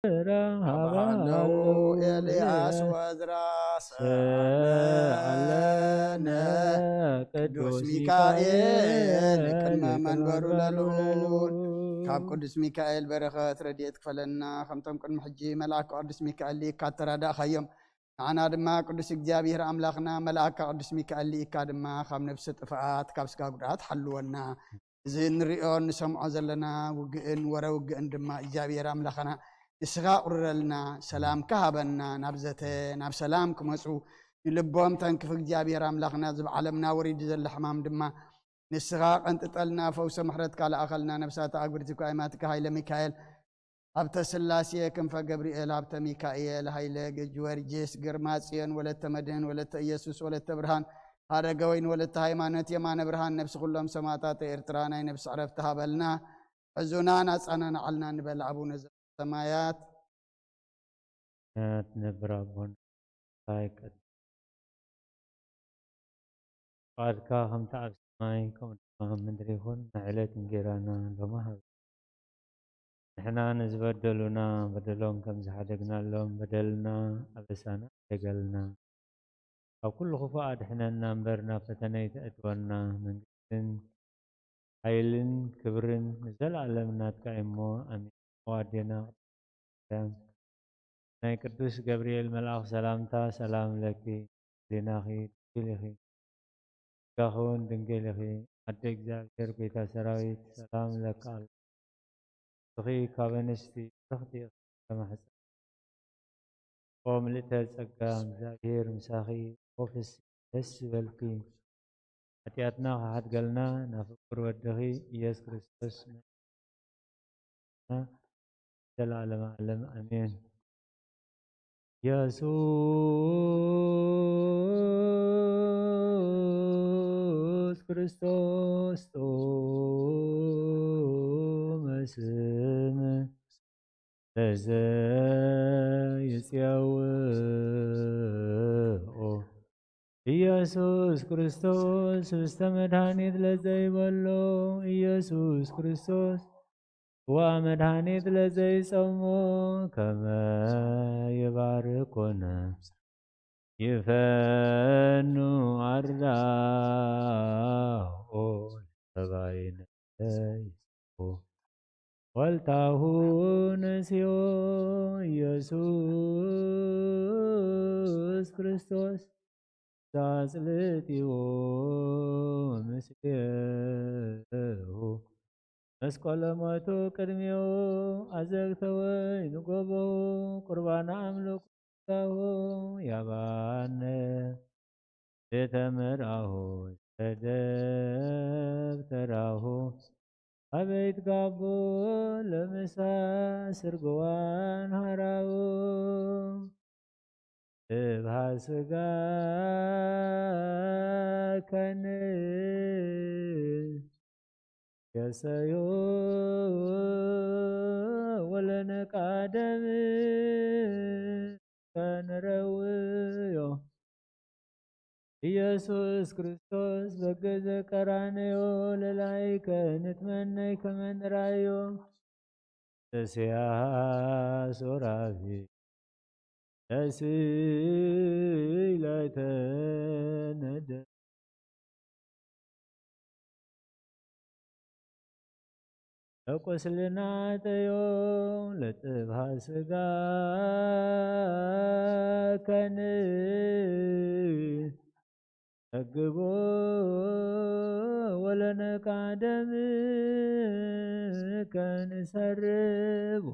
ሃባ ሃባ ኣለዉ ኣለዉ ኤልያስ ኤልያስ ወዝራ ሰኣለነ ሰኣለነ ቅዱስ ቅዱስ ሚካኤል ሚካኤል ቅድመ ቅድመ መንበሩ መንበሩ ለልዑል። ለልዑል። ካብ ቅዱስ ሚካኤል በረኸት ረድኤት ክፈለና፣ ከምቶም ቅድሚ ሕጂ መልኣክ ቅዱስ ሚካኤል ልኢካ እተራዳእኻዮም፣ ንዓና ድማ ቅዱስ እግዚኣብሔር ኣምላኽና መልኣካ ቅዱስ ሚካኤል ልኢካ ድማ ካብ ነፍሲ ጥፍኣት ካብ ስጋ ጉድኣት ሓልወና። እዚ እንሪኦ እንሰምዖ ዘለና ውግእን ወረ ውግእን ድማ እግዚኣብሔር ኣምላኽና ንስኻ ቁርረልና፣ ሰላም ክሃበና፣ ናብ ዘተ ናብ ሰላም ክመፁ ንልቦም ተንክፍ እግዚኣብሔር ኣምላኽና። እዚ ብዓለምና ወሪዱ ዘሎ ሕማም ድማ ንስኻ ቀንጥጠልና፣ ፈውሰ ምሕረትካ ለኣኸልና፣ ነፍሳት ኣጉርቲ እኳ ኣይማትካ ሃይለ ሚካኤል፣ ሃብተ ስላሴ ክንፈ ገብርኤል፣ ሃብተ ሚካኤል፣ ሃይለ ጊዮርጊስ፣ ግርማ ጽዮን፣ ወለተ መድህን፣ ወለተ ኢየሱስ፣ ወለተ ብርሃን፣ ሃረገ ወይን፣ ወለተ ሃይማኖት፣ የማነ ብርሃን፣ ነፍሲ ኩሎም ሰማዕታት ኤርትራ ናይ ነፍሲ ዕረፍቲ ሃበልና። ሕዙና ናጻና ንዓልና ንበል ኣቡነ ዘበሰማያት። ትነብር ኣቦና፣ ፍቃድካ ከምቲ ኣብ ሰማይ ከምኡ ድማ ኣብ ምድሪ ይኹን። ንዕለት እንጌራና ሎሚ ሃብ። ንሕና ንዝበደሉና በደሎም ከም ዝሓደግናሎም በደልና ኣበሳና ሓደገልና። ካብ ኩሉ ክፉእ ኣድሕነና እምበር ናብ ፈተነ ኣይተእትወና። መንግስትን ሓይልን ክብርን ንዘለኣለም ናትካ እዩ እሞ ኣሜን። ኣዋዴና ቅድስት ማርያም ናይ ቅዱስ ገብርኤል መልኣኽ ሰላምታ ሰላም ለኪ፣ ዜናኺ ድንግል ኢኺ፣ ስጋኺ እውን ድንግል ኢኺ። ኣደ እግዚኣብሔር ጎይታ ሰራዊት ሰላም ለካ ኣሎ። ንስኺ ካብ ኣንስቲ ብርኽቲ ኢኺ፣ ተማሕፀ ኦ ምልእተ ጸጋ እግዚኣብሔር ምሳኺ፣ ኦ ፍስሒ ደስ ዝበልኪ። ሓጢኣትና ክሓድገልና ናብ ፍቁር ወድኺ ኢየሱስ ክርስቶስ መ-፣ ዘላለመ ዓለም ኣሜን። ኢየሱስ ክርስቶስ ጥዑመ ስም ለዘ ይጽውኦ። ኢየሱስ ክርስቶስ ህብስተ መድኃኒት ለዘይበሎ፣ ኢየሱስ ክርስቶስ ጽዋ መድኃኒት ለዘይጸሞ፣ ከመ ይባርኮነ ይፈኑ ኣርዳኦ ሰባይነ ለይስኡ። ወልታሁ ነስዮ ኢየሱስ ክርስቶስ ዛጽልጥዎ ምስሌሁ። መስቀለ ሞቱ ቅድሜሁ ኣዘግተ ወይን ጎቦሁ ቁርባነ ኣምልኮ ስጋሁ ያባነ ቤተ መርአሁ ተደብተራሁ። ኣበይት ጋቦ ለምሳ ስርግዋን ሃራው እብሃ ስጋ ከን የሰዮ ወለነቃ ደም ከንረውዮ። ኢየሱስ ክርስቶስ በገዘ ቀራንዮ ለላይከ ንትመነይ ከመንራዮ። ተስያ ሱራፊ ተስይ ላይተነደ ለቁስልና ጠዮ ለጥብሃ ስጋ ከን ጠግቦ ወለነቃ ደም ከንሰርቦ።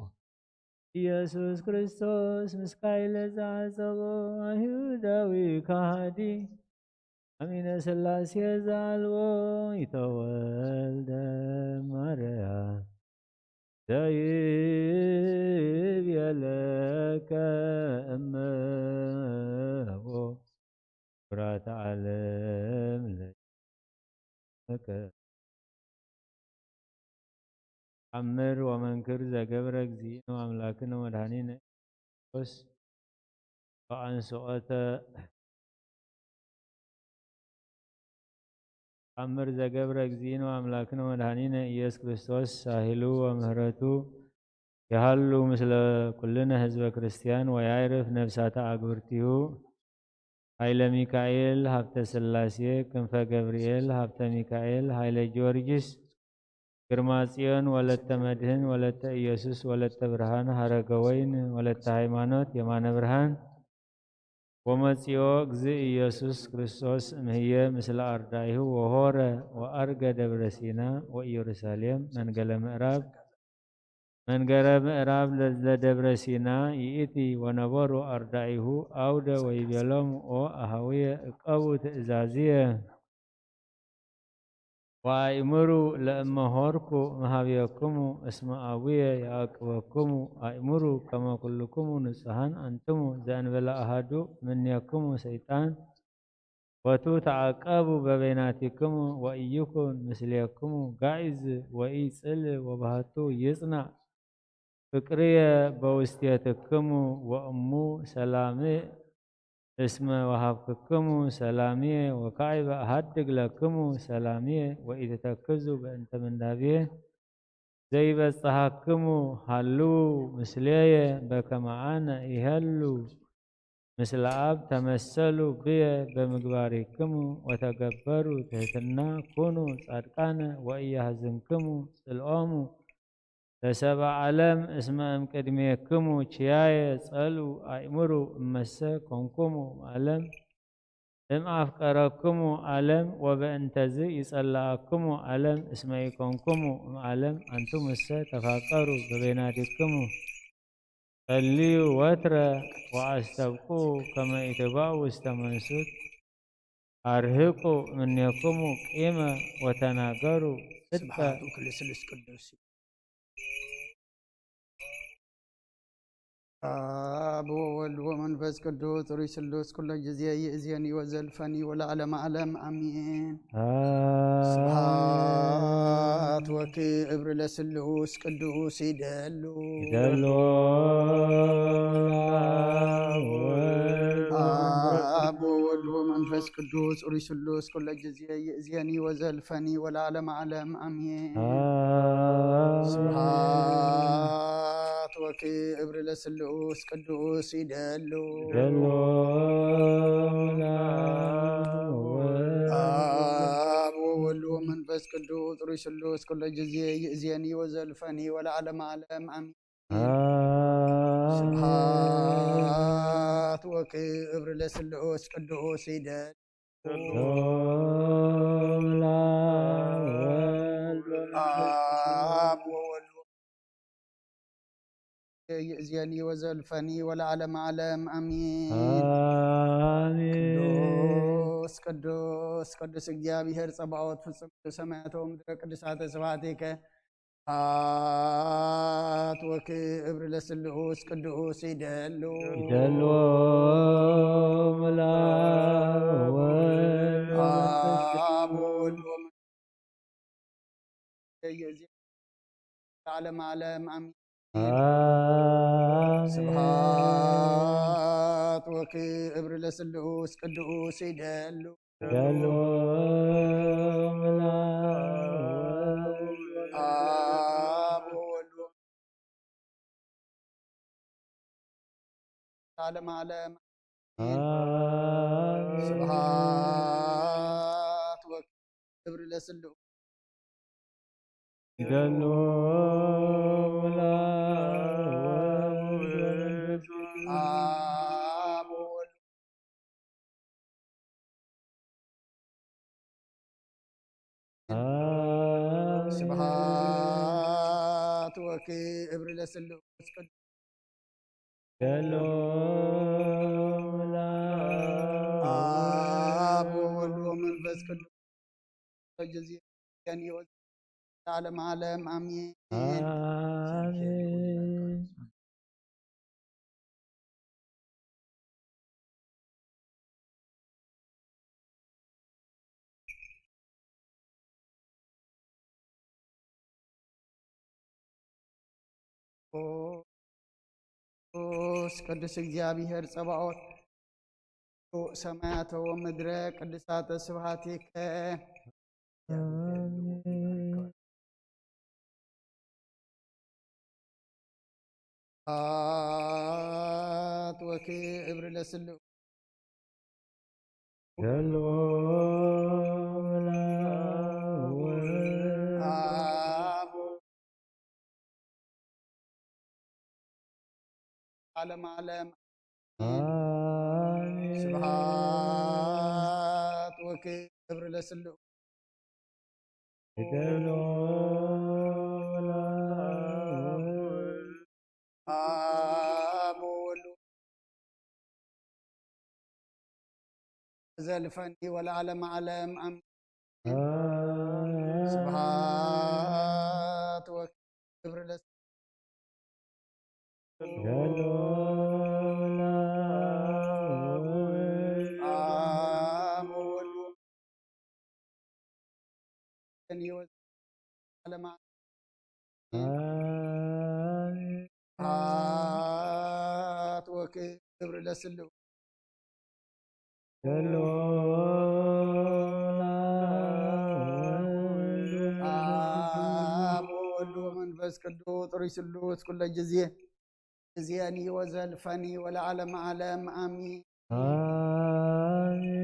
ኢየሱስ ክርስቶስ ምስካይ ለዝዓጸቦ ኣይሁዳዊ ከሃዲ ኣሚነ ሥላሴ ዘኣልቦ ይተወልደ ማርያም ዘይብየለከ እመቦ ኩራት ዓለም ለይከ። ተኣምር ወመንክር ዘገብረ እግዚእነ ወአምላክነ ወመድኃኒነ ኢየሱስ ወአንስኦተ። ተኣምር ዘገብረ እግዚእነ ወአምላክነ ወመድኃኒነ ኢየሱስ ክርስቶስ ሳህሉ ወምህረቱ ይሃሉ ምስለ ኩልነ ህዝበ ክርስቲያን ወያዕርፍ ነፍሳተ ኣግብርቲሁ። ኃይለ ሚካኤል ሀብተ ሥላሴ ክንፈ ገብርኤል ሀብተ ሚካኤል ኃይለ ጊዮርጊስ ግርማ ጽዮን ወለተ መድህን ወለተ ኢየሱስ ወለተ ብርሃን ሀረገ ወይን ወለተ ሃይማኖት የማነ ብርሃን ወመጺኦ እግዚእ ኢየሱስ ክርስቶስ እምህየ ምስለ ኣርዳኢሁ ወሆረ ወኣርገ ደብረ ሲና ወኢየሩሳሌም መንገለ ምዕራብ መንገረ ምዕራብ ለደብረ ሲና ይእቲ ወነበሩ ኣርዳኢሁ ኣውደ ወይቤሎሙ ኦ ኣሃውየ እቀቡ ትእዛዝየ ወኣእምሩ ለእመ ሆርኩ መሃብየክሙ እስመ ኣቡየ የኣቅበክሙ ኣእምሩ ከመ ኩልክሙ ንጹሃን ኣንትሙ ዘእንበለ ኣሃዱ እምኔክሙ ሰይጣን ወቱ ተዓቀቡ በበይናቲክሙ ወኢይኩን ምስሌክሙ ጋኢዝ ወኢጽል ወባህቱ ይጽናዕ ፍቅርየ በውስቴትክሙ ወእሙ ሰላምእ እስመ ወሃብክክሙ ሰላምየ ወካዕበ እሃድግ ለክሙ ሰላምየ ወኢትተክዙ በእንተ ምንዳብየ ዘይበጽሓክሙ ሃልዉ ምስሌየ በከመ ኣነ ይሀሉ ምስለ ኣብ ተመሰሉ ብየ በምግባሪክሙ ወተገበሩ ትህትና ኩኑ ጻድቃነ ወኢያህዝንክሙ ጽልኦሙ ለሰብአ ዓለም እስመ እምቅድሜክሙ ችያየ ጸልኡ ኣእምሩ እመሰ ኮንኩሙ እምዓለም እምኣፍቀረክሙ ዓለም ወበእንተዝ ይጸልኣክሙ ዓለም እስመ ኢኮንኩሙ እምዓለም ኣንቱምሰ ተፋቀሩ በበይናቲክሙ ጸልዩ ወትረ ወአስተብቁ ከመ ኢትባኡ ውስተ መንሱት አርህቁ እምኔክሙ ቂመ ወተናገሩ ጽድቀ። ስብሐት ወክልስሉስ ቅዱስ። አብ ወወልድ ወመንፈስ ቅዱስ ሩይ ስሉስ ኩሎ ጊዜ ይእዜኒ ወዘልፈኒ ወለዓለመ ዓለም አሜን። ስብሐት ወክብር ለስሉስ ቅዱስ ይደሉ ይደሉ አብ ወወልድ ወመንፈስ ቅዱስ ሩይ ስሉስ ኩሎ ጊዜ ይእዜኒ ወዘልፈኒ ወለዓለመ ዓለም አሜን። ስብሐት ወክብር ለስሉስ ቅዱስ ይደሉ ይደሉ አብ ወወልድ ወመንፈስ ቅዱስ ሩይ ስሉስ ኩሎ ጊዜ ይእዜኒ ወዘልፈኒ ወለዓለመ ዓለም አሜን። ስብሐት ወክብር ለስሉስ ቅዱስ ይደሉ አብ ወወልድ ይእዜኒ ወዘልፈኒ ወለዓለመ ዓለም አሜን። አሜን። ቅዱስ ቅዱስ ቅዱስ እግዚአብሔር ጸባኦት ፍጹም ሰማያተ ወምድረ ቅዱሳተ ስብሐቲከ ስብሐት ወክብር ለስሉስ ቅዱስ ይደሉ ይደሉ ምላወ አብ ወወልድ ወመንፈስ ቅዱስ ለዓለመ ዓለም አሜን። አሜን። ስብሐት ወክብር ለስሉስ ቅዱስ ይደሉ ይደሉ ምላወ አብ ወወልድ ዓለም ዓለም አሜን። አሜን። ስብሐት ወክብር ለስሉስ ይደሉ ምላወ አብ ወወልድ አሜን። ስብሐት ወክብር ለስሉስ ቅዱስ ይደሉ ምላወ አብ ወወልድ ወመንፈስ ቅዱስ ጊዜ ለዓለመ ዓለም አሜን። አሜን። ቅዱስ ቅዱስ እግዚአብሔር ጸባኦት ሰማያተ ወምድረ ቅዱሳተ ስብሐቲከ። አሜን። ኣት ወክብር ለስሉ ገሎ ዓለም ዓለም። ስብሐት ወክብር ለስሉ ገሎ አብ ወወልድ ዘልፈኒ ወለዓለም ዓለም። አሜን። ስብሐት ወክብር ለስ ገሎ አብ ወወልድ ዘልፈኒ ወለዓለም ዓለም። ስብሐት ወክብር ለስሉ ገሎ አብ ወወልድ ወመንፈስ ቅዱስ ጥሩይ ስሉስ ኩለ ጊዜ እዚአኒ ወዘልፈኒ ወለዓለም ዓለም። አሜን።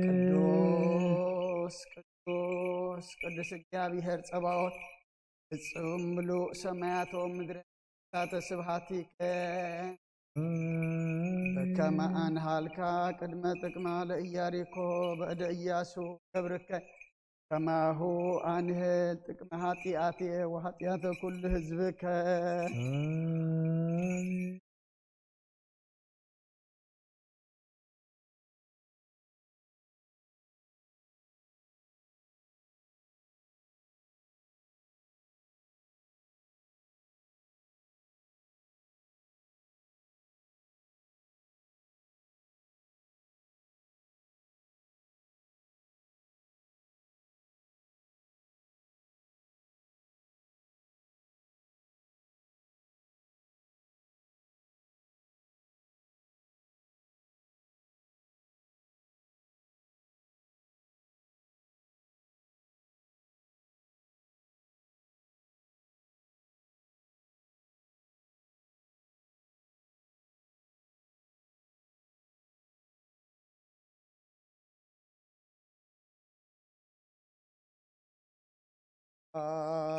ቅዱስ ቅዱስ ቅዱስ እግዚኣብሔር ጸባኦት ፍጹም ምሉእ ሰማያት ወምድሪ ታተ ስብሐቲከ በከመ አንሃልካ ቅድመ ጥቅማ ለኢያሪኮ በእደ ኢያሱ ገብርከ ከማሁ አንህል ጥቅመ ኃጢአትየ ወኃጢአተ ኩሉ ህዝብከ።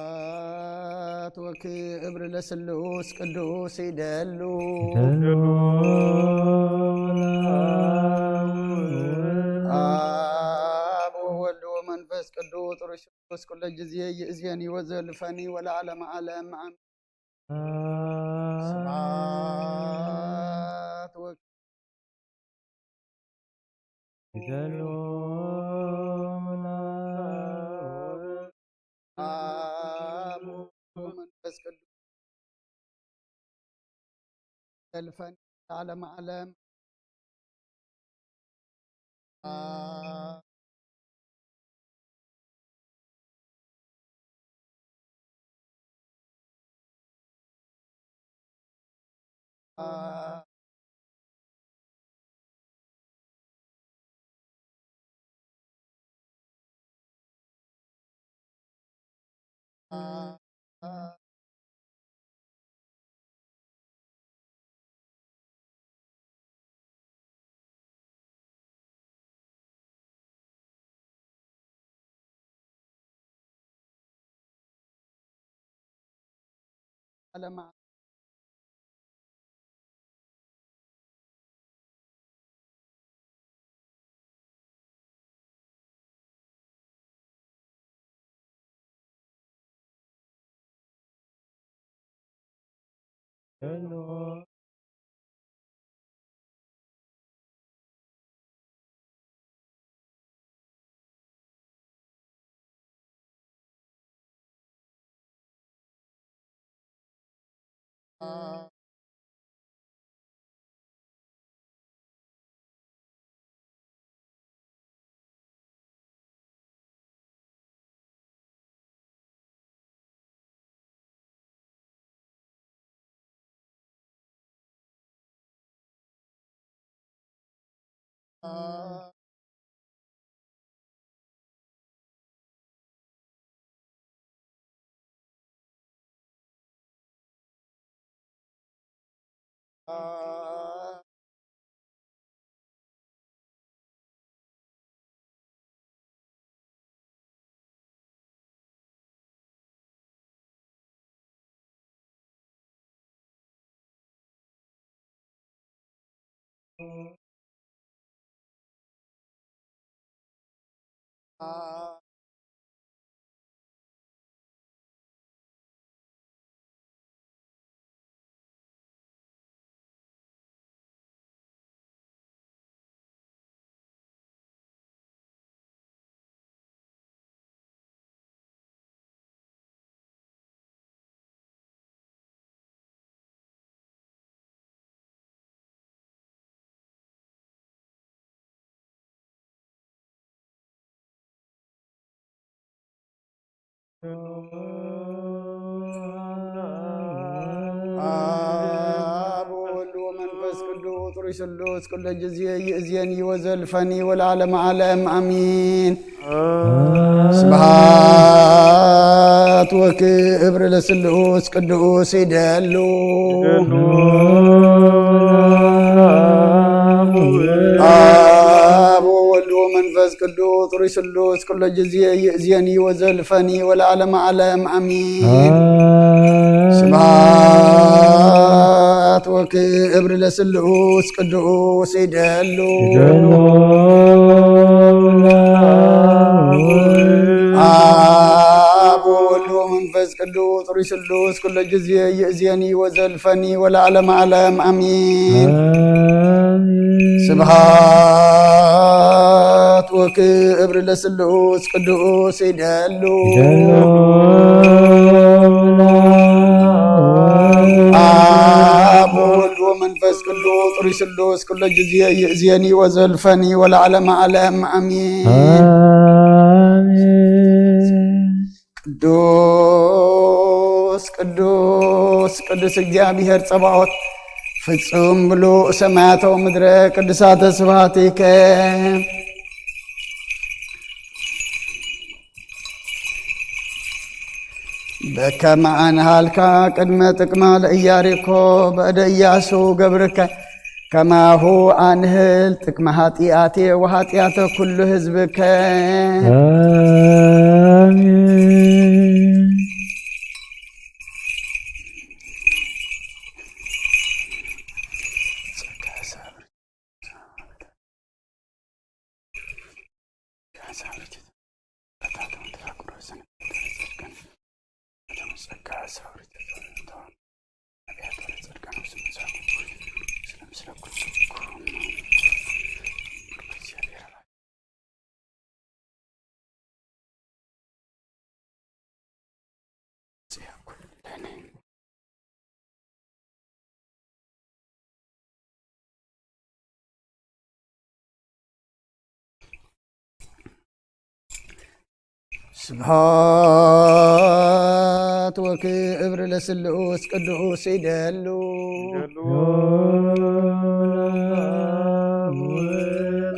ስብሐት ወክብር ለስሉስ ቅዱስ ይደሉ። አብ ወወልድ ወመንፈስ ቅዱስ ርሱስ ኩለ ጊዜ ይእዜኒ ወዘልፈኒ ወለዓለመ ዓለም አሜን። ስብሐት ወ- ይደሉ አብ ወመንፈስ ቅዱስ ዘልፈኒ ለዓለመ ዓለም። ዓለማ አብ ወወልድ ወመንፈስ ቅዱስ ሩይ ስሉስ ኩለ ጊዜ ይእዜኒ ወዘልፈኒ ወለዓለመ ዓለም አሚን። ስብሐት ወክብር ለስሉስ ቅዱስ ይደሉ። አብ ወወልድ ወመንፈስ ቅዱስ ሩይ ስሉስ ኩለ ጊዜ ይእዜኒ ወዘልፈኒ ወለዓለመ ዓለም አሚን። ስብሐት ወክብር ለስሉስ ቅዱስ ይደሉ። አብ ወወልድ ወመንፈስ ቅዱስ ሩይ ስሉስ ኩለ ጊዜ ይእዜኒ ወዘልፈኒ ወለዓለመ ዓለም አሚን። ስብሐት ወክብር ለስሉስ ቅዱስ ይደሉ። አብ ወወልድ ወመንፈስ ቅዱስ ሩይ ስሉስ ኩለ ጊዜ ይእዜኒ ወዘልፈኒ ወለዓለመ ዓለም አሚን። ቅዱስ ቅዱስ ቅዱስ እግዚኣብሔር ጸባኦት ፍጹም ምሉእ ሰማያት ወምድረ ቅዱሳተ ስብሐቲከ። በከመ አንሃልካ ቅድመ ጥቅማ ለኢያሪኮ በእደ ኢያሱ ገብርከ ከማሁ አንህል ጥቅመ ኃጢአቴ ወኃጢአተ ኩሉ ህዝብከ። አሜን። ስብሐት ወክብር ለስሉስ ቅዱስ ይደሉ።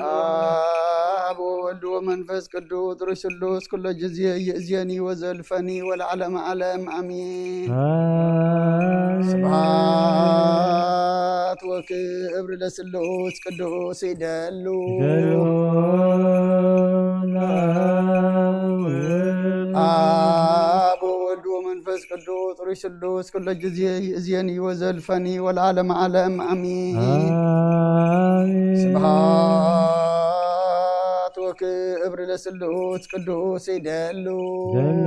አብ ወወልድ ወመንፈስ ቅዱስ ሩይ ስሉስ ኩሎ ጊዜ ይእዜኒ ወዘልፈኒ ወለዓለመ ዓለም አሜን። አሜን። ስብሐት ወክብር ለስሉስ ቅዱስ ይደሉ። ይደሉ። አብ ወወልድ ወመንፈስ ቅዱስ ሩይ ስሉስ ኩሎ ጊዜ ይእዜኒ ወዘልፈኒ ወለዓለመ ዓለም አሜን። አሜን። ስብሐት ወክብር ለስሉስ ቅዱስ ይደሉ። ይደሉ።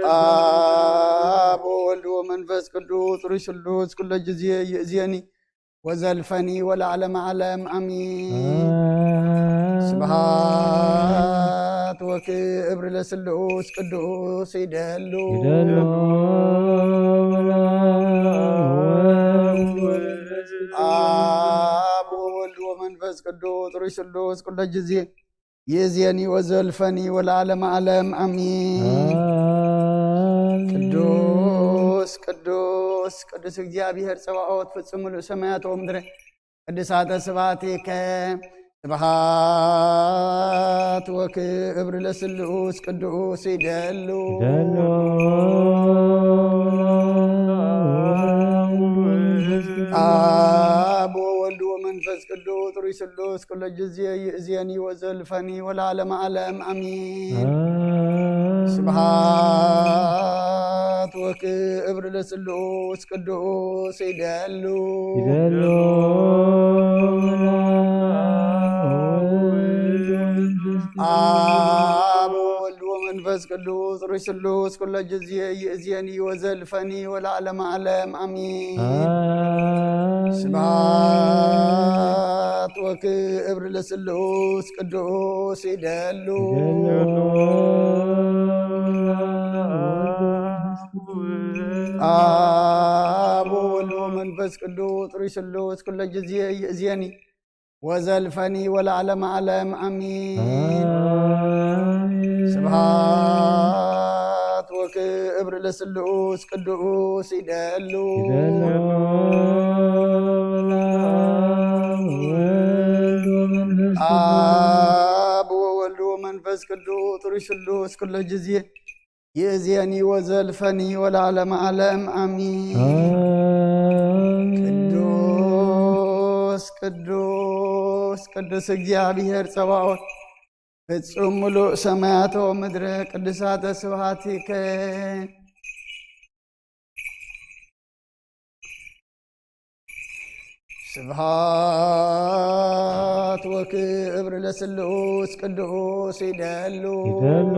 አብ ወወልድ ወመንፈስ ቅዱስ ሩይ ስሉስ ኩሎ ጊዜ ይእዜኒ ወዘልፈኒ ወለዓለመ ዓለም አሜን። አሜን። ስብሐት ወክብር ለስሉስ ቅዱስ ይደሉ። ይደሉ። አብ ወወልድ ወመንፈስ ቅዱስ ሩይ ስሉስ ኩሎ ጊዜ ይእዜኒ ወዘልፈኒ ወለዓለመ ዓለም አሜን። አሜን። ቅዱስ ቅዱስ ቅዱስ እግዚኣብሔር ጸባኦት ፍጹም ምሉእ ሰማያት ወምድረ ቅዱሳተ ስብሐቲከ ስብሐት ወክብር ለስሉስ ቅዱስ ይደሉ። ይደሉ። አብ ወወልድ ወመንፈስ ቅዱስ ሩይ ስሉስ ኩሎ ጊዜ ይእዜኒ ወዘልፈኒ ወለዓለመ ዓለም አሚን። ስብሐት ወክብር ለስሉስ ቅዱስ ይደሉ። ይደሉ። አብ ወወልድ ወመንፈስ ቅዱስ ሩይ ስሉስ ኩሎ ጊዜ ይእዜኒ ወዘልፈኒ ወለዓለመ ዓለም አሚን። ስብሐት ወክብር ለስሉስ ቅዱስ ይደሉ። ይደሉ። አብ ወወልድ ወመንፈስ ቅዱስ ሩይ ስሉስ ኩሎ ጊዜ ይእዜኒ ወዘልፈኒ ወለዓለመ ዓለም አሚን። ስብሐት ወክብር ለስሉስ ቅዱስ ይደሉ። አብ ወወልድ ወመንፈስ ቅዱስ ሩይ ስሉስ ኩሎ ጊዜ ይእዜኒ ወዘልፈኒ ወለዓለመ ዓለም አሚን። ቅዱስ ቅዱስ ቅዱስ እግዚኣብሔር ጸባኦት ፍጹም ምሉእ ሰማያቶ ምድረ ቅዱሳተ ስብሐቲከ። ስብሐት ወክብር ለስሉስ ቅዱስ ይደሉ። ይደሉ።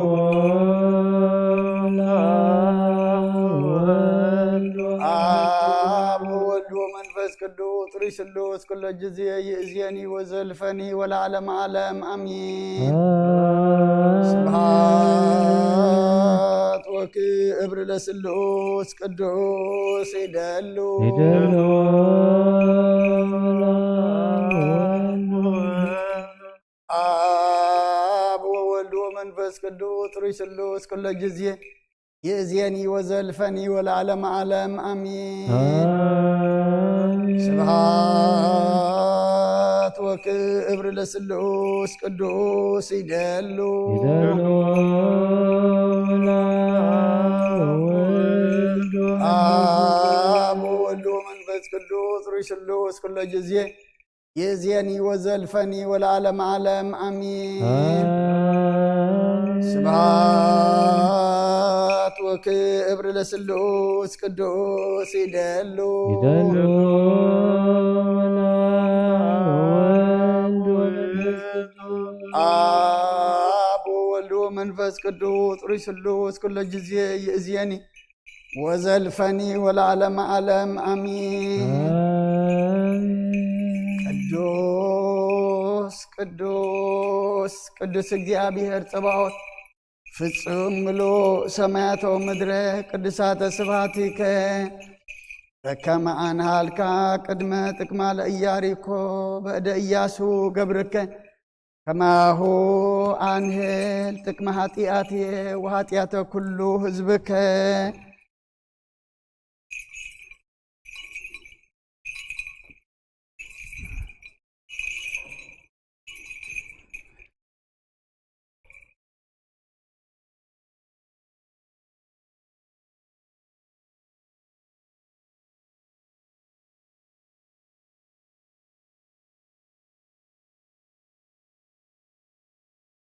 አብ ወወልድ ወመንፈስ ቅዱስ ሩይ ስሉስ ኩሎ ጊዜ ይእዜኒ ወዘልፈኒ ወለዓለመ ዓለም አሚን። ስብሐት ወክብር ለስሉስ ቅዱስ ይደሉ። ይደሉ። አብ ወወልድ ወመንፈስ ቅዱስ ሩይ ስሉስ ኩሎ ጊዜ ይእዜኒ ወዘልፈኒ ወለዓለመ ዓለም አሚን። ስብሐት ወክብር ለስሉስ ቅዱስ ይደሉ። ይደሉ። አብ ወወልድ ወመንፈስ ቅዱስ ሩይ ስሉስ ኩሎ ጊዜ ይእዜኒ ወዘልፈኒ ወለዓለመ ዓለም አሚን። ስብሐት ወክብር ለስሉስ ቅዱስ ይደሉ። ይደሉ። አብ ወወልድ ወመንፈስ ቅዱስ ሩይ ስሉስ ኩሎ ጊዜ ይእዜኒ ወዘልፈኒ ወለዓለመ ዓለም አሚን። ቅዱስ ቅዱስ ቅዱስ እግዚኣብሔር ጸባኦት ፍጹም ምሉእ ሰማያት ወምድረ ቅዱሳተ ስብሐቲከ በከመ አንሃልካ ቅድመ ጥቅማ ለኢያሪኮ በእደ ኢያሱ ገብርከ ከማሁ አንሄል ጥቅመ ኃጢአትየ ወኃጢአተ ኩሉ ህዝብከ።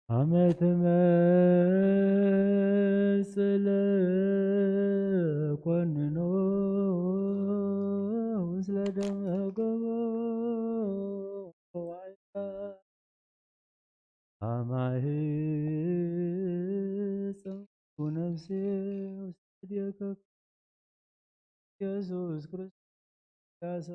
አመ ትመጽእ ለኮንኖ ምስለ ደመ ገቦ ዋይታ አማሂ ጸንቱ ነፍሴ ውስተ እዴከ ኢየሱስ ክርስቶስ።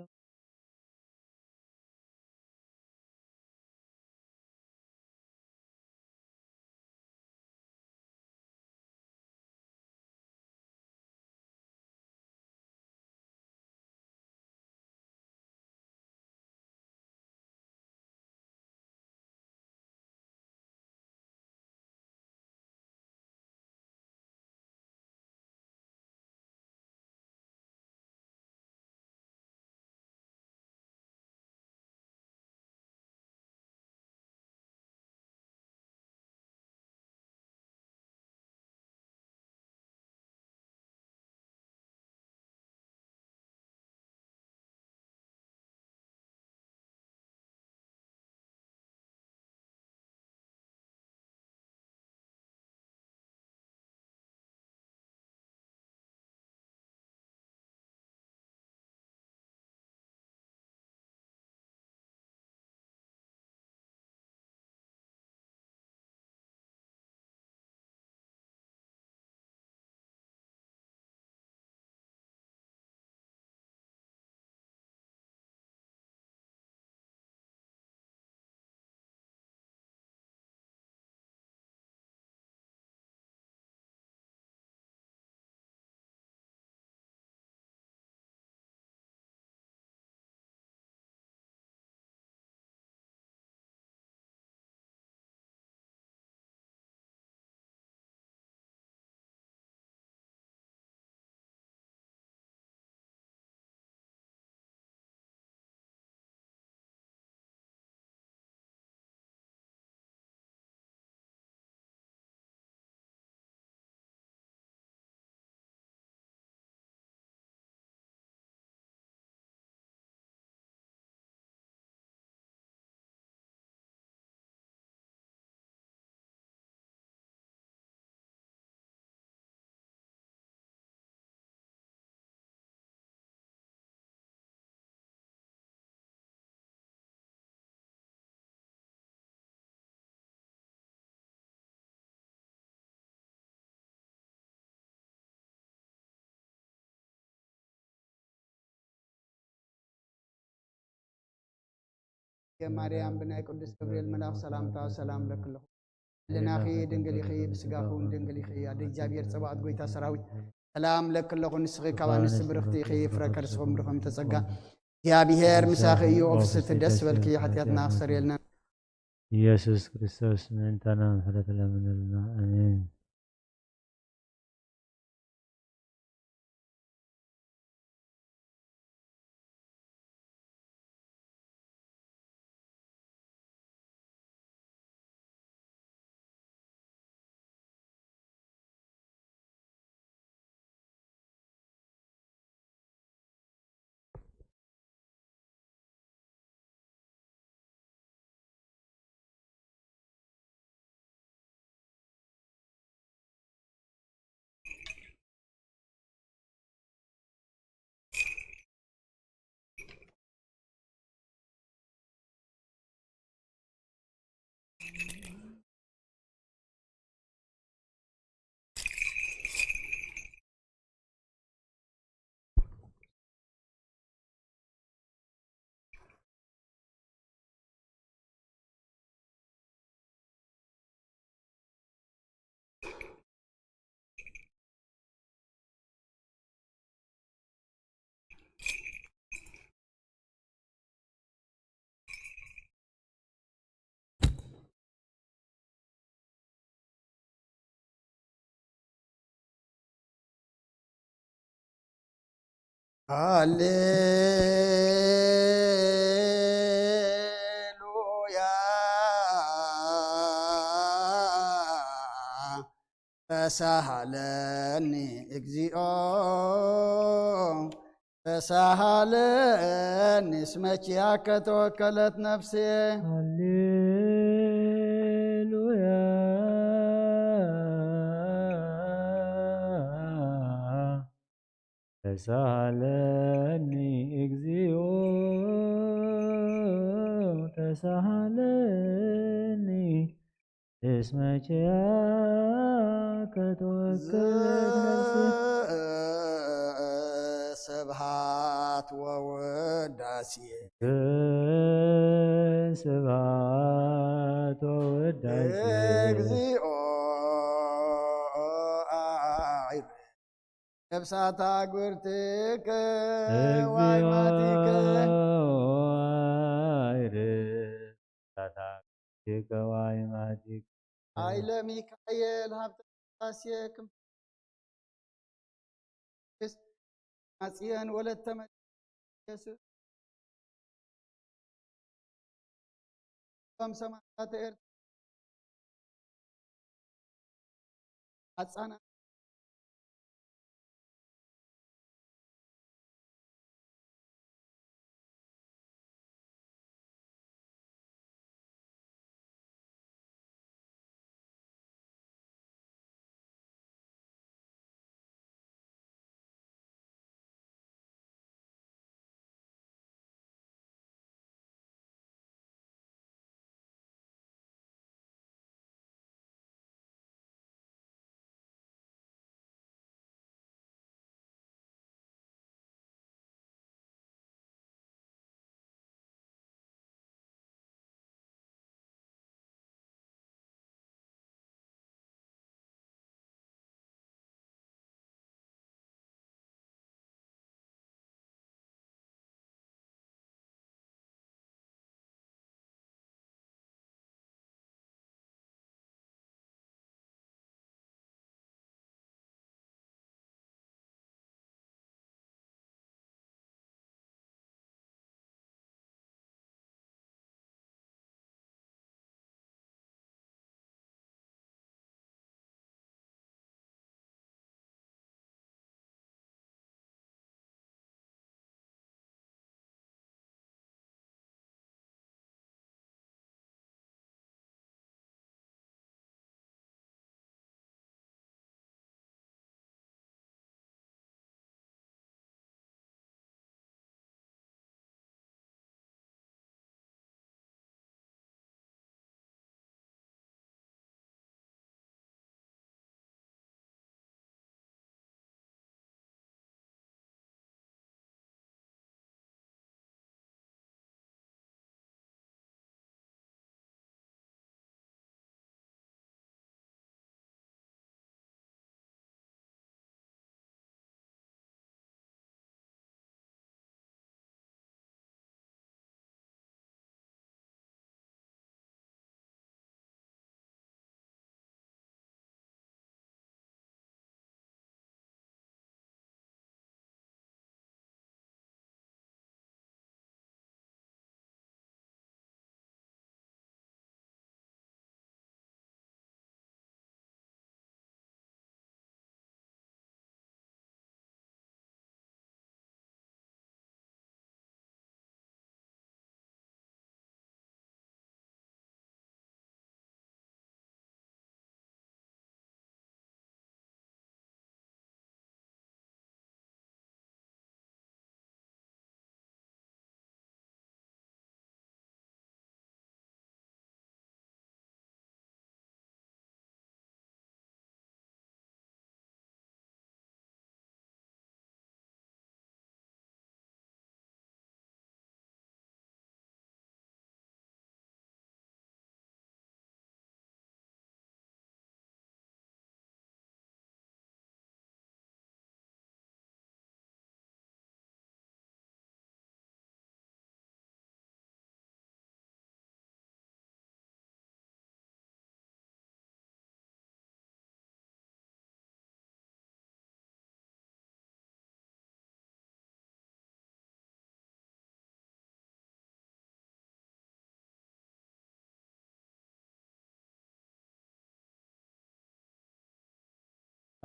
ማርያም ብናይ ቅዱስ ገብርኤል መልኣኽ ሰላምታ ሰላም ለኪ ኣለኹ። ልናኺ ድንግል ኢኺ፣ ብስጋኺ እውን ድንግል ኢኺ። ኣደ እግዚኣብሔር ጸባኦት፣ ጎይታ ሰራዊት፣ ሰላም ለኪ ኣለኹ። ንስኺ ካብ ኣንስቲ ብርኽቲ ኢኺ፣ ፍረ ከርስኺ ብሩኽ ተጸጋ፣ እግዚኣብሔር ምሳኺ እዩ። ኦፍስቲ ደስ በልኪ፣ ሓጢኣትና ክሰርየልና። ኢየሱስ ክርስቶስ ምእንታና ምሕረት ለምንልና። ኣሜን። ሃሌሉያ ተሳሃለኒ እግዚኦ ተሳሃለኒ እስመ ኪያከ ተወከለት ነፍሴ። ሃሌሉያ ተሳሃለኒ እግዚኦ ተሳሃለኒ እስመ ኪያከ ተወከለት ነፍሲ። ስብሃት ወውዳሴ ስብሃት ወውዳሴ እግዚኦ አይ ነፍሳት አግብርትከ እግዚኦ ዋይማቲከ አይርህ። ነፍሳት አግብርትከ ዋይማቲከ። ኃይለ ሚካኤል ሀብተ ሥላሴ ክንፈ ጽዮን ወለተ መድኃኒት ኢየሱስ እቶም ሰማዕታት ኤርትራ ኣጻና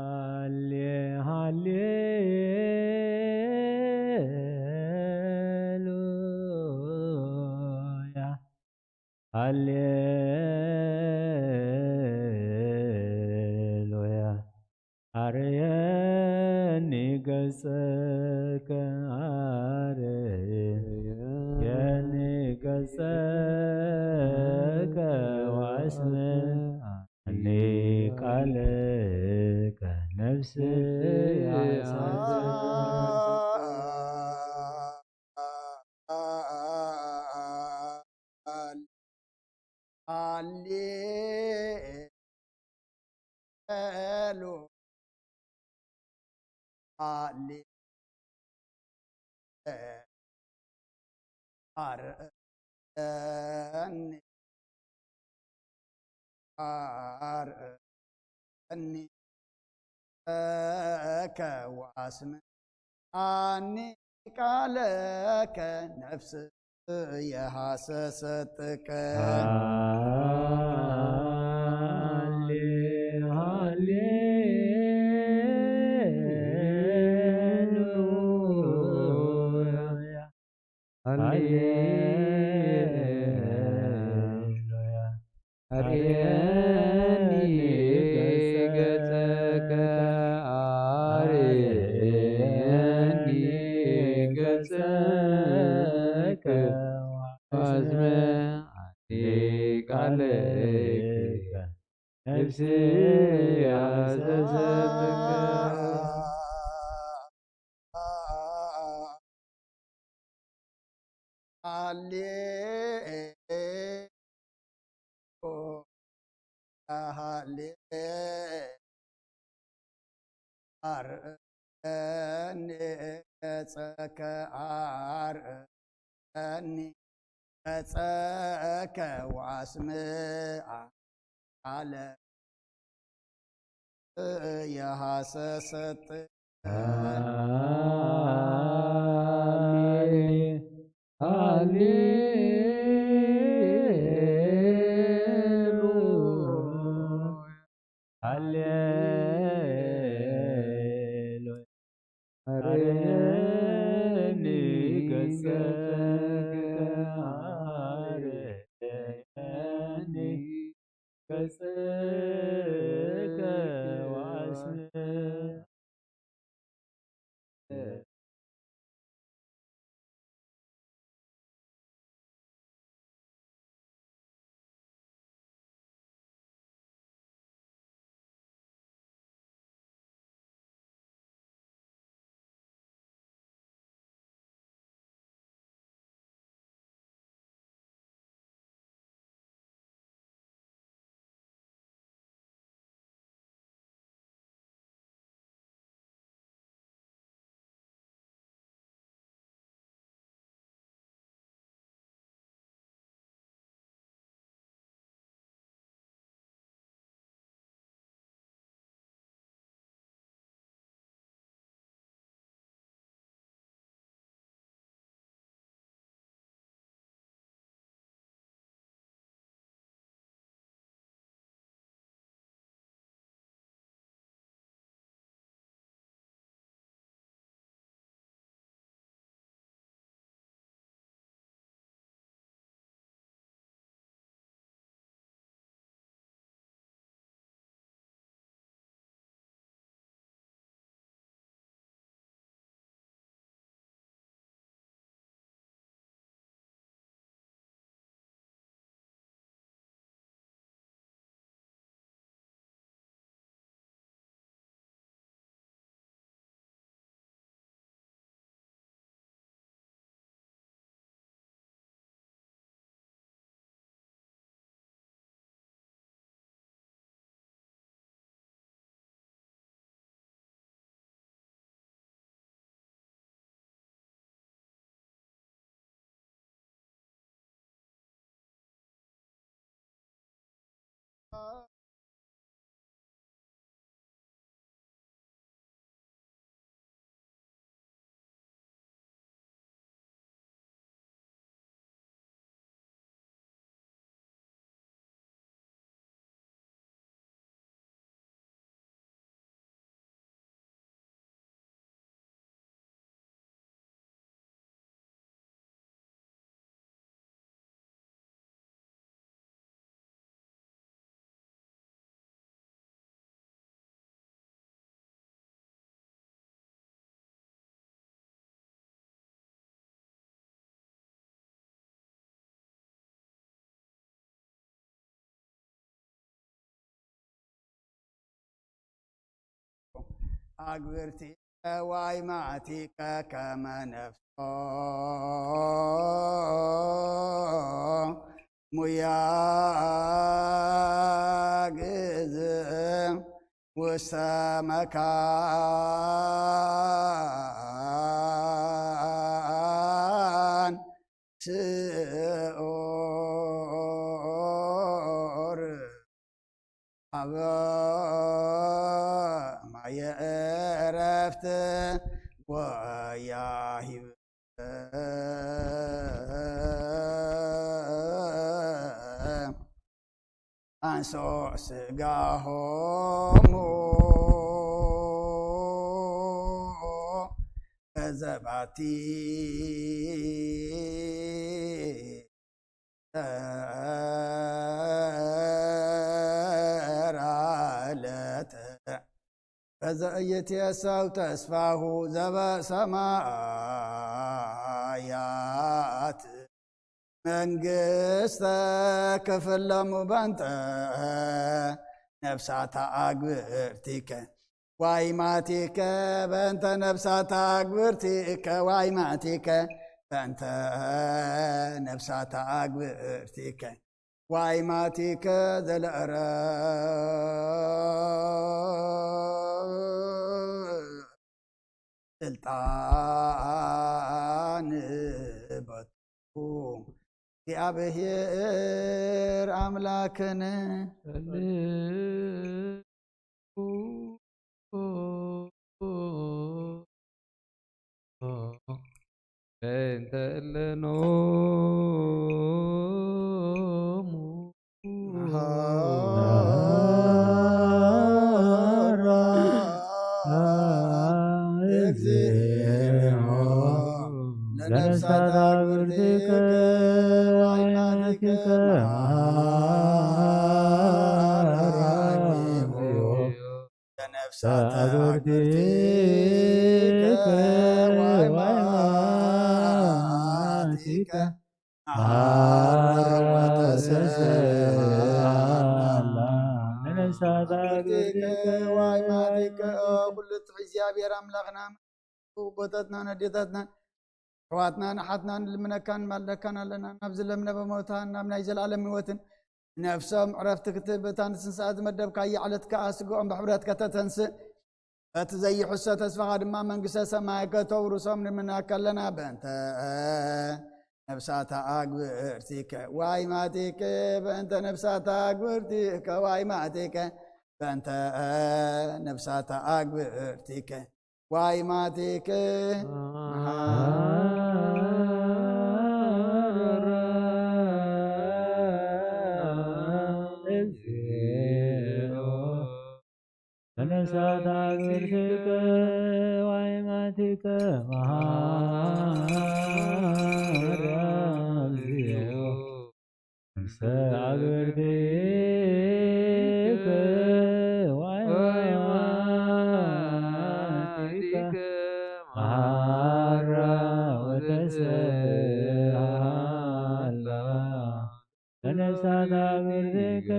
ሃሌ ሃሌሉያ፣ ሃሌሉያ። ኣርየኒ ገጸከ፣ ኣርየኒ ገጸከ፣ ወኣስምዓኒ ቃለከ፣ ነፍስየ ሓሰሰት። ሃሌ ሉ ሃሌ ኣርእየኒ ኣርእየኒ ቃለከ ወኣስምዓኒ ቃለከ ነፍስ የሃሰሰትከ። ሃሌ ሃሌሉያ፣ ሃሌሉያ። ኣርየኒ ገጸከ፣ ኣርየኒ ገጸከ፣ ወኣስምዓኒ ቃለከ፣ ነፍስየ ሃሰሰትከ። ሃሌ ሃሌ ኣርእየኒ ገጸከ፣ ኣርእየኒ ገጸከ ወኣስምዓኒ ቃለ የሃሰሰት። ሃሌ ሃሌሉያ፣ ሃሌሉያ። ኣርየኒ ገጸከ፣ ኣርየኒ ገጸከ፣ ወኣስምዓኒ ኣግብርቲ ዋይማቲከ ከመ ነፍሶ ሙያ ግእዝ ውስተ መካን ስዑር ኣብ ማየ ዕረፍት ወያሂብ ኣንሶ ስጋሆሙ በዘባቲ ተራለት በዘእይትየሰው ተስፋሁ ዘበሰማያት መንግስተ ክፍለሙ በንተ ነፍሳታ ኣግብርቲከ ዋይማቲከ በንተ ነፍሳታ ኣግብርቲከ ዋይማቲከ በንተ ነፍሳታ ኣግብርቲከ ዋይማቲከ ዘለእረ ስልጣን በቱ እግዚኣብሔር ኣምላክን እንተ እለኖሙ እግዚኦ ለነፍሳት አግብርቲከ ወአይማቲከ ለነፍሳት አግብርቲከ ወአይማቲከ ለነፍሳት አግብርቲከ ወአይማቲከ ኩሉ ትሕ እግዚኣብሔር ኣምላኽና ቦታትናን ኣዴታትናን ኣሕዋትናን ኣሓትናን ልምነካን ማልደካን ኣለና። ናብ ዝለምለመ ሞታን ናብ ናይ ዘላለም ህይወትን ነፍሶም ዕረፍቲ ክትህብ እታ ንትንሳኤ ዝመደብካያ ዕለት ከኣ ስግኦም ብሕብረት ከተተንስእ በቲ ዘይሕሰ ተስፋኻ ድማ መንግስተ ሰማይ ከተውርሶም ንምነካ ኣለና። በእንተ ነፍሳታ ኣግብርቲከ ዋይማቲከ በእንተ ነፍሳታ ኣግብርቲከ ዋይማቲከ በእንተ ነፍሳታ ኣግብርቲከ ዋይማቲከ ተነሳት አግብርቲከ ዋይማቲከ መሃራ እግዚኦ። ተነሳት አግብርቲከ ዋይማቲከ መሃራ ወተስአላ። ተነሳት አግብርቲከ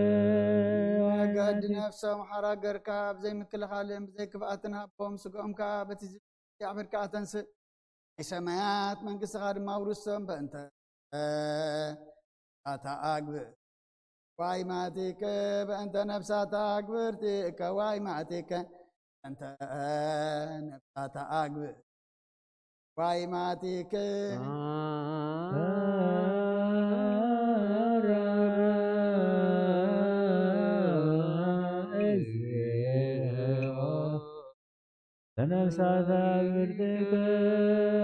መጋዲ ነፍሶም ሓራ ገርካ ብዘይ ምክልኻልን ብዘይ ክፍኣትን ሃቦም። ስግኦም ከኣ በቲ እግዚኣብሔር ከኣ ተንስእ ናይ ሰማያት መንግስትኻ ድማ ውርሶም። በእንተ ነፍሳታ ኣግብር ዋይማቲከ በእንተ ነፍሳታ ኣግብርቲከ ዋይማቲከ በእንተ ነፍሳታ ኣግብር ዋይማቲከ ተነሳት አግብርቲከ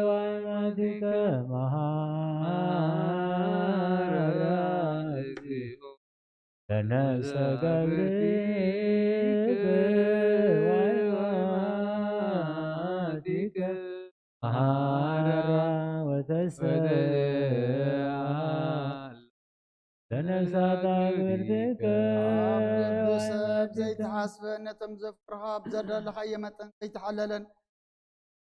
ዋይማቲከ መሃራ እግዚኦ። ተነሳት አግብርቲከ ዋይማቲከ መሃራ ወተስአላ። ተነሳት አግብርቲከ ኣብ ልቢ ሰብ ዘይተሓስበ ነቶም ዘፍቅርኻ ብዘዳለኻዮ መጠን ዘይተሓለለን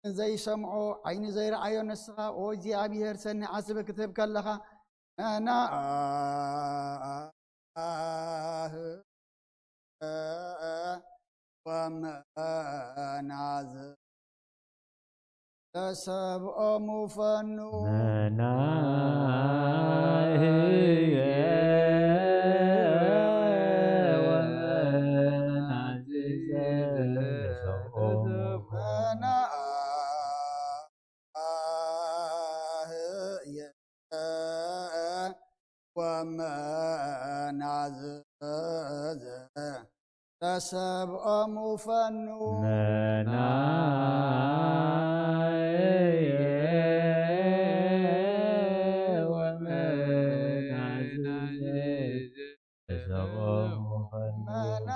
ዘይሰምዖ ዓይኒ ዘይረኣዮ ንስኻ ኦ እግዚኣብሔር ሰኒ ዓስቢ ክትህብ ከለኻ መናህ ወመናዝ ተሰብኦሙ ፈኑ። መናህየ ወመናዝዘ ተሰብኦሙ ፈኑ። መናህየ ወመናዝዘ ተሰብኦሙ ፈኑ። መና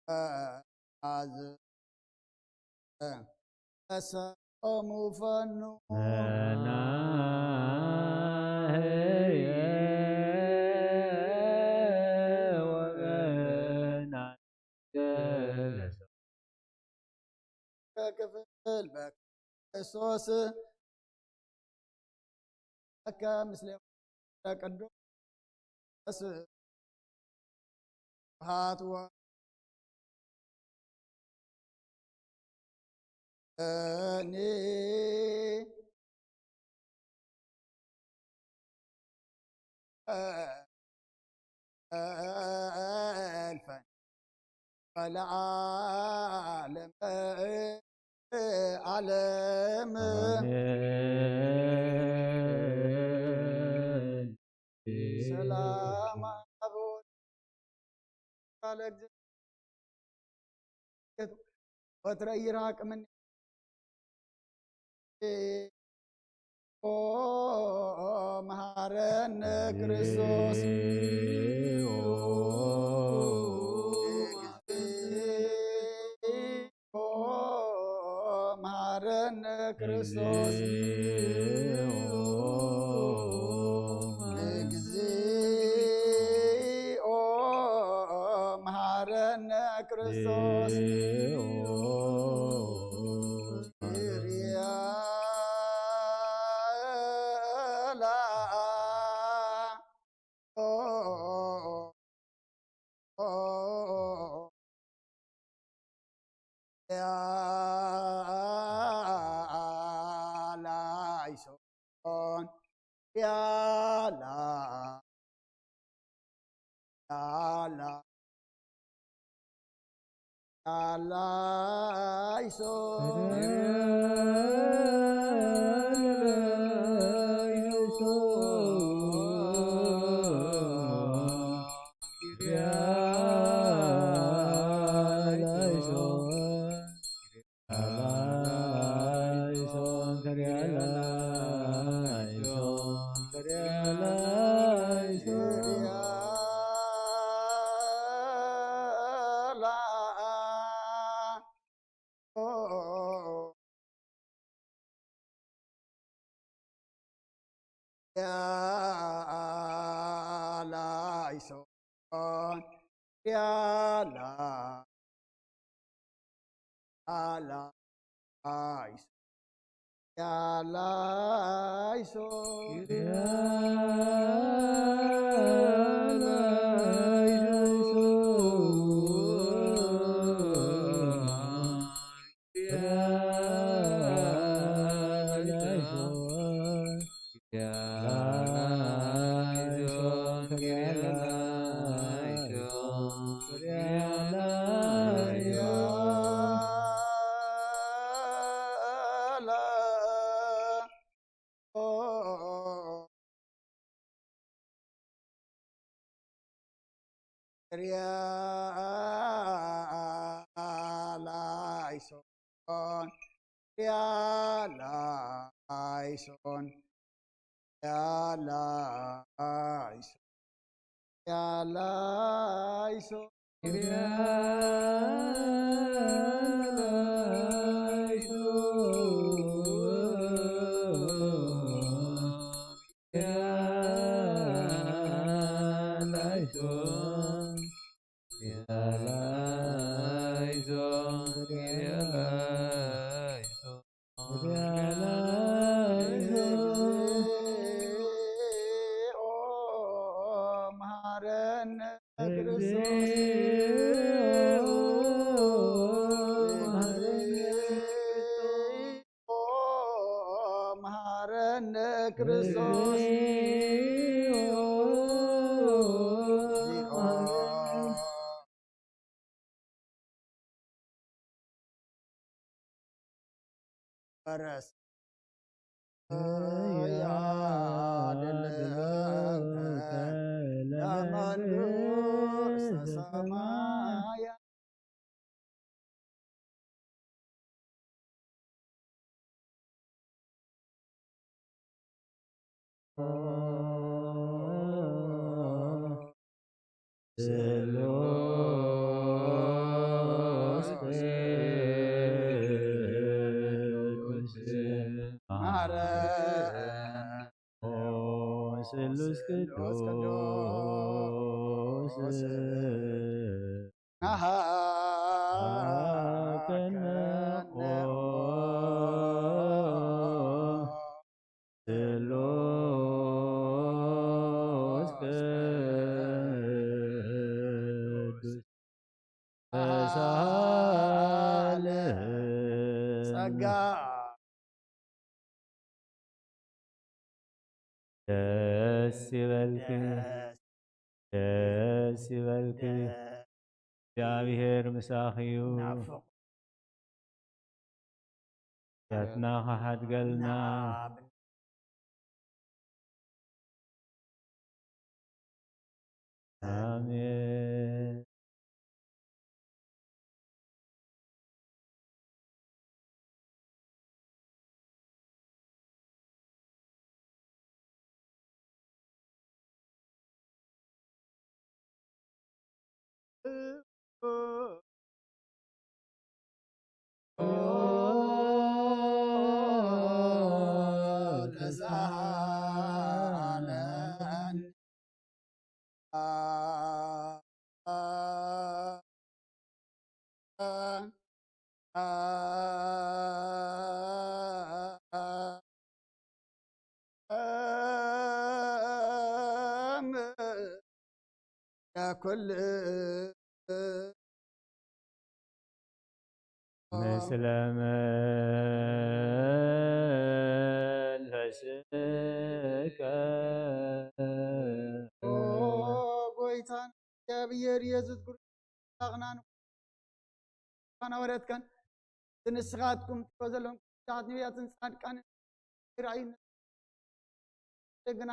ወመናዝ ተሰኦሙ ፈኑ። መናህየ ወመናዝ ክፍል በክርስቶስ እከ ምስሌ ቅዱስ ስብሐት ወ-፣ እኒ እልፈን ወለዓለመ ዓለም። አሜን። ሰላም አብ ቃለ እግዚእ ወትረ ይራቅ ምኒ። ኦ መሐረነ ክርስቶስ። ኦ መሐረነ ክርስቶስ። እግዚኦ መሐረነ ክርስቶስ። ያላይሶን ያላ ያላ ያላይሶን ያላይሶን ያላ ያላይሶ ያላይሶ ሪያላይሶን ሪያላይሶን ሪያላይሶን ሪያላይሶን ክርስቶስ ፈረስ ያድልከ ለመንግስተ ሰማያት። ስሉስ ቅዱስ ማረ ስሉስ ቅዱስ ከነ ስሉስ ቅዱስ ተሳለ ጸጋ ደስ ይበልኪ፣ ደስ ይበልኪ። እግዚኣብሔር ምሳኺ እዩ። ናፍቆ ያትና ኸሓድገልና። ናብ ኣሜን። ኩሉ ምስለ መንፈስከ። ኦ ጎይታን እግዚኣብሔር የሱስ ክርስቶስ ኣምላኽናን ፋና ወረትከን ንስኻትኩም ትሮ ዘለኹም ቅዱሳት ነቢያትን ጻድቃንን ይረኣዩ። ጀግና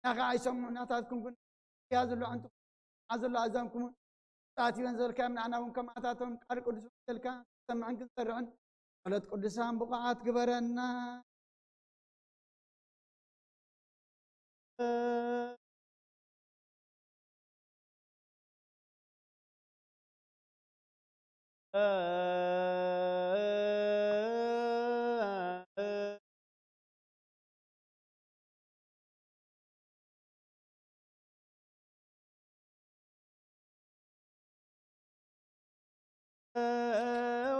ናኻ ኣይሰምዑ ናታትኩም ግን እያ ዘሎ ኣንቱ ኣ ዘሎ ኣዛንኩም ጻት ይበን ዘልካ ምናና እውን ከም ኣታቶም ቃል ቅዱስ ዘልካ ሰምዕን ክንሰርዕን ጸሎት ቅዱሳን ብቑዓት ግበረና።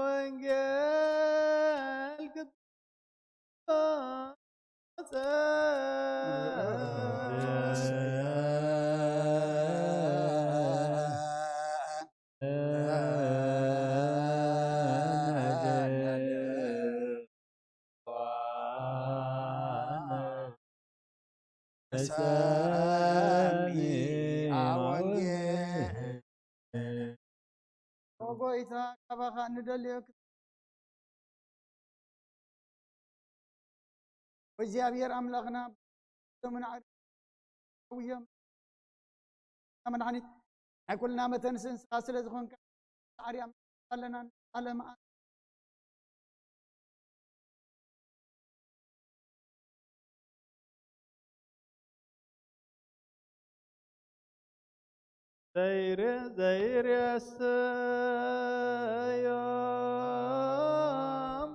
ወንጌል ጎይታ ካባኻ ንደልዮ። እግዚኣብሔር ኣምላኽና እዞምን ዓርዮም መድሓኒት ናይ ኩልና መተንስን ስኻ ስለ ዝኾንካ ጻዕሪ ኣለና ኣለና። ዘይር ዘይርየሰዮም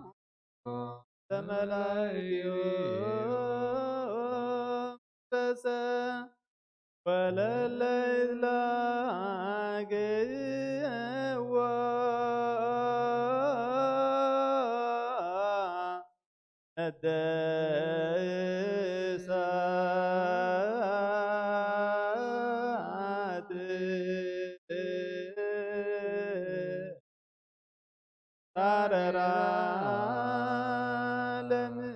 ተመላእዮ በሰ ወለለይ ላገይዎ ነደሳት ታረራ ለምን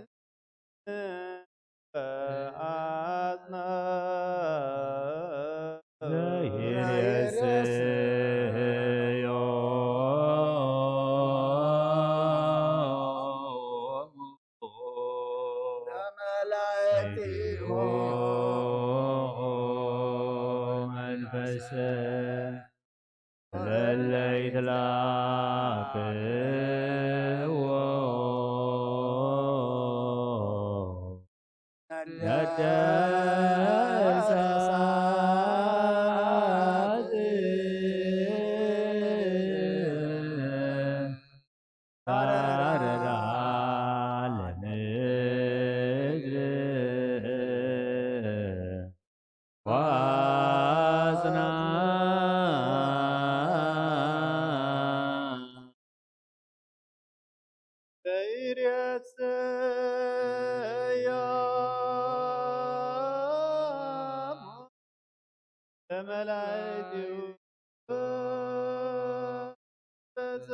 ለለይትላክዎ ነደ እሳት ታረዳ ለምድር ዋጽና። ተይሬሰዮም ለመላእክቲሁ በዘ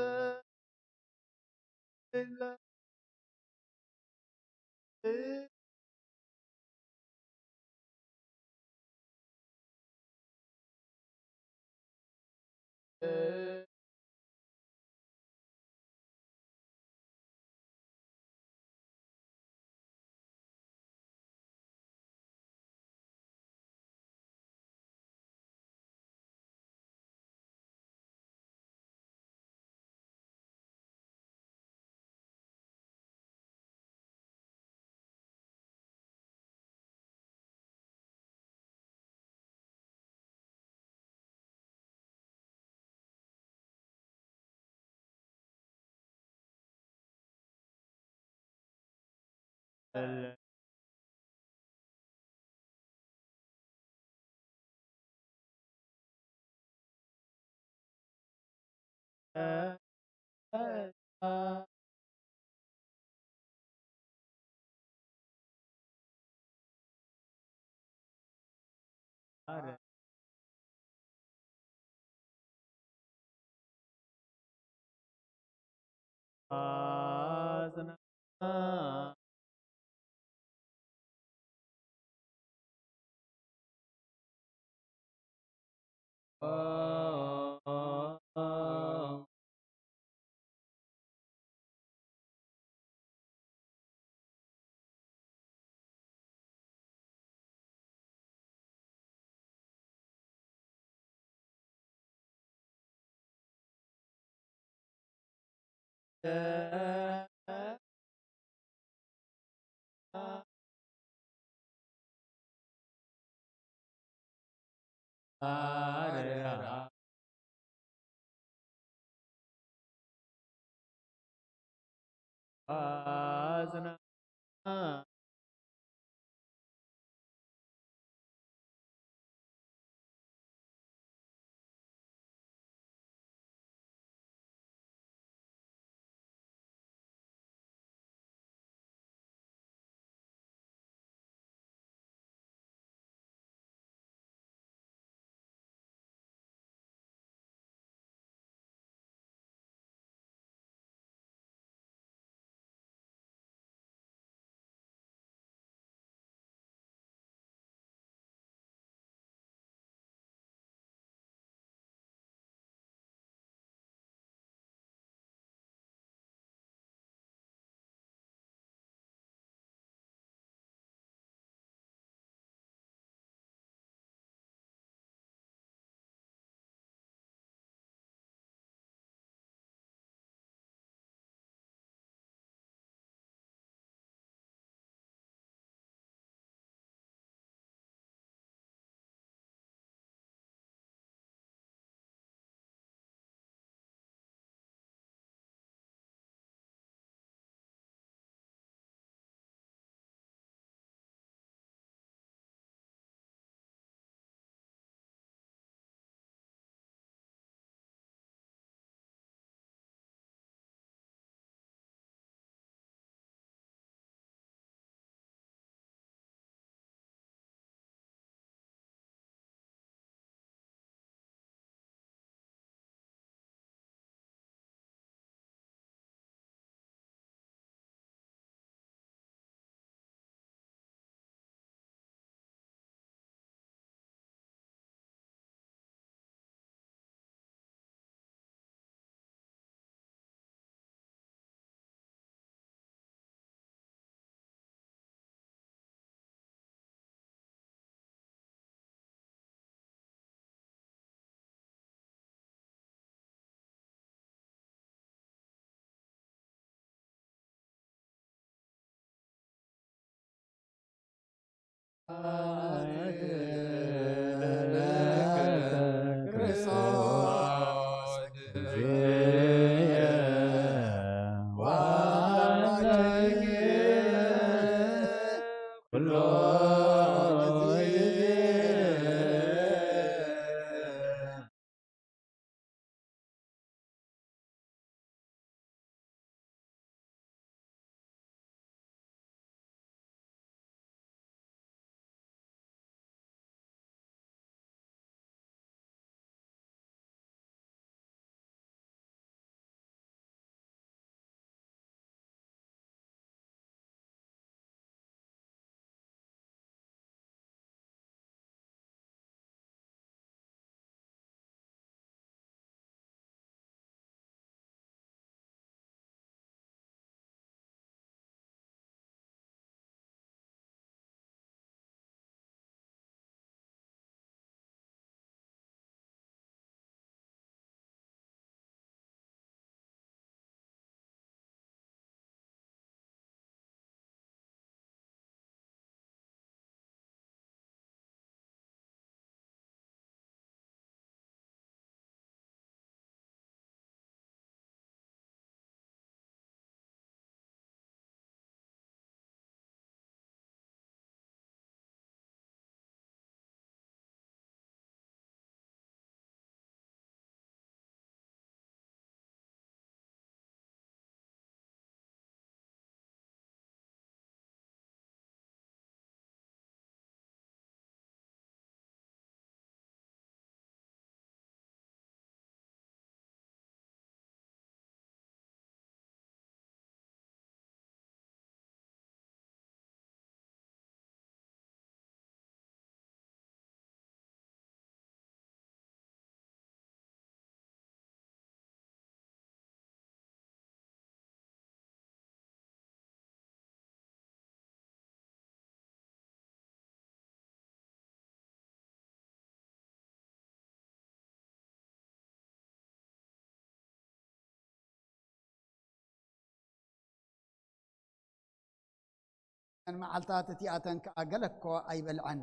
እተን መዓልታት እቲኣተን ከኣ ገለ እኮ ኣይበልዐን።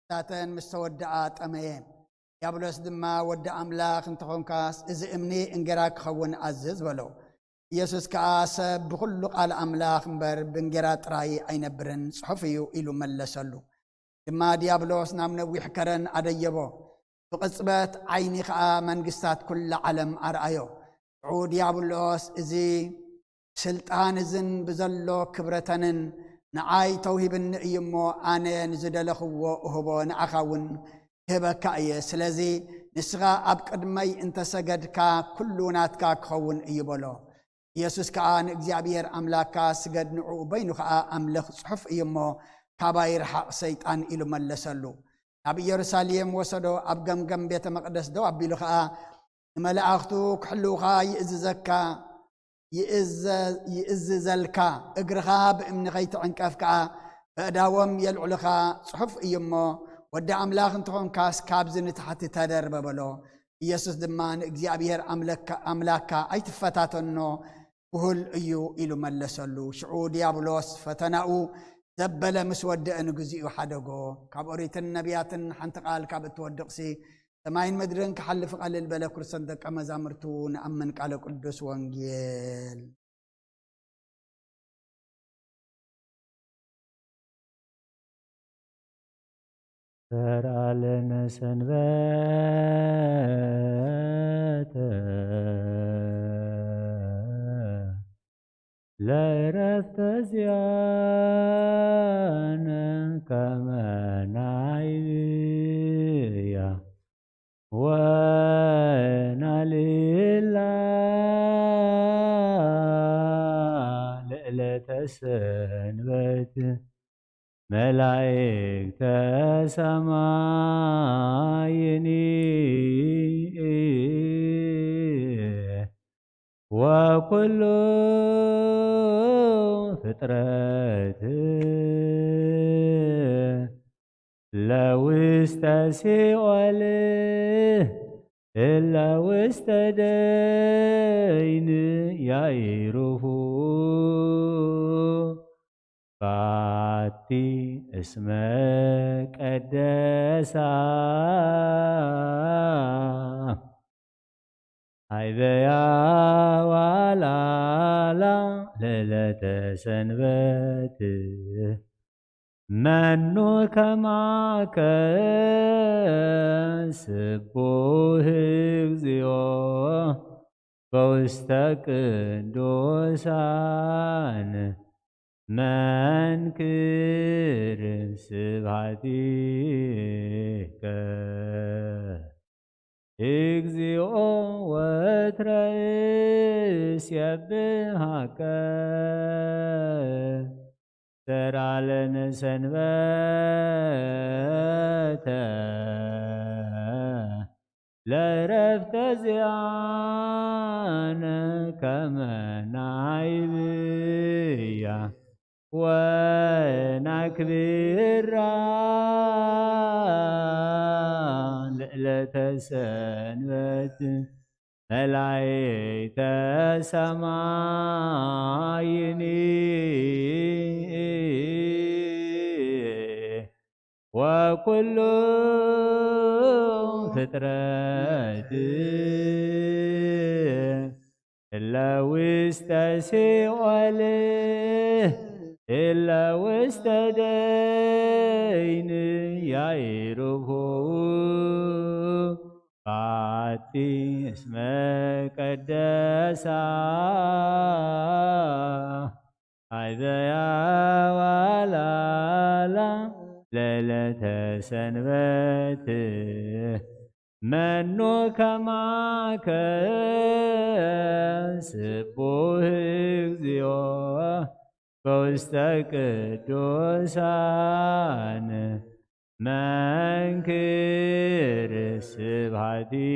እታተን ምስ ተወድኣ ጠመየ። ዲያብሎስ ድማ፣ "ወዲ ኣምላኽ እንተኾንካስ፣ እዚ እምኒ እንጌራ ክኸውን ኣዝዝ" በሎ። ኢየሱስ ከኣ፣ "ሰብ ብኹሉ ቃል ኣምላኽ እምበር ብእንጌራ ጥራይ ኣይነብርን፣ ጽሑፍ እዩ" ኢሉ መለሰሉ። ድማ ዲያብሎስ ናብ ነዊሕ ከረን ኣደየቦ። ብቕጽበት ዓይኒ ኸኣ መንግስታት ኩላ ዓለም ኣርኣዮ። ሽዑ ዲያብሎስ፣ "እዚ ስልጣን እዝን ብዘሎ ክብረተንን ንዓይ ተውሂብኒ እዩ እሞ፣ ኣነ ንዝደለኽዎ እህቦ፣ ንኣኻ እውን ክህበካ እየ። ስለዚ ንስኻ ኣብ ቅድመይ እንተሰገድካ፣ ኩሉ ናትካ ክኸውን እዩ" በሎ። ኢየሱስ ከኣ፣ "ንእግዚኣብሔር ኣምላክካ ስገድ፣ ንዕኡ በይኑ ከኣ ኣምልኽ፣ ጽሑፍ እዩ እሞ፣ ካባይ ርሓቕ ሰይጣን" ኢሉ መለሰሉ። ናብ ኢየሩሳሌም ወሰዶ፣ ኣብ ገምገም ቤተ መቕደስ ደው ኣቢሉ ከኣ፣ "ንመላእኽቱ ክሕልውኻ ይእዝዘካ፣ ይእዘ-፣ ይእዝዘልካ፣ እግርኻ ብእምኒ ከይትዕንቀፍ ከኣ በእዳዎም የልዕሉኻ፣ ጽሑፍ እዩ እሞ፣ ወዲ ኣምላኽ እንተኾንካስ ካብዚ ንታሕቲ ተደርበ" በሎ። ኢየሱስ ድማ፣ "ንእግዚኣብሔር ኣምለካ-፣ ኣምላካ ኣይትፈታተኖ፣ ብሁል እዩ" ኢሉ መለሰሉ። ሽዑ ዲያብሎስ ፈተናኡ ዘበለ ምስ ወደአ ንግዚኡ ሓደጎ። ካብ ኦሪትን ነቢያትን ሓንቲ ቃል ካብ እትወድቕሲ፣ ሰማይን ምድርን ክሓልፍ ቀልል በለ፣ ክርስቶስ ደቀ መዛሙርቱ ንኣምን ቃለ ቅዱስ ወንጌል። ተራለነ ሰንበተ ለእረፍተ ዚኣነ ከመ ናይብያ ወናልላ ለዕለተ ሰንበት መላእክተ ሰማይኒ ወኩሉ ፍጥረት ለውስተ ሲኦል እለ ውስተ ደይን ያኢሩፉ ባቲ እስመ ቀደሳ ሃይበያ ዋላላ ለዕለተ ሰንበት መኑ ከማከ ስቡህ እግዚኦ በውስተ ቅዱሳን መንክር ስብሐቲከ እግዚኦ ወትረ እሴብሐከ። ተራለነ ሰንበተ ለእረፍተ ዚኣነ ከመ ናይብያ ወናክብራ ለዕለተ ሰንበት መላእክተ ሰማይኒ ወኩሉ ፍጥረት እለ ውስተ ሲኦል እለ ውስተ ደይን ያኢሩፉ ባቲ እስመ ቀደሳ ሃይበያ ዋላላ ለዕለተ ሰንበት መኑ ከማከ ስቡህ እግዚኦ በውስተ ቅዱሳን መንክር ስብሐቲከ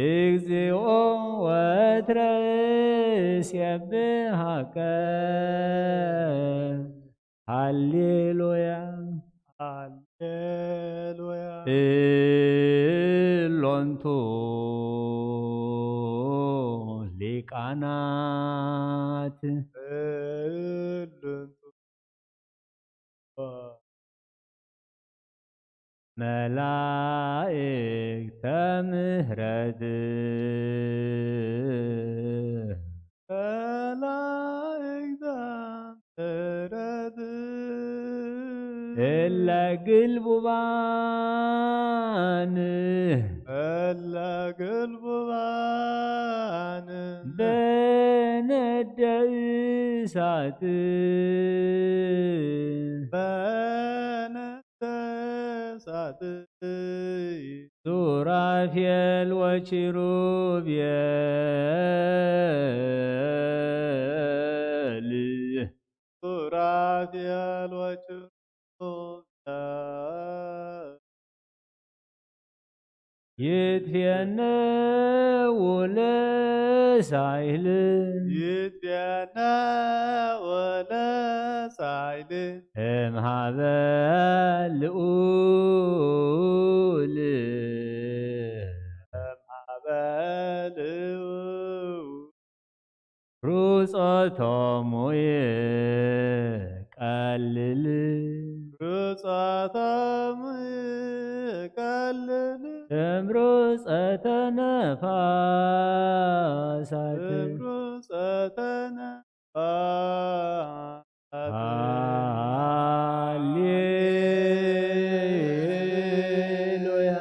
እግዚኦ ወትረ እሴብሐከ። ሃሌሉያ። ሃሌሉያ። እሎንቱ ሊቃናት መላእክተ ምሕረት መላእክተ ምሕረት እለ ግልቡባን እለ ግልቡባን በነደ እሳት በነደ እሳት ሱራፌል ወኪሩቤል ሱራፌል ወኪሩቤል ይትፌነው ለሳይል ይትፌነው ለሳይል እምሃበ ልዑል እምሃበ ልዑል ሩጾቶሙ ይቀልል ሩጾቶሙ ይቀልል እምሩጸተ ነፋሳት እምሩጸተ ነፋሳት ሃሌሉያ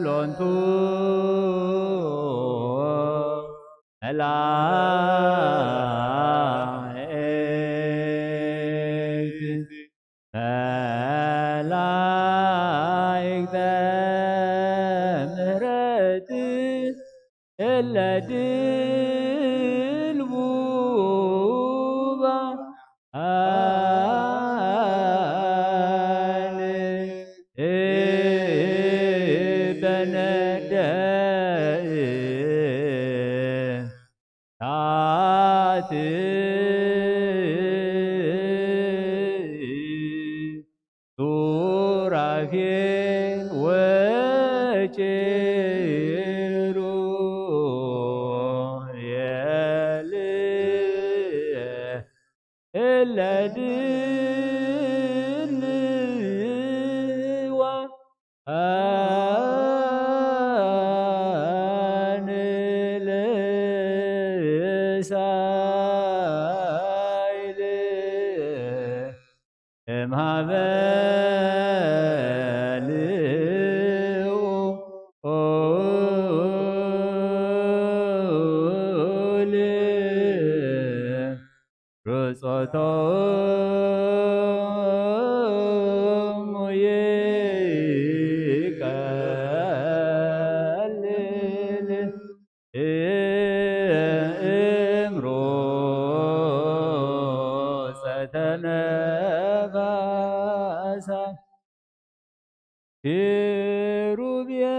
ሎንቱ መላእክት መላእክተ ምሕረት እለ ድልቡባ አን በነደ እሳት ሱራፌል ወኪሩቤል እለ ድልዋ አን ለሳይል እምሃበ ልዑል ሩጾቶሙ ይቀልል እምሩጸተ ነፋሳት ኪሩቤል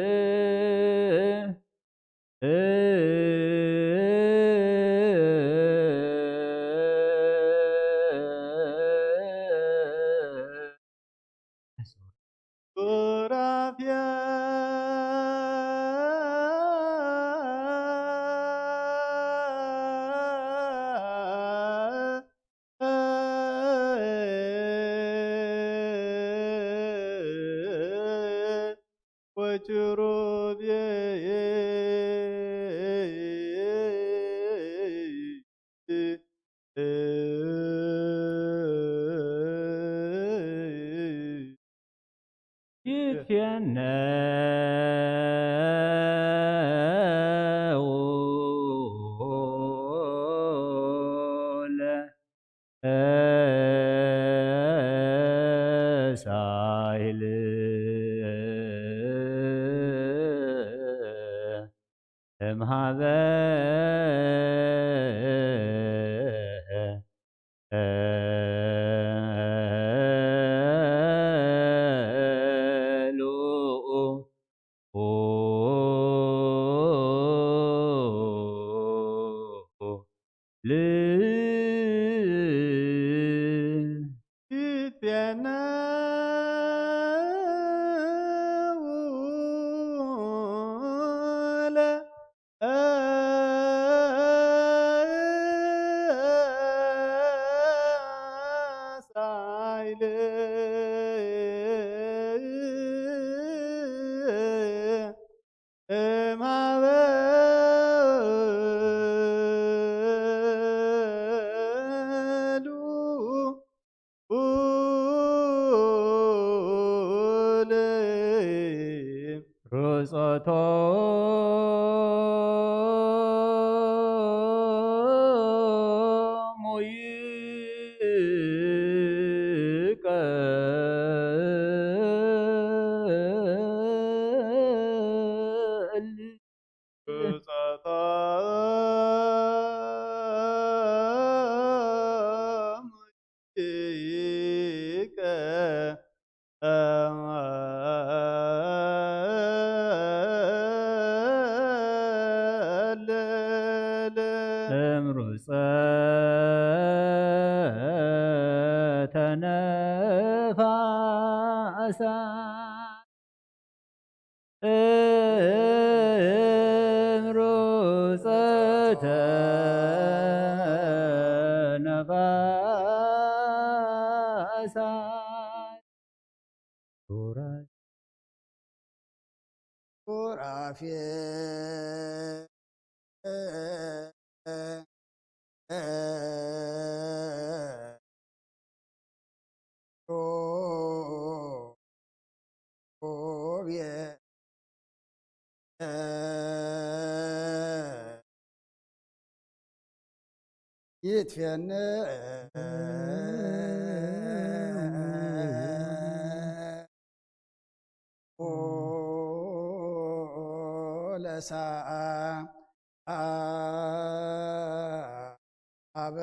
ወኪሩቤል ሱራፌል ወኪሩቤል ይትፌነው ለሳይል እምሃበ እምሩፀ ተነፋሳ እምሩፀ ተነፋሳ ሱራፌል ይትፌን ለሳ አበ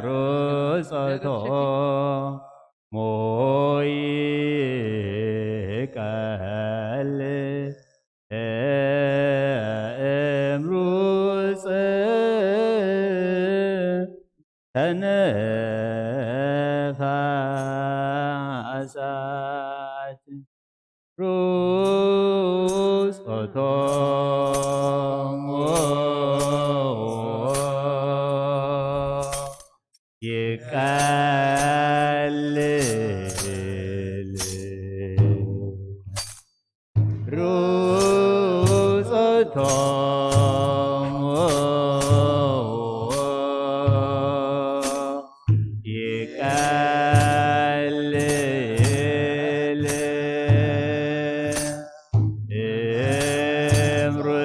ሩጸቶ ሞይቀል እምሩጸ ተነፋሳት ሩጾቶም ይቀልል ሩጾቶም ይቀልል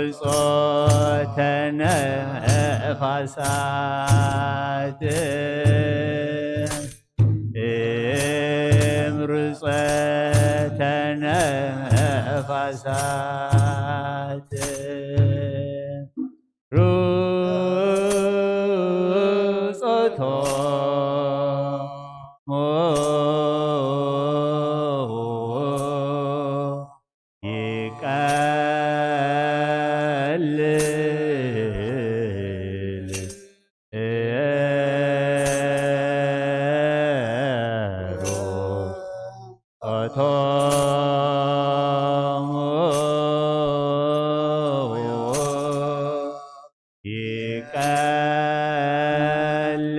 እምርጾተ ነፋሳት እምርጾተ ነፋሳት ሩጾቶም ይቀልል ሩጾቶም ይቀልል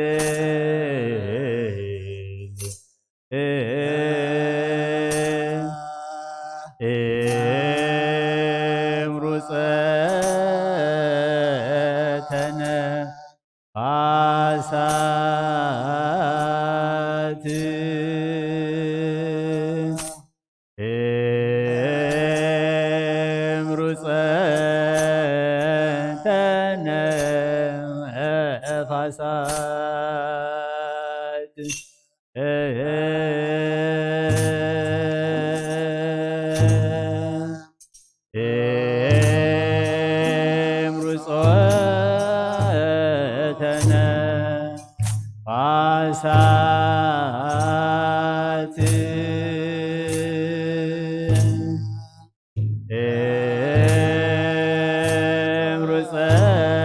እምሩጸተ ነፋሳት እምሩጸተ ነፋሳት እምሩጸተ ነፋሳት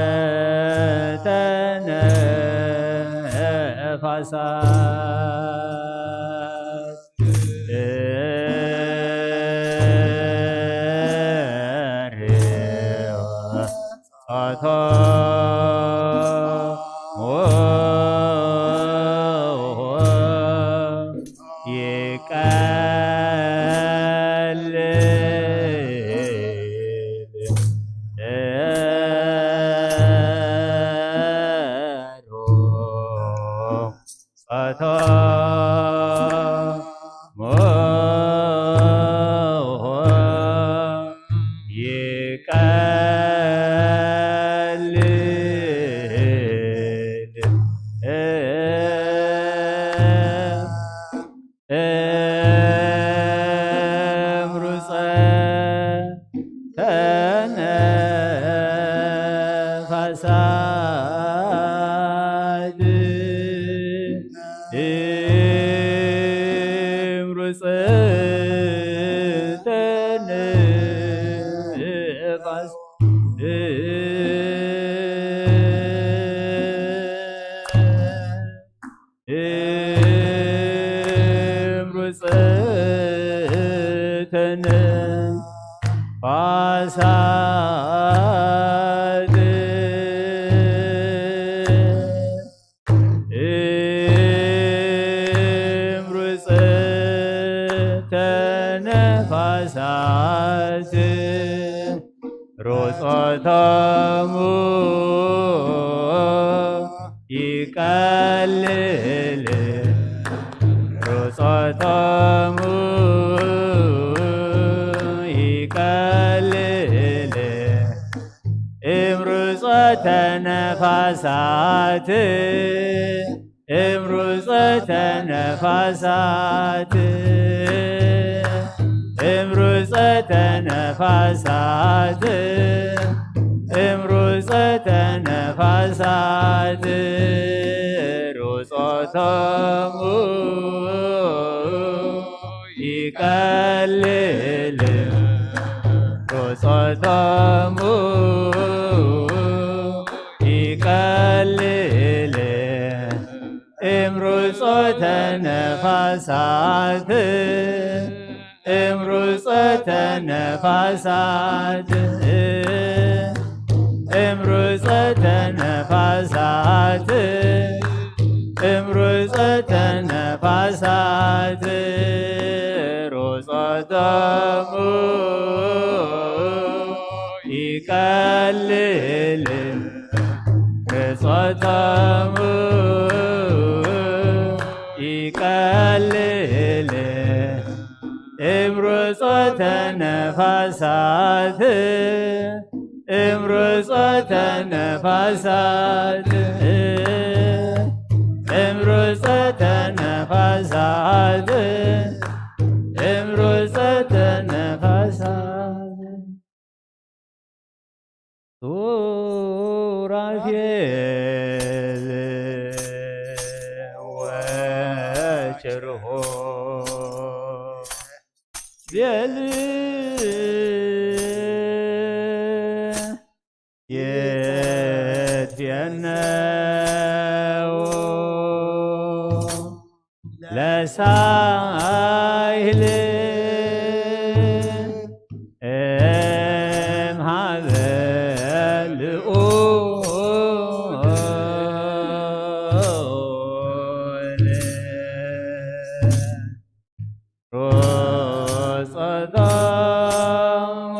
እምሩጸተ ነፋሳት ጾቶም ይቀልል ጾቶም ይቀልል እምሩጸ ተነፋሳት እምሩጸ ተነፋስ እምሩጸተ ነፋሳት እምሩጸተ ነፋሳት ሮጾቶሙ ይቀልል ሮጾቶሙ ይቀልል እምርጾተ ነፋሳት እምርጾተ ነፋሳት እምርጾተ ነፋሳት እምርጾተ ሩፀተ ነፋሳት ሩፀቶሙ ይቀልል፣ ሩፀቶሙ ይቀልል። እምሩፀተ ነፋሳት እምሩፀተ ነፋሳት እምሩፀተ ነፋሳት እምሩፀተ ነፋሳት ሩፀቶሙ ይቀልል፣ ርፀቶሙ ይቀልል። እምሩፀተ ነፋሳት እምሩፀተ ነፋሳት እምሩፀተ ነፋሳት እምሩፀተ ነፋሳት ሱራፌል ወኪሩቤል ይትፌነው ለሳይል እምሃበ ልዑል ሮጸቶም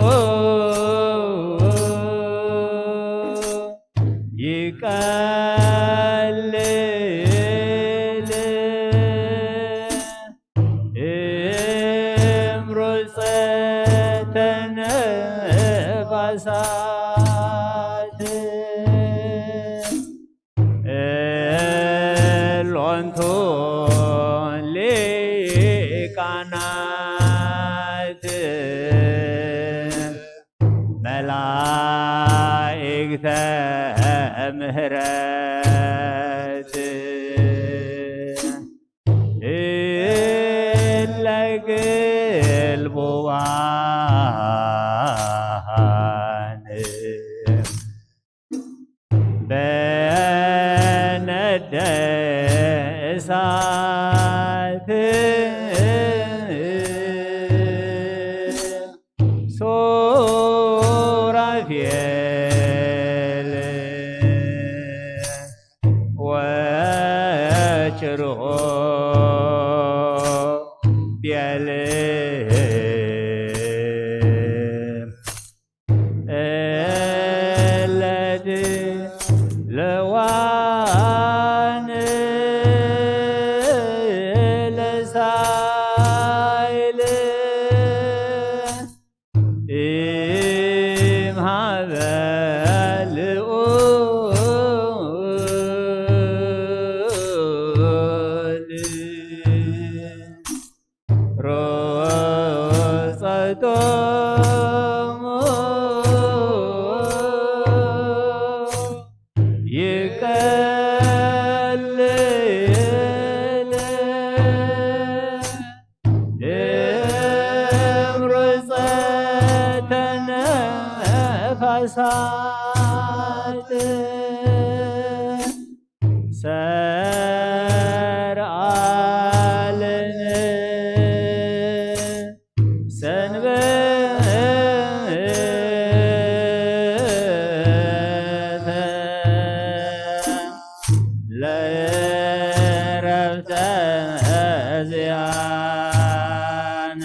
ይቀልል እምሮጸተ ነፋሳት እሎንቱ ሊቃናት መላእክተ ምህረት እለ ግልቡባን በነደ እሳት ሱራፌል ወኪሩቤል እለ ድሉዋን ለሳይል እምሃበ ልዑል ሮጸቶሙ ይቀልል እምሮጸተ ነፋሳት ሰርዓልን ሰንበተ ለረፍተ ዚኣነ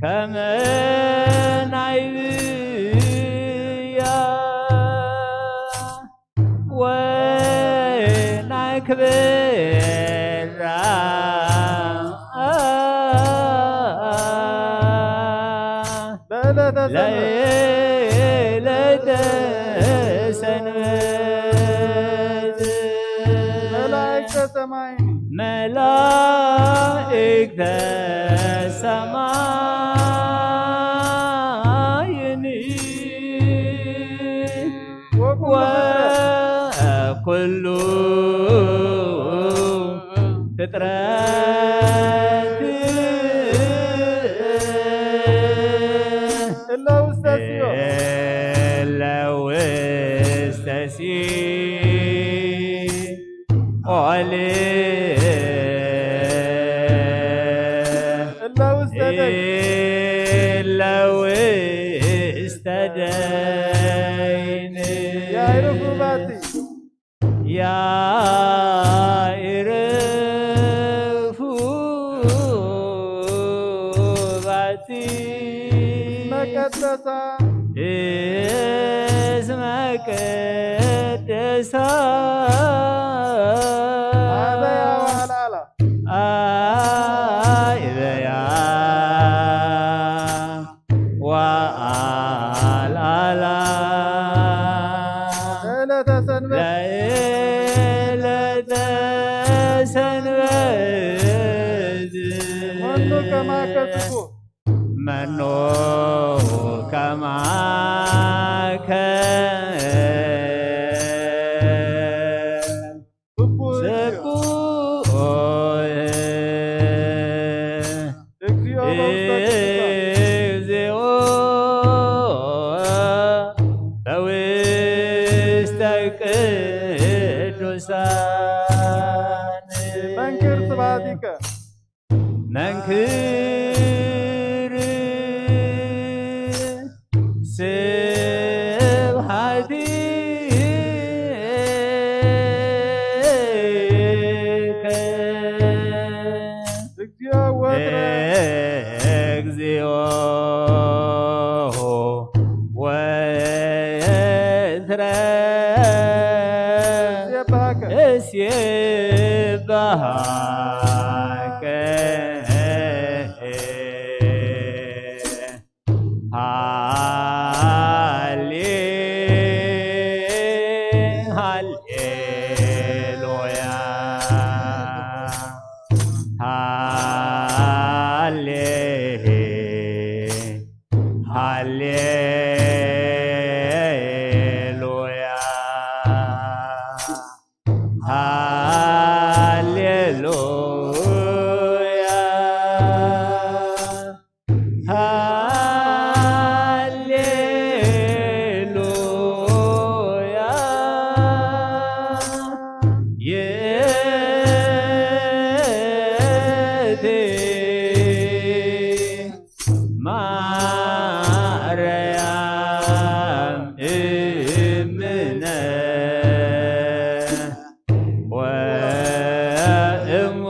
ከመ ናይ ብያ ወይ ናይ ክብራ በዕለተ ሰንበት ለይለተ ሰንበት መላእክተ ሰማይ መላእክተ ሰማይኒ ኩሉ ፍጥረት እለ ውስተ ሲኦል። እለ ውስተ ሲኦል። እለ ውስተ ደይን። እለ ውስተ ደይን። ያዕርፉ ባቲ። ያዕርፉ ባቲ። እስመ ቀደሳ። እስመ ቀደሳ። አበያ ወአልዓላ። አበያ ወአልዓላ። ለዕለተ ሰንበት። ለዕለተ ሰንበት። መኑ ከማከ ስቡሕ። መኑ ከማከ ስቡሕ። ስቡሕ። እግዚኦ በውስተ ቅዱሳን። እግዚኦ በውስተ ቅዱሳን። መንክር ስብሐቲከ። መንክር ስብሐቲከ። እግዚኦ ወትረ። እግዚኦ ወትረ። እሴብሐከ። እሴብሐከ። ሃሌ-፣ ሃሌሉያ። ሃሌ-፣ ሃሌሉያ። ሃሌሉያ። ሃሌሉያ። የእቴ ማርያም እምነ ወእሙ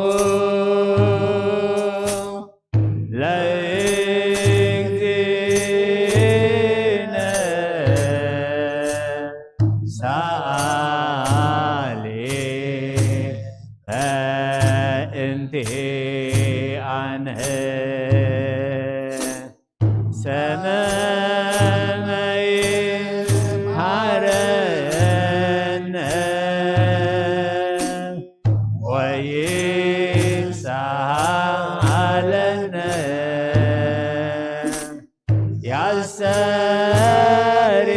ለእግዚእነ ሰአሊ በእንቲአነ። ሰመመ ይምሃረነ ወይሳሃለነ። ያስተሪ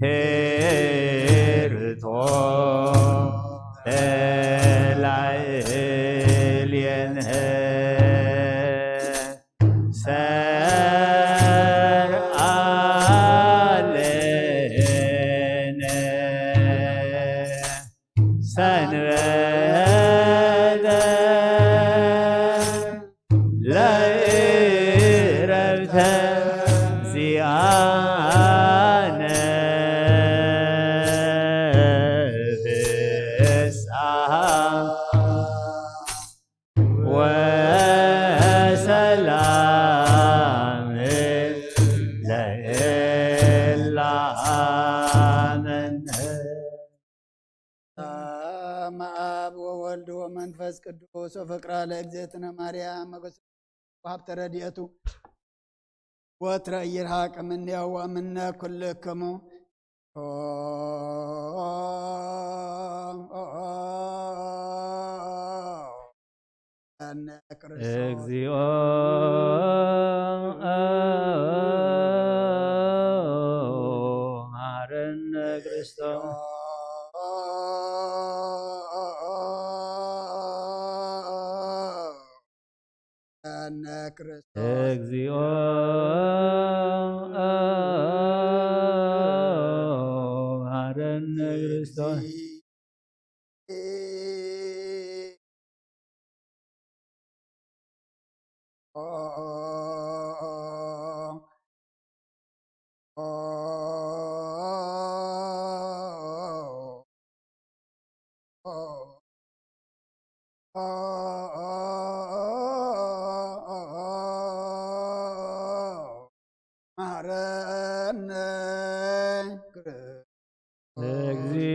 ሄርቶ ላዕሌነ። ሰርዓለነ ሰንበተ ለእረፍተ ዚአነ ፍስሐ ወሰላም ለእለ አመነ። በስመ አብ ወወልድ ወመንፈስ ቅዱስ ወፍቅራ ለእግዝእትነ ማርያም መገሱ ወሀብተ ረድኤቱ ወትረ ይርሃቅ እምኔሁ ወእምነ ኩልክሙ። እነ ክርስቶስ እግዚኦ መሐረነ ክርስቶስ። መሐረነ ክርስቶስ። እግዚኦ መሐረነ ክርስቶስ። መሐረነ ክርስቶስ። እግዚኦ።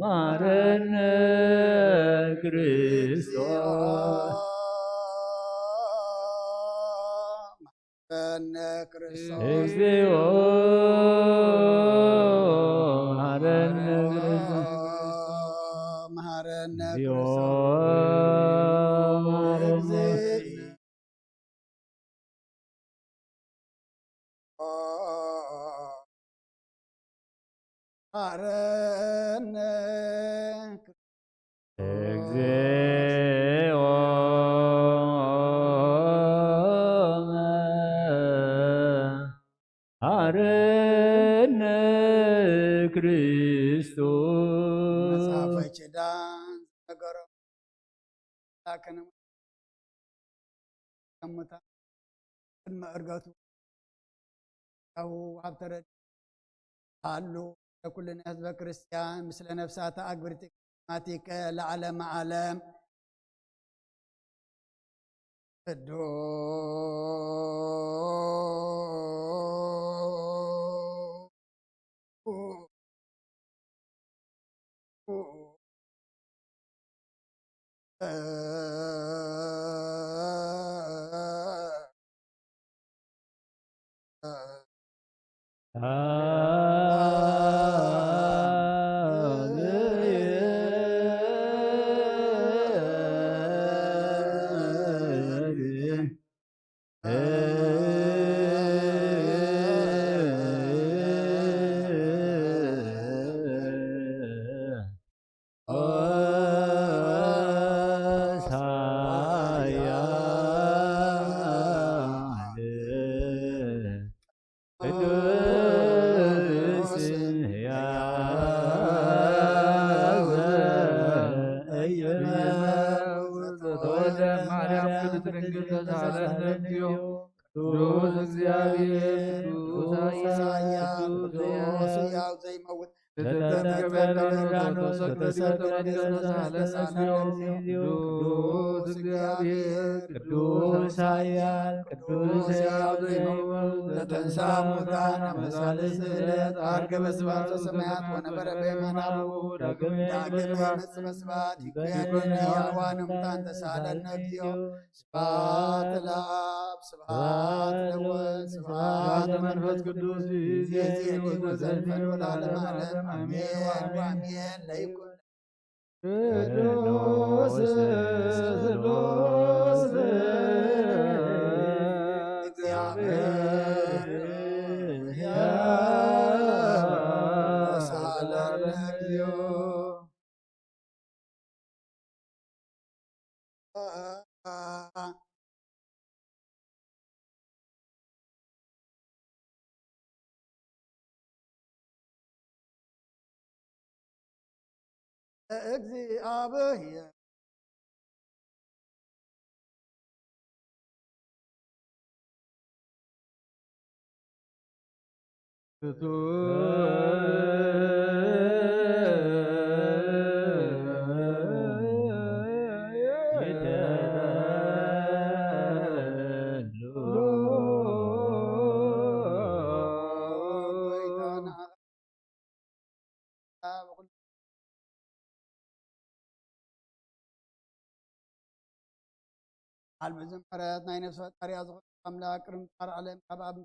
መሐረነ ክርስቶስ። መሐረነ ክርስቶስ። እግዚኦ መሐረነ ክርስቶስ። መሐረነ እግዚኦ ክርስቶስ። መሐረነ። መሐረነ። እግዚኦ መሐረነ ክርስቶስ። መጽሐፈ ኪዳን ዝነገሮም ኣምላክነ ከሙታ ቅድመ ዕርገቱ ካብኡ ኣብ ተረድ ሃሉ ለኩልነ ህዝበ ክርስቲያን ምስለ ነፍሳተ ኣግብርቲ ማቲከ ለዓለመ ዓለም። ቅዱስ ቅዱስ ሕያው ዘኢይመውት ዘተወልደ ማርያም ቅድስት ድንግል ተሳለነ እግዚኦ። ቅዱስ እግዚአብሔር ቅዱስ ኃያል ቅዱስ ሕያው ዘይመውት ዘተጠመቀ ዮርዳኖስ ዘተጠመቀ ተሳለነ እግዚኦ። ቅዱስ እግዚአብሔር ቅዱስ ኃያል ቅዱስ ሕያው ዘይመውት ዘተንሳ ሙታን አመሳለ ስዕለት አርገ በስብሐተ ሰማያት ወነበረ በየማነ አቡሁ ዳግም ይመጽእ በስብሐት ይኩነን ሕያዋን ሙታን ተሳለነ እግዚኦ። ስብሐት ለአብ ስብሐት ለወልድ ስብሐት ለመንፈስ ቅዱስ ይእዜኒ ወዘልፈን ወለዓለመ ዓለም አሜን ወአሜን። ለይኩን ቅዱስ ስሉስ እግዚአብሔር ሳለን እግዚኦ። እግዚአብሔር በዓል ብዙሕ ምሕረት ናይ ነፍሲ ፈጣሪያ ዝኾነ ኣምላክ ቅድሚ ጻር ዓለም ካብ ኣብ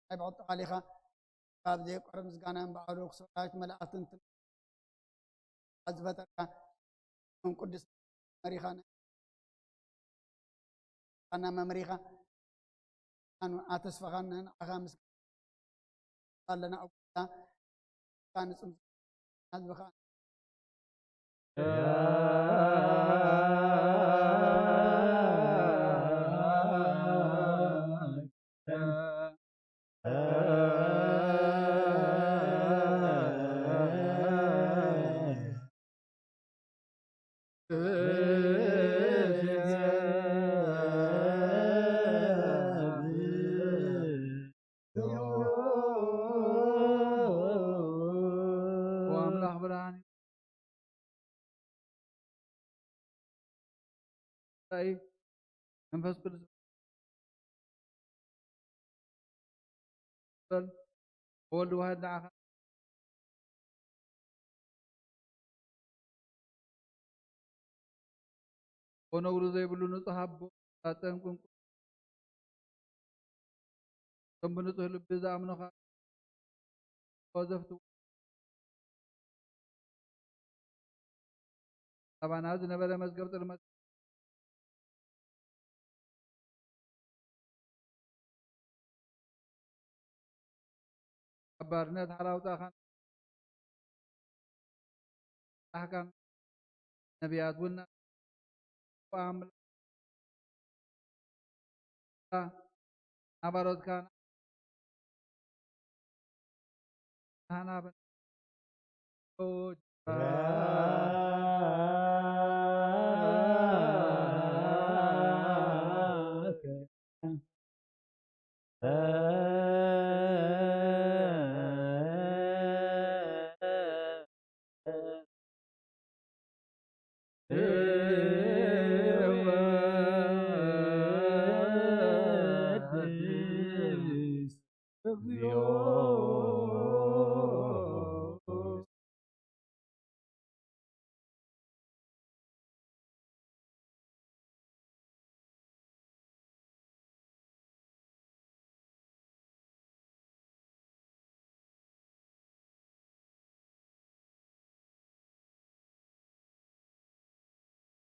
ናይ ብቐጥታ ዓሊኻ ካብ ዘይቆርብ ምስጋናን በዓሉ ክሱራዊት መላእክትን ትል-፣ ዝፈጠርካ ን ቅዱስ መሪኻ ና መምሪኻ ኣተስፋኻን ንዓኻ ምስ ኣለና ኣጉታ ንጽም ህዝብኻ ኣምላኽ ብርሃን እዩ። መንፈስ ቅዱስ በል፣ ወልድ ዋህድ ንዓኻ ወነውሪ ዘይብሉ ንጹህ ኣቦ፣ ጸንቁን ከም ብንጹህ ልቢ ዝኣምኑኻ ዘፍትዉ ኣባና ዝነበረ መዝገብ ጽልመት ካብ ባርነት ሓራ ኣውጻእኻን ኣሕካም ነቢያት እውን ኣምላኽ ናባሮትካ ናህና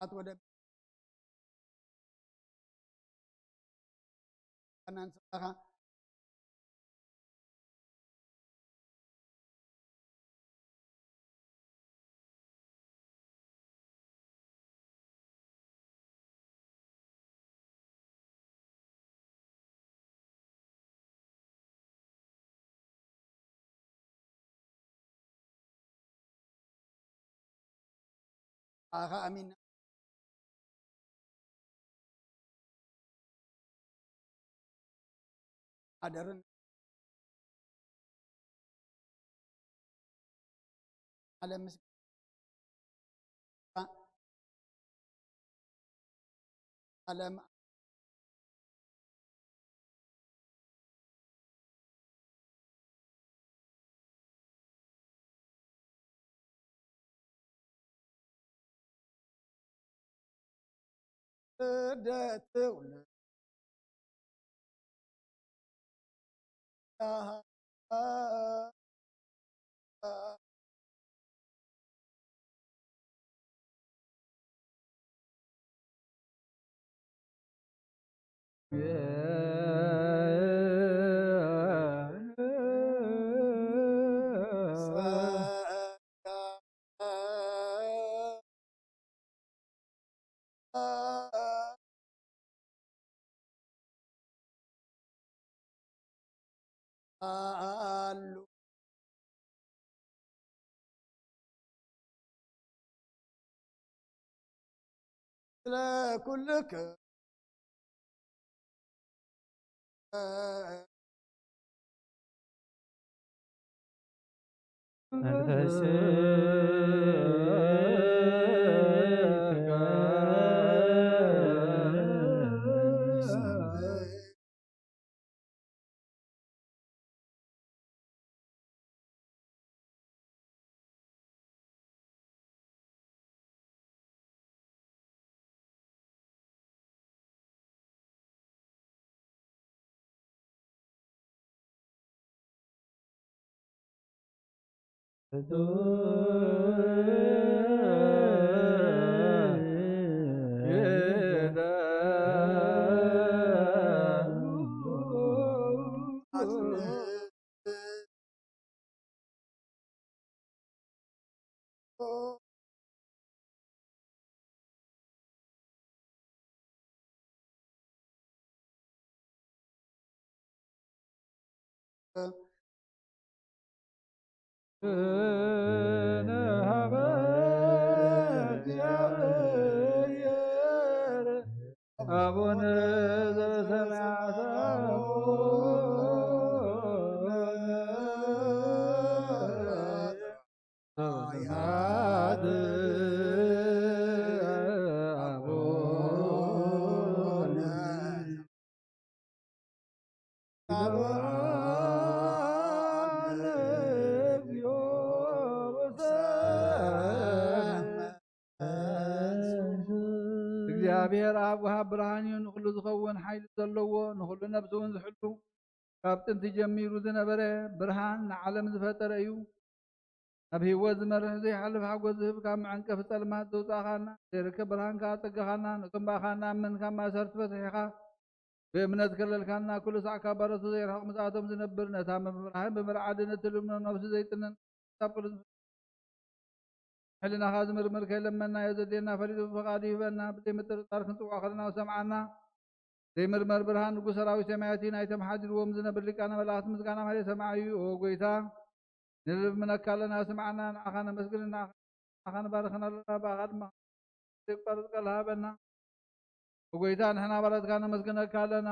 ኣት ወደ ኣናን ስኻ ኣኻ ኣሚን ሓደርን ዓለም ምስ ዓለም ስደት ትውልድ ኣሉ ስለ ኩልክ መንፈስከ ንሃበ እግዚኣብሔር አቡነ ዘበሰማያት አቡነ እግዚኣብሔር ኣብ ወሃብ ብርሃን እዩ፣ ንኹሉ ዝኸውን ሓይሊ ዘለዎ፣ ንኹሉ ነፍሲ እውን ዝሕሉ፣ ካብ ጥንቲ ጀሚሩ ዝነበረ ብርሃን ንዓለም ዝፈጠረ እዩ። ናብ ህይወት ዝመርሕ ዘይሓልፍ ሓጎስ ዝህብ፣ ካብ መዐንቀፊ ጸልማት ዘውጻእኻና፣ ዘይርከብ ብርሃን ከኣ ኣጸጋኻና፣ ነቶም ብኣኻ ንኣምን ካብ ማእሰርቲ ፈትሒኻ፣ ብእምነት ከለልካና፣ ኩሉ ሳዕ ካብ ባሮቱ ዘይርሕቕ ምስኣቶም ዝነብር፣ ነታ ብመብርሃን ብምርዓድን እትልምኖ ነፍሲ ዘይጥንን ክሳብ ቅዱስ ሕልናኻ ዝምርምር ከይለመናዮ ዘድልየና ፈሊጡ ብፍቓዱ ይህበና። ብዘይምጥርጣር ክንጽውዖ ከለና ሰምዓና። ዘይምርመር ብርሃን ንጉስ ሰራዊት ሰማያት እዩ። ናይቶም ሓዲርዎም ዝነብር ሊቃነ መላእኽቲ ምስጋና ማህሌት ሰማዒ እዩ። ኦ ጎይታ፣ ንልምነካ ኣለና፣ ስምዓና። ንዓኻ ነመስግን፣ ንዓኻ ንባርኽን ኣለና፣ ብኣኻ ድማ ዘይቋርጽ ቃል ሃበና። ኦ ጎይታ፣ ንሕና ባሮትካ ነመስግነካ ኣለና።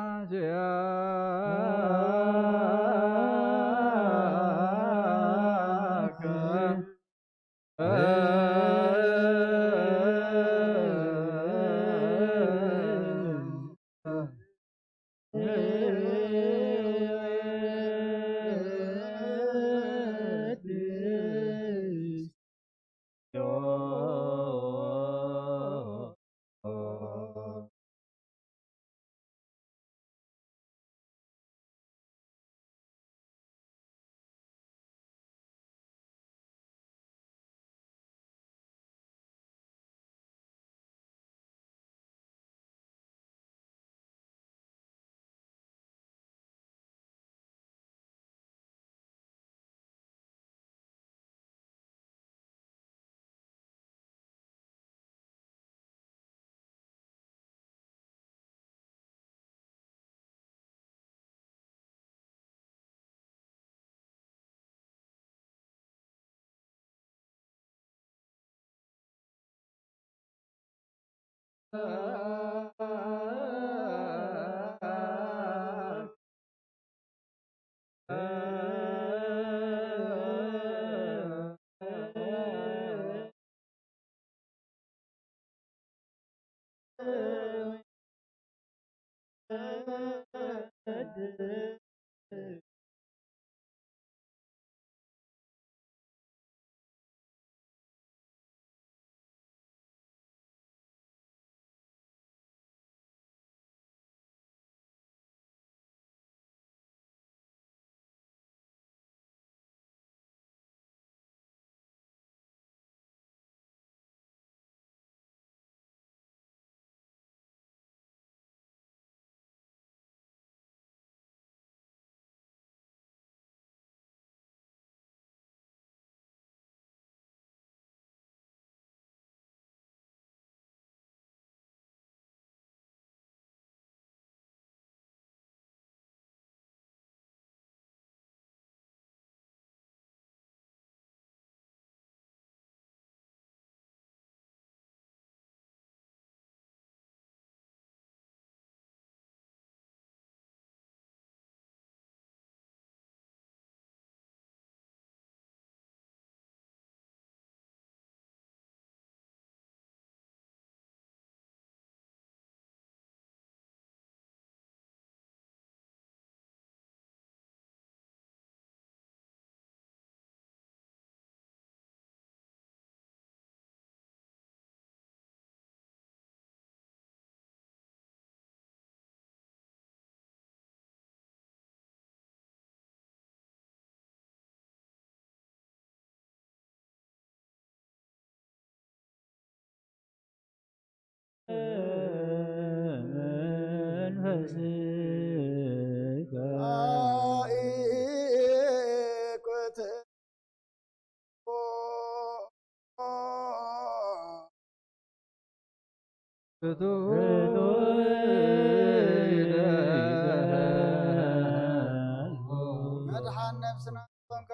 መድሓን ነብስና ዝኾንካ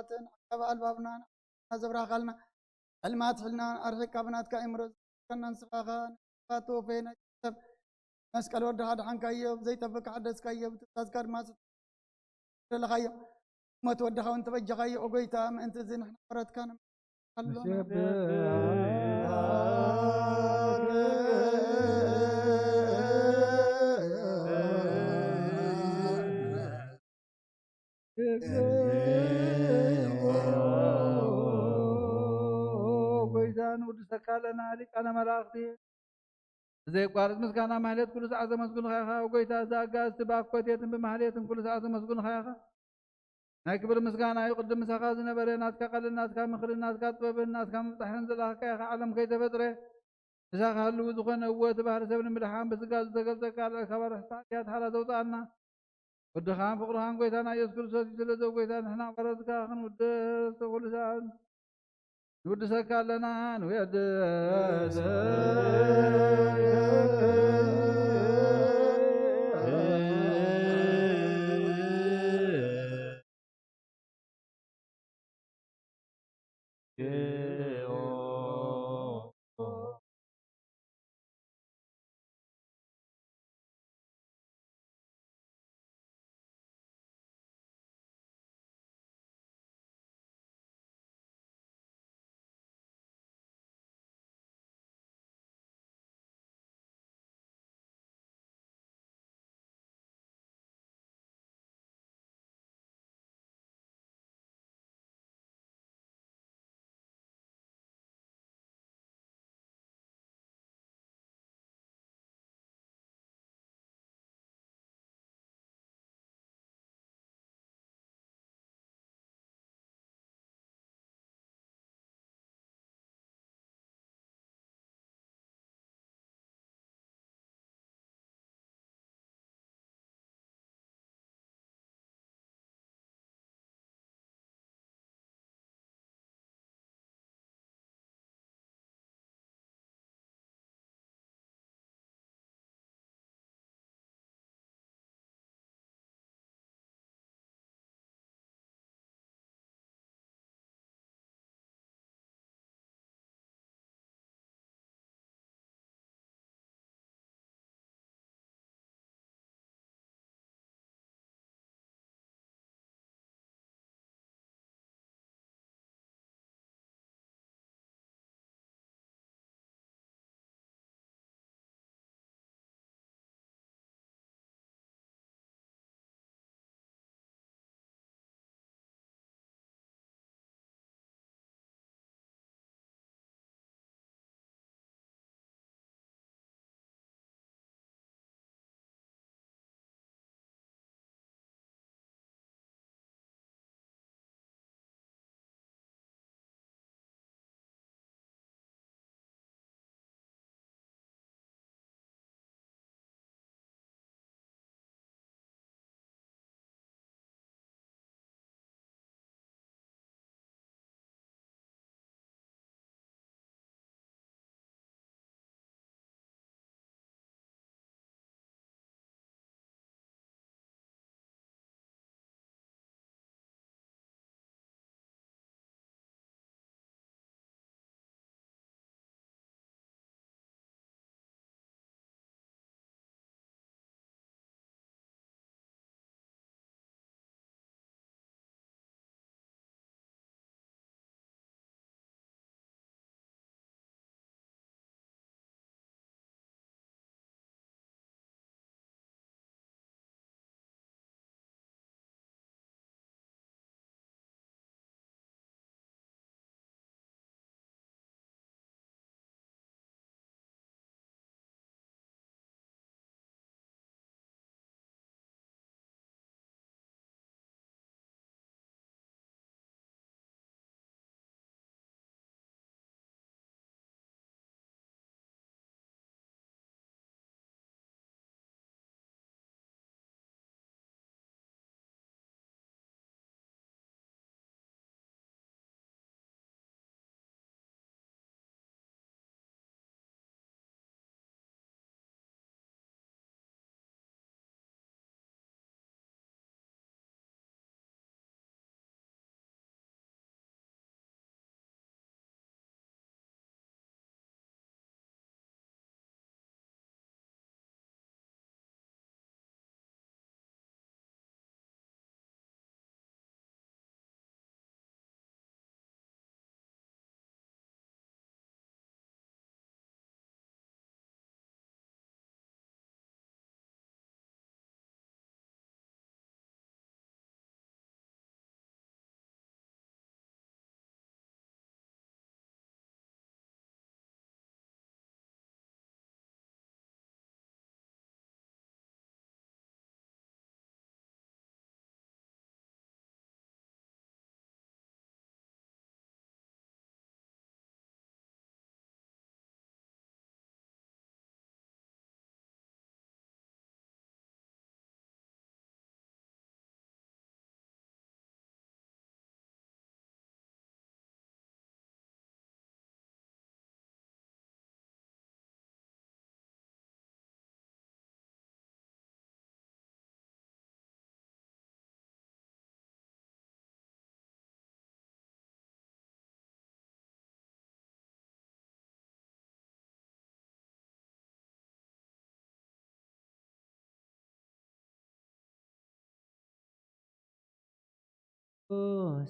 ትን ዓቃቢ ኣልባብና ዘብራኻልና፣ ሕልማት ሕልና ኣርሒቅካ ብናትካ እምሮ ዝከና ንስኻኻ ንስኻ ተወፈየ ናይ ሰብ መስቀል ወድኻ ድሓንካዮ፣ ብዘይጠፍእ ሓደስካዮ፣ ብትእዛዝካ ድማ ደለኻዮ። ሞት ወድኻ እውን ተበጀኻዮ። ኦ ጎይታ፣ ምእንቲ እዚ ንሕና ወረትካ ንመ-፣ ኣሎና። ንሴብሕ። ጎይታ ንውድሰካ ኣለና፣ ሊቃነ መላእኽቲ። ብዘይቋርጽ ምስጋና ማህሌት ኩሉ ሰዓት ዘመስግኑኻ ኢኻ። ጎይታ፣ እዚ ኣጋእዝቲ ብኣኮቴትን ብማህሌትን ኩሉ ሰዓት ዘመስግኑኻ ኢኻ። ናይ ክብር ምስጋና እዩ ቅድም ምሳኻ ዝነበረ፣ ናትካ ቃልን ናትካ ምኽርን ናትካ ጥበብን ናትካ ምብጻሕን ዝለኣኽካ ኢኻ። ዓለም ከይተፈጥረ ምሳኻ ህልው ዝኾነ፣ እወ፣ እቲ ባህሪ ሰብ ንምድሓን ብስጋ ዝተገልጸ ቃል፣ ካብ ኣርሕስቲ ሓጢኣት ሓራ ዘውጽኣና፣ ወድኻን ፍቕርኻን ጎይታና ኢየሱስ ክርስቶስ እዩ። ስለዚ፣ ኦ ጎይታ፣ ንሕና ባሮትካ ክንውደስ ኩሉ ሰዓት ንውድሰካ ኣለና፣ ንውየድስ።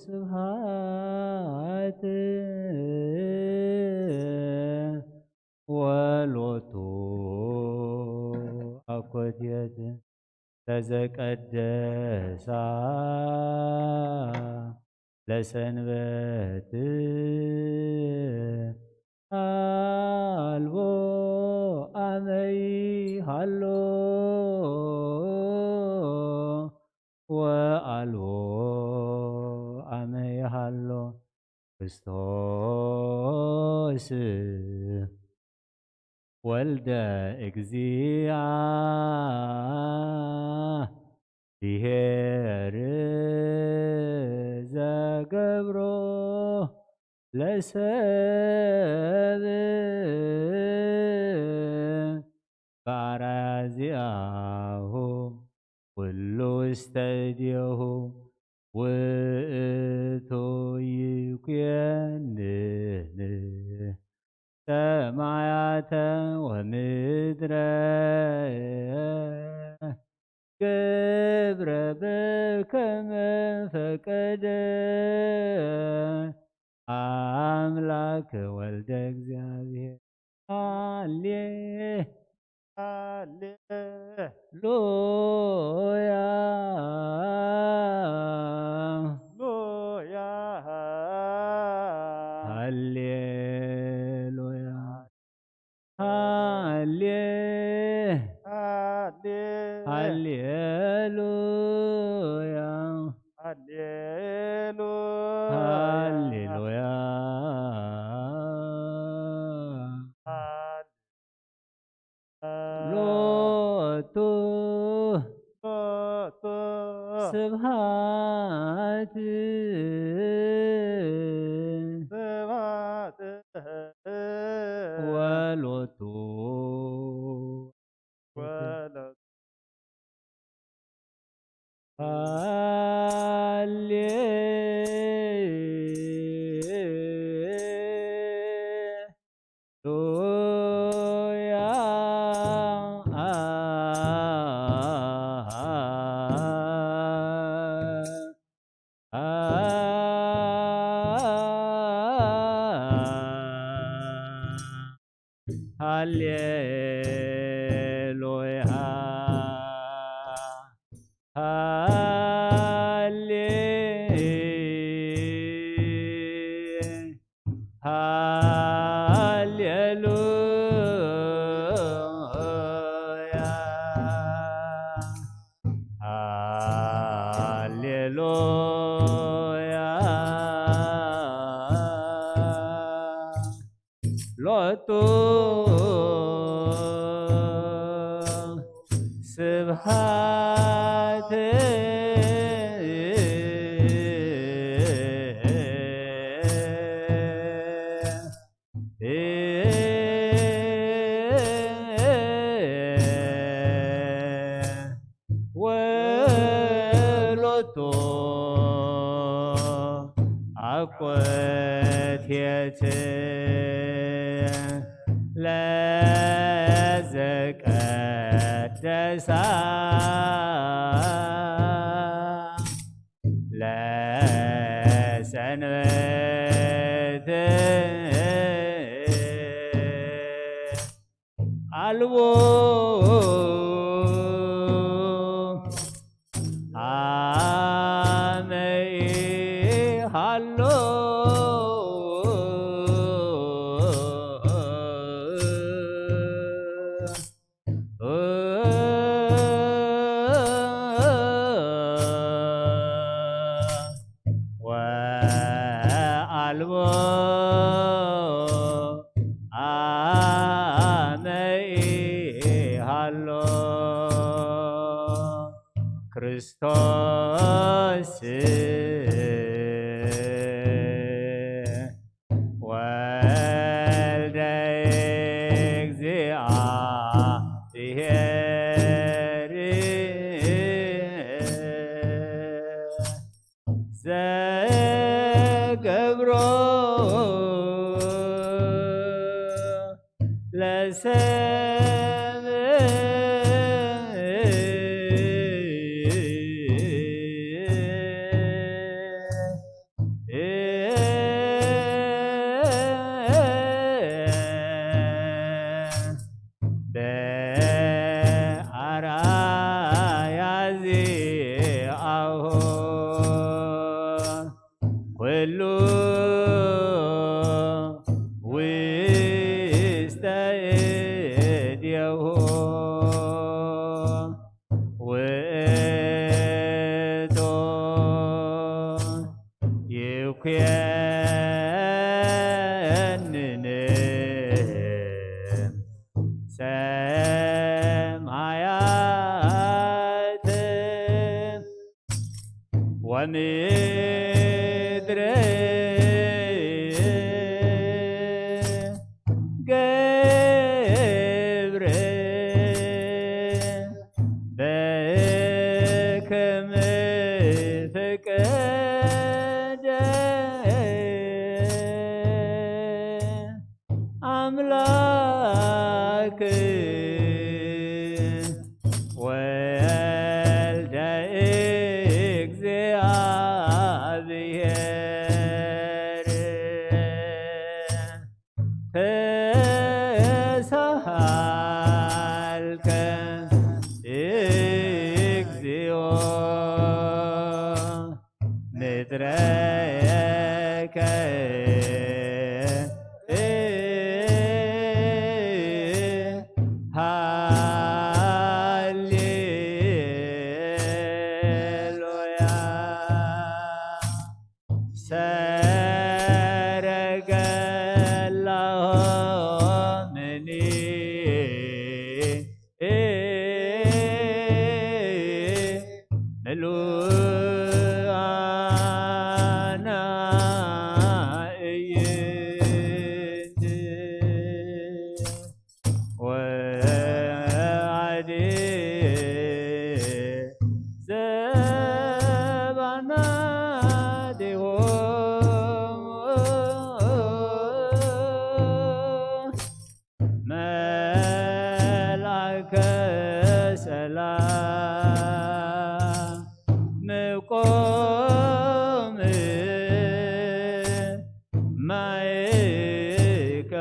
ስብሐት ወሎቱ አኮቴት ለዘቀደሳ ለሰንበት አልቦ አመይ ሃሎ ወአልቦ አመይ ሃሎ ክርስቶስ ወልደ እግዚአብሔር ዘገብሮ ለሰብ በአርአያ ዚአሁ ኩሉ ውስተ እዴሁ ውእቱ ይኩየንን ሰማያተ ወምድረ ገብረ በከመ ፈቀደ አምላክ ወልደ እግዚአብሔር። ሃሌ ሃሌ ሉያ ሉያ ሃሌ ሉያ ሃሌ ሃሌ ሃሌ ሉያ ሃሌ ሉያ ሃሌ ሉያ ሃሌ ሎቱ ሎቱ ስብሐት ስብሐት ወሎቱ ወሎቱ ሃሌ ሉያ ሃሌ ሉያ ሃሌ ሃሌ ሉያ ሃሌ ሉያ ሎቱ ስብሐት ወሎቱ አኮቴት ለዘቀደሳ ለሰንበት አልቦ አመ ኢሃሎ ወአልቦ አመ ኢሃሎ ክርስቶስ ወልደ እግዚአብሔር ዘገብሮ ለሰብ ወልደ እግዚኣብሔር ተሳሃልከ እግዚኦ ምድረከ ሃሌሉያ። ሰረገላሆምኒ ምሉኣና እይንት ወዓዲ ዘባና ዲሆ መልኣከ ሰላም ምቆም ማይከ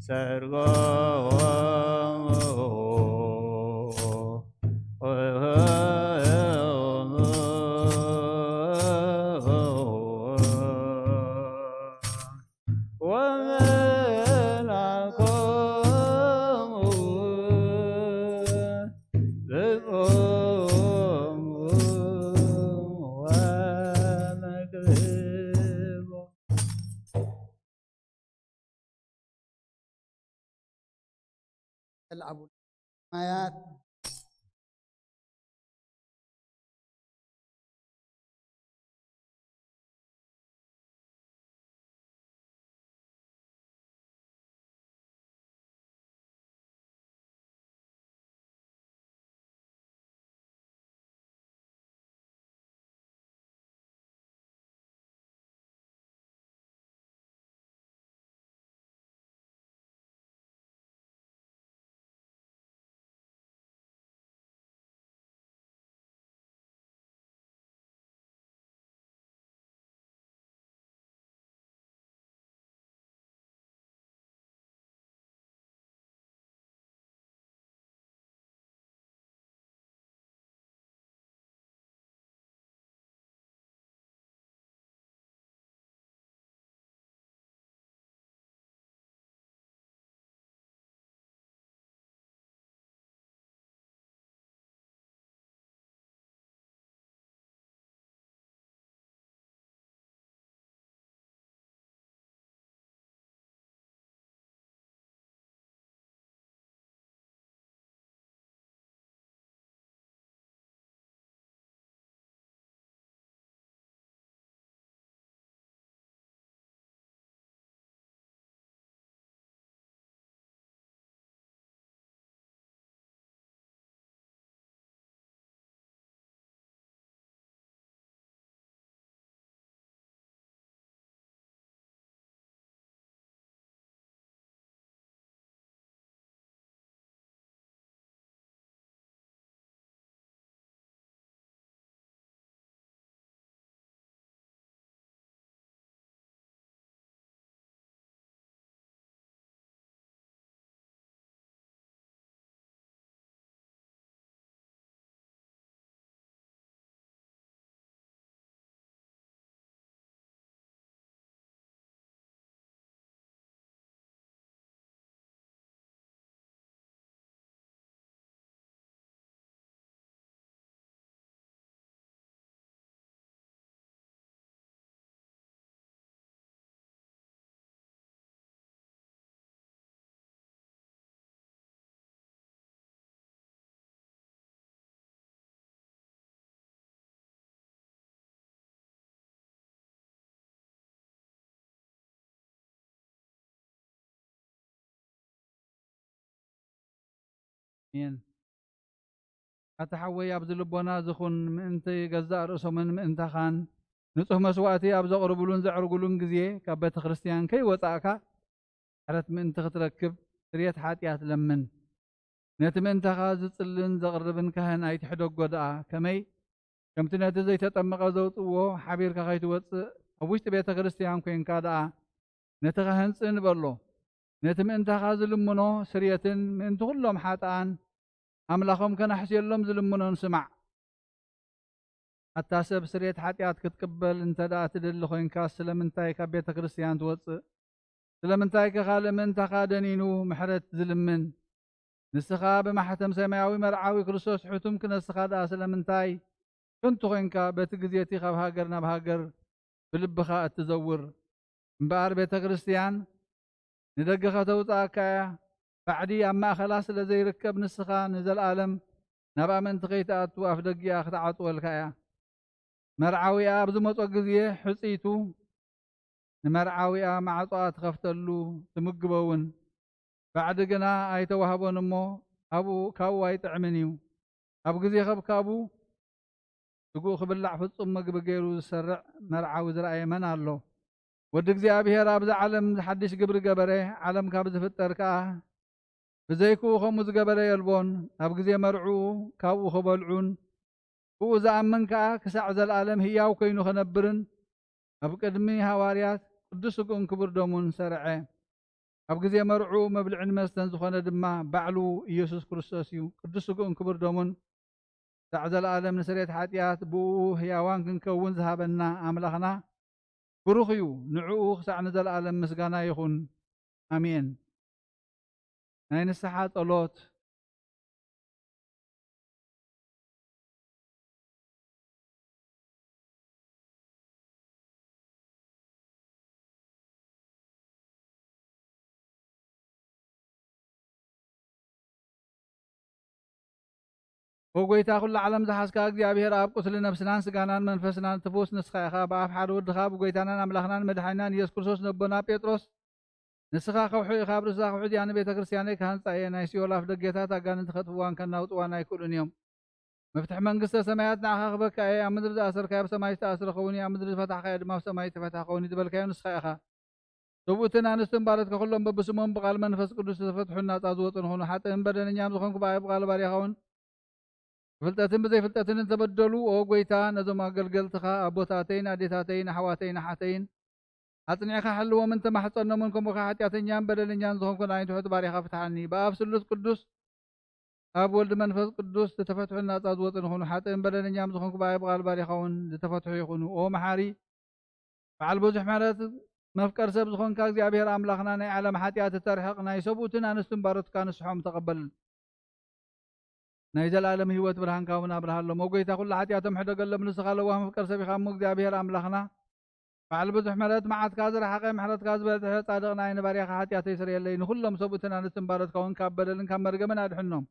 ሰርጎ ወመላኮሙ ብጾሙ ወመግቦ። ተልዓቡ ማያት ኣሜን። ኣታ ሓወይ፣ ኣብዚ ልቦና ዝኹን ምእንቲ ገዛእ ርእሶምን ምእንታኻን ንጹህ መስዋእቲ ኣብ ዘቕርብሉን ዘዕርጉሉን ግዜ ካብ ቤተ ክርስቲያን ከይወጻእካ ምሕረት ምእንቲ ክትረክብ ስርየት ሓጢኣት ለምን። ነቲ ምእንታኻ ዝጽልን ዘቕርብን ካህን ኣይትሕደጎ ደኣ፣ ከመይ ከምቲ ነቲ ዘይተጠመቐ ዘውጽእዎ ሓቢርካ ከይትወጽእ ኣብ ውሽጢ ቤተ ክርስቲያን ኮይንካ ደኣ ነቲ ካህን ጽን በሎ። ነቲ ምእንታኻ ዝልምኖ ስርየትን ምእንቲ ኩሎም ሓጥኣን ኣምላኾም ከናሕስየሎም ዝልምኖን ስማዕ። ኣታ ሰብ ስርየት ሓጢኣት ክትቅበል እንተ ደኣ ትደሊ ኮይንካ ስለምንታይ ካብ ቤተ ክርስቲያን ትወጽእ? ስለምንታይ ከ ካልእ ምእንታኻ ደኒኑ ምሕረት ዝልምን? ንስኻ ብማሕተም ሰማያዊ መርዓዊ ክርስቶስ ሕቱም ክነስኻ ደኣ ስለምንታይ ከንቱ ኮይንካ በቲ ግዜ እቲ ካብ ሃገር ናብ ሃገር ብልብኻ እትዘውር? እምበኣር ቤተ ክርስቲያን ንደገ ከተውጽኣካ እያ። ባዕዲ ኣብ ማእኸላ ስለ ዘይርከብ ንስኻ ንዘለኣለም ናብ ኣመንቲ ከይትኣቱ ኣፍ ደጊኣ ክትዓጽወልካ እያ። መርዓዊኣ ኣብ ዝመጾ ግዜ ሕጽይቱ ንመርዓዊኣ ማዕጾኣ ትኸፍተሉ ትምግቦ እውን። ባዕዲ ግና ኣይተዋህቦን እሞ ኣብኡ ካብኡ ኣይጥዕምን እዩ። ኣብ ግዜ ከብካቡ ስግኡ ክብላዕ ፍጹም ምግቢ ገይሩ ዝሰርዕ መርዓዊ ዝረኣየ መን ኣሎ? ወዲ እግዚኣብሔር ኣብዚ ዓለም ሓድሽ ግብሪ ገበረ፣ ዓለም ካብ ዝፍጠር ከኣ ብዘይክኡ ከምኡ ዝገበረ የልቦን። ኣብ ግዜ መርዕኡ ካብኡ ክበልዑን ብኡ ዝኣምን ከኣ ክሳዕ ዘለኣለም ህያው ኮይኑ ክነብርን ኣብ ቅድሚ ሃዋርያት ቅዱስ ስግኡን ክቡር ደሙን ሰርዐ። ኣብ ግዜ መርዕኡ መብልዕን መስተን ዝኾነ ድማ ባዕሉ ኢየሱስ ክርስቶስ እዩ። ቅዱስ ስግኡን ክቡር ደሙን ክሳዕ ዘለኣለም ንስርየት ሓጢኣት ብእኡ ህያዋን ክንከውን ዝሃበና ኣምላኽና ብሩኽ እዩ። ንዕኡ ክሳዕ ንዘለኣለም ምስጋና ይኹን። ኣሜን። ናይ ንስሓ ጸሎት። ኦ ጎይታ፣ ኩሉ ዓለም ዝሓዝካ እግዚኣብሔር ኣብ፣ ቁስሊ ነፍስናን ስጋናን መንፈስናን ትፍውስ ንስኻ ኢኻ። ብኣፍ ሓደ ወድኻ፣ ብጎይታናን ኣምላኽናን መድሓኒናን ኢየሱስ ክርስቶስ፣ ነቦና ጴጥሮስ፣ ንስኻ ከውሒ ኢኻ፣ ኣብ ርእስኻ ከውሒ እዚኣ ንቤተ ክርስቲያነይ ክሃንጻ እየ። ናይ ሲኦል ኣፍ ደጌታት ኣጋንንቲ ከጥፍዋን ከናውጥዋን ኣይክእሉን እዮም። መፍትሒ መንግስተ ሰማያት ንዓኻ ክበካ እየ። ኣብ ምድሪ ዝኣሰርካዮ ኣብ ሰማይ ዝተኣስረ ክኸውን እዩ፣ ኣብ ምድሪ ዝፈታሕካዮ ድማ ኣብ ሰማይ ዝተፈትሐ ክኸውን እዩ ዝበልካዮ ንስኻ ኢኻ። ሰብኡትን ኣንስትን ባሮትካ ኩሎም በብስሞም ብቓል መንፈስ ቅዱስ ዝተፈትሑን ናጻ ዝወጹን ይኹኑ። ሓጥእን በደለኛን ዝኾንኩ ብኣይ ብቓል ባሪያኻ እውን ብፍልጠትን ብዘይፍልጠትን እንተበደሉ፣ ኦ ጎይታ፣ ነዞም ኣገልገልትኻ ኣቦታተይን ኣዴታተይን ኣሕዋተይን ኣሓተይን ኣጽኒዕካ ሓልዎምን ተማሕጸኖምን፣ ከምኡ ከኣ ሓጢኣተኛን በደለኛን ዝኾንኩ ንኣይ ትሑት ባሪያኻ ፍትሓኒ። ብኣብ ስሉስ ቅዱስ ኣብ ወልድ መንፈስ ቅዱስ ዝተፈትሑን ናጻ ዝወጹን ይኹኑ። ሓጥእን በደለኛን ዝኾንኩ ብኣይ ብቓል ባሪኻ እውን ዝተፈትሑ ይኹኑ። ኦ መሓሪ፣ በዓል ብዙሕ ምሕረት፣ መፍቀር ሰብ ዝኾንካ እግዚኣብሔር ኣምላኽና፣ ናይ ዓለም ሓጢኣት እተርሕቕ፣ ናይ ሰብኡትን ኣንስትን ባሮትካ ንስሖም ተቐበል። ናይ ዘለኣለም ህይወት ብርሃንካ እውን ኣብርሃሎም። ኦ ጎይታ፣ ኩሉ ሓጢኣቶም ሕደገሎም። ንስኻ ለዋህ መፍቀር ሰብ ኢኻ እሞ እግዚኣብሔር ኣምላኽና፣ በዓል ብዙሕ ምሕረት፣ መዓትካ ዝረሓቐ፣ ምሕረትካ ዝበዝሐ፣ ጻድቕ ናይ ንባርያኻ ሓጢኣተይ ስረየለይ። ንኹሎም ሰብኡትን ኣንስትን ባሮትካ እውን ካብ በደልን ካብ መርገምን ኣድሕኖም።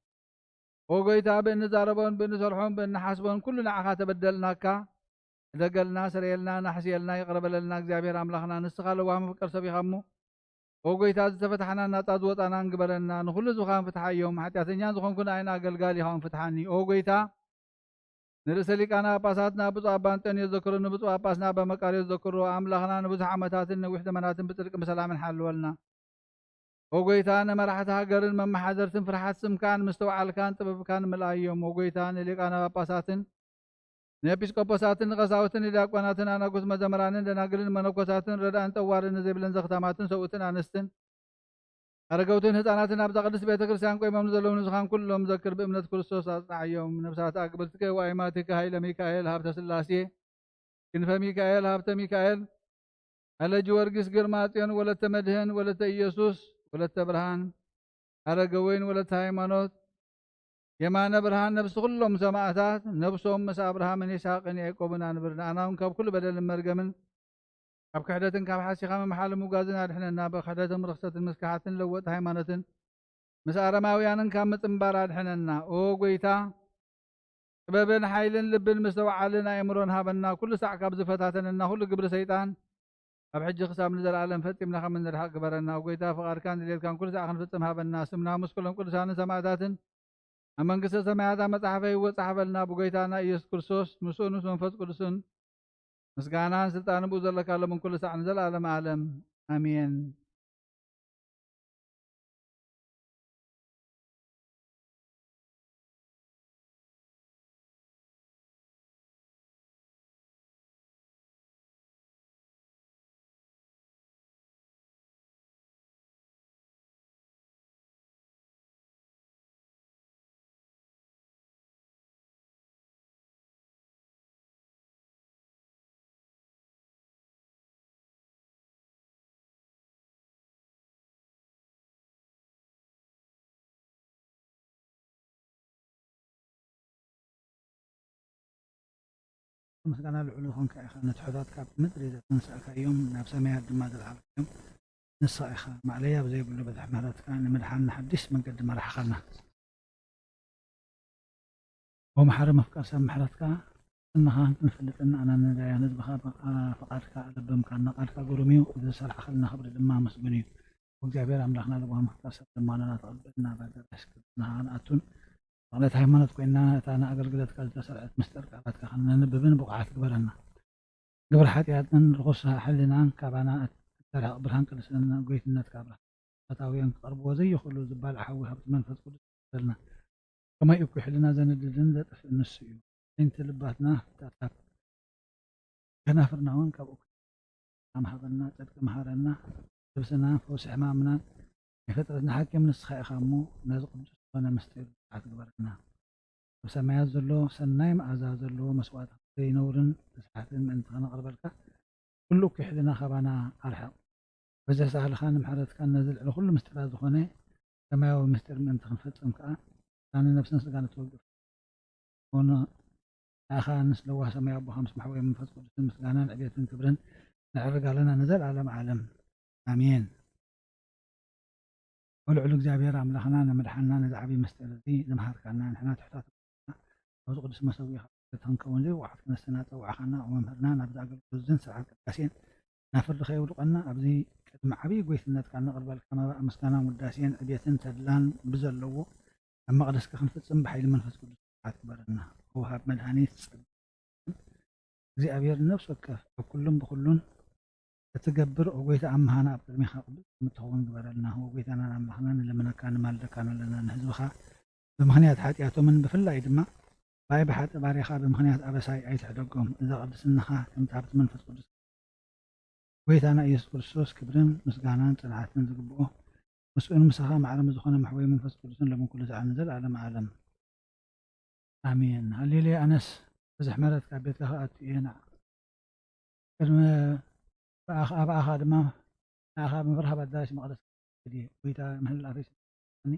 ኦ ጎይታ፣ ብእንዛረቦን ብእንሰርሖን ብእንሓስቦን ኩሉ ንዓኻ ተበደልናካ። ሕደገልና፣ ስረየልና፣ ናሕስየልና፣ ይቕረ በለልና። እግዚኣብሔር ኣምላኽና፣ ንስኻ ለዋህ መፍቀር ሰብ ኢኻ እሞ፣ ኦ ጎይታ፣ ዝተፈታሕናን ናጻ ዝወጻናን ግበረና። ንኹሉ ህዝብኻ እውን ፍትሓዮም። ሓጢኣተኛ ዝኾንኩ ንኣይን ኣገልጋሊ ኢኻ እውን ፍትሓኒ። ኦ ጎይታ፣ ንርእሰ ሊቃነ ጳጳሳትና ብፁዕ ኣባ እንጠንዮስ ዘክሮ፣ ንብፁዕ ጳጳስና ኣባ መቃርዮስ ዘክሮ፣ ኣምላኽና ንብዙሕ ዓመታትን ነዊሕ ዘመናትን ብጽድቅን ብሰላምን ሓልወልና። ኦ ጎይታ፣ ንመራሕቲ ሃገርን መመሓደርትን ፍርሓት ስምካን ምስትውዓልካን ጥበብካን ምልኣዮም። ኦ ጎይታ፣ ንሊቃነ ጳጳሳትን ንኤጲስቆጶሳትን ንቀሳውስትን ንዲያቆናትን ኣናጉስ መዘምራንን ደናግልን መነኮሳትን ረዳእን ጠዋርን ንዘይብለን ዘኽታማትን ሰብኡትን ኣንስትን ኣረገውትን ህፃናትን ኣብዛ ቅድስት ቤተ ክርስቲያን ቆይሞም ንዘለዉ ንስኻን ኩሎም ዘክር ብእምነት ክርስቶስ ኣጽንዓዮም። ነፍሳት ኣግብርትከ ወኣይማትከ ኃይለ ሚካኤል ሀብተ ሥላሴ ክንፈ ሚካኤል ሀብተ ሚካኤል ኃይለ ጊዮርጊስ ግርማ ጽዮን ወለተ መድህን ወለተ ኢየሱስ ወለተ ብርሃን ኣረገ ወይን ወለተ ሃይማኖት የማነ ብርሃን ነፍሲ ኩሎም ሰማእታት ነፍሶም ምስ ኣብርሃምን ይስሐቅን ያዕቆብን ኣንብር። ንኣና እውን ካብ ኩሉ በደልን መርገምን ካብ ክሕደትን ካብ ሓሲኻ ምምሓል ምውጋዝን ኣድሕነና። ብክሕደትን ርኽሰትን ምስክሓትን ለወጥ ሃይማኖትን ምስ ኣረማውያንን ካብ ምጽንባር ኣድሕነና። ኦ ጎይታ፣ ጥበብን ሓይልን ልብን ምስተውዓልን ኣእምሮን ሃበና። ኩሉ ሳዕ ካብ ዝፈታተነና ኩሉ ግብሪ ሰይጣን ካብ ሕጂ ክሳብ ንዘለኣለም ፈጺምና ከም እንርሕቕ ግበረና። ኦ ጎይታ፣ ፍቓድካን ድሌትካን ኩሉ ሳዕ ክንፍጽም ሃበና። ስምና ምስ ኩሎም ቅዱሳንን ሰማእታትን ኣብ መንግስተ ሰማያት ኣብ መጽሓፈ ህይወት ጸሓፈልና። ብጎይታና ኢየሱስ ክርስቶስ ምስኡን ምስ መንፈስ ቅዱስን ምስጋናን ስልጣንን ብኡ ዘለካ ሎምን ኩሉ ሳዕ ንዘለኣለም ዓለም። ኣሜን። ምስጋና ልዑል ዝኾንካ ኢኻ። ንትሑታት ካብ ምድሪ ዘተንሳእካዮም፣ ናብ ሰማያት ድማ ዘልዓልካዮም ንስኻ ኢኻ። ማዕለያ ብዘይብሉ በትሒ ምሕረትካ ንምድሓን ንሓድሽ መገዲ መራሕኻና። ወመሓሪ መፍቀር ሰብ ምሕረትካ እንኻ ክንፈልጥን ኣና ነዳያን ህዝብኻ ብቃ-፣ ፍቓድካ ኣለበምካና። ቃልካ ግሩም እዩ፣ እዚ ዝሰራሕኻልና ክብሪ ድማ መስግን እዩ። እግዚኣብሔር ኣምላኽና ልባም መፍቀር ሰብ ልማናና ተቐበልና። ባደረሽ ክብርና ንኣቱን መቕለት ሃይማኖት ኮይና እታ ንኣገልግለትካ ዝተሰርሐት ምስጢር ቃላትካ ክንነንብብን ብቑዓት ግበረና። ግብሪ ሓጢኣትን ርኹስ ሕልናን ካባና እተርሕቕ ብርሃን ቅድስና ጎይትነትካ ኣብርሃ። ፈታውያን ክቐርብዎ ዘይኽእሉ ዝባልዕ ሓዊ ሃብቲ መንፈስ ቅዱስ ይፍጠረልና። ከማይ እኩይ ሕልና ዘንድድን ዘጥፍእን ንሱ እዩ። ዓይንቲ ልባትና ፍታታት ከናፍርና እውን ካብ እኩይ ሰላም ሃበና፣ ጽድቂ መሃረና፣ ነብስና ፈውሲ ሕማምናን ናይ ፍጥረትና ሓኪም ንስኻ ኢኻ እሞ ነዚ ቅዱስ ዝኾነ ምስጢር ብርሃን ግበረልና። ኣብ ሰማያት ዘሎ ሰናይ መኣዛ ዘለዎ መስዋእቲ ዘይነውርን ብስሓትን ምእንቲ ከነቕርበልካ ኩሉ እኩይ ሕልና ካባና ኣርሕቕ። በዚ ኣሳእልኻን ምሕረትካን ነዚ ልዕሊ ኩሉ ምስጢራት ዝኾነ ሰማያዊ ምስጢር ምእንቲ ክንፈጽም ከኣ፣ ኣነ ነፍስን ስጋን እትወግፍ ኮነ። ንኣኻ ንስ ለዋህ ሰማያዊ ኣቦኻ ምስ መሕወየ መንፈስ ቅዱስን ምስጋናን ዕቤትን ክብርን ነዕርግ ኣለና ንዘለኣለም ዓለም። ኣሜን። ወልዑል እግዚኣብሔር ኣምላኽና ንምድሓንና ነዚ ዓብዪ ምስጢር እዚ ዝምሃርካና ንሕና ትሑታት ኣብዚ ቅዱስ መሰዊእኻ ክንከውን ዘይወዓት ክነስና ጸዋዕኻና፣ ኦ መምህርና፣ ናብዚ ኣገልግሎት እዝን ስርዓት ቅዳሴን ናብ ፍርዲ ከየውድቐና ኣብዚ ቅድሚ ዓብዪ ጎይትነትካ ነቕርበልካ መባእ ምስጋናን ውዳሴን ዕቤትን ተድላን ብዘለዎ ኣብ መቕደስካ ክንፍጽም ብሓይሊ መንፈስ ቅዱስ ስርዓት ግበረና። ወሃብ መድሃኒት ጸጋ እግዚኣብሔር ነፍሲ ወከፍ ኣብ ኩሉን ብኹሉን እትገብር ኦ ጎይታ ኣምሃና ኣብ ቅድሚኻ ቅዱስ ከምትኸውን ግበረልና። ኦ ጎይታናን ኣምላኽናን ንልምነካ ንማልደካን ኣለና። ንህዝብኻ ብምኽንያት ሓጢኣቶምን ብፍላይ ድማ ብኣይ ብሓጢ ባርያኻ ብምኽንያት ኣበሳይ ኣይትሕደጎም። እዛ ቅድስናኻ ከምቲ ሃብቲ መንፈስ ቅዱስ ጎይታና ኢየሱስ ክርስቶስ ክብርን ምስጋናን ጽንዓትን ዝግብኦ ምስኡን ምሳኻ ማዕረ ዝኾነ መሕወይ መንፈስ ቅዱስን ሎምን ኩሉ ሰዓት ንዘለኣለም ዓለም። ኣሜን። ሃሌሉያ። ኣነስ ብዙሕ ምሕረት ካብ ቤትካ ክኣቱ እየ። ንዓ ቅድሚ ብኣኻ፣ ብኣኻ ድማ ንኣኻ ብምፍራህ ኣብ ኣዳራሽ መቕደስ ክኸይድ እየ። ጎይታ ምህላፈይ ስምዓኒ፣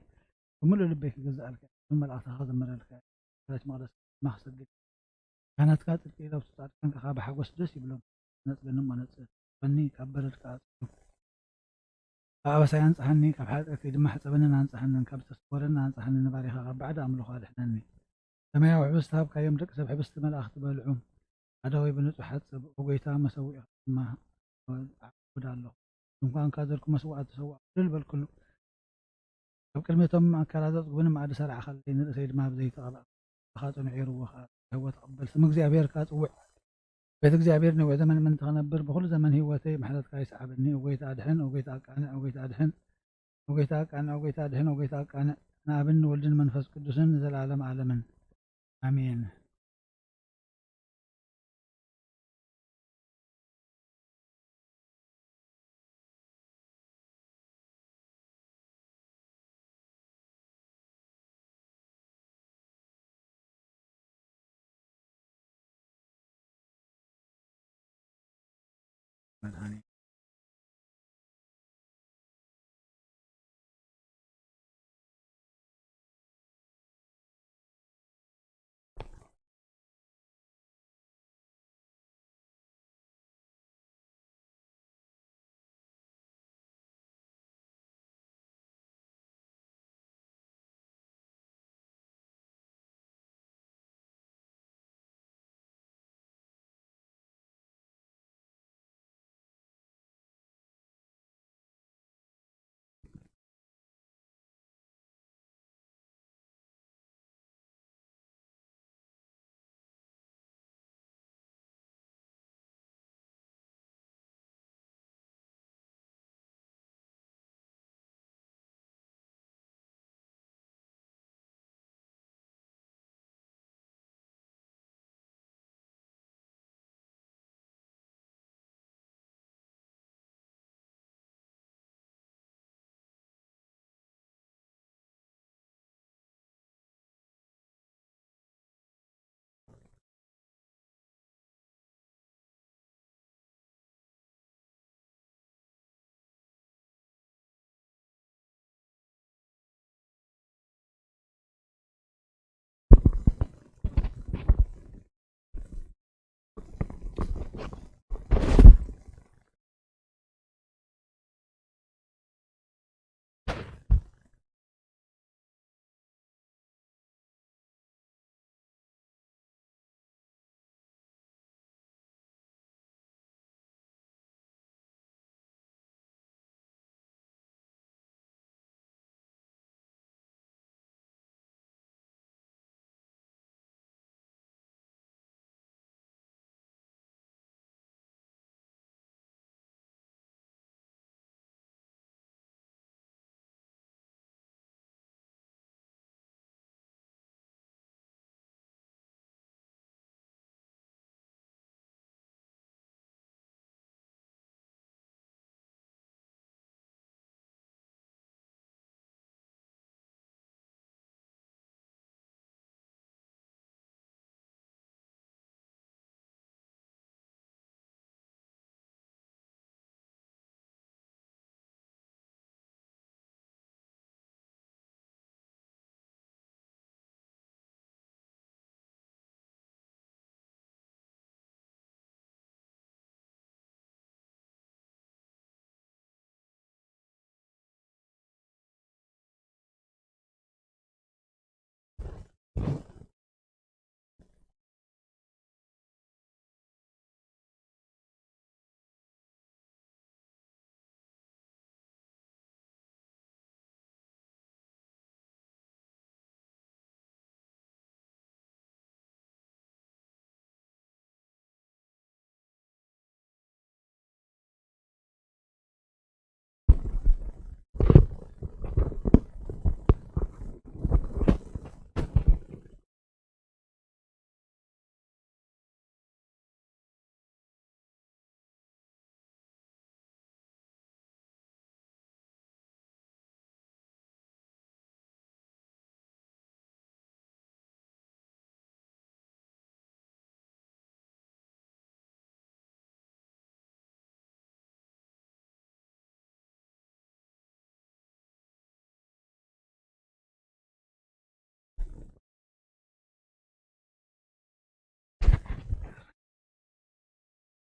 ብምሉእ ልበይ ክገዝኣልካ እየ። ብመላእኽትኻ ክዘምረልካ እየ። ኣዳራሽ መቕደስ ድማ ክሰግድ እየ። ካህናትካ ጽድቂ ኢሎም ጻድቃንካ ከኣ ብሓጎስ ደስ ይብሎም። ነጽገኒ እሞ ነጽገኒ፣ ካብ በደል ከኣ ኣጽግብ። ካብ ኣበሳይ ኣንጽሃኒ፣ ካብ ሓጢኣተይ ድማ ሕጸበንን ኣንጽሃንን፣ ካብ ዝተሰወረኒ ኣንጽሃኒ፣ ንባርያኻ ካብ ባዕዲ ኣምልኾ ኣድሕነኒ። ሰማያዊ ሕብስቲ ሃብካዮም፣ ደቂ ሰብ ሕብስቲ መላእኽቲ በልዑ። ኣእዳወይ ብንጹሕ ሓጽብ፣ ኦ ጎይታ፣ መሰውኢኻ ድማ ኣዕብድ ኣለኹ። ድንኳንካ ዘልኩ መስዋእቲ ተሰዋእ፣ እልል በልኩሉ። ኣብ ቅድሚ እቶም ኣካላት ዘጽግቡኒ መኣዲ ሰራዕኻለይ፣ ንርእሰይ ድማ ብዘይቲ ቀብኣ። ንስኻ ጽኑዕ የርዎ ኸኣ፣ ህይወት እቕበል። ስም እግዚኣብሔር ከኣ ጽውዕ። ቤት እግዚኣብሔር ነዊሕ ዘመን ምእንቲ ኸነብር፣ ብኹሉ ዘመን ህይወተይ ምሕረትካ ይስዓበኒ። ኦ ጐይታ ኣድሕን፣ ኦ ጐይታ ኣቃንዕ፣ ኦ ጐይታ ኣድሕን፣ ኦ ጐይታ ኣቃንዕ፣ ኦ ጐይታ ኣድሕን፣ ኦ ጐይታ ኣቃንዕ፣ ንኣብን ንወልድን መንፈስ ቅዱስን ንዘለኣለም ዓለምን። ኣሜን። መድኃኔ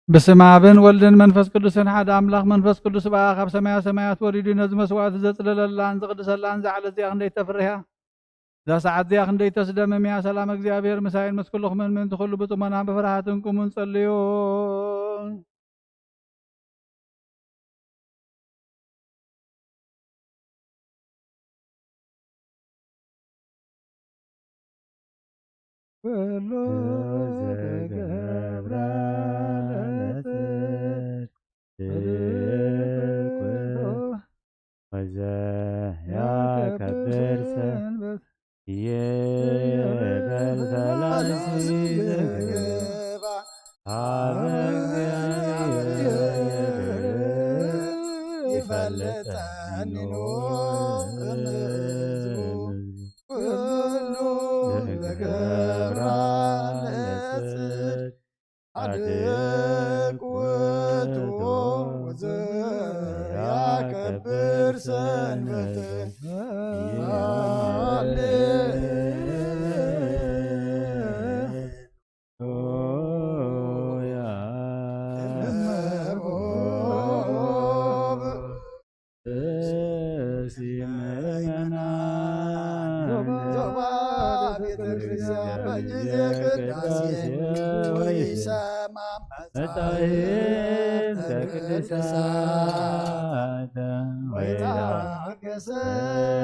ብስም ኣብን ወልድን መንፈስ ቅዱስን ሓደ ኣምላኽ። መንፈስ ቅዱስ ብኣ ካብ ሰማያ ሰማያት ወሪዱ ነዚ መስዋዕቲ ዘጽለለላን ዝቕድሰላን እዛ ዕለት እዚኣ ክንደይ ተፍርህ እያ። እዛ ሰዓት እዚኣ ክንደይ ተስደምም እያ። ሰላም እግዚኣብሔር ምሳይን ምስ ኩልኹምን ምእንቲ ኩሉ ብጽሞና ብፍርሃትን ቁሙን ጸልዩ። ኩሉ ዘገብራ ለጽድቅ ወዘያከብር ሰብ ይበል ፈላሲ ዘገባ ኣብ እግዚኣብሔር ይፈልጠኒ ኩሉ ዘገብራ ለጽድቅ ጻድቅ ውእቱ ዘያከብር ሰንበትን። ሃሌሉያ። ዞባ ቤተ ክርስቲያን በጊዜ ቅዳሴ ወይሰማ መጻሕፍተ ቅዱሳት ወይታገሰ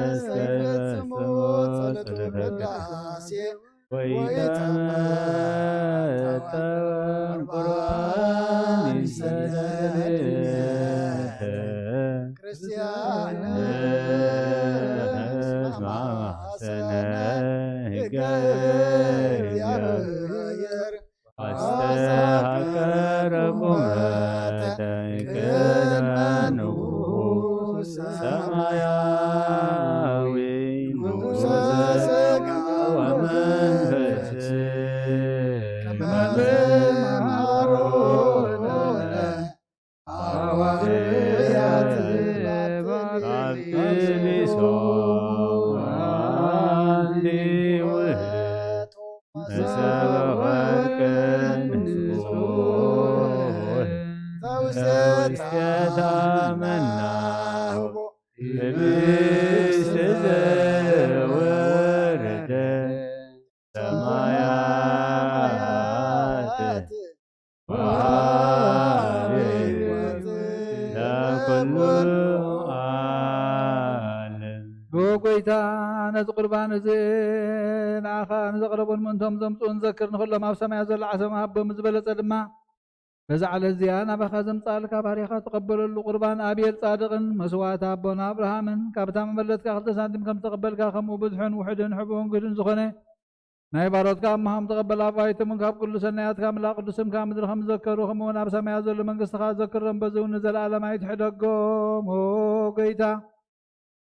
እስከ ይፈጽሙ ጸሎተ ቅዳሴ ወይተመጠወ ቁርባን ይሰደድ ክርስቲያን እስማ ማሰነ ሕገ እግዚአብሔር አስተሐቀረ ቁመተ ቅድመ ንጉሥ ሰማያዊ ንጉሠ ሥጋ ወመንፈስ ከመ መሃሮነ ሐዋርያት ባክሊሶ አንቲ ውህቱ መሰወርቅ ንጹሕ ተውስከታ መናህቦ ህብስት ዘወረደ ሰማያት ወሃበ ሕይወት ለኩሉ ዓለም። ኦ ጎይታ፣ ነዚ ቁርባን እዚ ንኣኻ ንዘቕረቡን ምእንቶም ዘምጽኡን ዘክር። ንኹሎም ኣብ ሰማያት ዘሎ ዓሰብ ሃቦም፣ ዝበለጸ ድማ በዛ ዕለት እዚኣ ናባኻ ዘምጽኣልካ ባሪኻ ተቐበለሉ። ቁርባን ኣቤል ጻድቕን መስዋዕቲ ኣቦና ኣብርሃምን ካብታ መበለትካ ክልተ ሳንቲም ከም ዝተቐበልካ፣ ከምኡ ብዙሕን ውሑድን ሕቡእን ግህድን ዝኾነ ናይ ባሮትካ እምሃም ተቐበል። ኣባይቶም እውን ካብ ኩሉ ሰናያትካ ምላእ ቅዱስ ስምካ ምድሪ ከም ዝዘከሩ፣ ከምኡ እውን ኣብ ሰማያት ዘሎ መንግስትኻ ዘክሮም፣ በዚ እውን ንዘለኣለም ኣይትሕደጎም። ኦ ጎይታ፣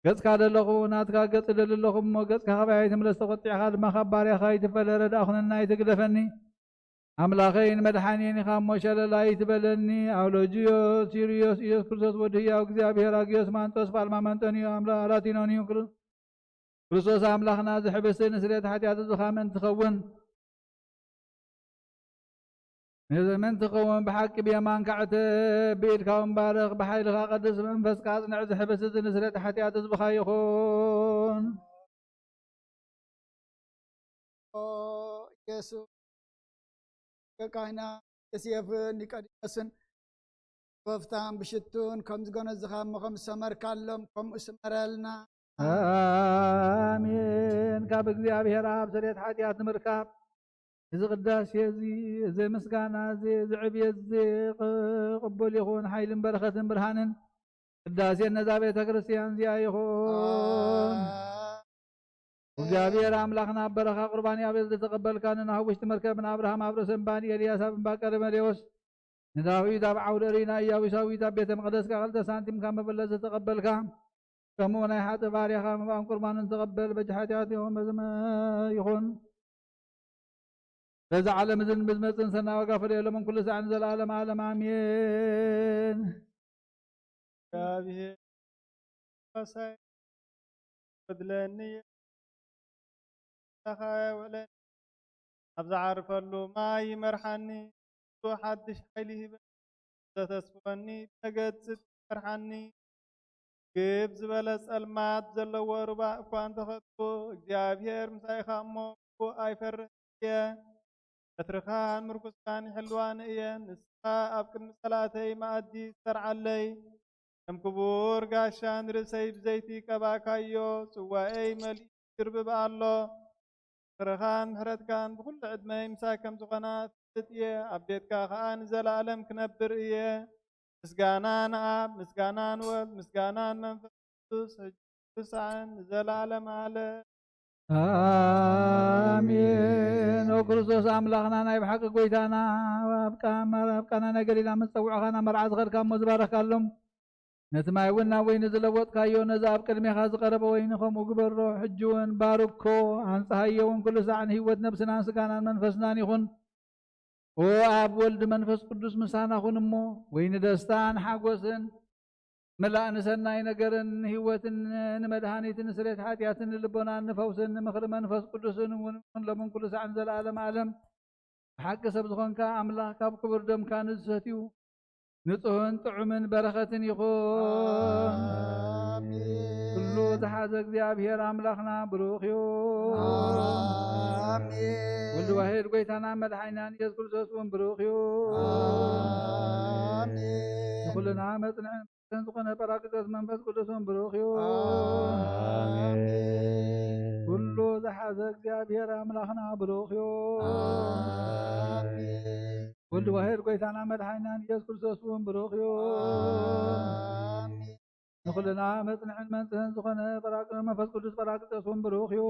ገጽካ ደለኹ፣ ናትካ ገጽ ደሊ ኣለኹ እሞ፣ ገጽካ ካባይ ኣይትምለስ፣ ተቖጢዕካ ድማ ካብ ባርያኻ ኣይትፈለ። ረድኣ ኩነና፣ ኣይትግደፈኒ። ኣምላኸይን መድሓኒን ኢኻ እሞ፣ ሸለል ኣይትበለኒ። ኣውሎጅዮስ፣ ሲሪዮስ፣ ኢየሱስ ክርስቶስ ወዲ ህያው እግዚኣብሔር፣ ኣግዮስ፣ ማንጦስ፣ ጳልማ፣ መንጠንዮ፣ ኣምላ-፣ ኣላቲኖንዩ፣ ክር-፣ ክርስቶስ ኣምላኽና፣ እዚ ሕብስቲ ንስርየት ሓጢኣት ዝኻ ምእንቲ ኸውን፣ ነዚ ምእንቲ ኸውን ብሓቂ ብየማንካ ዕተብ፣ ብኢድካ እውን ባርኽ፣ ብሓይልኻ ቀድስ፣ ብመንፈስካ ኣጽንዕ። እዚ ሕብስቲ እዚ ንስርየት ሓጢኣት ህዝብኻ ይኹን። ኦ ኢየሱስ፣ ሊቀ ካህናት ዮሴፍን ኒቆዲሞስን በፍታን ብሽቱን ከም ዝገነዝኻ እሞ ከም ዝሰመርካሎም ከምኡ ስመረልና። ኣሜን። ካብ እግዚኣብሔር ኣብ ስርየት ሓጢኣት ንምርካብ እዚ ቅዳሴ እዚ፣ እዚ ምስጋና እዚ፣ እዚ ዕብየት እዚ ቅቡል ይኹን። ሓይልን በረኸትን ብርሃንን ቅዳሴን ነዛ ቤተ ክርስቲያን እዚኣ ይኹን። እግዚኣብሔር ኣምላኽና፣ ኣብ በረኻ ቁርባን ኣቤል ዝተቐበልካ፣ ንናሁ ውሽጢ መርከብ፣ ንኣብርሃም ኣብ ርእሲ እምባ፣ ንኤልያስ ኣብ እምባ ቀርሜሌዎስ፣ ንዳዊት ኣብ ዓውደ ርኢና ኢያቡሳዊት ኣብ ቤተ መቕደስካ ክልተ ሳንቲም ካብ መበለት ዝተቐበልካ፣ ከምኡ ናይ ሓጥእ ባርያኻ መባእን ቁርባንን ተቐበል። በጃ ሓጢኣት ይኹን፣ በዚ መ-፣ ይኹን። በዚ ዓለም እዝን ብዝመጽእን ሰናይ ዋጋ ፈደየሎምን ኩሉ ሳዕ ንዘለዓለም ዓለም ኣሜን። እግዚኣብሔር ፈሳይ ክድለኒ እዩ። ተኻየ ውዕለኒ፣ ኣብ ዝዓርፈሉ ማይ ይመርሓኒ። ሓድሽ ሓይሊ ሂበ። ዘተስፍወኒ፣ ብመገዲ ጽድቂ መርሓኒ። ግብ ዝበለ ጸልማት ዘለዎ ሩባ እኳ እንተኸድኩ፣ እግዚኣብሔር ምሳይ ኢኻ እሞ፣ ብኡ ኣይፈርሕን እየ። በትርኻን ምርኩስካን ይሕልዋኒ እየን። ንስኻ ኣብ ቅድሚ ጸላእተይ መኣዲ ትሰርዓለይ። ከም ክቡር ጋሻ ንርእሰይ ብዘይቲ ቀባእካዮ፣ ጽዋኤይ መሊኡ ይድርብብ ኣሎ። ፍቕርኻን ምሕረትካን ብኹሉ ዕድመይ ምሳይ ከም ዝኾና እፈልጥ እየ። ኣብ ቤትካ ኸኣ ንዘለኣለም ክነብር እየ። ምስጋና ንኣብ፣ ምስጋና ንወልድ፣ ምስጋና ንመንፈስ ቅዱስ፣ ሕጂ ክሳዕን ንዘለኣለም ኣለ። ኣሜን። ኦ ክርስቶስ ኣምላኽና፣ ናይ ብሓቂ ጐይታና፣ ኣብ ቃ-፣ ኣብ ቃና ናይ ገሊላ ምስ ጸውዕኻ ናብ መርዓ ዝኸድካ እሞ ዝባረኽካሎም፣ ነቲ ማይ እውን ናብ ወይኒ ዝለወጥካዮ፣ ነዚ ኣብ ቅድሜኻ ዝቐረበ ወይኒ ከምኡ ግበሮ። ሕጂ እውን ባርኮ፣ ኣንጽሃዮ እውን፣ ኩሉ ሳዕ ንህይወት ነብስናን ስጋናን መንፈስናን ይኹን። ኦ ኣብ፣ ወልድ፣ መንፈስ ቅዱስ ምሳና ኩን እሞ፣ ወይኒ ደስታን ሓጎስን፣ መላእ ንሰናይ ነገርን ንህይወትን፣ ንመድሃኒትን ንስሬት ሓጢኣትን ንልቦናን ንፈውስን ንምኽሪ መንፈስ ቅዱስን እውን ኩን ሎምን ኩሉ ሳዕን ዘለኣለም ኣለም። ብሓቂ ሰብ ዝኾንካ ኣምላኽ ካብ ክቡር ደምካ ንዝሰትዩ ንጹህን ጥዑምን በረኸትን ይኹን። ኣሜን። ኩሉ ዝሓዘ እግዚኣብሔር ኣምላኽና ብሩኽ እዩ። ኣሜን። ወልድ ዋሕድ ጐይታና መድሓኒናን ኢየሱስ ክርስቶስ እውን ብሩኽ እዩ። ኣሜን። ንኹልና መጽንዕን መፍትሕን ዝኾነ ጳራቅሊጦስ መንፈስ ቅዱስ እውን ብሩኽ እዩ። ኣሜን። ኩሉ ዝሓዘ እግዚኣብሔር ኣምላኽና ብሩኽ እዩ። ኣሜን። ወልድ ዋሕድ ጐይታና መድሓኒናን ኢየሱስ ክርስቶስ እውን ብሩኽ እዩ። ኣሜን። ንኹልና መጽንዕን መንጽህን ዝኾነ ጳራቅ-፣ መንፈስ ቅዱስ ጳራቅሊጦስ እውን ብሩኽ እዩ።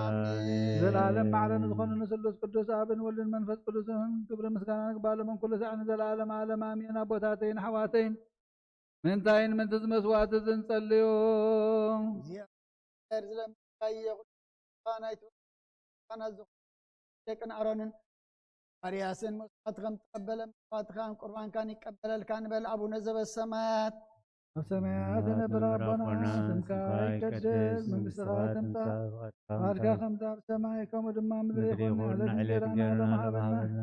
ኣሜን። ዘላለም ማዕረ ንዝኾኑ ንስሉስ ቅዱስ ኣብን ወልድን መንፈስ ቅዱስን ክብሪ ምስጋና ንግባሎምን ኩሉ ሳዕ ንዘላለም ዓለም ኣሜን። ኣቦታተይን ኣሕዋተይን፣ ምንታይን ምንትዚ መስዋዕቲ ዝንጸልዮ? እግዚኣብሔር ዝለምንካዮ ኩሉ ናይቲ ባና ዝኾነ ደቅን ኣሮንን ኣርያስን መስዋዕትኸም ተቐበለ፣ መስዋዕትኻን ቁርባንካን ይቀበለልካ ንበል። ኣቡነ ዘበሰማያት፣ ኣብ ሰማያት ዝነብር ኣቦና፣ ስምካ ይቀደስ፣ መንግስትኻ ትምጻእ፣ ፍቓድካ ከምቲ ኣብ ሰማይ ከምኡ ድማ ኣብ ምድሪ ይኹን። ዕለት እንጀራና ሃበና።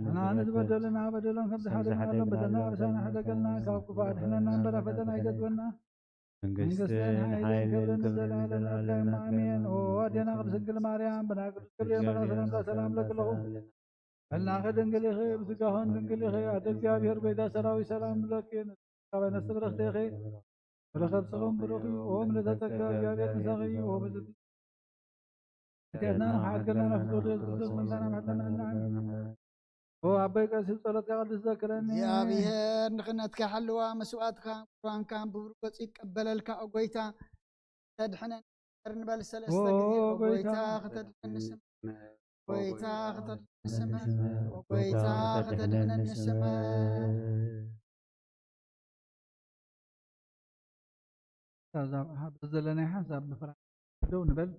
ንሕና ንዝበደሉና በደሎም ከም ዝሓለና በደልና፣ ኣበሳና ሕደገልና፣ ካብ ክፉእ ኣድሕነና እምበር ኣብ ፈተና ኣይተእትወና። መንግስትን ሓይልን ክብርን ንዘለኣለም ናትካ እዩ። ኣሜን። ኦ ኣዴና ቅድስት ድንግል ማርያም፣ ብናይ ቅዱስ ገብርኤል መልኣክ ሰላምታ ሰላም እብለኪ ኣለኹ። በልናኺ ድንግል ኢኺ፣ ብስጋኽን ድንግል ኢኺ። ኣደ እግዚኣብሔር ጐይታ ሰራዊት ሰላም እብለኪ። ንስኺ ካብ ኣንስቲ ብርኽቲ ኢኺ፣ ፍረ ከብስኽን ብሩኽ እዩ። ኦ ምልዕተ ጸጋ፣ እግዚኣብሔር ምሳኺ እዩ። ኦ ብፅብፅ ኃጢአትና ንክሓድገልና ናብ ፍቅር ኢየሱስ ክርስቶስ መምጣና መሕተመልና። ኦ ኣቦይ ቀሲስ ጸሎትካ ቅዱስ ዘክረኒ። እግዚኣብሔር ንኽነትካ ሓልዋ መስዋዕትካ ቁርባንካ ብብሩህ ገጹ ይቀበለልካ። ኦ ጐይታ ተድሕነን ንበል ሰለስተ ኦ ጊዜ። ኦ ጐይታ ጐይታ ከተድሕነኒ ስምዕ። ኦ ጐይታ ከተድሕነኒ ስምዕ። ኦ ጐይታ ከተድሕነኒ ስምዕ። እዛ ብዘለናይ ሓንሳብ ምፍራስ ደው ንበል።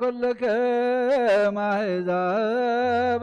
ኩልክም ኣሕዛብ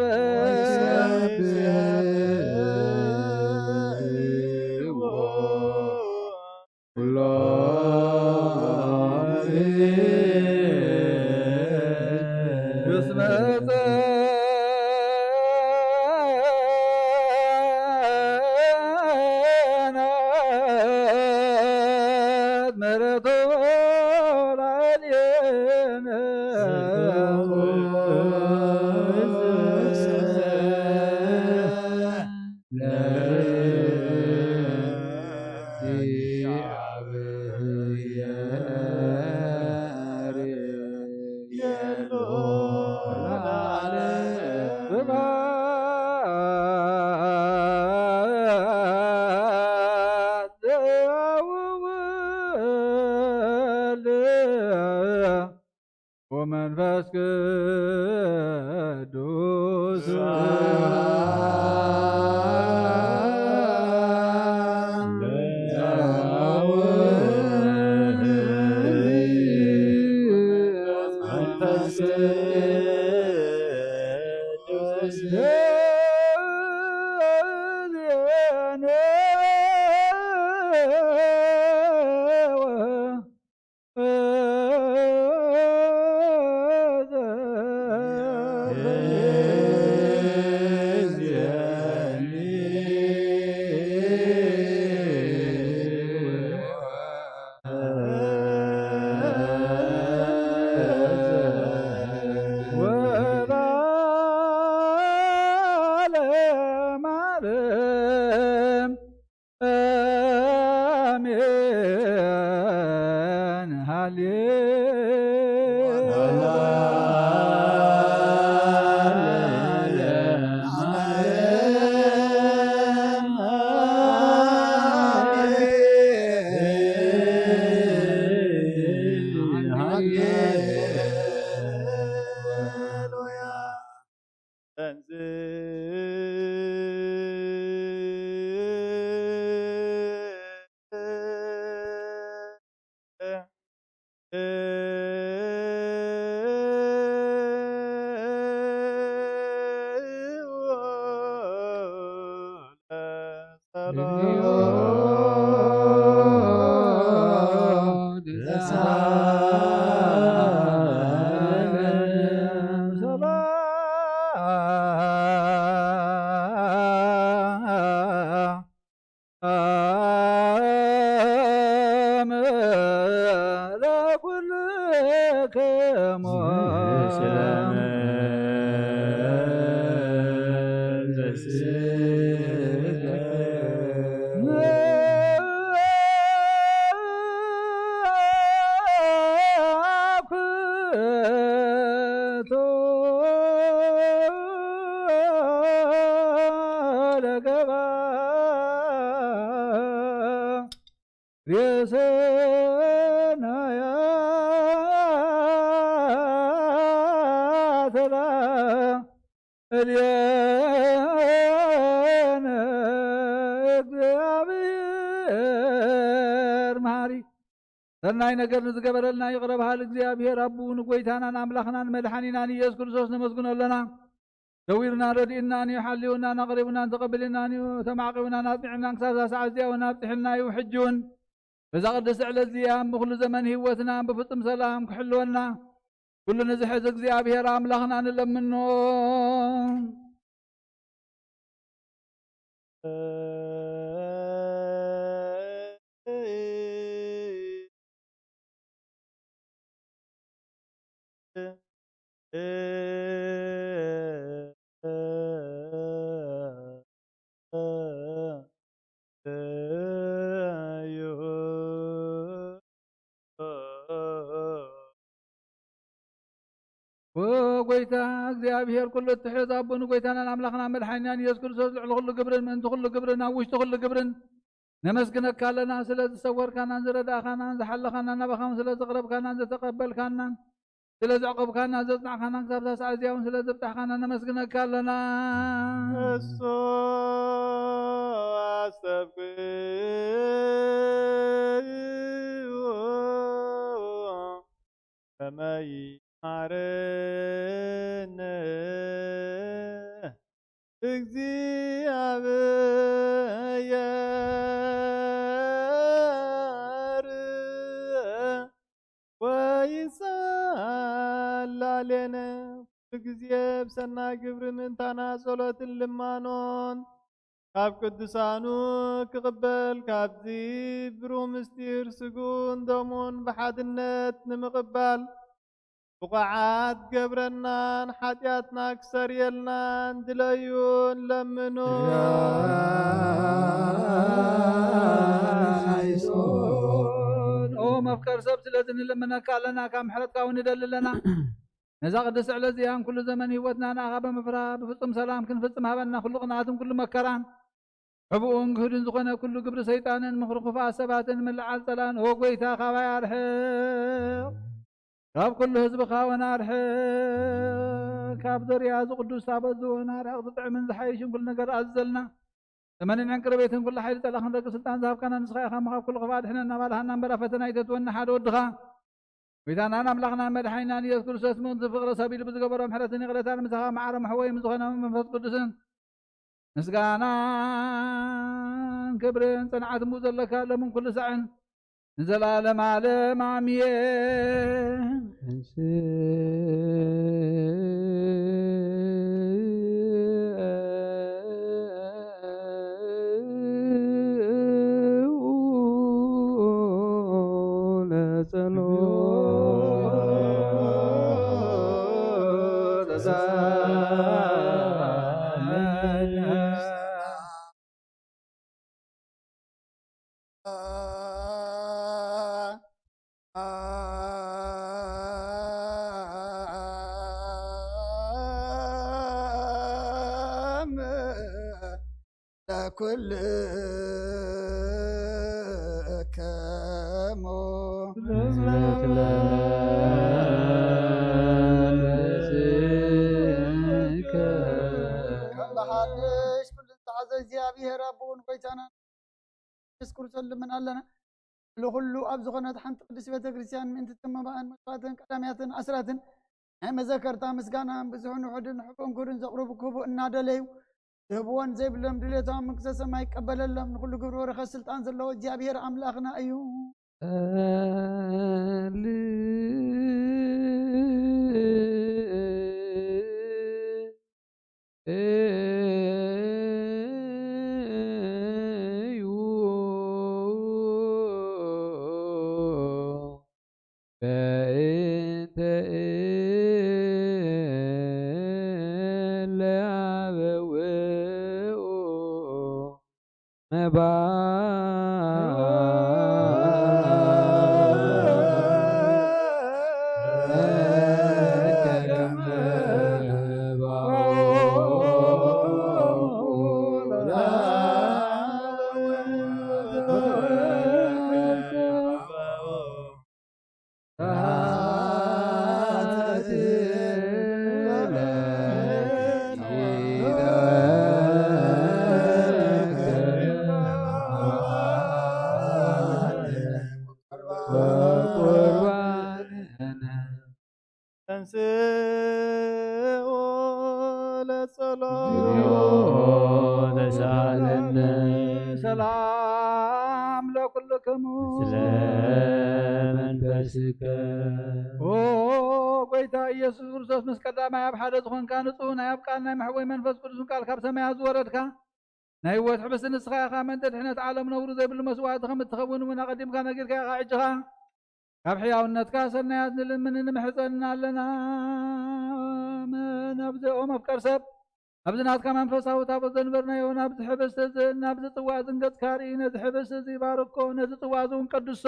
ወመንፈስ ቅዱስ ሰናይ ነገር ንዝገበረልና ይቕረ በሃል እግዚኣብሔር ኣቦኡ ንጎይታናን ኣምላኽናን መድሓኒናን ኢየሱስ ክርስቶስ ነመስግኖ ኣለና። ደዊርና ረዲእናን እዩ፣ ሓልዩናን ኣቕሪቡናን ተቐቢልናን እዩ፣ ተማዕቂቡናን ኣጽኒዑናን ክሳብ እዛ ሰዓት እዚኣ እውን ኣብጽሕልና እዩ። ሕጂ እውን በዛ ቅድስቲ ዕለት እዚኣ እምብኩሉ ዘመን ህይወትና ብፍጹም ሰላም ክሕልወና ኩሉ ንዝሕዝ እግዚኣብሔር ኣምላኽና ንለምኖ። ወጎይታ እግዚኣብሔር ኩሉ እትሕዝ ኣቦ ንጎይታናን ኣምላኽና መድሓኒናን ኢየሱስ ክርስቶስ ልዕሊ ኩሉ ግብርን ምእንቲ ኩሉ ግብርን ኣብ ውሽጢ ኩሉ ግብርን ነመስግነካ ኣለና፣ ስለ ዝሰወርካናን ዝረዳእካናን ዝሓለኻናን፣ ናባኻ እውን ስለ ዘቕረብካናን ዘተቐበልካናን፣ ስለ ዘዕቆብካናን ዘጽናዕካናን፣ ክሳብ ሳዕ እዚኣ እውን ስለ ዘብጻሕካና ነመስግነካ ኣለና። እሱ ኣሰብክዎ ከመይ ማረነ እግዚኣብሔር ወይሳላሌነ። ኩሉ ግዜ ብሰናይ ግብሪ ምእንታና ጸሎትን ልማኖን ካብ ቅዱሳኑ ክቕበል፣ ካብዚ ብሩህ ምስጢር ስግኡን ደሙን ብሓድነት ንምቕባል ብቑዓት ገብረናን ሓጢኣትና ክሰርየልናን ድለዩን ለምኑ። ኦ መፍቀር ሰብ፣ ስለዚ ንልምነካ ኣለና፣ ካብ ምሕረትካ እውን ንደሊ ኣለና። ነዛ ቅድስቲ ዕለት እዚኣን ኩሉ ዘመን ህይወትና ንኣኻ ብምፍራህ ብፍጹም ሰላም ክንፍጽም ሃበና። ኩሉ ቅንኣትን ኩሉ መከራን ሕቡኡን ግህዱን ዝኾነ ኩሉ ግብሪ ሰይጣንን ምኽሪ ክፉኣት ሰባትን ምልዓል ጸላእን፣ ኦ ጐይታ፣ ካባይ ኣርሕቕ። ካብ ኩሉ ህዝብኻ እውን ኣርሕቕ። ካብ ዘሪኣ እዚ ቅዱስ ታቦት እዚ እውን ኣርሕቕ። ዝጥዕምን ዝሓይሽን ኩሉ ነገር ኣዝዘልና። ዘመንን ዕንቅርቤትን ኩሉ ሓይሊ ጸላእን ክንረግጽ ስልጣን ዝሃብካና ንስኻ ኢኻ እሞ፣ ካብ ኩሉ ክፉእ ኣድሕነና። ኣባልሃና እምበር፣ ኣብ ፈተና ኣይተእትወና። ሓደ ወድኻ ጐይታናን ኣምላኽናን መድሓኒናን ኢየሱስ ክርስቶስ ምእንቲ ፍቕሪ ሰብ ኢሉ ብዝገበሮ ምሕረትን ይቕረታን፣ ምሳኻ መዓረ መሕወይ ምስ ዝኾነ መንፈስ ቅዱስን ምስጋናን ክብርን ጽንዓትን ብኡ ዘለካ፣ ሎምን ኩሉ ሳዕን ንዘለዓለም ዓለም ኣሜን። ለኩልክሙ። ከም ብሓድሽ ኩሉ ዝሓዘ እግዚኣብሔር ኣቦን ጐይታና የሱስ ክርስቶስ ንልምን ኣለና። ልኹሉ ኣብ ዝኾነት ሓንቲ ቅድስት ቤተ ክርስቲያን ምእንቲ ተመባእን መስዋዕትን ቀዳምያትን ኣስራትን ናይ መዘከርታ ምስጋና ብዙሕን ውሑድን ሕቡእን ክቡርን ዘቕርቡ ክህቡ እናደለዩ ዝህብዎን ዘይብሎም ድሌቶም መንግስተ ሰማይ ይቀበለሎም። ንኹሉ ግብሪ ወረኸ ስልጣን ዘለዎ እግዚኣብሔር ኣምላኽና እዩ። እዩ። በእንተ እለ አበው መባ ተንሥኦ ለጸሎት። እግዚኦ ተሳለነ። ሰላም ለኩልክሙ። ምስለ መንፈስከ። ኦ ጐይታ ኢየሱስ ክርስቶስ፣ ምስ ቀዳማይ ኣብ ሓደ ዝኾንካ፣ ንጹህ ናይ ኣብ ቃል ናይ መሕወይ መንፈስ ቅዱስን ቃል ካብ ሰማያት ዝወረድካ፣ ናይ ህይወት ሕብስቲ ንስኻ ኢኻ። ምእንቲ ድሕነት ዓለም ነውሪ ዘይብሉ መስዋእቲ ከም እትኸውን እውን ኣቐዲምካ ነጊርካ ኢኻ። ሕጂ ኸኣ ካብ ሕያውነትካ ሰናያት ንልምን ንምሕጸንን ኣለና። ኣሜን። ኣብዚ ኦ መፍቀር ሰብ፣ ኣብዚ ናትካ መንፈሳዊ ታቦት ዘንበርናዮ፣ ናብዚ ሕብስቲ እዚ፣ ናብዚ ጽዋ እዚ ገጽካ ርኢ፣ ነዚ ሕብስቲ እዚ ባርኮ፣ ነዚ ጽዋ እዚ እውን ቀድሶ።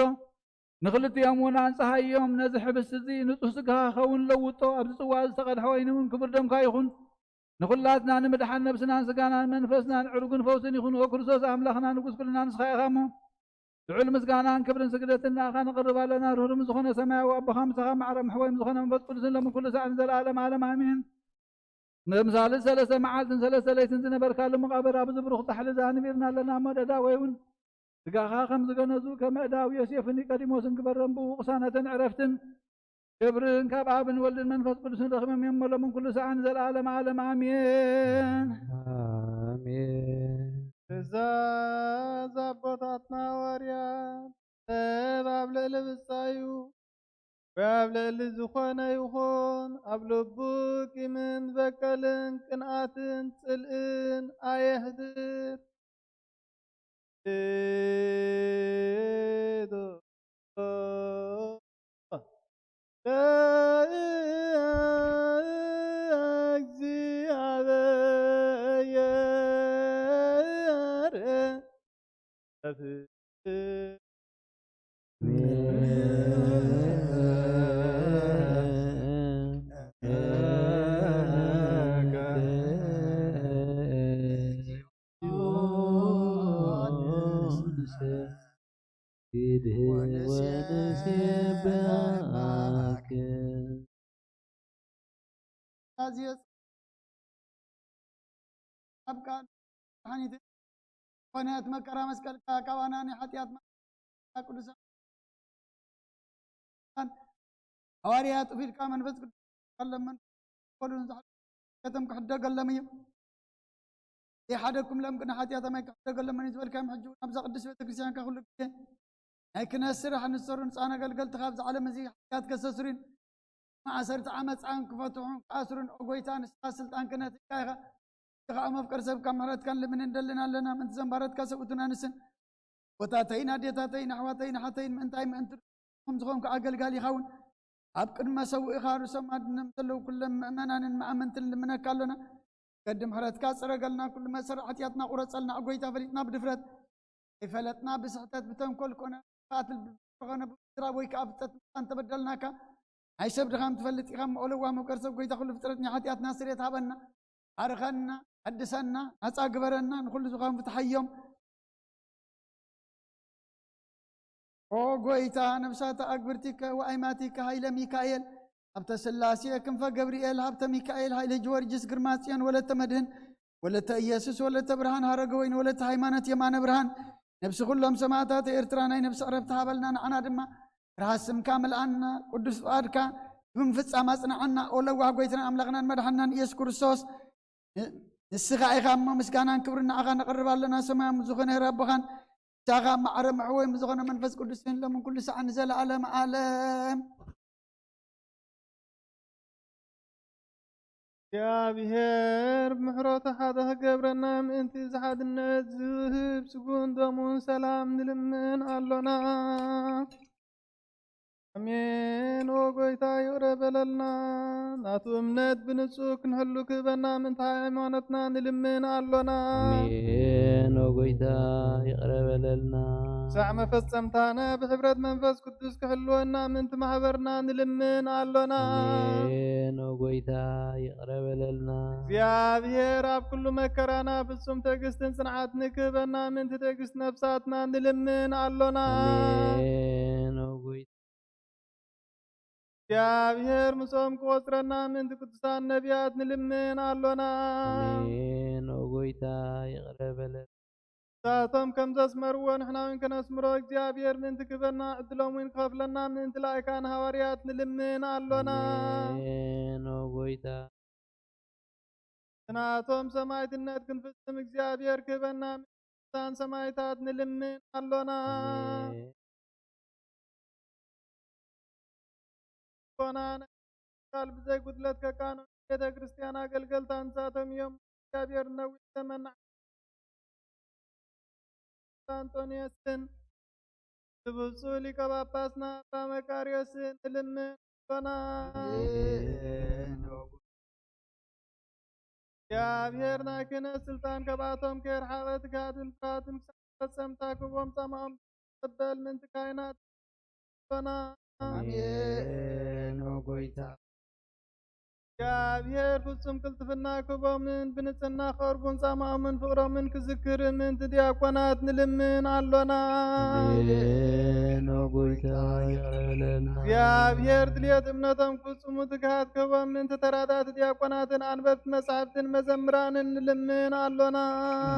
ንኽልቲኦም እውን ኣንጽሃዮም። ነዚ ሕብስቲ እዚ ንጹህ ስጋኻ ክኸውን ለውጦ፣ ኣብዚ ጽዋ እዚ ዝተቐድሐ ወይኒ እውን ክቡር ደምካ ይኹን። ንኹላትና ንምድሓን ነብስናን ስጋናን መንፈስናን ዕርጉን ፈውስን ይኹን። ኦ ክርስቶስ ኣምላኽና ንጉስ ኩልና ንስኻ ኢኻ እሞ፣ ልዑል ምስጋናን ክብርን ስግደትን ንኣኻ ነቕርብ ኣለና። ርህሩም ዝኾነ ሰማያዊ ኣቦኻ ምሳኻ ማዕረ ምሕወይም ዝኾነ መንፈስ ቅዱስን ሎምን ኩሉ ሳዕን ዘለኣለም ዓለም ኣሜን። ነምሳልት ሰለስተ መዓልትን ሰለስተ ለይትን ዝነበርካሉ መቓብር ኣብዚ ብሩኽ ጻሕሊ ዛንቢርና ኣለና እሞ፣ ደዳ ወይ እውን ስጋኻ ከም ዝገነዙ ከመ እዳው ዮሴፍን ኒቆዲሞስን ግበረም። ብኡ ቅሳነትን ዕረፍትን ክብርን ካብ ኣብን ወልድን መንፈስ ቅዱስን ረኺቦም እዮም። መሎምን ኩሉ ሰዓን ዘለዓለም ዓለም ኣሜን። ኣሜን። ትእዛዝ ኣቦታትና ሃዋርያት፣ ሰብ ኣብ ልዕሊ ብጻዩ ወይ ኣብ ልዕሊ ዝኾነ ይኹን ኣብ ልቡ ቂምን በቀልን ቅንኣትን ጽልእን ኣየሕድር። ኣብ ቃል መድሓኒት ዝኾነ እቲ መከራ መስቀልካ ካባና ናይ ሓጢኣት ቅዱሳን ሃዋርያት ጡፍ ኢልካ መንፈስ ቅዱስ ከለመን ከቶም ክሕደገሎም እዩ። ዘይሓደኩም ሎም ቅድሚ ሓጢኣቶም ኣይክሕደገሎምን እዩ ዝበልካዮም። ሕጂ እውን ኣብዛ ቅድስት ቤተክርስትያንካ ኩሉ ግዜ ናይ ክህነት ስራሕ ንሰሩ ንፃን ኣገልገልትኻ ኣብዚ ዓለም እዚ ሓጢኣት ከሰስሩን ማእሰርቲ ዓመፃን ክፈትሑን ክኣስሩን፣ ኦ ጎይታ፣ ንስኻ ስልጣን ክህነትካ ኢኻ። ንስኻ መፍቀር ሰብ ካብ ምሕረትካን ልምንን ደልን ኣለና። ምእንቲ ዘንባረትካ ሰብኡትን ኣንስን፣ ኣቦታተይን ኣዴታተይን ኣሕዋተይን ኣሓተይን ምእንታይ ምእንቲ ከም ዝኾንኩ ኣገልጋሊ ይኸውን። ኣብ ቅድሚ መሰውእኻ ርእሶም ኣድኖም ዘለዉ ኩሎም ምእመናንን መኣመንትን ልምነካ ኣሎና። ገዲ ምሕረትካ ጽረገልና፣ ኩሉ መሰረ ሓጢኣትና ቁረጸልና። ኦ ጎይታ፣ ፈሊጥና ብድፍረት ኣይፈለጥና ብስሕተት ብተንኮል ኮነ ብቕዓት ልቢ ብዝኾነ ብምዝራብ ወይ ከኣ ፍልጠት ምጥቃም እንተበደልናካ፣ ናይ ሰብ ድኻም ትፈልጥ ኢኻ እሞ፣ ለዋህ መፍቀር ሰብ ጎይታ፣ ኩሉ ፍጥረት ናይ ሓጢኣትና ስርየት ሃበና። ባርኸና፣ ቀድሰና፣ ናጻ ግበረና፣ ንኹሉ ዝኾን ፍትሓዮም። ኦ ጎይታ፣ ነፍሳት ኣግብርቲከ ወኣይማቲከ ኃይለ ሚካኤል፣ ሀብተ ሥላሴ ክንፈ ገብርኤል፣ ሀብተ ሚካኤል ኃይለ ጊዮርጊስ፣ ግርማ ጽዮን ወለተ መድህን፣ ወለተ ኢየሱስ፣ ወለተ ብርሃን ሀረገ ወይን፣ ወለተ ሃይማኖት የማነ ብርሃን፣ ነፍሲ ኩሎም ሰማዕታት ኤርትራ ናይ ነፍሲ ዕረፍቲ ሃበልና። ንዓና ድማ ርሃስ ስምካ ምልኣና፣ ቅዱስ ፍቓድካ ብምፍጻም ኣጽንዓና። ኦ ለዋህ ጎይትናን ኣምላኽናን መድሓንናን ኢየሱስ ክርስቶስ፣ ን-፣ ንስኻ ኢኻ እሞ ምስጋናን ክብርን ንዓኻ ነቕርብ ኣለና። ሰማያዊ ዝኾነ ኣቦኻን ብቻኻ ማዕረ መሕወይ ምስ ዝኾነ መንፈስ ቅዱስን ሎምን ኩሉ ሰዓት ንዘለኣለም ዓለም። እግዚኣብሔር ብምሕረቱ ሓደ ክገብረና ምእንቲ እዚ ሓድነት ዝህብ ስጉን ደሙን ሰላም ንልምን ኣሎና። ኣሜን። ኦ ጎይታ ይቕረ በለልና። ናቱ እምነት ብንጹህ ክንሕሉ ክህበና ምእንቲ ሃይማኖትና ንልምን ኣሎና። ኣሜን። ኦ ጎይታ ይቕረ በለልና። ሳዕ መፈጸምታና ብሕብረት መንፈስ ቅዱስ ክሕልወና ምእንቲ ማሕበርና ንልምን ኣሎና። ኣሜን። ኦ ጎይታ ይቕረ በለልና። እግዚኣብሔር ኣብ ኩሉ መከራና ፍጹም ትዕግስትን ጽንዓት ንክህበና ምእንቲ ትዕግስቲ ነፍሳትና ንልምን ኣሎና። ኣሜን። ኦ ጎይታ። እግዚኣብሔር ምስኦም ክቆጽረና ምእንቲ ቅዱሳን ነቢያት ንልምን ኣሎና። ኣሜን። ኦ ጎይታ ይቕረ በለልና። ንሳቶም ከም ዘስመርዎ ንሕና እውን ከነስምሮ እግዚኣብሔር ምእንቲ ክህበና ዕድሎም እውን ክኸፍለና ምእንቲ ላእካን ሃዋርያት ንልምን ኣሎና። ኣሜን። ኦ ጎይታ። ናቶም ሰማዕትነት ክንፍጽም እግዚኣብሔር ክህበና ምእንቲ ቅዱሳን ሰማዕታት ንልምን ኣሎና። ኣሜን። ኮና ናይ ቃል ብዘይ ጉድለት ከቃንዑ ቤተ ክርስቲያን ኣገልገልታ ንሳቶም እዮም። እግዚኣብሔር ነዊሕ ዘመን ንዓና ኣንጦንዮስን ብብፁዕ ሊቀ ጳጳስና ኣባ መቃርዮስን ንልምን ኣሎና። ኣሜን። እግዚኣብሔር ናይ ክህነት ስልጣን ካብኣቶም ከየርሓቐ ትግሃትን ፍርሃትን ክሳብ ፈጸምታ ክህቦም ጻማኦም ዝቕበል ምእንቲ ካህናት ኣሎና። ኣሜን። ኦ ጎይታ። እግዚኣብሔር ፍጹም ቅልጥፍና ክህቦምን ብንጽህና ክቐርቡን ጻማኦምን ፍቕሮምን ክዝክር ምእንቲ ዲያቆናት ንልምን ኣሎና። ኣሜን። ኦ ጎይታ ይቕረ በለልና። እግዚኣብሔር ድልየት እምነቶም ክፍጽሙ ትግሃት ክህቦም ምእንቲ ተራዳእቲ ዲያቆናትን ኣንበብቲ መጻሕፍትን መዘምራንን ንልምን ኣሎና።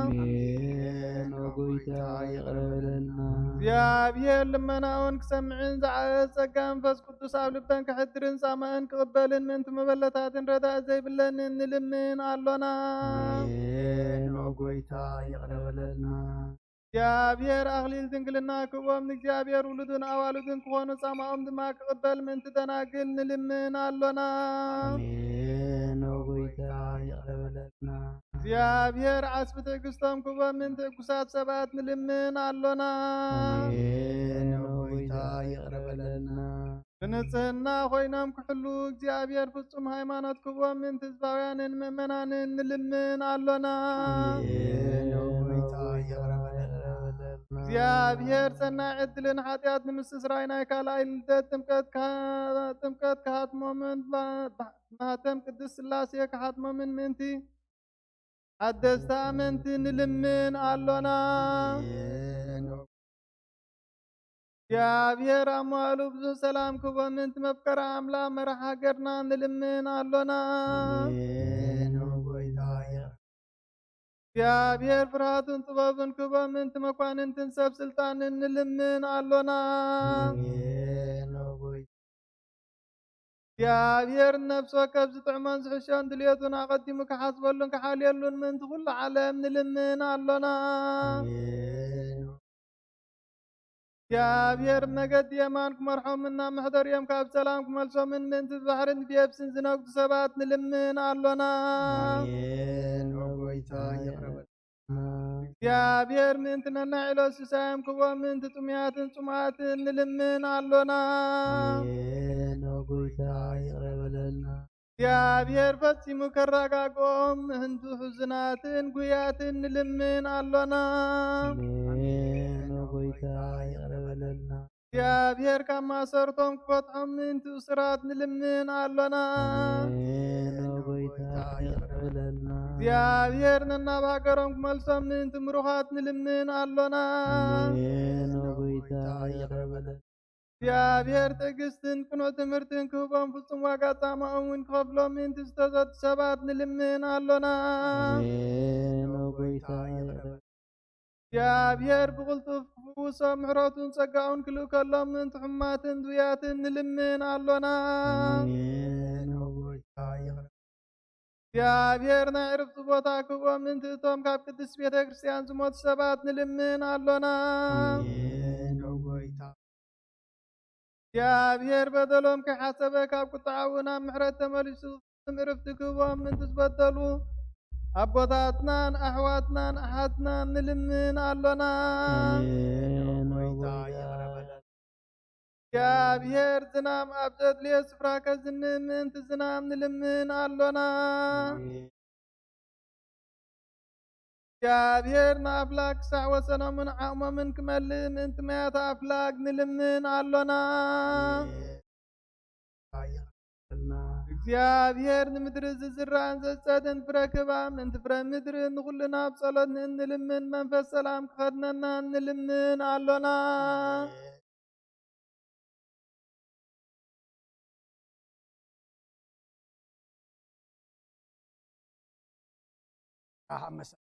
ኣሜን። ኦ ጎይታ ይቕረ በለልና። እግዚኣብሔር ልመናኦን ክሰምዕን ዝዓበ ጸጋ መንፈስ ቅዱስ ኣብ ልበን ክሕድርን ጻማእን ክቕበልን ምእንቲ መበለታትን ረዳእ ዘይብለንን ንልምን ኣሎና። ኣሜን። ኦ ጎይታ ይቕረ በለልና። እግዚኣብሔር ኣኽሊል ድንግልና ክህቦም ንእግዚኣብሔር ውሉድን ኣዋልድን ክኾኑ ጻማኦም ድማ ክቕበል ምእንቲ ደናግል ንልምን ኣሎና። ኣሜን። ኦ ጎይታ ይቕረ በለልና። እግዚኣብሔር ዓስቢ ትዕግስቶም ክህቦም ምእንቲ ዕጉሳት ሰባት ንልምን ኣሎና። ኣሜን። ኦ ጎይታ ይቕረ በለልና። ብንጽህና ኮይኖም ክሕሉ እግዚኣብሔር ፍጹም ሃይማኖት ክህቦም ምእንቲ ህዝባውያንን ምእመናንን ንልምን ኣሎና። ኣሜን። ኦ ጎይታ ይቕረ በለልና። እግዚኣብሔር ሰናይ ዕድልን ሓጢኣት ንምስትስራይ ናይ ካልኣይ ልደት ጥምቀት ክሃ-፣ ጥምቀት ክሃትሞምን ባ-፣ ባ-፣ ማህተም ቅድስት ሥላሴ ክሓትሞምን ምእንቲ ሓደስቲ ኣመንቲ ንልምን ኣሎና። ኣሜን። እግዚኣብሔር ኣብ መዋእሉ ብዙሕ ሰላም ክህቦም ምእንቲ መፍቀሪ ኣምላኽ መራሕ ሃገርና ንልምን ኣሎና። ኣሜን። ኦ ጎይታ ይቕረ። እግዚኣብሔር ፍርሃትን ጥበብን ክህቦም ምእንቲ መኳንንትን ሰብ ስልጣንን ንልምን ኣሎና። ኣሜን። ኦ ጎይታ። እግዚኣብሔር ንነፍሲ ወከፍ ዝጥዕሞን ዝሕሾን ድልየቱን ኣቐዲሙ ክሓስበሉን ክሓልየሉን ምእንቲ ኩሉ ዓለም ንልምን ኣሎና። ኣሜን። እግዚኣብሔር መገዲ የማን ክመርሖምን ናብ መሕደሪኦም ካብ ሰላም ክመልሶምን ምእንቲ ብባሕርን ብየብስን ዝነግዱ ሰባት ንልምን ኣሎና። ኣሜን። ኦ ጎይታ ይቕረ በል። እግዚኣብሔር ምእንቲ ነናይ ዕለት ሲሳዮም ክህቦም ምእንቲ ጥሙያትን ጽሙኣትን ንልምን ኣሎና። ኣሜን። ኦ ጎይታ ይቕረ በለልና። እግዚኣብሔር ፈጺሙ ከረጋግኦም ምእንቲ ሕዙናትን ጉያትን ንልምን ኣሎና። ኣሜን። ኦ ጎይታ ይቕረ በለልና። እግዚኣብሔር ካብ ማሰርቶም ክፈትሖም ምእንቲ እሱራት ንልምን ኣሎና። ኣሜን። ኦ ጎይታ ይቕረ በለልና። እግዚኣብሔር ነናብ ሃገሮም ክመልሶም ምእንቲ ምሩኻት ንልምን ኣሎና። ኣሜን። ኦ ጎይታ ይቕረ በለልና። እግዚኣብሔር ትዕግስትን ቅኑዕ ትምህርትን ክህቦም ፍጹም ዋጋ ጻማኦም እውን ክኸፍሎም ምእንቲ ዝተዘዱ ሰባት ንልምን ኣሎና። ኣሜን። ኦ ጎይታ ይቕረ በለልና። እግዚኣብሔር ብቕልጡፍ ክፍውሶም ምሕረቱን ጸጋኡን ክልእከሎም ምእንቲ ሕሙማትን ድውያትን ንልምን ኣሎና። ኣሜን። ኦ ጎይታ ይቕረ። እግዚኣብሔር ናይ ዕርፍቲ ቦታ ክህቦም ምእንቲ እቶም ካብ ቅድስት ቤተ ክርስቲያን ዝሞቱ ሰባት ንልምን ኣሎና። ኣሜን። ኦ ጎይታ። እግዚኣብሔር በደሎም ከይሓሰበ ካብ ቁጥዓኡ ናብ ምሕረት ተመሊሱ ፍጹም ዕርፍቲ ክህቦም ምእንቲ ዝበደሉ ኣቦታትናን ኣሕዋትናን ኣሓትናን ንልምን ኣሎና። ኣሜን። ኦ ጎይታ ይቕረ በለልና። እግዚኣብሔር ዝናም ኣብ ዘድልዮ ስፍራ ከዝንብ ምእንቲ ዝናም ንልምን ኣሎና። ኣሜን። እግዚኣብሔር ንኣፍላግ ክሳዕ ወሰኖምን ዓቕሞምን ክመልእ ምእንቲ ማያት ኣፍላግ ንልምን ኣሎና። ኣሜን። እግዚኣብሔር ንምድሪ ዝዝራእን ዘጸድን ፍረ ክህባ ምእንቲ ፍረ ምድሪ ንኹልና ብጸሎት ንእንልምን መንፈስ ሰላም ክኸድነና ንልምን ኣሎና። ኣሜን። ኣሃ፣ መሳ-፣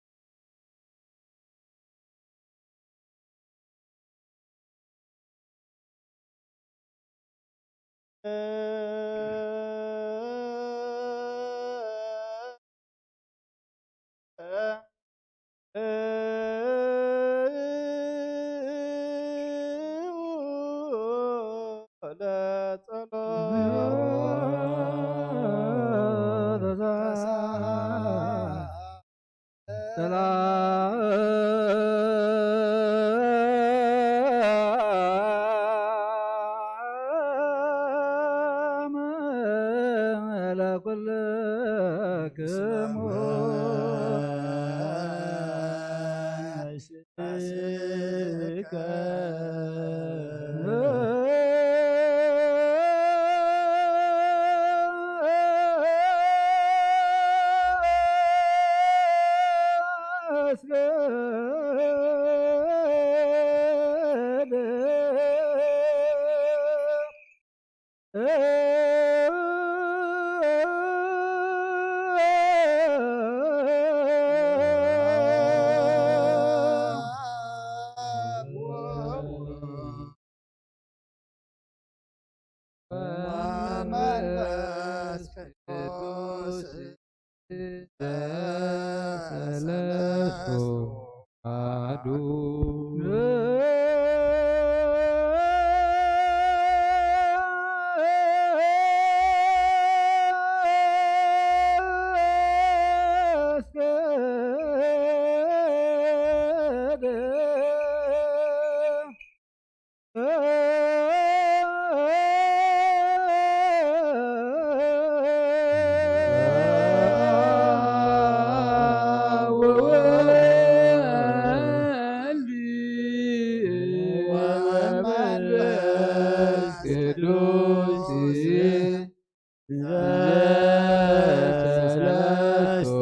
ሰላም ለኩልክሙ። ወመንፈስ ቅዱስ ሰለስቱ አሐዱ። ወወልድ ወመንፈስ ቅዱስ ዘሰለስቱ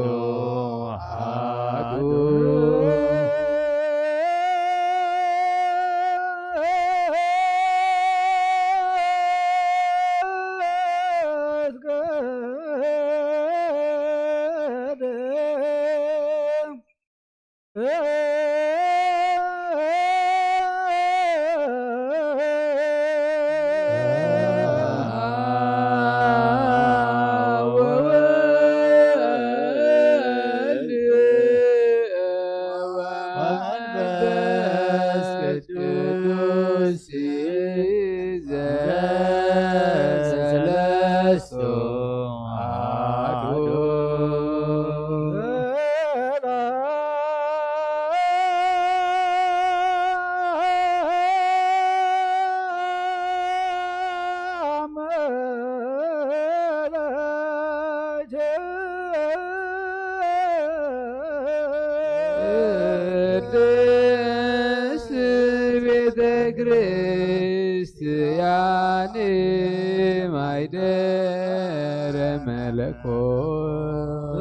አሐዱ። ወመንፈስ ቅዱስ ዘሰለስቱ አሐዱ። ቅድስት ቤተ ክርስቲያን ማይደረ መለኮት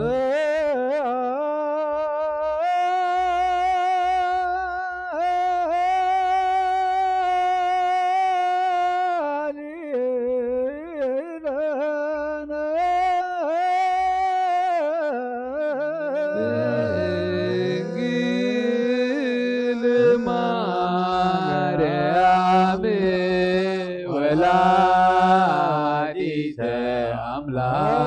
ድንግል ማርያም ወላዲተ አምላክ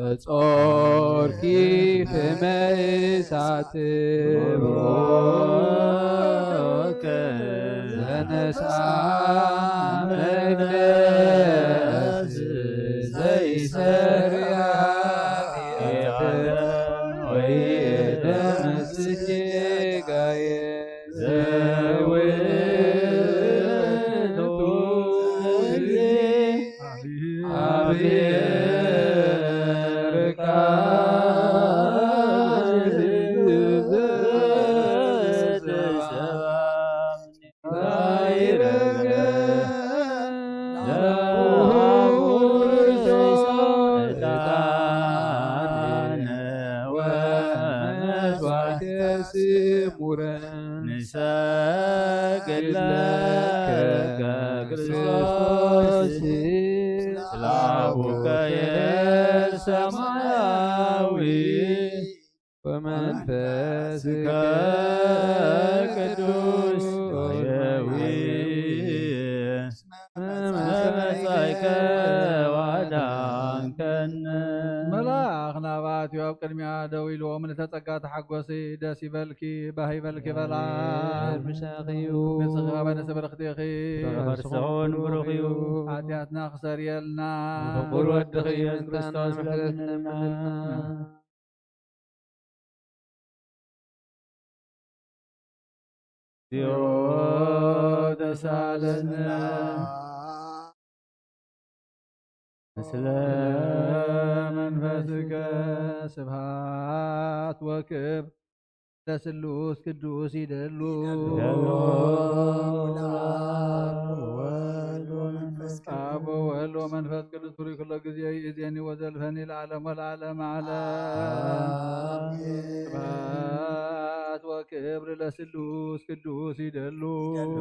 ተጾርኪ ፍመ እሳት ብሩክ ዘነስአ መቅደስ ዘይሰሪ ኃጢአት ወይ ደምስ ጌጋዬ ዘውእቱ ጊዜ ስሙረ ንሰግድ ለከ ክርስቶስ ስለ አቡከ ሰማያዊ ወመንፈስከ ቅዱስ ሆይ መጻእከ ወአድኃንከነ። መልአክ ናብኣትዮ ኣብ ቅድሚያ ደው ኢሉ፣ ምልዕተ ጸጋ ተሓጎሲ፣ ደስ ይበልኪ፣ ባህ ይበልኪ በላ። ምሳኺ እዩ። ንጽኻ በነሰ በረኽትኺ። በረኸት ሰውን ብሩኽ እዩ። ኃጢኣትና ክሰርየልና። ብፍቁር ወድኺ ኢየሱስ ክርስቶስ ለምንና። እግዚኦ ተሳለነ። ምስለ መንፈስከ ስብሐት ወክብር ለስሉስ ቅዱስ ይደሉ። ይደሉ። ለአብ ወወልድ ወመንፈስ ቅዱስ። አብ ወወልድ ወመንፈስ ቅዱስ ፍሪ ኩሎ ጊዜ ይእዜኒ ወዘልፈኒ ለዓለም ወለዓለም ዓለም። አሜን። ስብሐት ወክብር ለስሉስ ቅዱስ ይደሉ። ይደሉ።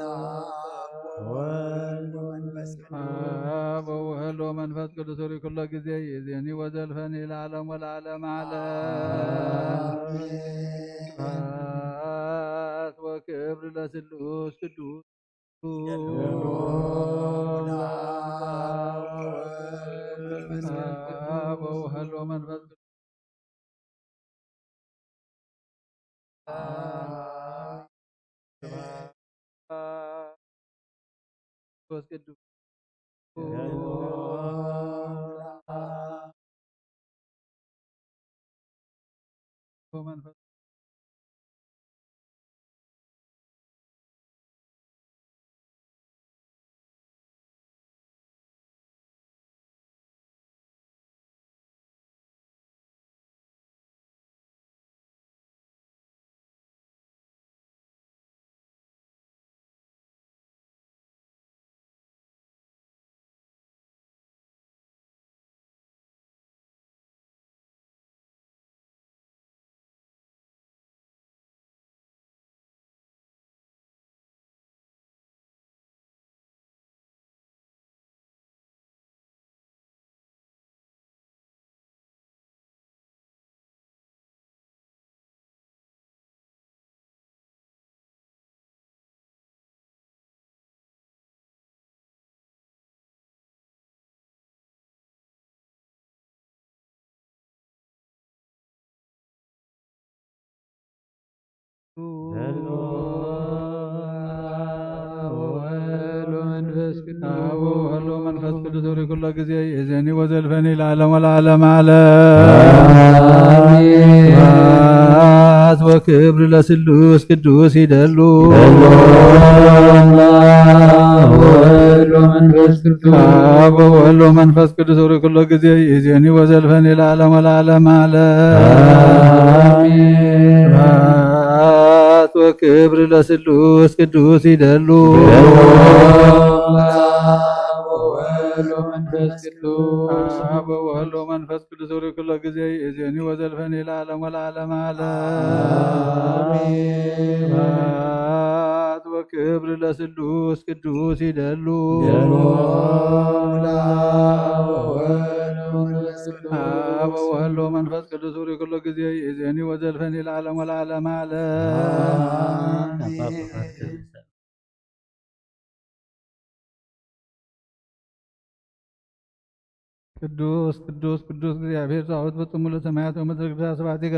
ለአብ ወወልድ ወመንፈስ ቅዱስ። አብ ወወልድ ወመንፈስ ቅዱስ ፍሪ ኩሎ ጊዜ ይእዜኒ ወዘልፈኒ ለዓለም ወለዓለም ዓለም። አሜን። ስብሐት ወክብር ለስሉስ ቅዱስ። አብ ወወልድ ወመንፈስ ቅዱስ። መንፈስ ቅዱስ። መንፈስ ዘሎ ወወልድ ወመንፈስ ቅዱስ። አብ ወወልድ ወመንፈስ ቅዱስ ዙሪ ኩሎ ጊዜ ይእዜኒ ወዘልፈኒ ለዓለም ወለዓለም ዓለም። አሜን። ስብሐት ወክብር ለስሉስ ቅዱስ ይደሉ። ዘሎ ወወልድ ወመንፈስ ቅዱስ። አብ ወወልድ ወመንፈስ ቅዱስ ዙሪ ኩሎ ጊዜ ይእዜኒ ወዘልፈኒ ለዓለም ወለዓለም ዓለም። አሜን። ስብሐት ወክብር ለስሉስ ቅዱስ ይደሉ። ወወልድ ወመንፈስ ቅዱስ። አብ ወወልድ ወመንፈስ ቅዱስ ዙሪ ኩሎ ጊዜ ይእዜኒ ወዘልፈኒ ለዓለም ወለዓለም ዓለም። አሜን። ስብሐት ወክብር ለስሉስ ቅዱስ ይደሉ። ይደሉ። አብ ወወልድ ወመንፈስ ቅዱስ። አብ ወወልድ ወመንፈስ ቅዱስ ዙሪ ኩሎ ጊዜ ይእዜኒ ወዘልፈኒ ለዓለም ወለዓለም ዓለም። አሜን። ቅዱስ ቅዱስ ቅዱስ እግዚአብሔር ጸባኦት ፍጹም ሙሉ ሰማያት ወምድር ግብዛ ስብሐቲከ።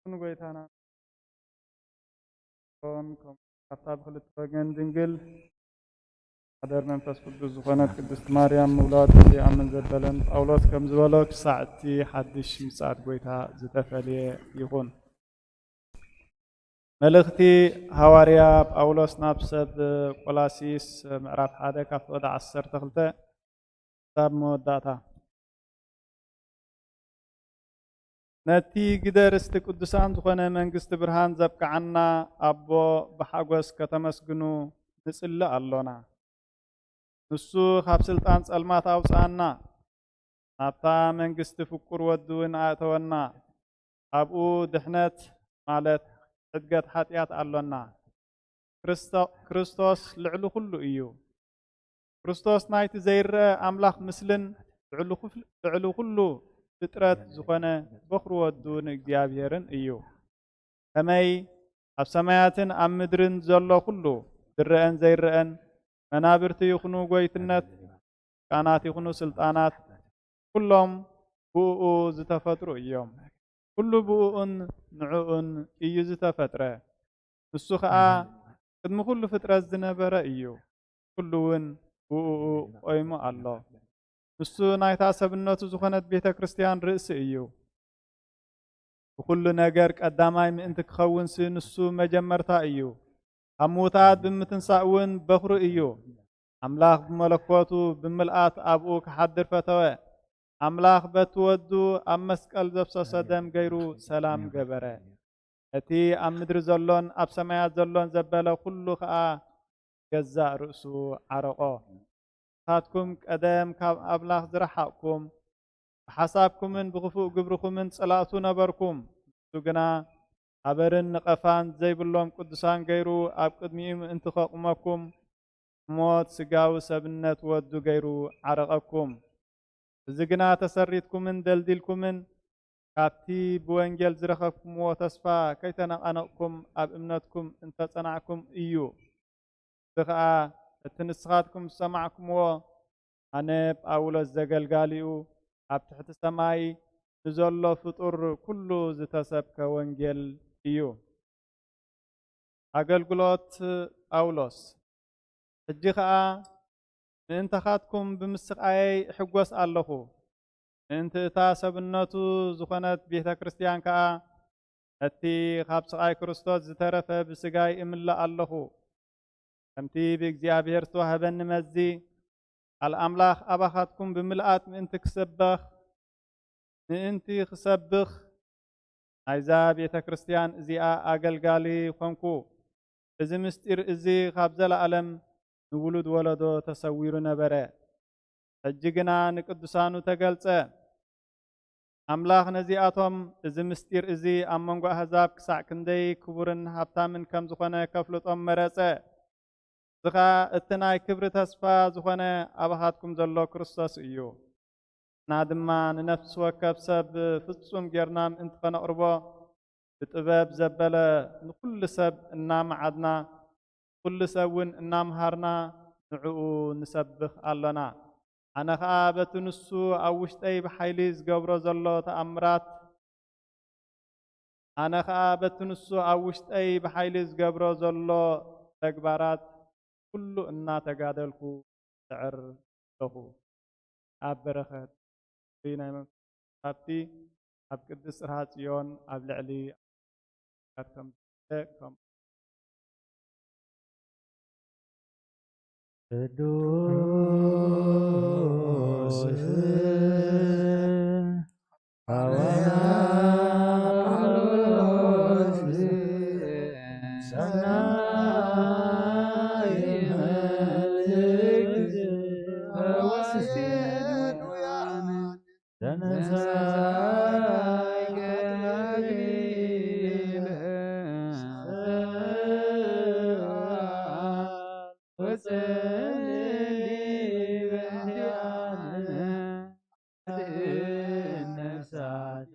ንጎይታና ን ከምኡ ኣብታ ብክልተ ወገን ድንግል ሓደር መንፈስ ቅዱስ ዝኾነት ቅድስት ማርያም ምውላድ ዝኣምን ዘበለን ጳውሎስ ከም ዝበሎ ክሳዕ እቲ ሓድሽ ምጽኣት ጎይታ ዝተፈልየ ይኹን። መልእኽቲ ሃዋርያ ጳውሎስ ናብ ሰብ ቆላሲስ ምዕራፍ ሓደ ካብ ፍቕዲ ዓሰርተ ክልተ ክሳብ መወዳእታ። ነቲ ግደ ርስቲ ቅዱሳን ዝኾነ መንግስቲ ብርሃን ዘብቅዓና ኣቦ ብሓጎስ ከተመስግኑ ንጽሊ ኣሎና። ንሱ ካብ ስልጣን ጸልማት ኣውጽኣና፣ ናብታ መንግስቲ ፍቁር ወዱ እውን ኣእተወና። ኣብኡ ድሕነት ማለት ሕድገት ሓጢኣት ኣሎና። ክርስቶ-፣ ክርስቶስ ልዕሊ ኩሉ እዩ። ክርስቶስ ናይቲ ዘይረኣ ኣምላኽ ምስልን ልዕሊ ኩፍ-፣ ልዕሊ ኩሉ ፍጥረት ዝኾነ በኹሪ ወዱ ንእግዚኣብሔርን እዩ። ከመይ ኣብ ሰማያትን ኣብ ምድርን ዘሎ ኩሉ፣ ዝረአን ዘይረአን፣ መናብርቲ ይኹኑ ጎይትነት፣ ስልጣናት ይኹኑ ስልጣናት፣ ኩሎም ብእኡ ዝተፈጥሩ እዮም። ኩሉ ብእኡን ንዕኡን እዩ ዝተፈጥረ። ንሱ ኸኣ ቅድሚ ኩሉ ፍጥረት ዝነበረ እዩ። ኩሉ እውን ብእኡ ቆይሙ ኣሎ። ንሱ ናይታ ሰብነቱ ዝኾነት ቤተ ክርስቲያን ርእሲ እዩ። ብኹሉ ነገር ቀዳማይ ምእንቲ ክኸውንሲ ንሱ መጀመርታ እዩ። ካብ ምዉታት ብምትንሳእ እውን በኹሪ እዩ። ኣምላኽ ብመለኮቱ ብምልኣት ኣብኡ ክሓድር ፈተወ። ኣምላኽ በቲ ወዱ ኣብ መስቀል ዘፍሰሶ ደም ገይሩ ሰላም ገበረ። ነቲ ኣብ ምድሪ ዘሎን ኣብ ሰማያት ዘሎን ዘበለ ኩሉ ኸኣ ገዛእ ርእሱ ዓረቖ። ንስኻትኩም ቀደም ካብ ኣምላኽ ዝረሓቕኩም፣ ብሓሳብኩምን ብኽፉእ ግብርኹምን ጸላእቱ ነበርኩም። ንሱ ግና ሓበርን ነቐፋን ዘይብሎም ቅዱሳን ገይሩ ኣብ ቅድሚኡ ምእንቲ ከቑመኩም፣ ብሞት ስጋዊ ሰብነት ወዱ ገይሩ ዓረቐኩም። እዚ ግና ተሰሪትኩምን ደልዲልኩምን ካብቲ ብወንጌል ዝረኸብኩምዎ ተስፋ ከይተነቓነቕኩም ኣብ እምነትኩም እንተጸናዕኩም እዩ። እዚ ኸኣ እቲ ንስኻትኩም ዝሰማዕኩምዎ ኣነ ጳውሎስ ዘገልጋሊኡ ኣብ ትሕቲ ሰማይ ንዘሎ ፍጡር ኩሉ ዝተሰብከ ወንጌል እዩ። ኣገልግሎት ጳውሎስ። ሕጂ ኸኣ ምእንታኻትኩም ብምስቓየይ እሕጎስ ኣለኹ። ምእንቲ እታ ሰብነቱ ዝኾነት ቤተ ክርስቲያን ከኣ ነቲ ካብ ስቓይ ክርስቶስ ዝተረፈ ብስጋይ እምልእ ኣለኹ። ከምቲ ብእግዚኣብሔር ዝተዋህበኒ መዚ ቃል ኣምላኽ ኣባኻትኩም ብምልኣት ምእንቲ ክሰበኽ፣ ምእንቲ ክሰብኽ ናይዛ ቤተ ክርስቲያን እዚኣ ኣገልጋሊ ኾንኩ። እዚ ምስጢር እዚ ካብ ዘለኣለም ንውሉድ ወለዶ ተሰዊሩ ነበረ። ሕጂ ግና ንቅዱሳኑ ተገልጸ። ኣምላኽ ነዚኣቶም እዚ ምስጢር እዚ ኣብ መንጎ ኣህዛብ ክሳዕ ክንደይ ክቡርን ሃብታምን ከም ዝኾነ ከፍልጦም መረጸ። እዚ ኸኣ እቲ ናይ ክብሪ ተስፋ ዝኾነ ኣባኻትኩም ዘሎ ክርስቶስ እዩ። ንሕና ድማ ንነፍሲ ወከፍ ሰብ ፍጹም ጌርና ምእንቲ ኸነቕርቦ፣ ብጥበብ ዘበለ ንኹሉ ሰብ እናመዓድና፣ ኩሉ ሰብ እውን እናምሃርና ንዕኡ ንሰብኽ ኣሎና። ኣነ ኸኣ በቲ ንሱ ኣብ ውሽጠይ ብሓይሊ ዝገብሮ ዘሎ ተኣምራት፣ ኣነ ኸኣ በቲ ንሱ ኣብ ውሽጠይ ብሓይሊ ዝገብሮ ዘሎ ተግባራት ኩሉ እናተጋደልኩ እጽዕር ኣለኹ። ኣብ በረኸት ናይ መንፈስ ሃብቲ ኣብ ቅድስት ጽርሃ ጽዮን ኣብ ልዕሊ ኣካት ከም ከም ቅዱስ ሓዋርያ ጳውሎስ ሰናይ መልእክት ፈወስን ተነሳይ ገድል ወጽልኢ በህያነ ነፍሳት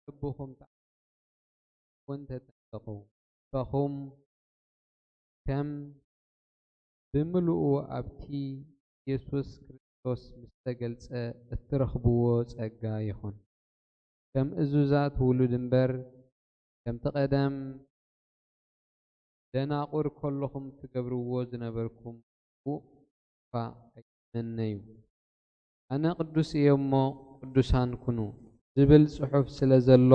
ልብኹም ተዓወቱ፣ ተጠንቀቑ። ልባኹም ከም ብምሉኡ ኣብቲ የሱስ ክርስቶስ ክርስቶስ ምስ ተገልጸ እትረኽብዎ ጸጋ ይኹን። ከም እዙዛት ውሉድ እምበር፣ ከምቲ ቀደም ደናቑር ከለኹም ትገብርዎ ዝነበርኩም፣ ብኡ እኳ ኣይትመነዩ። ኣነ ቅዱስ እየ እሞ ቅዱሳን ኩኑ ዝብል ጽሑፍ ስለ ዘሎ፣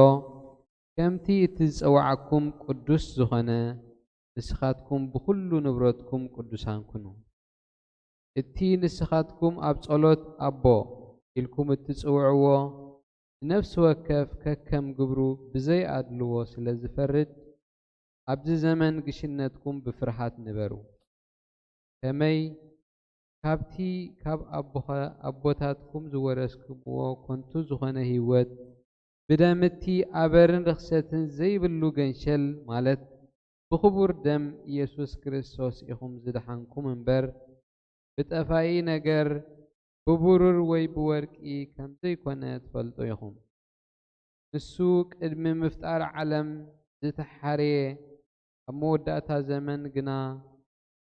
ከምቲ እቲ ዝጸዋዓኩም ቅዱስ ዝኾነ፣ ንስኻትኩም ብኹሉ ንብረትኩም ቅዱሳን ኩኑ። እቲ ንስኻትኩም ኣብ ጸሎት ኣቦ ኢልኩም እትጽውዕዎ፣ ንነፍሲ ወከፍ ከከም ግብሩ ብዘይ ኣድልዎ ስለ ዝፈርድ፣ ኣብዚ ዘመን ግሽነትኩም ብፍርሃት ንበሩ። ከመይ ካብቲ ካብ ኣቦኻ-፣ ኣቦታትኩም ዝወረስኩምዎ ከንቱ ዝኾነ ህይወት፣ ብደም እቲ ኣበርን ርኽሰትን ዘይብሉ ገንሸል፣ ማለት ብኽቡር ደም ኢየሱስ ክርስቶስ ኢኹም ዝደሓንኩም እምበር፣ ብጠፋኢ ነገር፣ ብብሩር ወይ ብወርቂ ከም ዘይኮነ ትፈልጡ ኢኹም። ንሱ ቅድሚ ምፍጣር ዓለም ዝተሓርየ፣ ኣብ መወዳእታ ዘመን ግና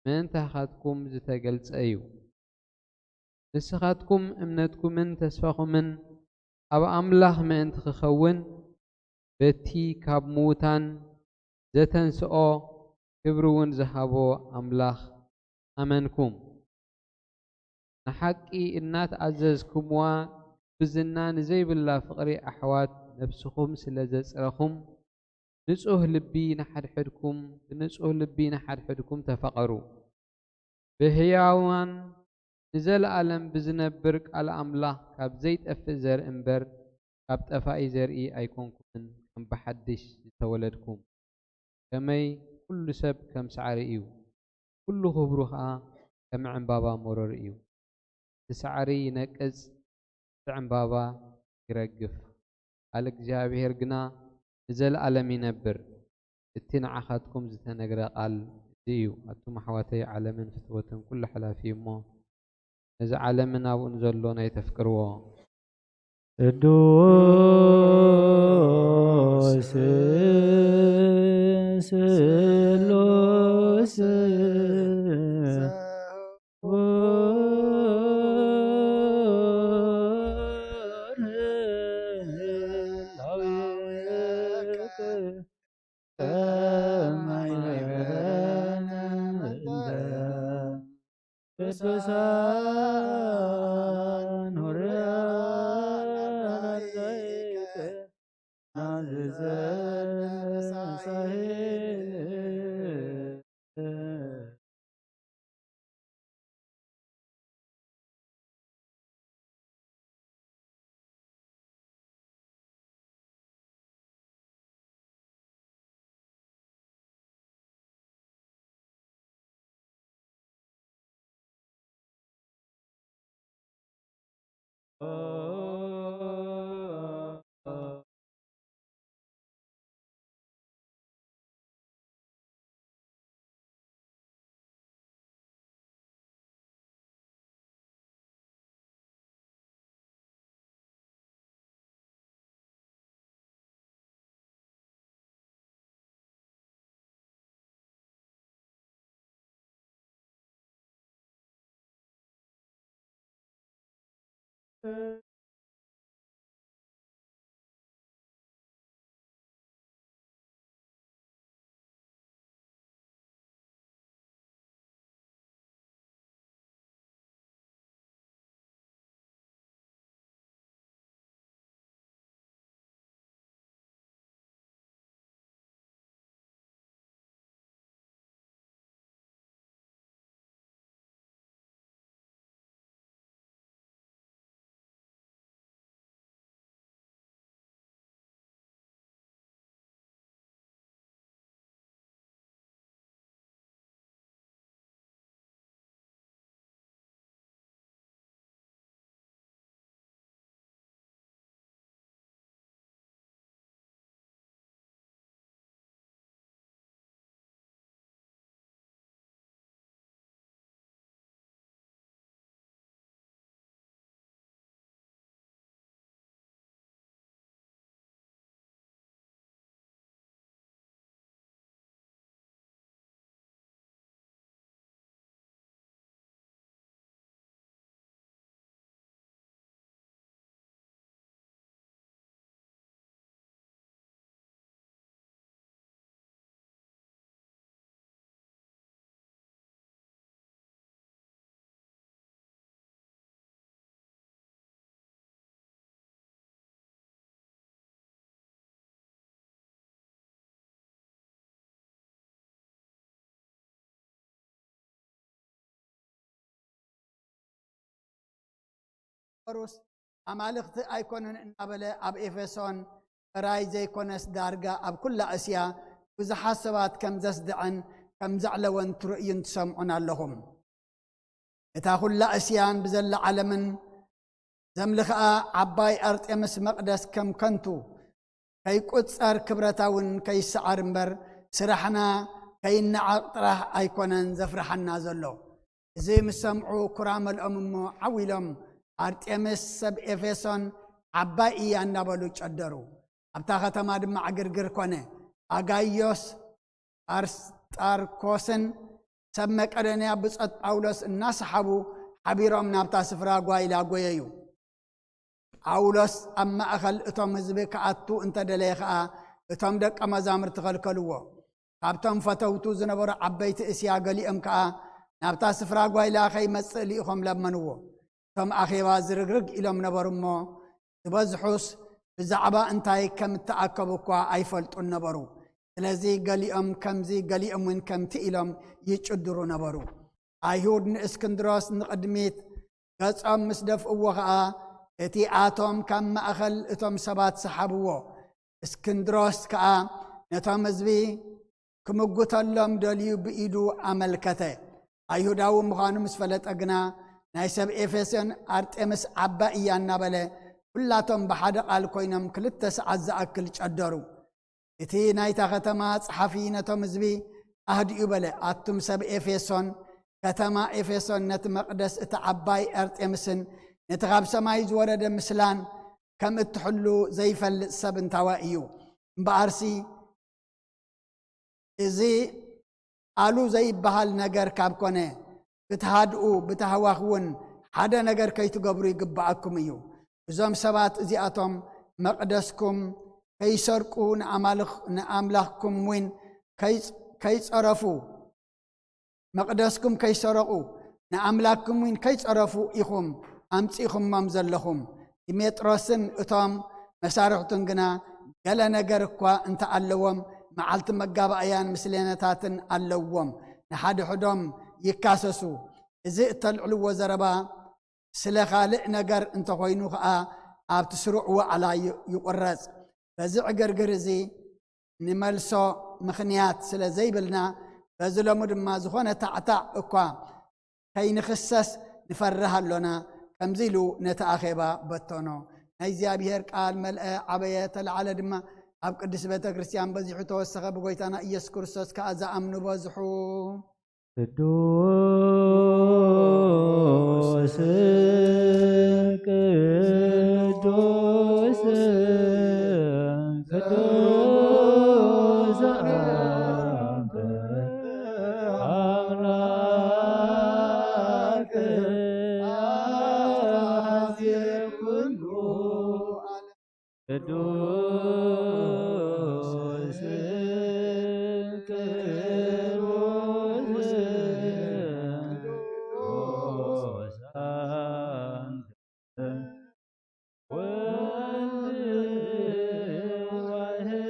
ምእንታኻትኩም ዝተገልጸ እዩ። ንስኻትኩም እምነትኩምን ተስፋኹምን ኣብ ኣምላኽ ምእንቲ ክኸውን፣ በቲ ካብ ምዉታን ዘተንስኦ፣ ክብሪ እውን ዝሃቦ ኣምላኽ ኣመንኩም። ንሓቂ እናተኣዘዝኩምዋ፣ ግብዝና ንዘይብላ ፍቕሪ ኣሕዋት ነፍስኹም ስለ ዘጽረኹም፣ ንጹህ ልቢ ንሓድሕድኩም፣ ብንጹህ ልቢ ንሓድሕድኩም ተፋቐሩ። ብህያዋን ንዘለኣለም ብዝነብር ቃል ኣምላኽ ካብ ዘይጠፍእ ዘርኢ እምበር፣ ካብ ጠፋኢ ዘርኢ ኣይኮንኩምን፣ ከም ብሓድሽ ዝተወለድኩም። ከመይ ኩሉ ሰብ ከም ሳዕሪ እዩ፣ ኩሉ ክብሩ ኸኣ ከም ዕምባባ መሮር እዩ። እቲ ሳዕሪ ይነቅጽ፣ እቲ ዕምባባ ይረግፍ፣ ቃል እግዚኣብሔር ግና ንዘለኣለም ይነብር። እቲ ንዓኻትኩም ዝተነግረ ቃል እዚ እዩ። ኣቱም ኣሕዋተይ፣ ዓለምን ፍትወትን ኩሉ ሓላፊ እዩ እሞ፣ ነዚ ዓለምን ኣብኡ ንዘሎ ናይ ተፍቅርዎ። ቅዱስ ስሉስ ቅዱሳን ሁራን ዘይተ ናዝዘን ሳሄል ነበሩስ ኣማልኽቲ ኣይኮነን እናበለ ኣብ ኤፌሶን ጥራይ ዘይኮነስ ዳርጋ ኣብ ኩላ እስያ ብዙሓት ሰባት ከም ዘስድዐን ከም ዘዕለወን ትርእዩን ትሰምዑን ኣለኹም። እታ ኩላ እስያን ብዘላ ዓለምን ዘምልኽኣ ዓባይ ኣርጤምስ መቕደስ ከም ከንቱ ከይቁጸር ክብረታ እውን ከይሰዓር እምበር ስራሕና ከይነዓቕ ጥራሕ ኣይኮነን ዘፍርሓና ዘሎ። እዚ ምስ ሰምዑ ኩራ መልኦም እሞ ዓው ኢሎም ኣርጤምስ ሰብ ኤፌሶን ዓባይ እያ እናበሉ ጨደሩ። ኣብታ ከተማ ድማ ዕግርግር ኮነ። ኣጋዮስ ኣርስጣርኮስን ሰብ መቄዶንያ ብጾት ጳውሎስ እናሰሓቡ ሓቢሮም ናብታ ስፍራ ጓይላ ጎየዩ። ጳውሎስ ኣብ ማእኸል እቶም ህዝቢ ክኣቱ እንተደለየ ኸኣ እቶም ደቀ መዛሙርቲ ኸልከልዎ። ካብቶም ፈተውቱ ዝነበሩ ዓበይቲ እስያ ገሊኦም ከኣ ናብታ ስፍራ ጓይላ ኸይመጽእ ልኢኾም ለመንዎ። እቶም ኣኼባ ዝርግርግ ኢሎም ነበሩ እሞ ዝበዝሑስ ብዛዕባ እንታይ ከም እተኣከቡ እኳ ኣይፈልጡን ነበሩ። ስለዚ ገሊኦም ከምዚ ገሊኦም እውን ከምቲ ኢሎም ይጭድሩ ነበሩ። ኣይሁድ ንእስክንድሮስ ንቕድሚት ገጾም ምስ ደፍእዎ ኸኣ እቲ ኣቶም ካብ ማእኸል እቶም ሰባት ሰሓብዎ። እስክንድሮስ ከኣ ነቶም ህዝቢ ክምጉተሎም ደልዩ ብኢዱ ኣመልከተ። ኣይሁዳዊ ምዃኑ ምስ ፈለጠ ግና ናይ ሰብ ኤፌሶን ኣርጤምስ ዓባይ እያ እናበለ ኩላቶም ብሓደ ቃል ኮይኖም ክልተ ሰዓት ዝኣክል ጨደሩ። እቲ ናይታ ከተማ ጸሓፊ ነቶም ህዝቢ ኣህዲኡ በለ፣ ኣቱም ሰብ ኤፌሶን፣ ከተማ ኤፌሶን ነቲ መቕደስ እቲ ዓባይ ኣርጤምስን ነቲ ካብ ሰማይ ዝወረደ ምስላን ከም እትሕሉ ዘይፈልጥ ሰብ እንታዋይ እዩ። እምበኣርሲ እዚ ኣሉ ዘይበሃል ነገር ካብ ኮነ ብትሃድኡ ብታህዋኽ እውን ሓደ ነገር ከይትገብሩ ይግብኣኩም እዩ። እዞም ሰባት እዚኣቶም መቕደስኩም ከይሰርቁ ንኣማልኽ- ንኣምላኽኩም እውን ከይጽ- ከይጸረፉ መቕደስኩም ከይሰረቑ ንኣምላኽኩም እውን ከይጸረፉ ኢኹም ኣምጺእኹሞም ዘለኹም። ዲሜጥሮስን እቶም መሳርሕቱን ግና ገለ ነገር እኳ እንተኣለዎም መዓልቲ መጋባእያን ምስሌነታትን ኣለዎም። ንሓድሕዶም ይካሰሱ። እዚ እተልዕልዎ ዘረባ ስለ ካልእ ነገር እንተኾይኑ ኸኣ ኣብቲ ስሩዕ ዋዕላ ዩ- ይቑረጽ። በዚ ዕግርግር እዚ ንመልሶ ምኽንያት ስለ ዘይብልና በዚ ሎሚ ድማ ዝኾነ ታዕታዕ እኳ ከይንኽሰስ ንፈርህ ኣሎና። ከምዚ ኢሉ ነቲ ኣኼባ በተኖ። ናይ እግዚኣብሔር ቃል መልአ፣ ዓበየ፣ ተለዓለ ድማ ኣብ ቅድስት ቤተ ክርስቲያን በዚሑ ተወሰኸ። ብጎይታና ኢየሱስ ክርስቶስ ከኣ ዝኣምኑ በዝሑ። ቅዱስ ቅዱስ ቅዱስ ኣንተ ኣምላክ ኣዜ ኩሉ ዓለም። ቅዱስ ቅዱስ ወልድ ዋሕድ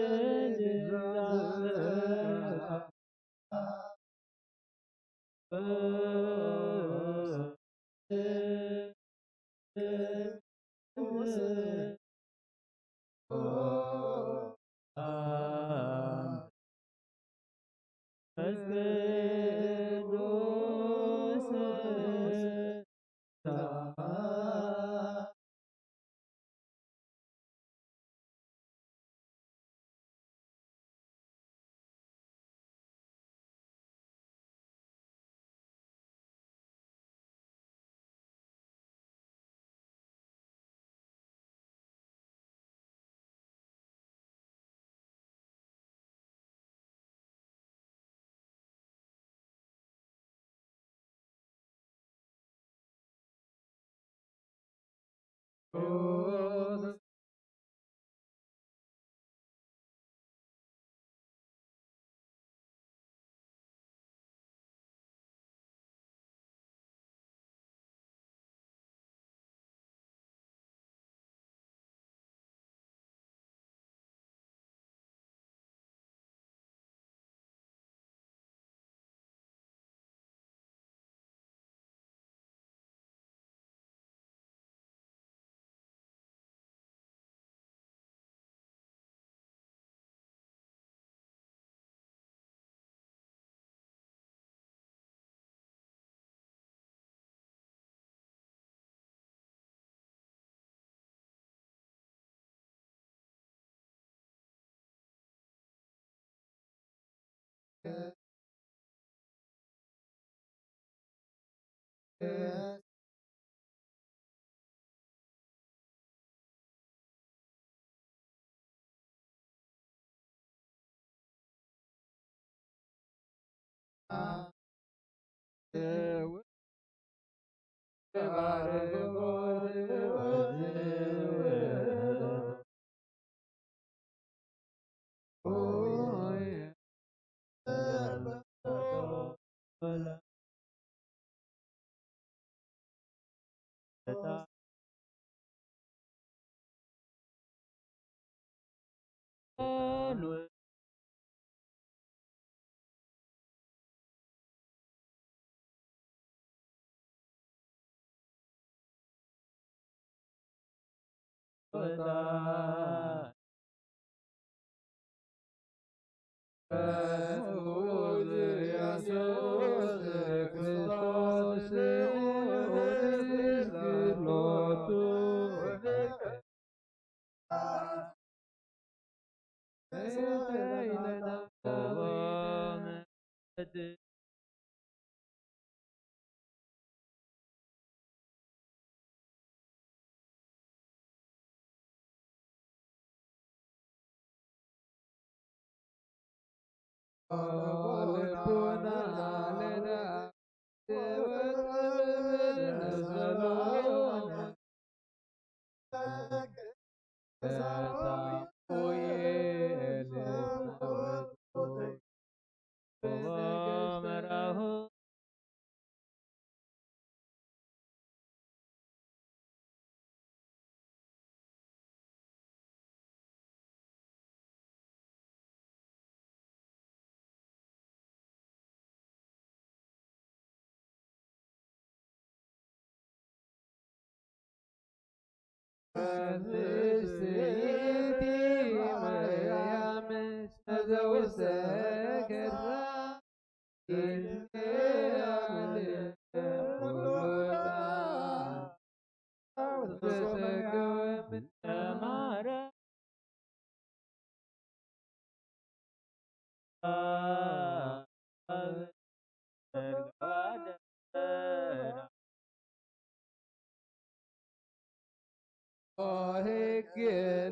ሕግ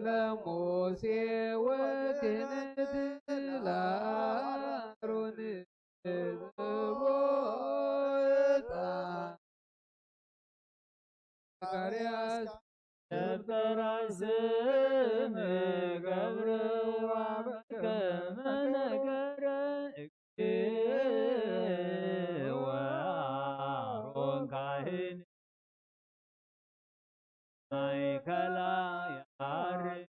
ለሙሴ ወክህነት ለአሮን ዝቦታ ዘካርያስ ደብተራ ስም ገብርዋ ከመ ነገረ እግዚእ ወአሮን ካህን ማእከላ ያርግ።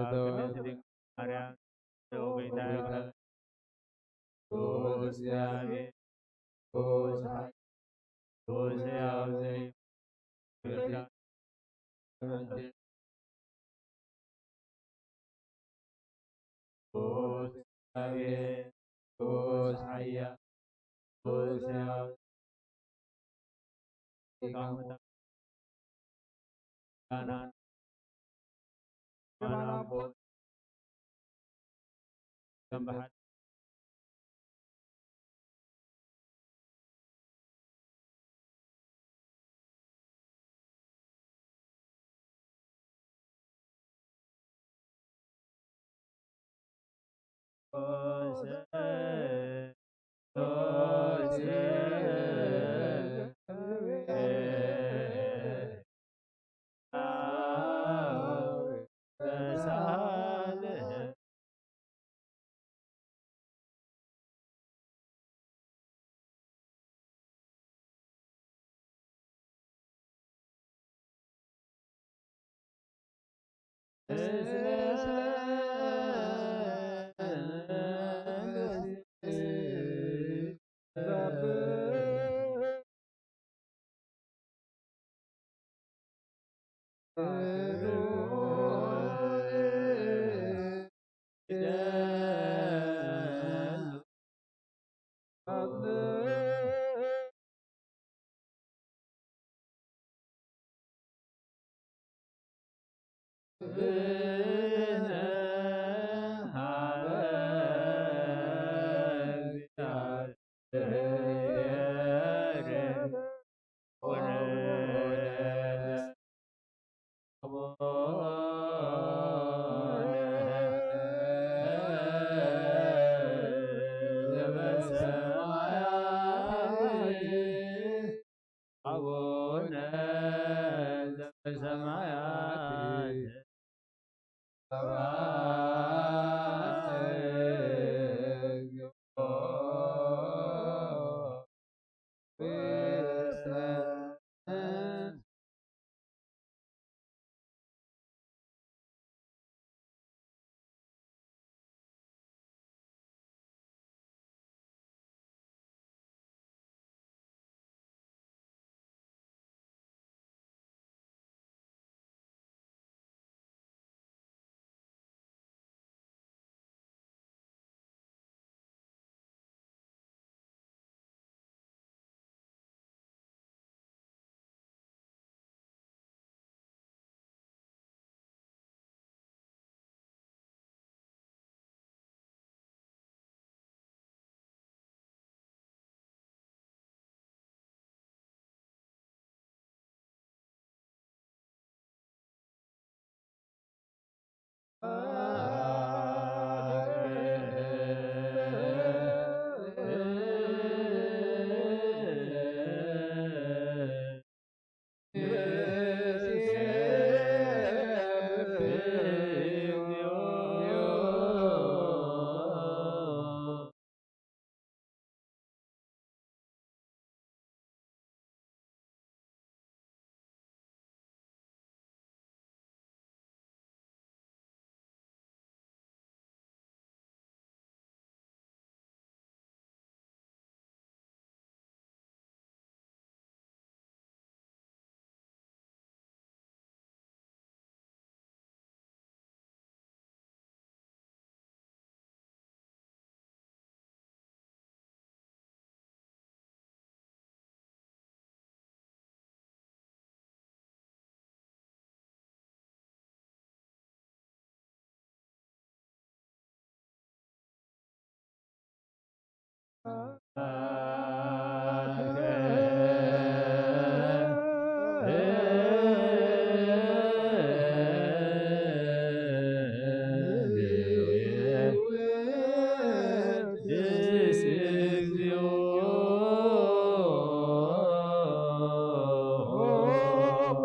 ኣብ ቅድስቲ ድንግል ማርያም፣ ጌታዬ፣ ቅዱስ እግዚኣብሔር፣ ቅዱስ ኃያል፣ ቅዱስ ሕያው ዘይ-፣ ቅዱስ ኃያል፣ ቅዱስ ሕያው፣ ሊቃውንት ካህናት፣ መናፍስት፣ ከም ብሓደ አቡነ ዘበሰማያት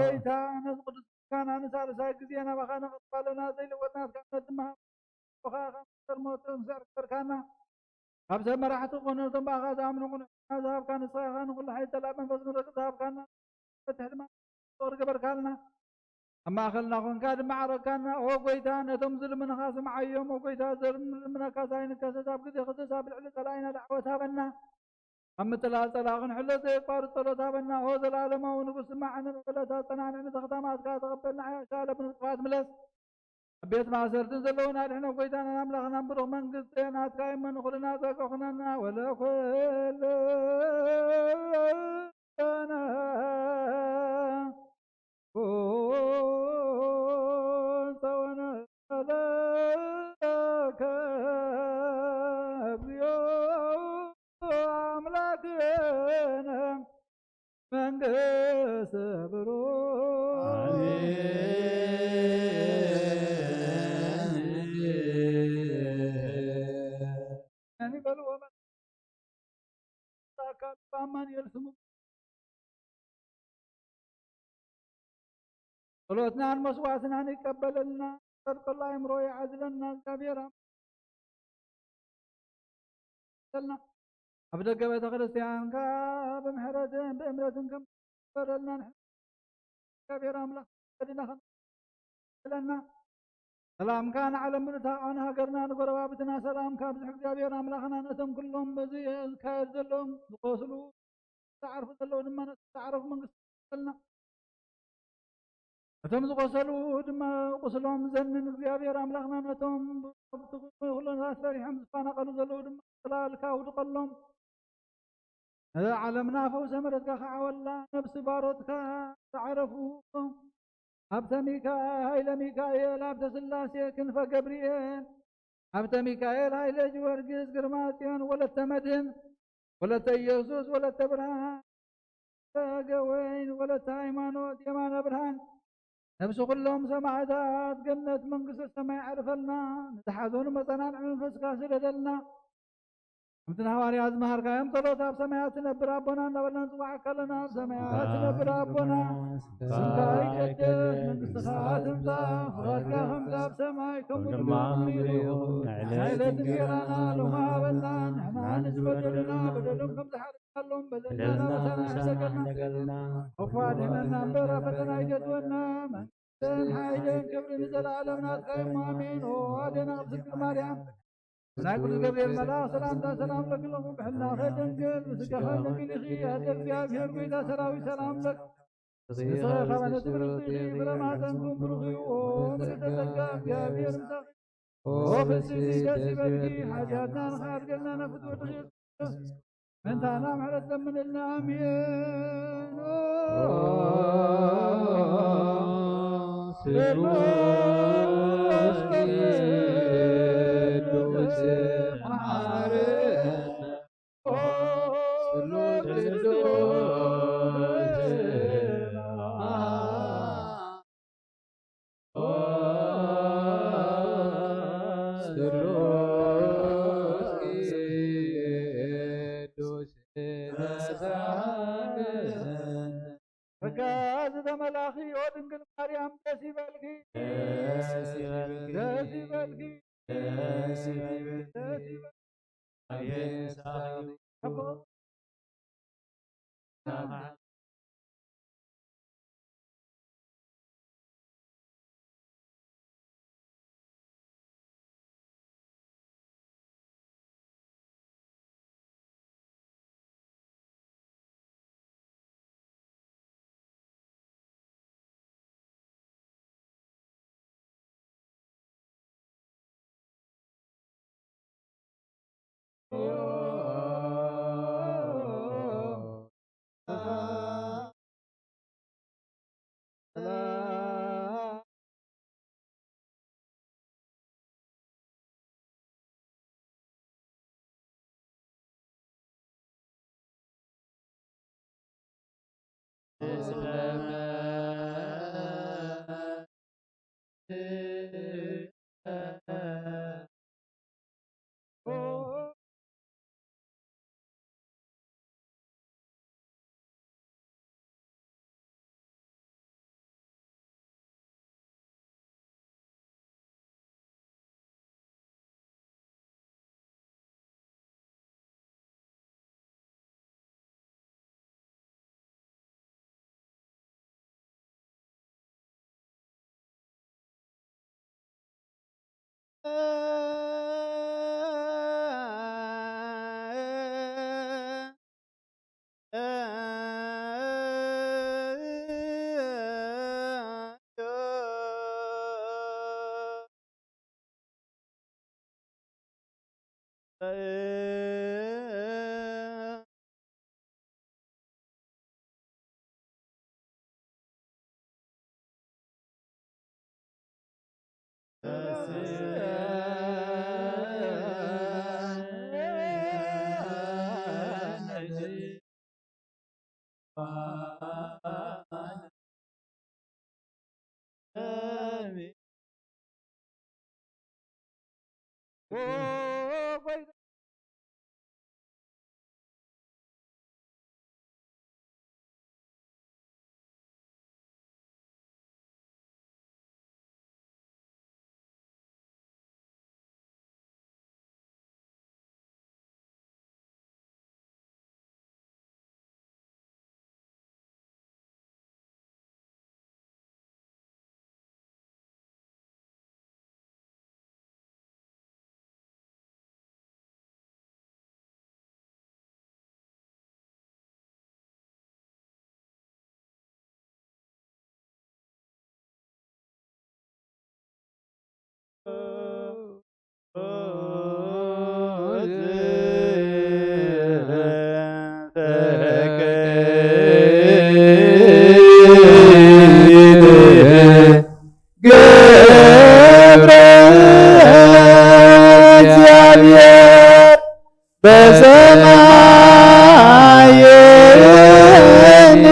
ጎይታ፣ ነዚ ቅዱስ ምስጋና ንሳልሳይ ግዜ ናባኻ ነቕርብ ኣለና። ዘይልወጥ ናትካ እምነት ድማ ብኻ ከም ዘርሞት ዘርገርካና፣ ካብ ሰብ መራሕቲ ክኾኑ ነቶም ብኣኻ ዝኣምኑ ቅኑዕ ሕልና ዝሃብካ ንስኻ ኢኻ። ንኹሉ ሓይሊ ተላእ መንፈስ ምድረክ ዝሃብካና፣ በቲ ሕልማ ፍቕሪ ገበርካልና። ኣብ ማእከልና ኾንካ ድማ ዓረካና። ኦ ጎይታ፣ ነቶም ዝልምንኻ ስምዓዮም። ኦ ጎይታ፣ ዘልምንካ ሳይንከሰስ ኣብ ግዜ ክሰስ ኣብ ልዕሊ ጸላኢና ዳዕወት ሃበና። ኣብ ምጥላል ጸላኢ ክንሕሎ ዘየቋርጽ ጸሎት ሃበና። ኦ ዘለኣለማዊ ንጉስ፣ ስማዕ፣ ንብዕለታ ጸናንዕ፣ ንተኽታማትካ ተቐበልና። ሓያሻ ለብን ብጥፋት ምለስ። ኣብ ቤት ማእሰርትን ዘለዉን ኣድሕኖ። ጎይታናን ኣምላኽናን ብሩኽ መንግስቲ ናትካ እሞ ንኹልና ጸጋ ኩነና። ወለኮለነ ኩን ጸወነ ለከ እግዚኦ ኣምላክነ መንግስት ብሩክ። ኣሜን ይበሉ። ወመ-፣ ኣካል በአማኑኤል ስሙ ጸሎትናን መስዋዕትናን ይቀበለልና። ጸድቀላ ኣእምሮ ይዓዝለና። እግዚኣብሔር ኣምላክ ይባርኸልና። ኣብ ደገ ቤተ ክርስቲያን ከኣ ብምሕረትን ብእምነትን ከም ዝበረልና ንሕና እግዚኣብሔር ኣምላኽ ወድና ከነመስግነና። ሰላምካ ንዓለም ምሉእ፣ ንሃገርና፣ ንጎረባብትና ሰላምካ ኣብዝሕ። እግዚኣብሔር ኣምላኽና ነቶም ኩሎም በዚ ዝካየድ ዘለዎም ዝቆስሉ፣ ዝዓርፉ ዘለዉ ድማ ነቲ ዝዓረፉ መንግስቲ ይኽፈልና። እቶም ዝቆሰሉ ድማ ቁስሎም ዘንን እግዚኣብሔር ኣምላኽና፣ ነቶም ብኩነታት ፈሪሖም ዝፈናቐሉ ዘለዉ ድማ ጽላልካ ኣውድቐሎም። ነዛ ዓለምና ፈውሰ ምሕረትካ ክዓወላ፣ ነብሲ ባሮትካ ዝዓረፉ፣ ሃብተ ሚካኤል፣ ሃይለ ሚካኤል፣ ሃብተ ስላሴ፣ ክንፈ ገብርኤል፣ ሃብተ ሚካኤል፣ ሃይለ ጊዮርጊስ፣ ግርማ ጽዮን፣ ወለተ መድህን፣ ወለተ ኢየሱስ፣ ወለተ ብርሃን፣ ገወይን፣ ወለተ ሃይማኖት፣ የማነ ብርሃን፣ ነብሲ ኩሎም ሰማዕታት ገነት መንግስተ ሰማይ ኣዕርፈልና። ንዝሓዘኑ መጸናንዒ መንፈስካ ስደደልና። ከምቲ ንሃዋርያት ዝመሃርካዮም ጸሎት፣ ኣብ ሰማያት ትነብር ኣቦና እናበልና ንጽዋዕ ከለና፣ ኣብ ሰማያት ትነብር ኣቦና፣ ስምካ ይቀደስ፣ መንግስትኻ ትምጻእ፣ ፍቓድካ ከምቲ ኣብ ሰማይ ከምኡ ድማ ኣብ ምድሪ ይኹን። ንዕለት እንጀራና ሎሚ ሃበና፣ ንሕና ንዝበደሉና በደሎም ከም ዝሓለና በደልና ምሳና ይሕሰገልና። ክፉ ኣድሕነና እምበር ኣብ ፈተና ኣይተእትወና። መንግስትን ሓይልን ክብርን ንዘለኣለም ናትካ እዩ። ኣሜን። ኦ ኣዴና ቅድስት ድንግል ማርያም፣ ናይ ቅዱስ ገብርኤል መልኣኽ ሰላምታ ሰላም ለኪ እብለኪ፣ ብሕልናኺ ድንግል፣ ብስጋኺ ድንግል ኢኺ። ኣደ እግዚኣብሔር፣ ጎይታ ሰራዊት፣ ሰላም ለኪ። ንስኺ ካብ ኣንስቲ ብርኽቲ ኢኺ፣ ፍረ ማህፀንኩም ብሩኽ እዩ። ኦ ምልዕተ ጸጋ፣ እግዚኣብሔር ምሳኺ። ኦ ፍስሕቲ ደስ ይበልኪ፣ ሓጢኣትና ንኽሓድገልና ናብ ፍትወት ወድኺ። ምእንታና ምሕረት ለምንልና። ኣሜን። ኦ ስሉስ ቅዱስ መሓረነ። ኦ ስሉስ ቅዱስ ጸጋ ዝተመላኺ ኦ ድንግል ማርያም ደስ ይበልኪ፣ ደስ ይበልኪ፣ ደስ ይበልኪ፣ ደስ ይበልኪ። ገብረ እግዚአብሔር በሰማይን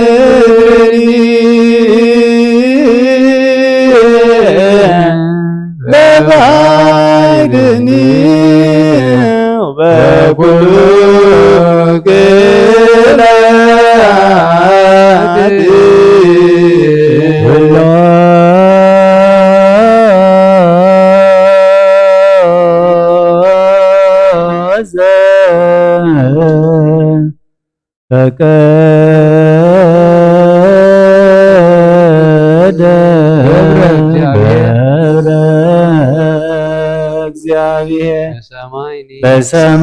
ወበምድርን በባሕርን በኩሉ ግላት ኩሎ ዘፈቀደ ገብረ እግዚአብሔር ገብረ እግዚአብሔር በሰማይኒ በሰማይኒ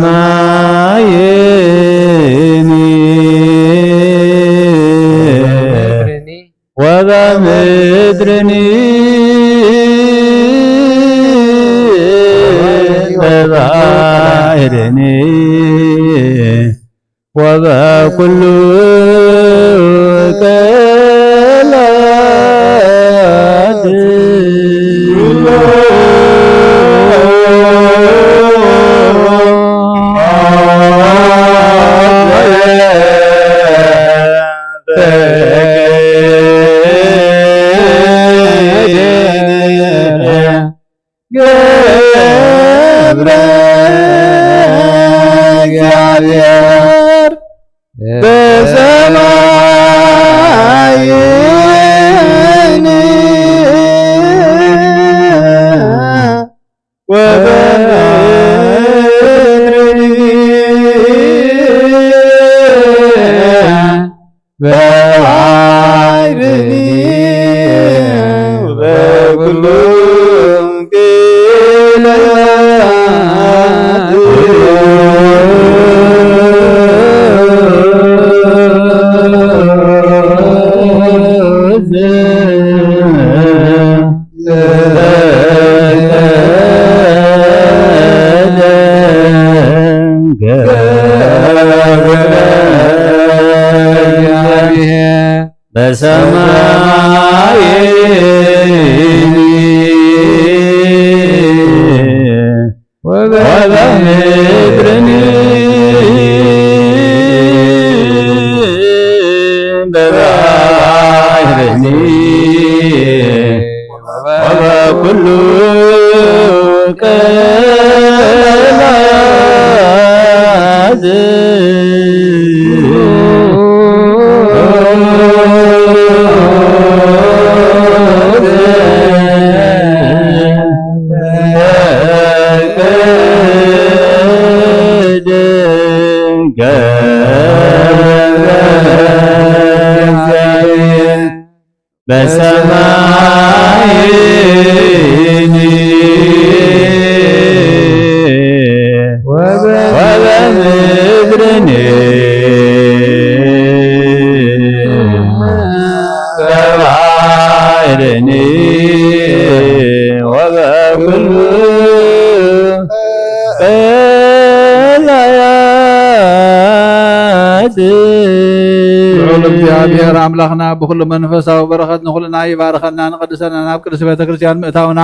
በምድርኒ ወበምድርኒ በባሕርኒ ወበኩሉ ቀላት ገብረ እግዚአብሔር በሰማይን ወበምድርን በባሕርኒ በኩሉ ግላት በሰማይኒ ወበምድርኒ በባሕርኒ ወበኩሉ ቀላት በሰማይኒ ወበምድርኒ በባሕርኒ ወበኩሉ ቀላያት። ልዑል እግዚኣብሔር ኣምላኽና ብኹሉ መንፈሳዊ በረኸት ንኹልና ይባርኸና፣ ንቐድሰና፣ ናብ ቅድስቲ ቤተ ክርስቲያን ምእታውና፣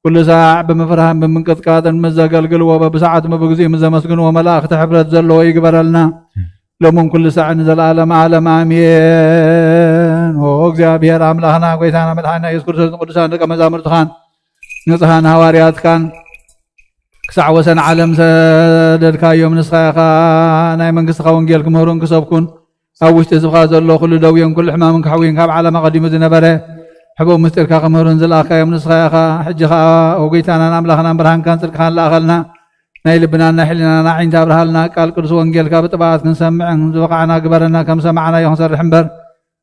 ኩሉ ሳዕ ብምፍርሃን ብምንቅጥቃጥን ምስ ዘገልግልዎ፣ በብሰዓቱ በብግዚኡ ምስ ዘመስግንዎ መላእኽቲ ሕብረት ዘለዎ ይግበረልና። ሎምን ኩሉ ሳዕ ንዘለዓለም ዓለም ኣሜን። ኦ እግዚኣብሔር ኣምላኽና፣ ጎይታና መድሓና ኢየሱስ ክርስቶስ፣ ንቅዱሳን ደቀ መዛሙርትኻን ንጹሓን ሃዋርያትካን ክሳዕ ወሰን ዓለም ሰደድካዮም። ንስኻ ኢኻ ናይ መንግስትኻ ወንጌል ክምህሩን ክሰብኩን፣ ኣብ ውሽጢ ህዝብኻ ዘሎ ኩሉ ደዌን ኩሉ ሕማምን ክሕውይን ካብ ዓለም ኣቐዲሙ ዝነበረ ሕቡእ ምስጢርካ ክምህሩን ዝለኣኽካዮም ንስኻ ኢኻ። ሕጂ ኸኣ፣ ኦ ጎይታናን ኣምላኽናን፣ ብርሃንካን ጽድቅኻን ለኣኸልና። ናይ ልብናን ናይ ሕሊናና ኣዒንቲ ኣብርሃልና። ቃል ቅዱስ ወንጌልካ ብጥብዓት ክንሰምዕን ዝበቓዕና ግበረና። ከም ሰማዕናዮ ክንሰርሕ እምበር፣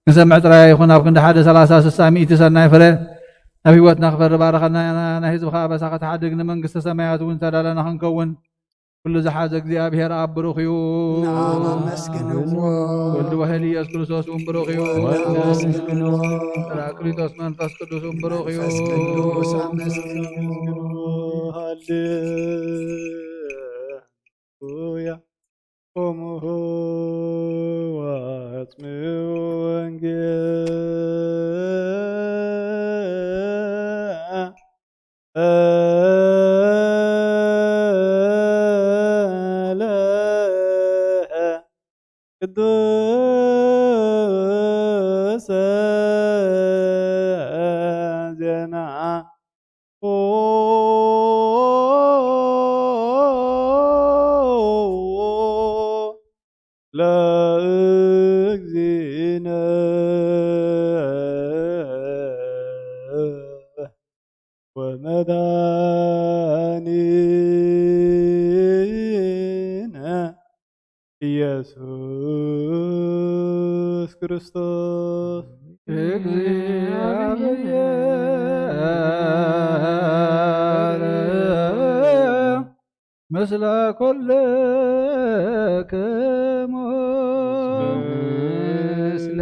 ክንሰምዕ ጥራይ ኣይኹን። ኣብ ክንዲ ሓደ ሰላሳ፣ ስሳ፣ ሚእቲ ሰናይ ፍረ ኣብ ህይወትና ክፈሪ ባርኸና። ናይ ህዝብኻ ኣበሳ ከተሓድግ፣ ንመንግስተ ሰማያት እውን ዝተዳለና ክንከውን፣ ኩሉ ዝሓዘ እግዚኣብሔር ኣብ ብሩኽ እዩ። ንኣብ ኣመስግንዎ። ወልድ ዋሕድ ኢየሱስ ክርስቶስ እውን ብሩኽ እዩ። ንኣብ ኣመስግንዎ። ጳራቅሊጦስ መንፈስ ቅዱስ እውን ብሩኽ እዩ። መንፈስ ቅዱስ ኣመስግንዎ። ሃሌሉያ። ኦሙ ወአጽምዑ ወንጌል ለእግዚእነ ወመድኃኒነ ኢየሱስ ክርስቶስ። እግዚኣብሔር ምስለ ኩልክሙ። ምስለ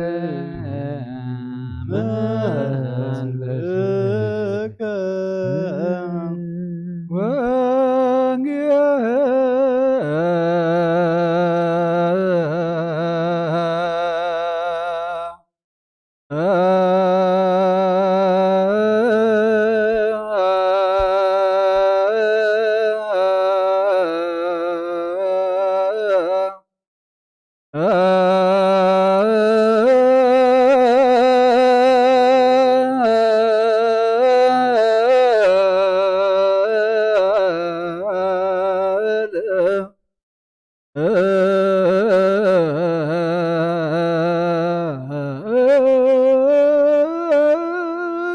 መንፈስከ። ወንጌል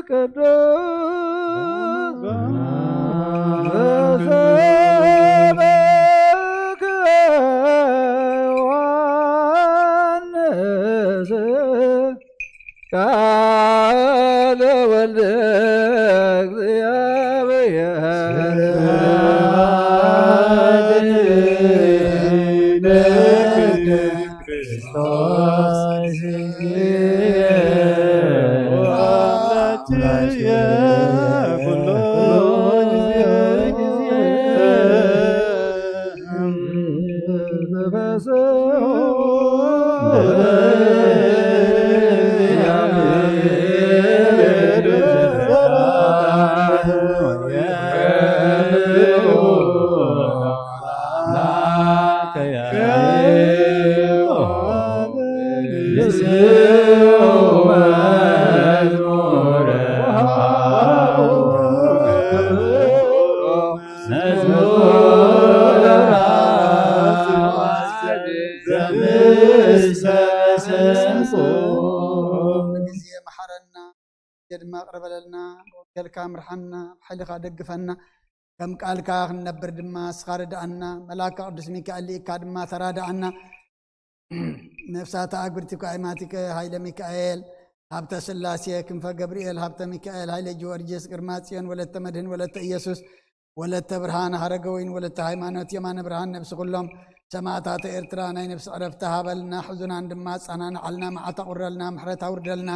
ቅዱስ ዘሰበከ ዮሐንስ ቃለ ወልደ እግዚአብሔር። ግዜ መሓረና፣ ግዜ ድማ ቅረበለልና። ወንጌልካ ምርሓና፣ ብሓይልኻ ደግፈና። ከም ቃልካ ክንነብር ድማ እስኻ ርድኣና። መልኣካ ቅዱስ ሚካኤል ልኢካ ድማ ተራድኣና። ነፍሳት ኣግብርቲ እኳ ኣይማቲከ ሃይለ ሚካኤል፣ ሃብተ ስላሴ ክንፈ ገብርኤል፣ ሃብተ ሚካኤል፣ ሃይለ ጊዮርጊስ፣ ግርማ ጽዮን፣ ወለተ መድህን፣ ወለተ ኢየሱስ፣ ወለተ ብርሃን፣ ሃረገ ወይን፣ ወለተ ሃይማኖት፣ የማነ ብርሃን፣ ነብሲ ኩሎም ሰማእታተ ኤርትራ ናይ ነብሲ ዕረፍቲ ሃበልና። ሕዙናን ድማ ኣጸናንዓልና፣ መዓት ኣቑረልና፣ ምሕረት ኣውርደልና።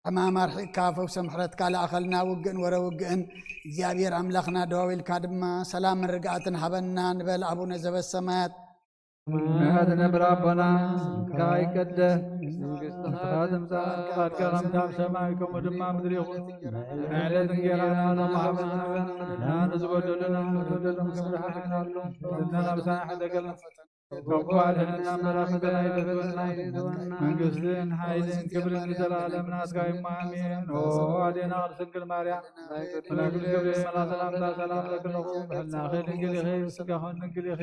ሕማም ኣርሒቕካ ፈውሰ ምሕረትካ ለኣኸልና። ውግእን ወረ ውግእን እግዚኣብሔር ኣምላኽና ደዋዊልካ ድማ ሰላምን ርግኣትን ሃበና ንበል። ኣቡነ ዘበሰማያት። ሰማያት ትነብር ኣቦና፣ ስምካ ይቀደስ፣ መንግስትኻ ትምጻእ፣ ፍቓድካ ከምቲ ኣብ ሰማይ ከምኡ ድማ ኣብ ምድሪ ይኹን። ናይ ዕለት እንጌራና ሎሚ ሃበና፣ ንሕና ንዝበደሉና ንበደሎም ከም ንሓልፍ፣ ኣትእተና ኣብ ፈተና፣ ካብ ክፉእ ኣድሕነና እምበር፣ ኣመና ኣይተፈና። መንግስትን ሓይልን ክብርን ንዘለኣለም ናትካ እዩ፣ ኣሜን። ኦ ኣዴና ቅድስት ድንግል ማርያም፣ መልኣክ ገብርኤል መልኣክ ሰላምታ ሰላም ለኪ ኣለኹ፣ ብሕልናኺ ድንግል ኢኺ፣ ብስጋኺ ድንግል ኢኺ።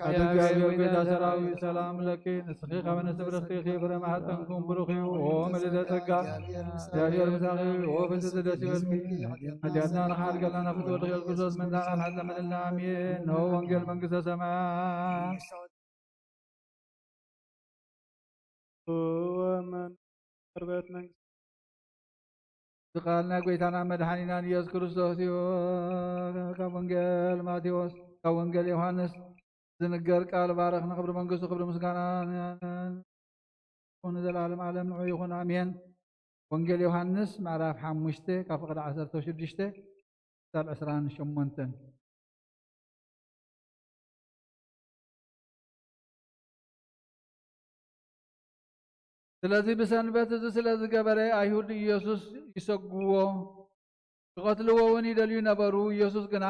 ኣቲ እግዚኣብሔር ቤዛ ሰራዊት ሰላም ለኪ፣ ንስኺ ካብ ኣንስቲ ብርኽቲ ኢኺ፣ ፍረ ማህፀንኩም ብሩኽ እዩ። ኦ ምልዕተ ጸጋ፣ እግዚኣብሔር ምሳኺ፣ ኦ ፍስቲ ደስ ይበልኪ። ሓጢኣትና ንኽሓድገልና ናብ ፍትወ ድኺ ክርስቶስ ምንታ ቃል ሓፀመልና። ኣሜን። ነሆ ወንጌል መንግስተ ሰማያት። ወመን ቅርበት መንግስት። እዚ ቃል ናይ ጎይታና መድሓኒናን ኢየሱስ ክርስቶስ እዩ። ካብ ወንጌል ማቴዎስ፣ ካብ ወንጌል ዮሃንስ ዝንገር ቃል ባረኽ። ንኽብሪ መንግስቱ ክብሪ ምስጋና ንዘለዓለም ዓለም ንዑ ይኹን፣ ኣሜን። ወንጌል ዮሃንስ ምዕራፍ ሓሙሽተ ካብ ፍቕዲ ዓሰርተ ሽዱሽተ ክሳብ ዕስራን ሸሞንተን። ስለዚ ብሰንበት እዚ ስለ ዝገበረ፣ ኣይሁድ ኢየሱስ ይሰግዎ፣ ክቐትልዎ እውን ይደልዩ ነበሩ። ኢየሱስ ግና፣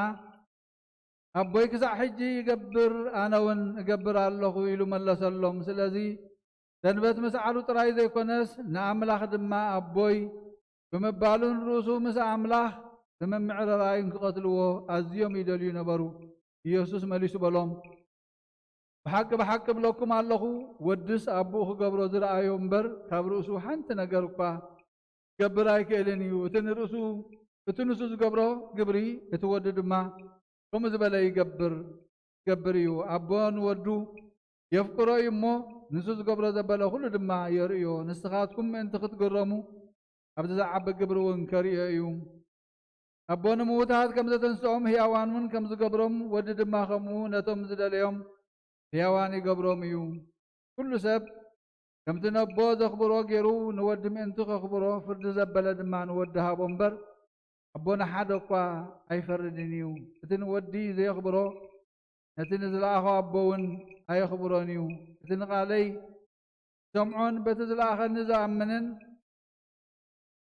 ኣቦይ ክሳዕ ሕጂ ይገብር፣ ኣነ እውን እገብር ኣለኹ ኢሉ መለሰሎም። ስለዚ ሰንበት ምስ ዓሉ ጥራይ ዘይኮነስ፣ ንኣምላኽ ድማ ኣቦይ ብምባሉን ርእሱ ምስ ኣምላኽ ብምምዕርራዩን ክቐትልዎ ኣዝዮም ይደልዩ ነበሩ። ኢየሱስ መሊሱ በሎም፣ ብሓቂ ብሓቂ እብለኩም ኣለኹ፣ ወድስ ኣቦኡ ክገብሮ ዝረኣዮ እምበር፣ ካብ ርእሱ ሓንቲ ነገር እኳ ክገብር ኣይክእልን እዩ። እቲ ንርእሱ፣ እቲ ንሱ ዝገብሮ ግብሪ፣ እቲ ወዲ ድማ ከምኡ ዝበለ ይገብር፣ ይገብር እዩ። ኣቦ ንወዱ የፍቅሮ እዩ እሞ፣ ንሱ ዝገብሮ ዘበለ ኩሉ ድማ የርእዮ። ንስኻትኩም ምእንቲ ክትግረሙ፣ ኣብዚ ዝዓቢ ግብሪ እውን ከርእዮ እዩ። ኣቦ ንምዉታት ከም ዘተንስኦም፣ ህያዋን እውን ከም ዝገብሮም፣ ወዲ ድማ ከምኡ ነቶም ዝደለዮም ህያዋን ይገብሮም እዩ። ኩሉ ሰብ ከምቲ ነቦ ዘኽብሮ ገይሩ፣ ንወዲ ምእንቲ ከኽብሮ፣ ፍርዲ ዘበለ ድማ ንወዲ ሃቦ እምበር፣ ኣቦ ንሓደ እኳ ኣይፈርድን እዩ። እቲ ንወዲ ዘየኽብሮ፣ ነቲ ንዝለኣኾ ኣቦ እውን ኣየኽብሮን እዩ። እቲ ንቓለይ ዝሰምዖን በቲ ዝለኣኸኒ ዝኣምንን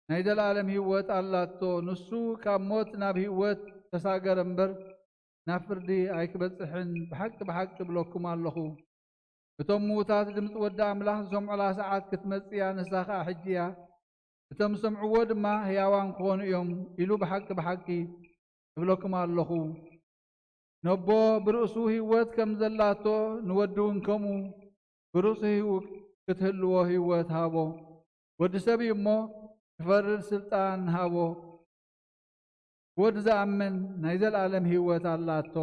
ናይ ዘለኣለም ህይወት ኣላቶ። ንሱ ካብ ሞት ናብ ህይወት ተሳገረ እምበር፣ ናብ ፍርዲ ኣይክበጽሕን። ብሓቂ፣ ብሓቂ እብለኩም ኣለኹ፣ እቶም ምዉታት ድምጺ ወዲ ኣምላኽ ዝሰምዑላ ሰዓት ክትመጽእ እያ፣ ንሳ ኸኣ ሕጂ እያ። እቶም ዝሰምዕዎ ድማ ህያዋን ክኾኑ እዮም ኢሉ፣ ብሓቂ፣ ብሓቂ እብለኩም ኣለኹ፣ ነቦ ብርእሱ ህይወት ከም ዘላቶ፣ ንወዲ እውን ከምኡ ብርእሱ ህይወት ክትህልዎ ህይወት ሃቦ። ወዲ ሰብ እዩ እሞ ክፈርድ ስልጣን ሃቦ። ወዲ ዝኣምን ናይ ዘለኣለም ህይወት ኣላቶ።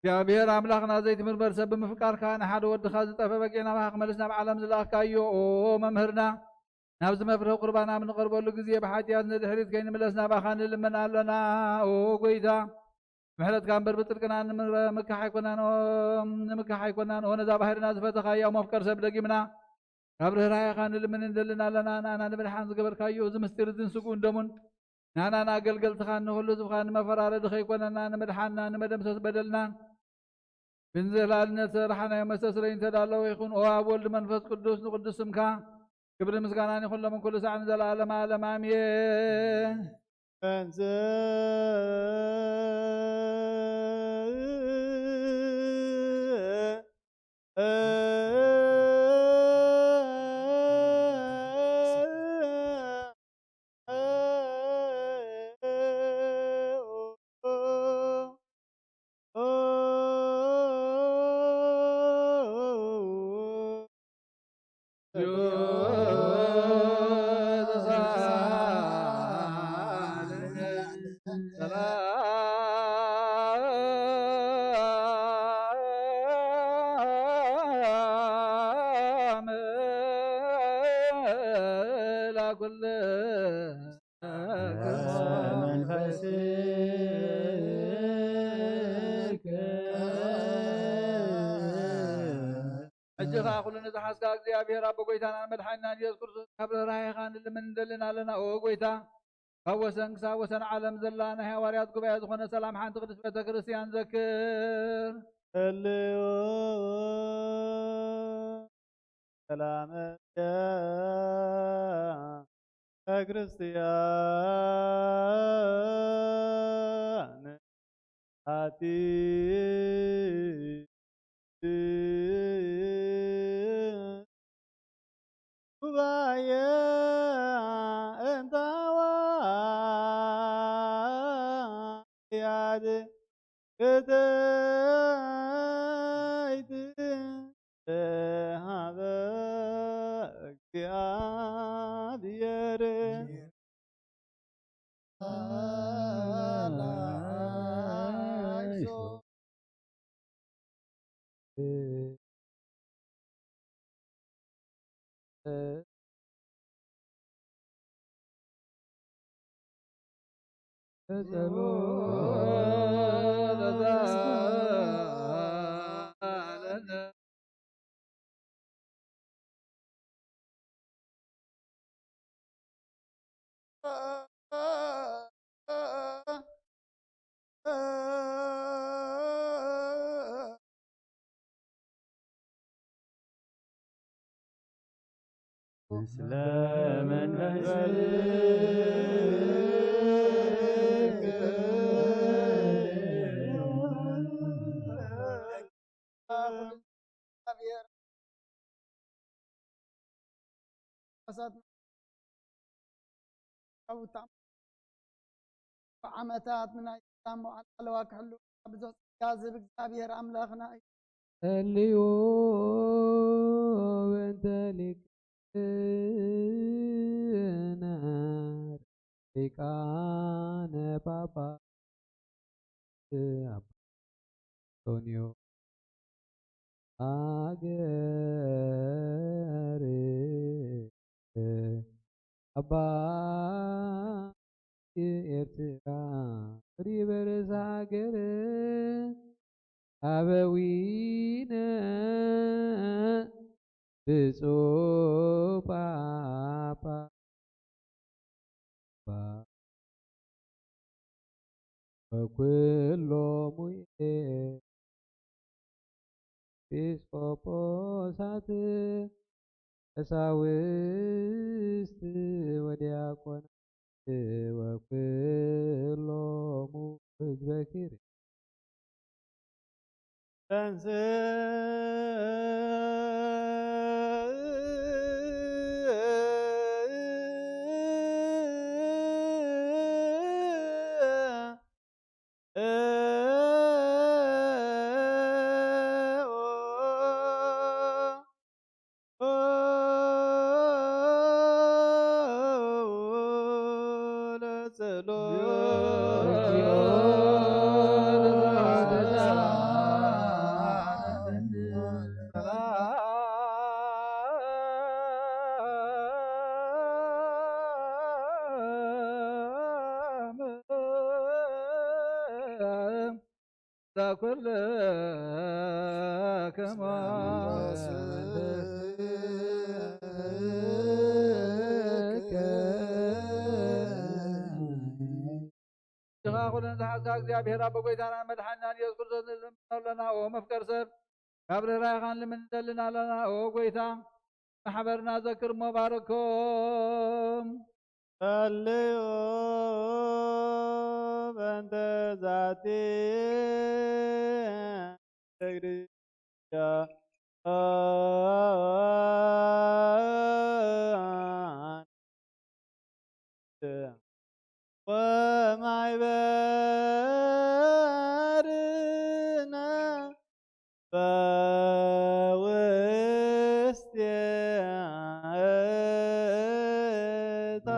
እግዚኣብሔር ኣምላኽና ዘይትምርመር ሰብ ብምፍቃርካ ንሓደ ወድኻ ዝጠፈ በጊዕ ናባኻ ክመልስ ናብ ዓለም ዝለኣኽካዮ፣ ኦ መምህርና፣ ናብዚ መፍርሒ ቁርባን ኣብ ንቐርበሉ ግዜ ብሓጢኣት ንድሕሪት ከይንምለስ ናባኻ ንልምን ኣለና። ኦ ጎይታ፣ ምሕረትካ እምበር ብጽድቅና ንምረ-፣ ምካሕ ኣይኮናን፣ ኦ፣ ንምካሕ ኣይኮናን። ኦ ነዛ ባህርና ዝፈተኻ ያው መፍቀር ሰብ ደጊምና ካብ ርህራሄኻ ንልምን እንደልን ኣለና። ንኣና ንምድሓን ዝገበርካዮ እዚ ምስጢር እዝን ስግኡን ደሙን ንኣናን ኣገልገልትኻን ንኹሉ ህዝብኻ ንመፈራረዲ ከይኮነና ንምድሓንና ንመደምሰስ በደልናን ብንዝህላልነት ዝሰራሕናዮ መስተስረይ እንተዳለወ ይኹን። ኦ ኣብ ወልድ መንፈስ ቅዱስ ንቅዱስ ስምካ ክብርን ምስጋናን ይኹን ሎምን ኩሉ ሳዕ ንዘለዓለም ዓለም ኣሜን። ሕጂ ኸኣ ኩሉ ንዝሓዝካ እግዚኣብሔር ኣቦ ጐይታናን መድሓኒናን ኢየሱስ ክርስቶስ ካብ ርህራሄኻ ንልምን ንደልን ኣለና። ኦ ጐይታ፣ ካብ ወሰን ክሳብ ወሰን ዓለም ዘላ ናይ ሃዋርያት ጉባኤ ዝኾነ ሰላም ሓንቲ ቅድስት ቤተ ክርስቲያን ዘክር። ህልው ሰላም ክርስቲያን ኣቲ ጉባኤ እንታዋ ያድ ክደይት ሃበ እግዚኣብሔር። ዓመታት ንናይ ሰላም መዋዕል ሓለዋ ክሕልወና ብዙሕ ጸጋ ዝህብ እግዚኣብሔር ኣምላኽና እዩ። ጸልዩ በእንተ ሊቅነ ሊቃነ ጳጳሳት ኣባ ኣንጦንዮስ ሃገር ኣባ ኤርትራ ሪበርስ ሃገር ኣበዊነ ብፁዕ ጳጳስ ወኩሎሙ ኤጲስቆጶሳት ቀሳውስት ወዲያቆናት ወኩሎሙ ህዝበ ክርስቲያን። ለኩልክሙ ድኻ ኩለን ዝሓዝካ እግዚኣብሔር ኣቦ ጎይታና መድሓኒናን ኢየሱስ ክርስቶስ ንልምኖ ኣለና። ኦ መፍቀር ሰብ፣ ካብ ርህራሄኻን ልምን እንደልን ኣለና። ኦ ጎይታ፣ ማሕበርና ዘክር እሞ ባርኮም። ጸልዩ በእንተ ዛቲ ወማይበርነ በውስቴታ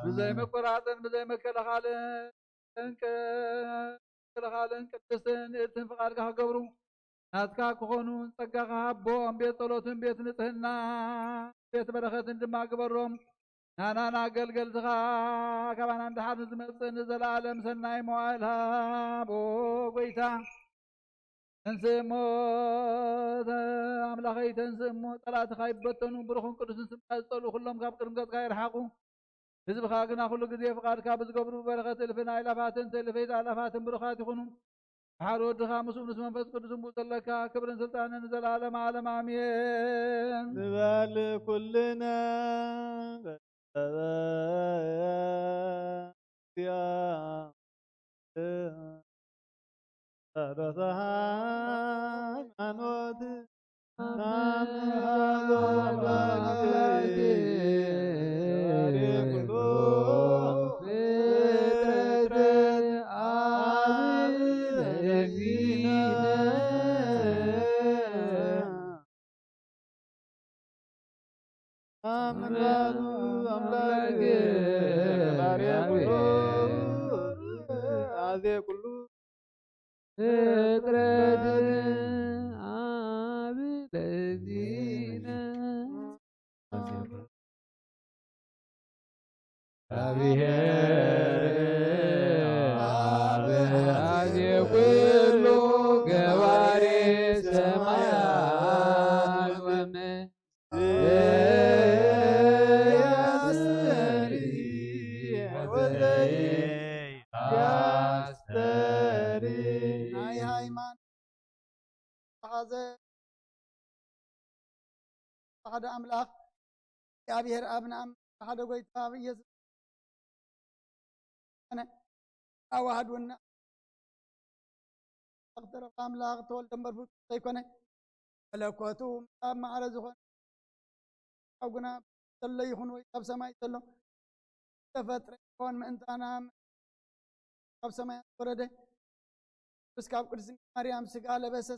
ብዘይ መቆራረጽን ብዘይ መከላኸልን ምክልኻልን ቅድስትን ንእድትን ፍቓድካ ክገብሩ ናትካ ክኾኑ ጸጋኻ ሃቦም። ቤት ጸሎትን ቤት ንጽህና ቤት በረኸትን ድማ ግበሮም። ናናና ኣገልገልትኻ ካባና ንድሓር ንዝመጽእ ንዘለኣለም ሰናይ መዋእል ሃቦ። ጎይታ ተንስእ እሞ፣ ኣምላኸይ ተንስእ እሞ፣ ጸላእትኻ ይበተኑ፣ ብሩኽን ቅዱስን ስምካ ዝጸልኡ ኩሎም ካብ ቅድሚ ገጽካ ይርሓቑ። ህዝብኻ ግና ኩሉ ግዜ ፍቓድካ ብዝገብሩ በረኸት እልፍን ኣእላፋትን እልፈይት ኣእላፋትን ብሩኻት ይኹኑ። ብሓደ ወድኻ ምስኡ ምስ መንፈስ ቅዱስን ብኡ ዘለካ ክብርን ስልጣንን ንዘለኣለም ዓለም ኣሜን። ንበል ኩልነ በጸበያ ጸሎተ ሃይማኖት ናንሃሎ ባርክ ዛሬ ኩሉ ፍጥረት አብ ለእግዚእነ አምላክ አምላክ ባርያ ኩሉ አዜ ኩሉ ፍጥረት አብ ለእግዚእነ እግዚአብሔር አብ አዜ ኩሉ ገባሬ ሰማያት ወምድር ያስተሪ ወዘይ ያስተሪ ናይ ሃይማኖት ተሓዘ ሓደ ኣምላኽ እግዚኣብሔር ኣብ ንኣምን ሓደ ጎይታ ኣብ ኢየሱስ ኮነ ኣዋህዱና ተረፈ ኣምላኽ ተወልደ እምበር ፍጡር ዘይኮነ መለኮቱ ኣብ ማዕረ ዝኾነ ኣብ ግና ዘሎ ይኹን ወይ ኣብ ሰማይ ዘሎ ተፈጥረ ይኾን ምእንታና ካብ ሰማያት ወረደ። ቅዱስ ካብ ቅድስት ማርያም ስጋ ለበሰ።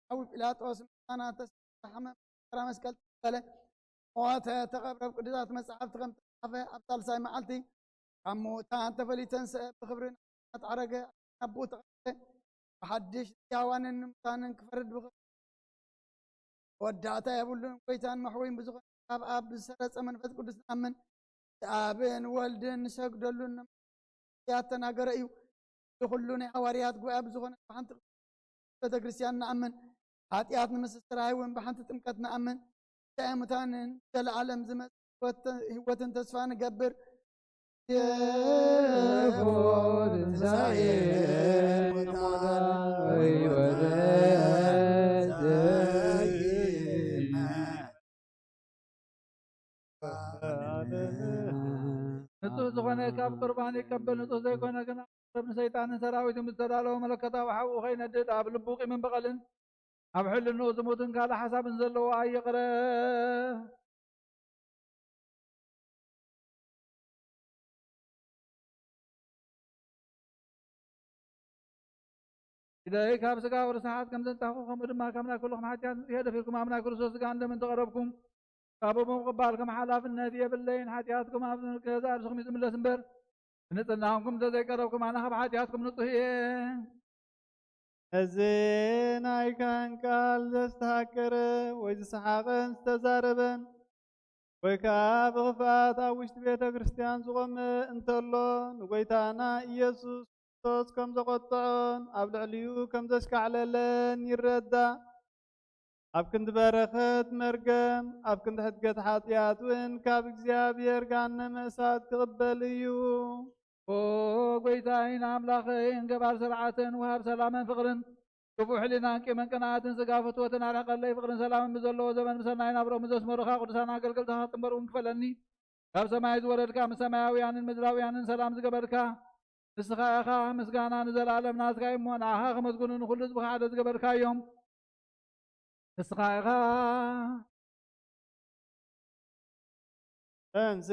ሓዊ ጲላጦስ ምእንታና ተሰሓመ፣ መከራ መስቀል ተቐበለ፣ ሞተ፣ ተቐብረ። ኣብ ቅዱሳት መጻሕፍቲ ከም ተጻሕፈ ኣብ ሳልሳይ መዓልቲ ካብ ምዉታን ተፈልዩ ተንስአ፣ ብኽብሪ ንኣብ ዓረገ፣ ናብኡ ተቐመጠ። ብሓድሽ ህያዋንን ሙታንን ክፈርድ ብኽብሪ መወዳእታ የብሉን። ጎይታን መሕወይን ብዝኾነ ካብ ኣብ ዝሰረጸ መንፈስ ቅዱስ ንኣምን። ንኣብን ወልድን ንሰግደሉን ንያት ተናገረ እዩ። እዚ ኩሉ ናይ ሃዋርያት ጉባኤ ብዝኾነ ብሓንቲ ቤተ ክርስቲያን ንኣምን። ሓጢኣት ንምስትስራይ እውን ብሓንቲ ጥምቀት ንኣምን። ትንሳኤ ሙታንን ዘለዓለም ዝመጽእ ህይወት-፣ ህይወትን ተስፋ ንገብር። የቦ ትንሳኤ ሙታን ወሕይወተ ዘይመ ንጹህ ዝኾነ ካብ ቁርባን ይቀበል፣ ንጹህ ዘይኮነ ግና ሰብ ንሰይጣንን ሰራዊቱን ብዝተዳለወ መለኮታዊ ሓውኡ ከይነድድ ኣብ ልቡ ቂምን በቐልን ኣብ ሕልንኡ ዝሙትን ካልእ ሓሳብን ዘለዎ ኣይቕረ። ኢደይ ካብ ስጋዊ ርስሓት ከም ዘንጻኹ፣ ከምኡ ድማ ካብ ናይ ኩልኹም ሓጢኣት ንጽሄ ደፊርኩም ኣብ ናይ ክርስቶስ ስጋን ደምን ተቐረብኩም። ካብኡ ብምቕባል ከም ሓላፍነት የብለይን። ሓጢኣትኩም ኣብ ገዛእ ርእስኹም እዩ ዝምለስ እምበር፣ ንጽህናኹም እንተ ዘይቀረብኩም ኣነ ካብ ሓጢኣትኩም ንጹህ እየ። እዚ ናይ ካህን ቃል ዘስተሃቀረ ወይ ዝሰሓቐን ዝተዛረበን ወይ ከኣ ብኽፍኣት ኣብ ውሽጢ ቤተ ክርስቲያን ዝቖመ እንተሎ፣ ንጐይታና ኢየሱስ ክርስቶስ ከም ዘቖጥዖን ኣብ ልዕሊኡ ከም ዘሽካዕለለን ይረዳእ። ኣብ ክንዲ በረኸት መርገም፣ ኣብ ክንዲ ሕድገት ሓጢኣት እውን ካብ እግዚኣብሔር ገሃነመ እሳት ክቕበል እዩ። ኦ ጐይታይን ኣምላኸይን፣ ገባር ስርዓትን ወሃብ ሰላምን ፍቕርን፣ ክፉእ ሕሊናን ቂምን ቅንኣትን ስጋ ፍትወትን ኣርሕቐለይ። ፍቕርን ሰላምን ብዘለዎ ዘመን ብሰናይ ናብርኦም ዘስመሩኻ ቅዱሳን ኣገልገልትኻ ጥንበር እውን ክፈለኒ። ካብ ሰማይ ዝወረድካ፣ ምስ ሰማያውያንን ምድራውያንን ሰላም ዝገበርካ ንስኻ ኢኻ። ምስጋና ንዘለኣለም ናትካ እዩ እሞ፣ ንዓኻ ከመስግኑ ንኹሉ ህዝብኻ ሓደ ዝገበርካ እዮም። ንስኻ ኢኻ። ተንስ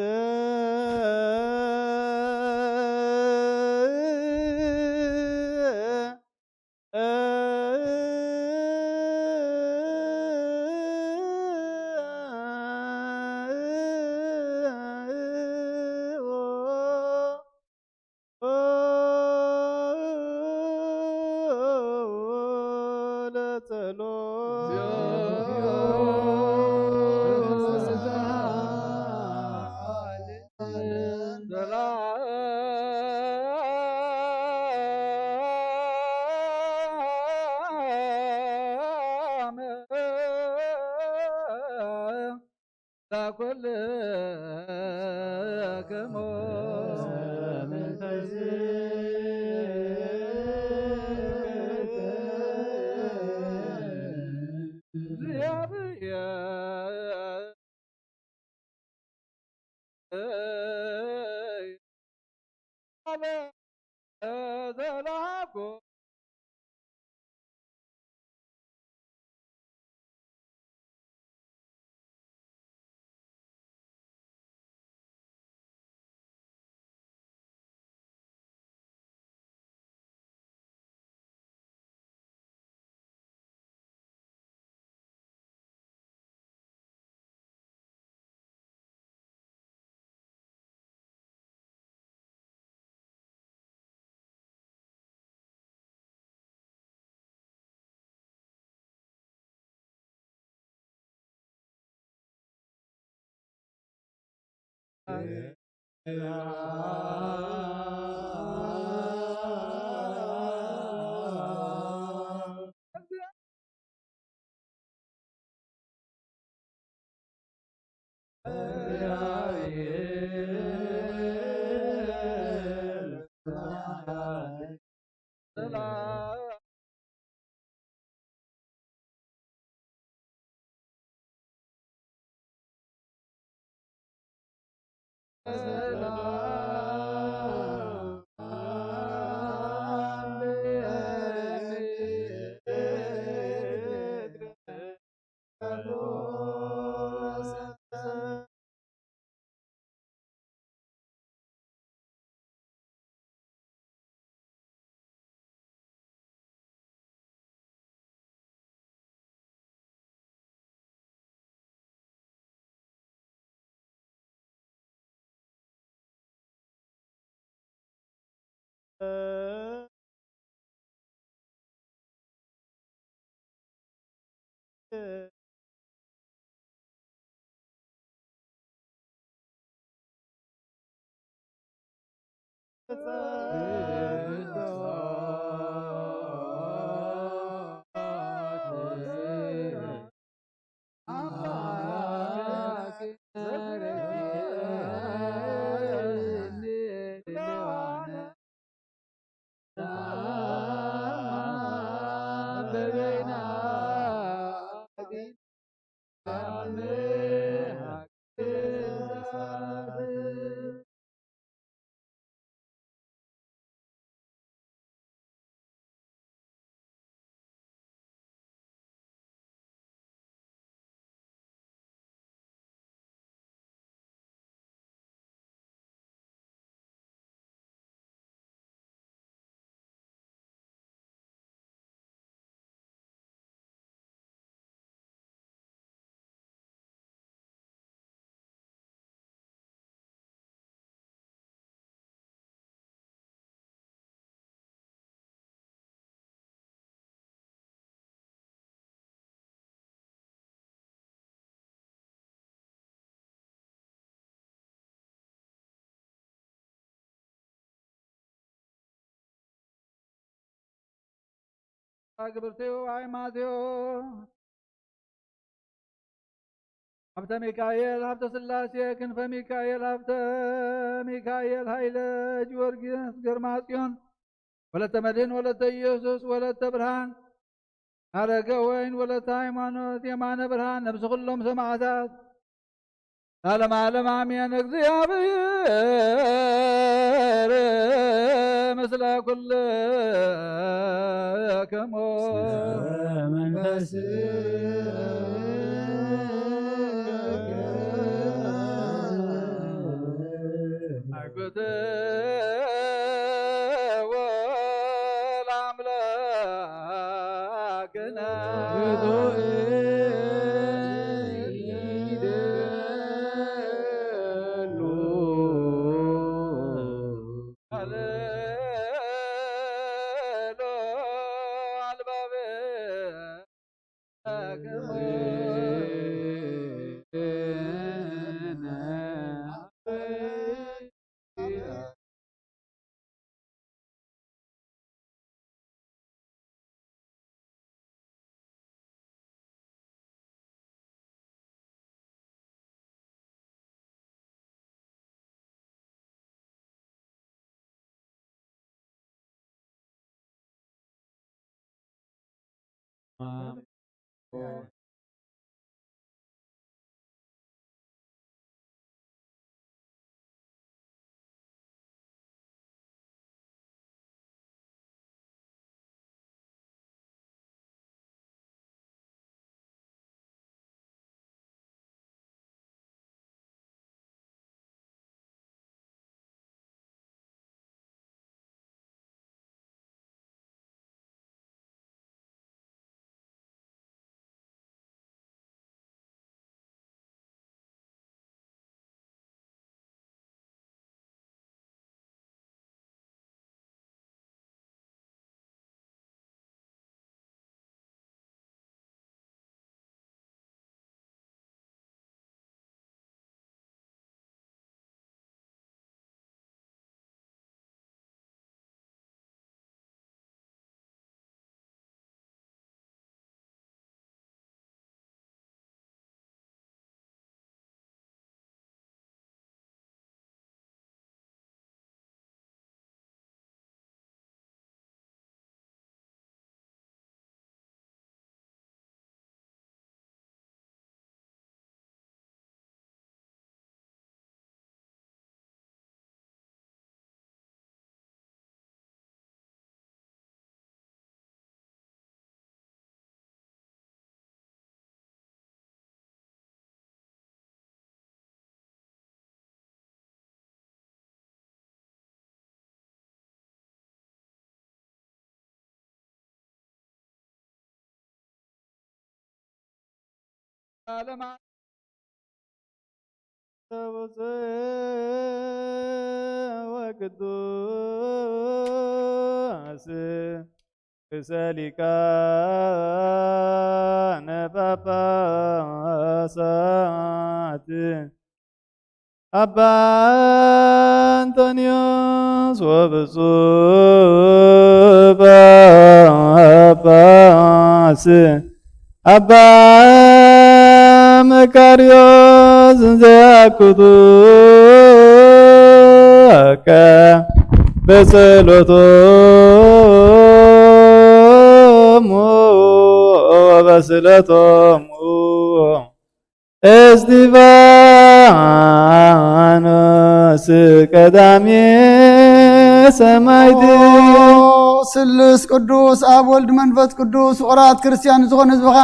ግብርቲኡ ኣይ ማቴዎስ። ሃብተ ሚካኤል ሃብተ ሥላሴ ክንፈ ሚካኤል ሃብተ ሚካኤል ኃይለ ጊዮርጊስ ግርማ ጽዮን ወለተ መድህን ወለተ ኢየሱስ ወለተ ብርሃን ኣረገ ወይን ወለተ ሃይማኖት የማነ ብርሃን ነብሲ ኩሎም ሰማዕታት ለዓለመ ዓለም ኣሜን። እግዚኣብሔር ምስለ ኩልክሙ። መንፈስ አግብትዎ ለአምላክነ። ዓለም ብፁዕ ወቅዱስ ርእሰ ሊቃነ ጳጳሳት አባ አንጦንዮስ ወብፁዕ ጳጳስ አባ መቃርዮስ እንዘ ያኩቱከ በጸሎቶሙ ወበስእለቶሙ እስጢፋኖስ ቀዳሜ ሰማዕት። ስሉስ ቅዱስ ኣብ ወልድ መንፈስ ቅዱስ ፍቑራት ክርስቲያን ዝኾኑ ህዝብኻ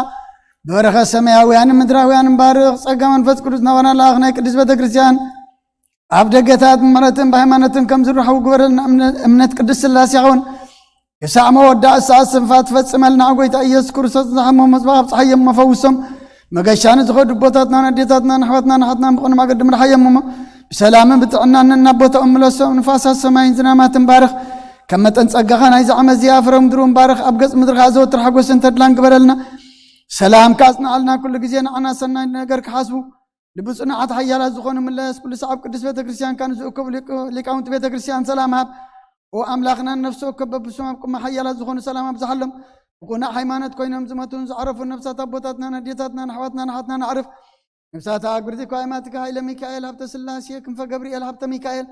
በረኸት ሰማያውያንን ምድራውያንን ባርኽ። ጸጋ መንፈስ ቅዱስ ናባና ለኣኽ። ናይ ቅድስት ቤተ ክርስቲያን ኣብ ደገታት ብምሕረትን ብሃይማኖትን ከም ዝረኸቡ ግበረልና። እምነ-፣ እምነት ቅድስት ሥላሴ ይኸውን። ክሳዕ መወዳእታ ሰዓት ስንፋ ትፈጽመልና። ጎይታ ኢየሱስ ክርስቶስ ዝሓመሙ ህዝብኻ ኣብጽሓዮም እሞ ፈውሶም። መገሻ ንዝኸዱ ኣቦታትናን ኣዴታትናን ኣሕዋትናን ኣሓትናን ብቕኑዕ መገዲ ምርሓዮም እሞ ብሰላምን ብጥዕናን ናብ ቦታኦም ምለሶም። ንፋሳት ሰማይን ዝናማትን ባርኽ። ከም መጠን ጸጋኻ ናይዚ ዓመት እዚኣ ፍረ ምድሩ ባርኽ። ኣብ ገጽ ምድርኻ ዘወትር ሓጎስን ተድላን ግበረልና። ሰላምካ ኣጽንዓልና። ኩሉ ግዜ ንዓና ሰናይ ነገር ክሓስቡ ልቢ ጽኑዓት ሓያላት ዝኾኑ ምለስ። ኩሉ ሰዓብ ቅድስት ቤተ ክርስቲያንካ ንዝእከቡ ሊቅ-፣ ሊቃውንቲ ቤተ ክርስቲያን ሰላም ሃብ። ኦ ኣምላኽና፣ ነፍሲ ወከፍ በብስሙ ኣብ ቅድሚ ሓያላት ዝኾኑ ሰላም ኣብዝሓሎም። ብቁናዕ ሃይማኖት ኮይኖም ዝመቱን ዝዓረፉ ነብሳት ኣቦታትናን ኣዴታትናን ኣሕዋትናን ኣሓትናን ኣዕርፍ። ነብሳት ኣግብርቲ እኳ ኣማትካ፣ ሃይለ ሚካኤል ሃብተ ስላሴ፣ ክንፈ ገብርኤል ሃብተ ሚካኤል፣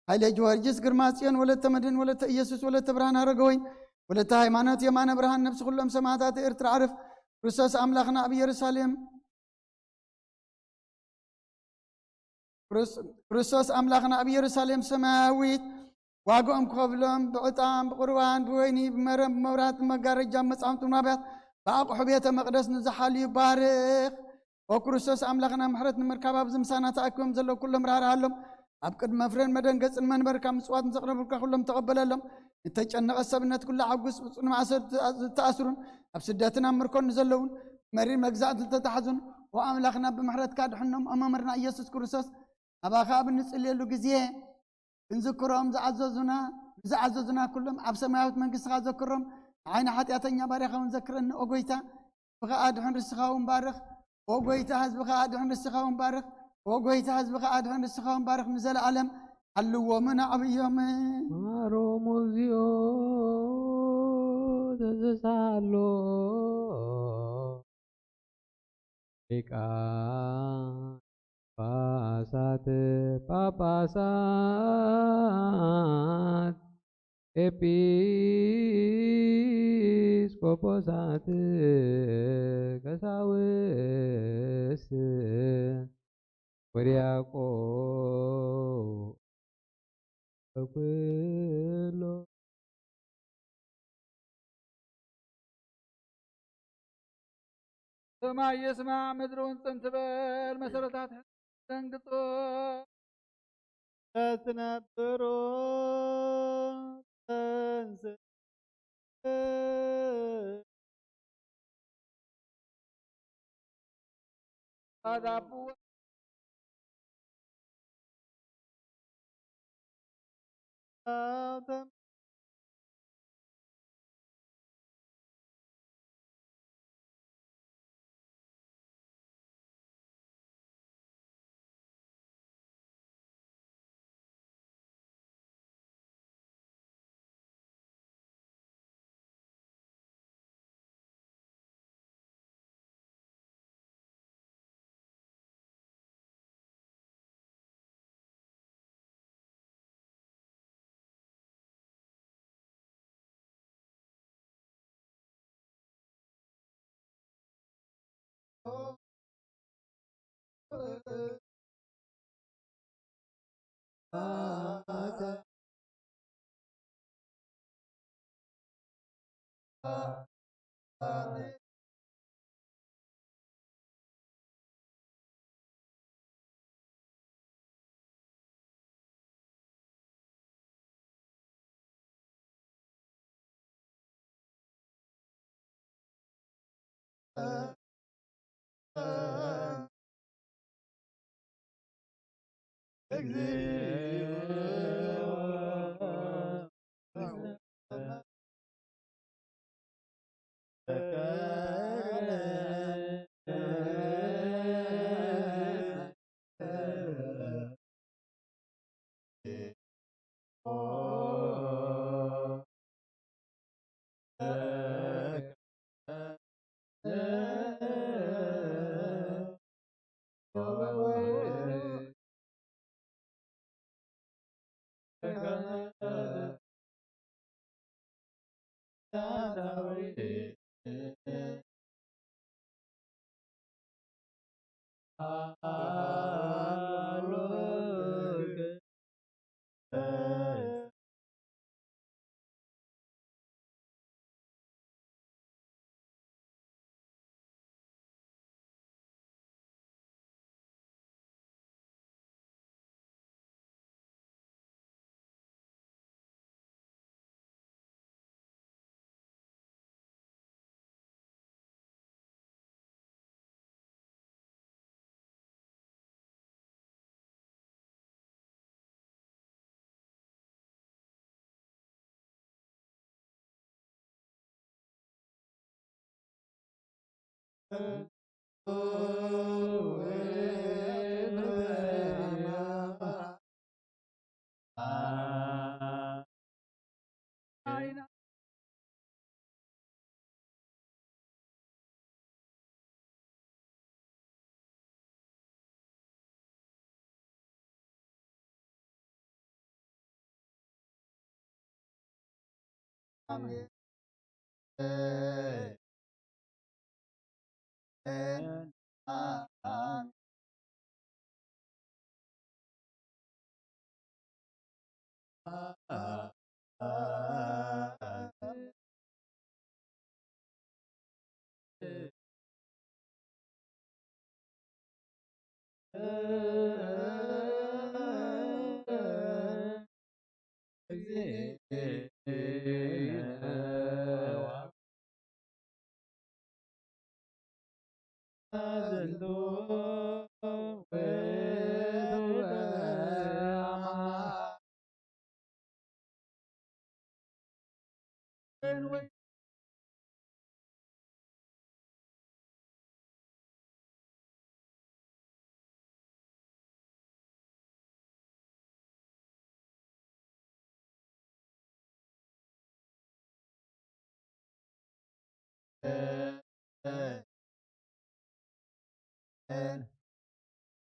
ሃይለ ጊዮርጊስ፣ ግርማ ጽዮን፣ ወለተ መድህን፣ ወለተ ኢየሱስ፣ ወለተ ብርሃን ኣረጋወይን፣ ወለተ ሃይማኖት የማነ ብርሃን፣ ነብሲ ኩሎም ሰማዕታት ኤርትራ ኣዕርፍ። ክርስቶስ ኣምላኽና ኣብ ኢየሩሳሌም ክርስ-፣ ክርስቶስ ኣምላኽና ኣብ ኢየሩሳሌም ሰማያዊት ዋጋኦም ክኸፍሎም ብዕጣን፣ ብቁርባን፣ ብወይኒ፣ ብመረብ፣ ብመብራት፣ ብመጋረጃ፣ ብመጻምድቲ፣ ብናብያት፣ ብኣቑሑ ቤተ መቕደስ ንዝሓልዩ ባርኽ። ኦ ክርስቶስ ኣምላኽና፣ ምሕረት ንምርካብ ኣብዚ ምሳና ተኣኪቦም ዘለዉ ኩሎም ራህርሃሎም። ኣብ ቅድሚ መፍረን መደንገጽን መንበርካ ምጽዋት ንዘቕረቡልካ ኩሎም ተቐበለሎም። ንተጨነቐ ሰብነት ኩሉ ሓጉስ፣ ብጽኑ ማእሰር ዝተኣስሩን ኣብ ስደትን ኣብ ምርኮን ንዘለዉን፣ መሪር መግዛእቲ ዝተታሕዙን፣ ኦ ኣምላኽና ብምሕረትካ ድሕኖም። ኦ መምህርና ኢየሱስ ክርስቶስ፣ ኣባኻ ኣብ እንጽልየሉ ግዜ ክንዝክሮም ዝኣዘዙና፣ ንዝኣዘዙና ኩሎም ኣብ ሰማያዊት መንግስትኻ ዘክሮም። ንዓይና ሓጢኣተኛ ባርያኻ እውን ዘክረኒ ኦ ጎይታ። ብኸኣ ድሕን ርስኻ እውን ባርኽ። ኦ ጎይታ፣ ህዝብኻ ኣድሕን ንስኻ እውን ባርኽ። ኦ ጎይታ፣ ህዝብኻ ኣድሕን ንስኻ እውን ባርኽ። ንዘለኣለም ሓልዎምን ኣዕብዮምን። ማሮም እግዚኦ ተዘሳሎ ሊቃ ጳጳሳት ጳጳሳት ኤጲስቆጶሳት ቀሳውስት ወዲያቆ ኩሎ ሰማይ ይስማዕ ምድሪ እውን ጽን ትበል፣ መሰረታት ደንግጾ። ትነብሩ ተንስ ኣዳቡ ኣሜን።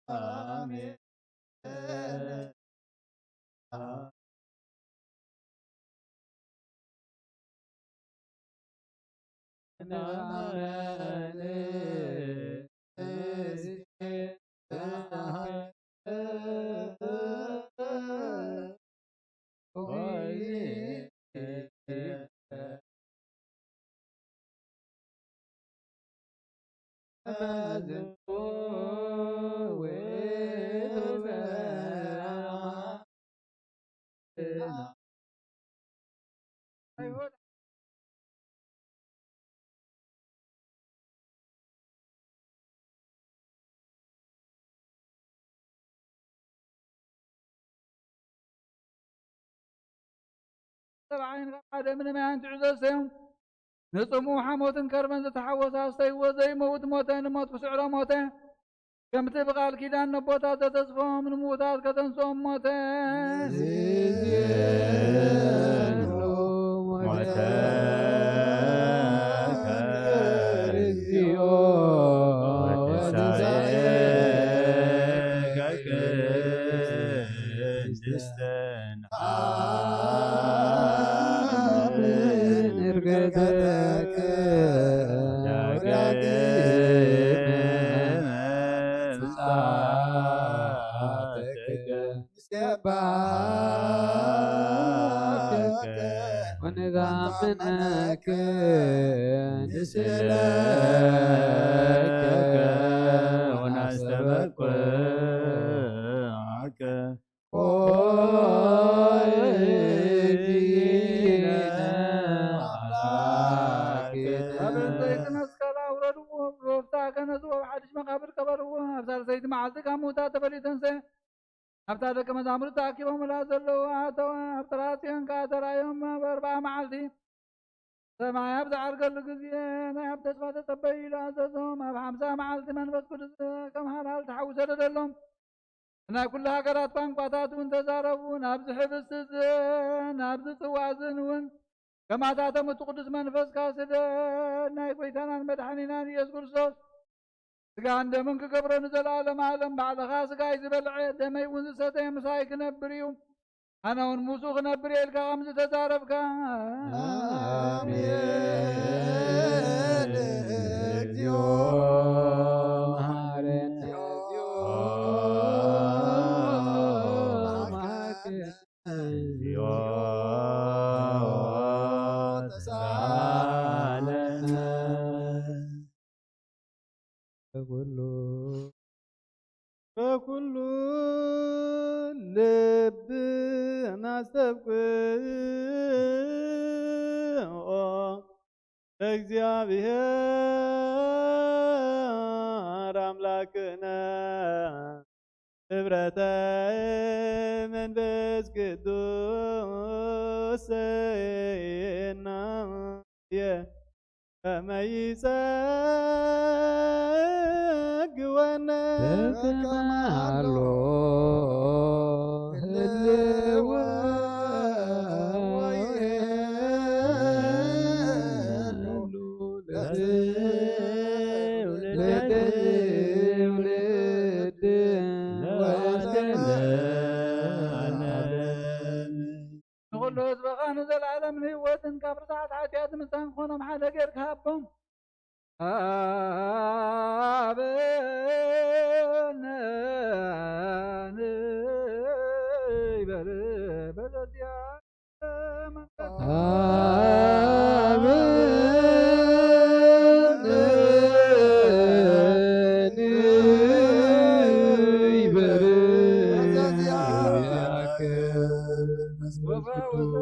ኣሜን። ሰብኣይን ካብ ሓደ ምንማያን ትዕዘዝተዮም ንጽምኡ ሓሞትን ከርበን ዝተሓወሰ ኣስተይዎ ዘይመውት ሞተ፣ ንሞት ክስዕሮ ሞተ። ከምቲ ብቓል ኪዳን ነቦታት ዘተስፎም ንምዉታት ከተንስኦም ሞተ። ንዚህሉ ሞተ። ሞተ። እግዚኦ ወትንሳኤ ወትንሳኤ ቅድስት ወናስተበቅዓከ ሆይ ኣምላክ። ኣብ ዕንጸይቲ መስቀል ኣውረድዎ፣ ብወፍታ ከነስዎ፣ ኣብ ሓድሽ መቓብር ቀበርዎ። ኣብ ሳልሰይቲ መዓልቲ ካብ ምዉታት ተፈልዩ ተንስአ። ኣብታ ደቀ መዛሙርቱ ተኣኪቦምላ ዘለዉ ኣተወ። ኣብ ጥራጽዮን ከኣ ተራእዮም። ኣብ ኣርብዓ መዓልቲ ሰማይ ኣብ ዝዓርገሉ ግዜ፣ ናይ ኣብ ተስፋ ተጸበዩ ኢሉ ኣዘዞም። ኣብ ሓምሳ መዓልቲ መንፈስ ቅዱስ ከም ሃላል ተሓዊ ሰደደሎም። ብናይ ኩሉ ሃገራት ቋንቋታት እውን ተዛረቡ። ናብዚ ሕብስቲ እዝን ናብዚ ጽዋእ እዝን እውን ከማታቶም እቲ ቅዱስ መንፈስካ ስደድ። ናይ ጐይታናን መድሓኒናን ኢየሱስ ክርስቶስ ስጋን ደምን ክገብሮ ንዘለኣለም ዓለም። ባዕልኻ ስጋይ ዝበልዐ ደመይ እውን ዝሰተየ ምሳይ ክነብር እዩ፣ ኣነ እውን ምስኡ ክነብር እየ ኢልካ ከምዚ ተዛረብካ። ኣሜን። እግዚኦ መሐረነ። እግዚኦ መሐረነ። ተሳለነ። በኩሉ በኩሉ ልብ እናስተብቅዖ ለእግዚኣብሔር ኣምላክነ ህብረተ መንፈስ ቅዱስ እናየ ከመ ይጸግወነ ከመ ሃሎ ህልወ ወይሄሉ ለትውልድ ለዓለመ ዓለም። ንኹሉ ህዝብኻ ንዘለዓለም ንህይወትን ካብ ርትዓት ምጻን ክኾኖም ሓደ ጌርካ ሃቦም። ኣበነ ንበል በለዚያ መንፈስ ኣበነ ንበል በለዚያ መንፈስ ቅዱስ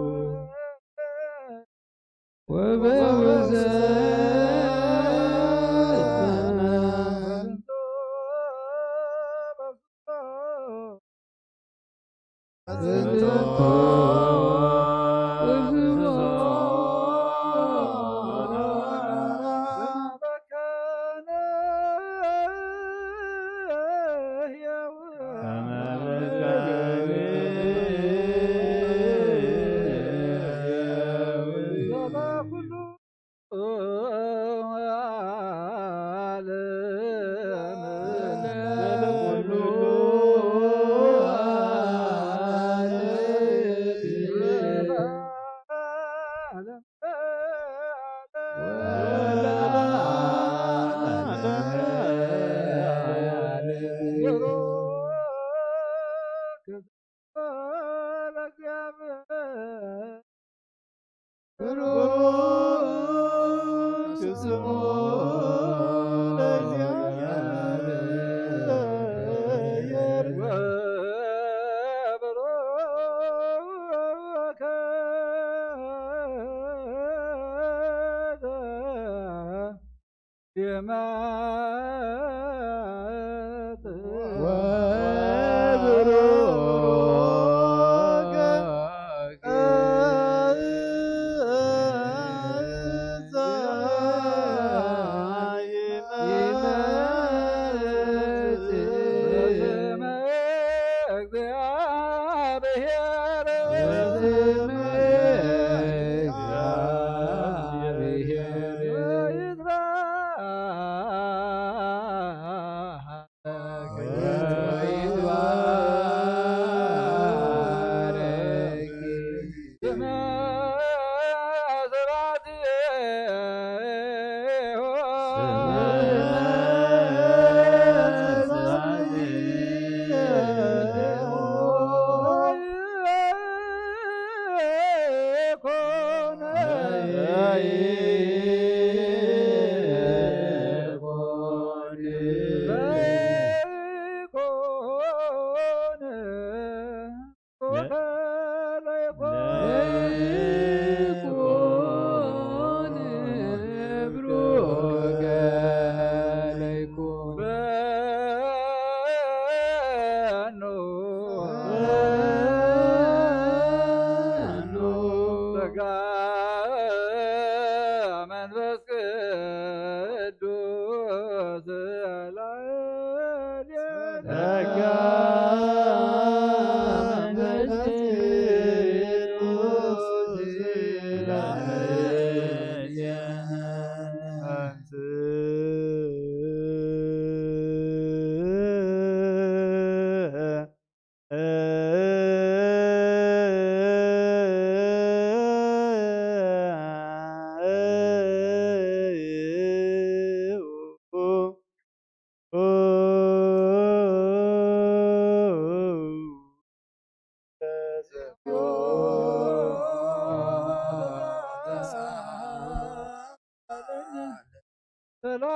ወበውዘና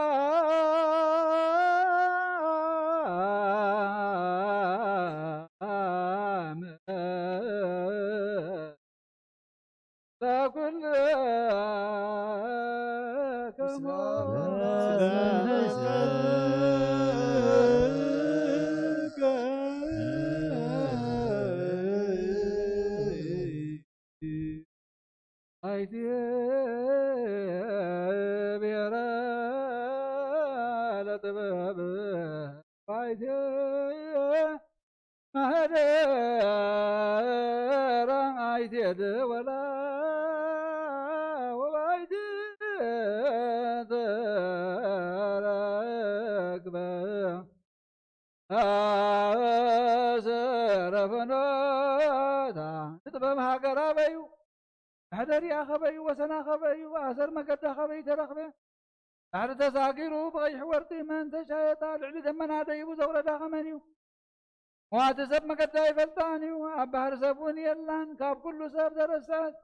ኣይትየ ብሔረ ለጥበብ ኣይትየ ማህደራ ኣይትየ ደወላ ወባይትየ ተረክበ ኣሰረ ፍኖታ ንጥበብ ሃገር ኣበዩ። ሕደ ሰሪኣ ኸበዩ ወሰና ኸበዩ ኣሰር መገዳ ኸበዩ ተረኽበ። ባሕሪ ተሳጊሩ ብቐይሕ ወርቂ መን ተሻየጣ፣ ልዕሊ ደመና ደይቡ ዘውረዳ ኸመን እዩ? ሞዋቲ ሰብ መገዳ ኣይፈልጣን እዩ፣ ኣብ ባሕሪ ሰብ እውን የላን። ካብ ኩሉ ሰብ ዘረሰዐት፣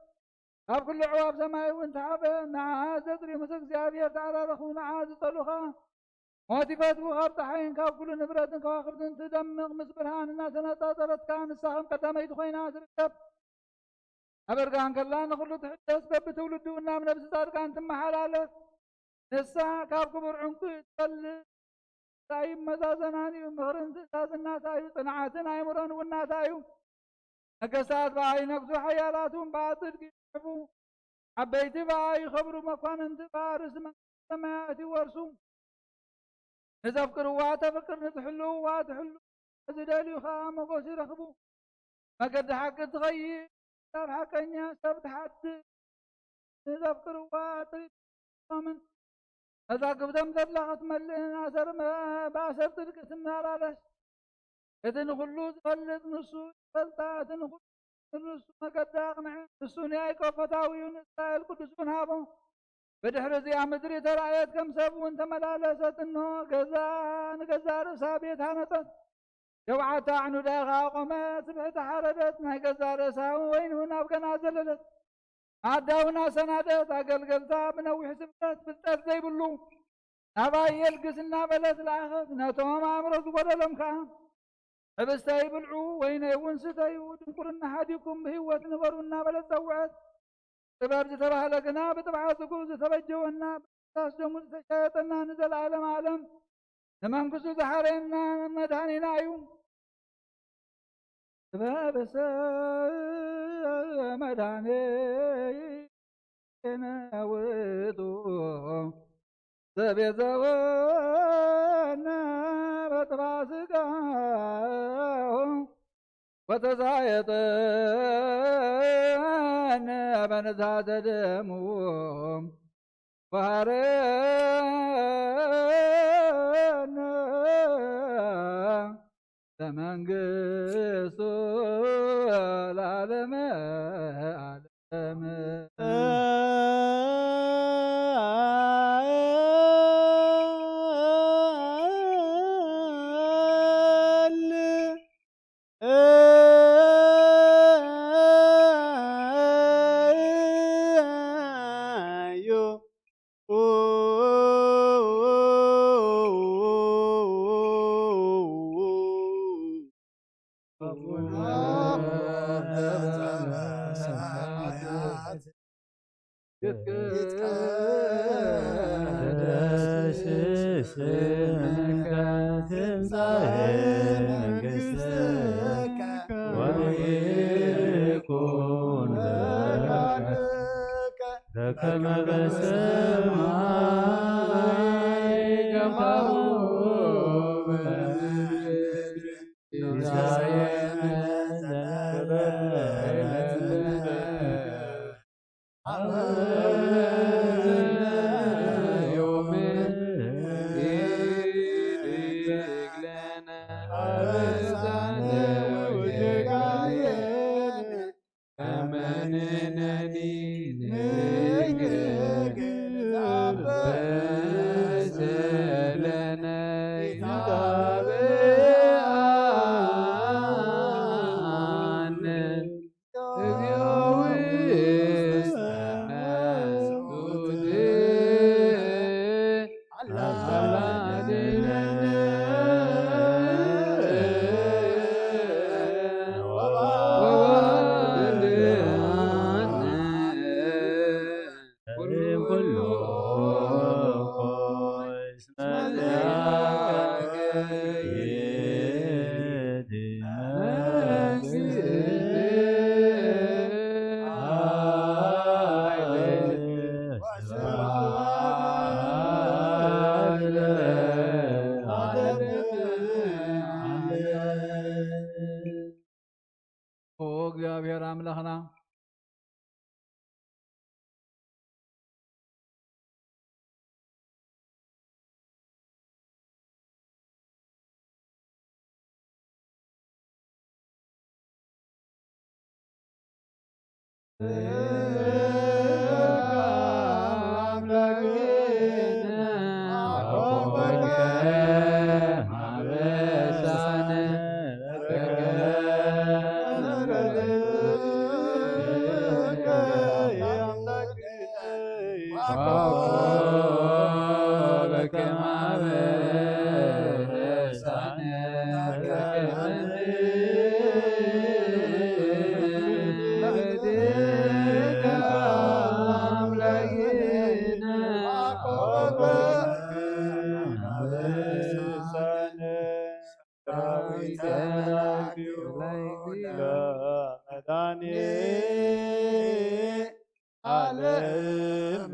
ካብ ኩሉ ኣዕዋፍ ሰማይ እውን ተሓበ። ንዓ ዘጽሪ ምስ እግዚኣብሔር ተዓራረኹ፣ ንዓ ዝጸሉ ኸኣ ሞት ይፈትዉ። ካብ ጸሓይን ካብ ኩሉ ንብረትን ከዋኽብትን ትደምቕ፣ ምስ ብርሃን እናተነጻጸረት ከኣ ንሳ ከም ቀዳመይቲ ኮይና ትርከብ። ኣብ እርጋን ከላ ንኹሉ ትሕደስ፣ በብትውልዱ ናብ ነብሲ ጻድቃን ትመሓላለፍ። ንሳ ካብ ክቡር ዕንቁ ትበልጽ። እንታይ እዩ መዛዘናን እዩ? ምኽርን ትእዛዝን ናታ እዩ። ጽንዓትን ኣእምሮን እውን ናታ እዩ። ነገስታት ብኣ ይነግሱ፣ ሓያላት እውን ብኣ ጽድቂ ይስዕቡ። ዓበይቲ ብኣ ይኸብሩ፣ መኳንንቲ ብኣ ርእሲ መንግስቲ ሰማያት ይወርሱ። ንዘፍቅርዋ ተፍቅር፣ ንዝሕልውዋ ትሕሉ፣ ዝደልዩ ኸኣ ሞገስ ይረኽቡ። መገዲ ሓቂ ትኸይድ፣ ካብ ሓቀኛ ሰብ ትሓድስ። ንዘፍቅርዋ ጥሪቶምን መዛግብቶም ዘድላ ክትመልእን ኣሰር መ-፣ ብኣሰር ጽድቂ ትመላለስ። እቲ ንኹሉ ዝፈልጥ ንሱ ይፈልጣ፣ እቲ ንኹሉ ንሱ መገዳ ኣቕንዐ። ንሱ ንያዕቆብ ፈታዊኡ ንእስራኤል ቅዱስ እውን ሃቦ። ብድሕሪ እዚኣ ምድሪ ተራእየት፣ ከም ሰብ እውን ተመላለሰት። እንሆ ገዛ ንገዛ ርእሳ ቤት ሃነጸት። ሸውዓተ ኣዕኑዳ ኸኣ ቆመት። ስብሕቲ ሓረደት፣ ናይ ገዛ ርእሳ ወይን እውን ኣብ ገና ዘለለት። ኣዳውን ኣሰናደት። ኣገልገልታ ብነዊሕ ስብከት ፍልጠት ዘይብሉ ናባይ የልግስ እናበለት ለኣኸት። ነቶም ኣእምሮ ዝጎደሎም ከኣ ሕብስተይ ብልዑ፣ ወይነይ እውን ስተዩ፣ ድንቁርና ሓዲኩም ብህይወት ንበሩ እናበለት ጸውዐት። ጥበብ ዝተባህለ ግና ብጥብዓት ዝጉ ዝተበጀወና፣ ብፍሳሽ ደሙ ዝተሻየጠና ንዘለዓለም ዓለም ንመንግስቱ ዝሓረየና መድኃኒና እዩ። ጥበብሰ መድኃኒነ ውእቱ ዘቤዘወነ በጥባ ሥጋሁ ወተሳየጠነ በንዛተ ደሙ ወሃረነ ለመንግስቱ ለዓለመ ዓለም። ይትቀደስ ስምከ ትምጻእ መንግሥትከ ወይኩን ፈቃድከ በከመ በሰማይ ከማሁ በምድር። ሲሳየነ ዘለለዕለትነ ኦ እግዚኣብሔር ኣምላኽና፣ ዓለም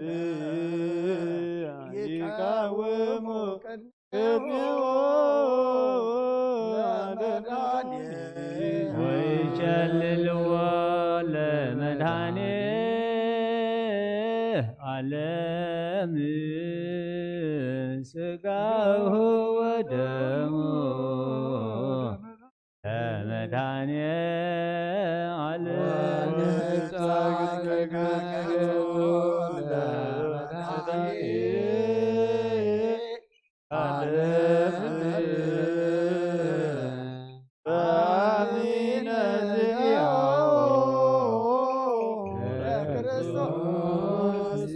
ይቃወሙ ቅድሜዎ ለመድኃኔ ወይሸልልዎ ለመድኃኔ ዓለም ሥጋሁ ወደሙ ለመድኃኔ ዓለም ዓለም በአሚነ ዚአሁ ለክርስቶስ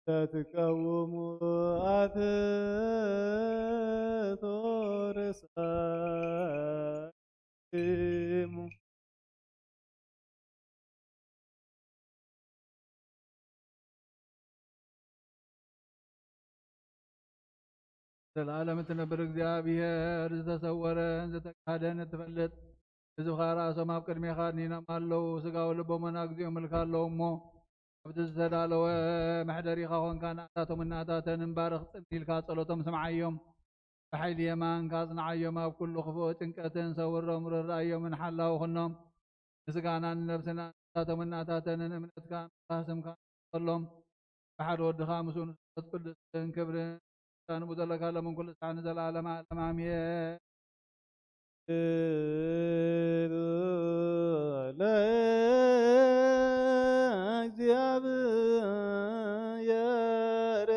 ተትቀውሙ ኣትቶርሳቲሙ። ዘለዓለም እትነብር እግዚኣብሔር፣ ዝተሰወረን ዝተጋህደን እትፈልጥ፣ ህዝብኻ ርኣሶም ኣብ ቅድሜኻ ኣድኒኖም ኣለዉ። ሥጋ ወልቦም ኣግዚኦም እልካ ኣለዉ እሞ፣ ኣብቲ ዝተዳለወ መሕደሪኻ ኾንካ ንኣታቶም እናታተን እንባርኽ ጽን ኢልካ ጸሎቶም ስምዓዮም። ብሓይሊ የማንካ ኣጽንዓዮም። ኣብ ኩሉ ክፉእ ጭንቀትን ሰውሮም ርራዮምን ሓላው ኹኖም። ምስጋናን ነብስና ንኣታቶም እናታተንን እምነትካ ንስምካ ንኸሎም። ብሓደ ወድኻ ምስኡ ንመንፈስ ቅዱስን ክብርን ንብኡ ዘለካ ሎምን ኩሉ ሰዓት ንዘለዓለመ ዓለም ኣሜን። ለእግዚኣብሔር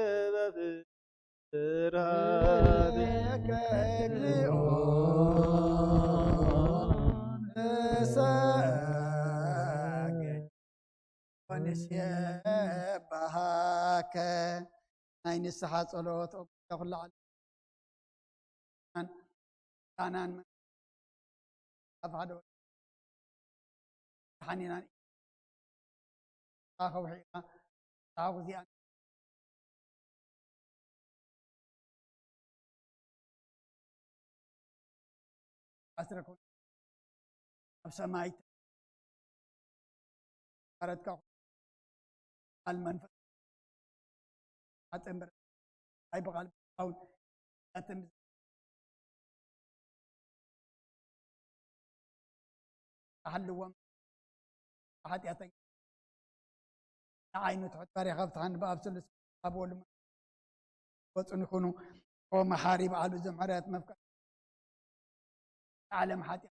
በፍርሃት ከእግዚኦ ንሰግድ ወንሴብሐከ። ናይ ንስሓ ጸሎት። ኦ ጎይታ ኩሉ ዓለም፣ ቃናን ኣብ ሓደ ሓኒናን ከውሒኻ ታኹ እዚኣ ኣስረኩ ኣብ ሰማይ ባረትካ ቃል መንፈስ ኣጥምር። ኣይ ብቓል ብኣውን ኣጥምር። ኣሕልዎም። ሓጢኣተኛ ንዓይኑ ትሑት ባሪኻ ብትሓን ብኣብ ስሉስ ኣብ ወሉ ወጹን ይኹኑ። ኦ መሓሪ በዓሉ ዘምሕረት መፍቀር ዓለም ሓጢኣት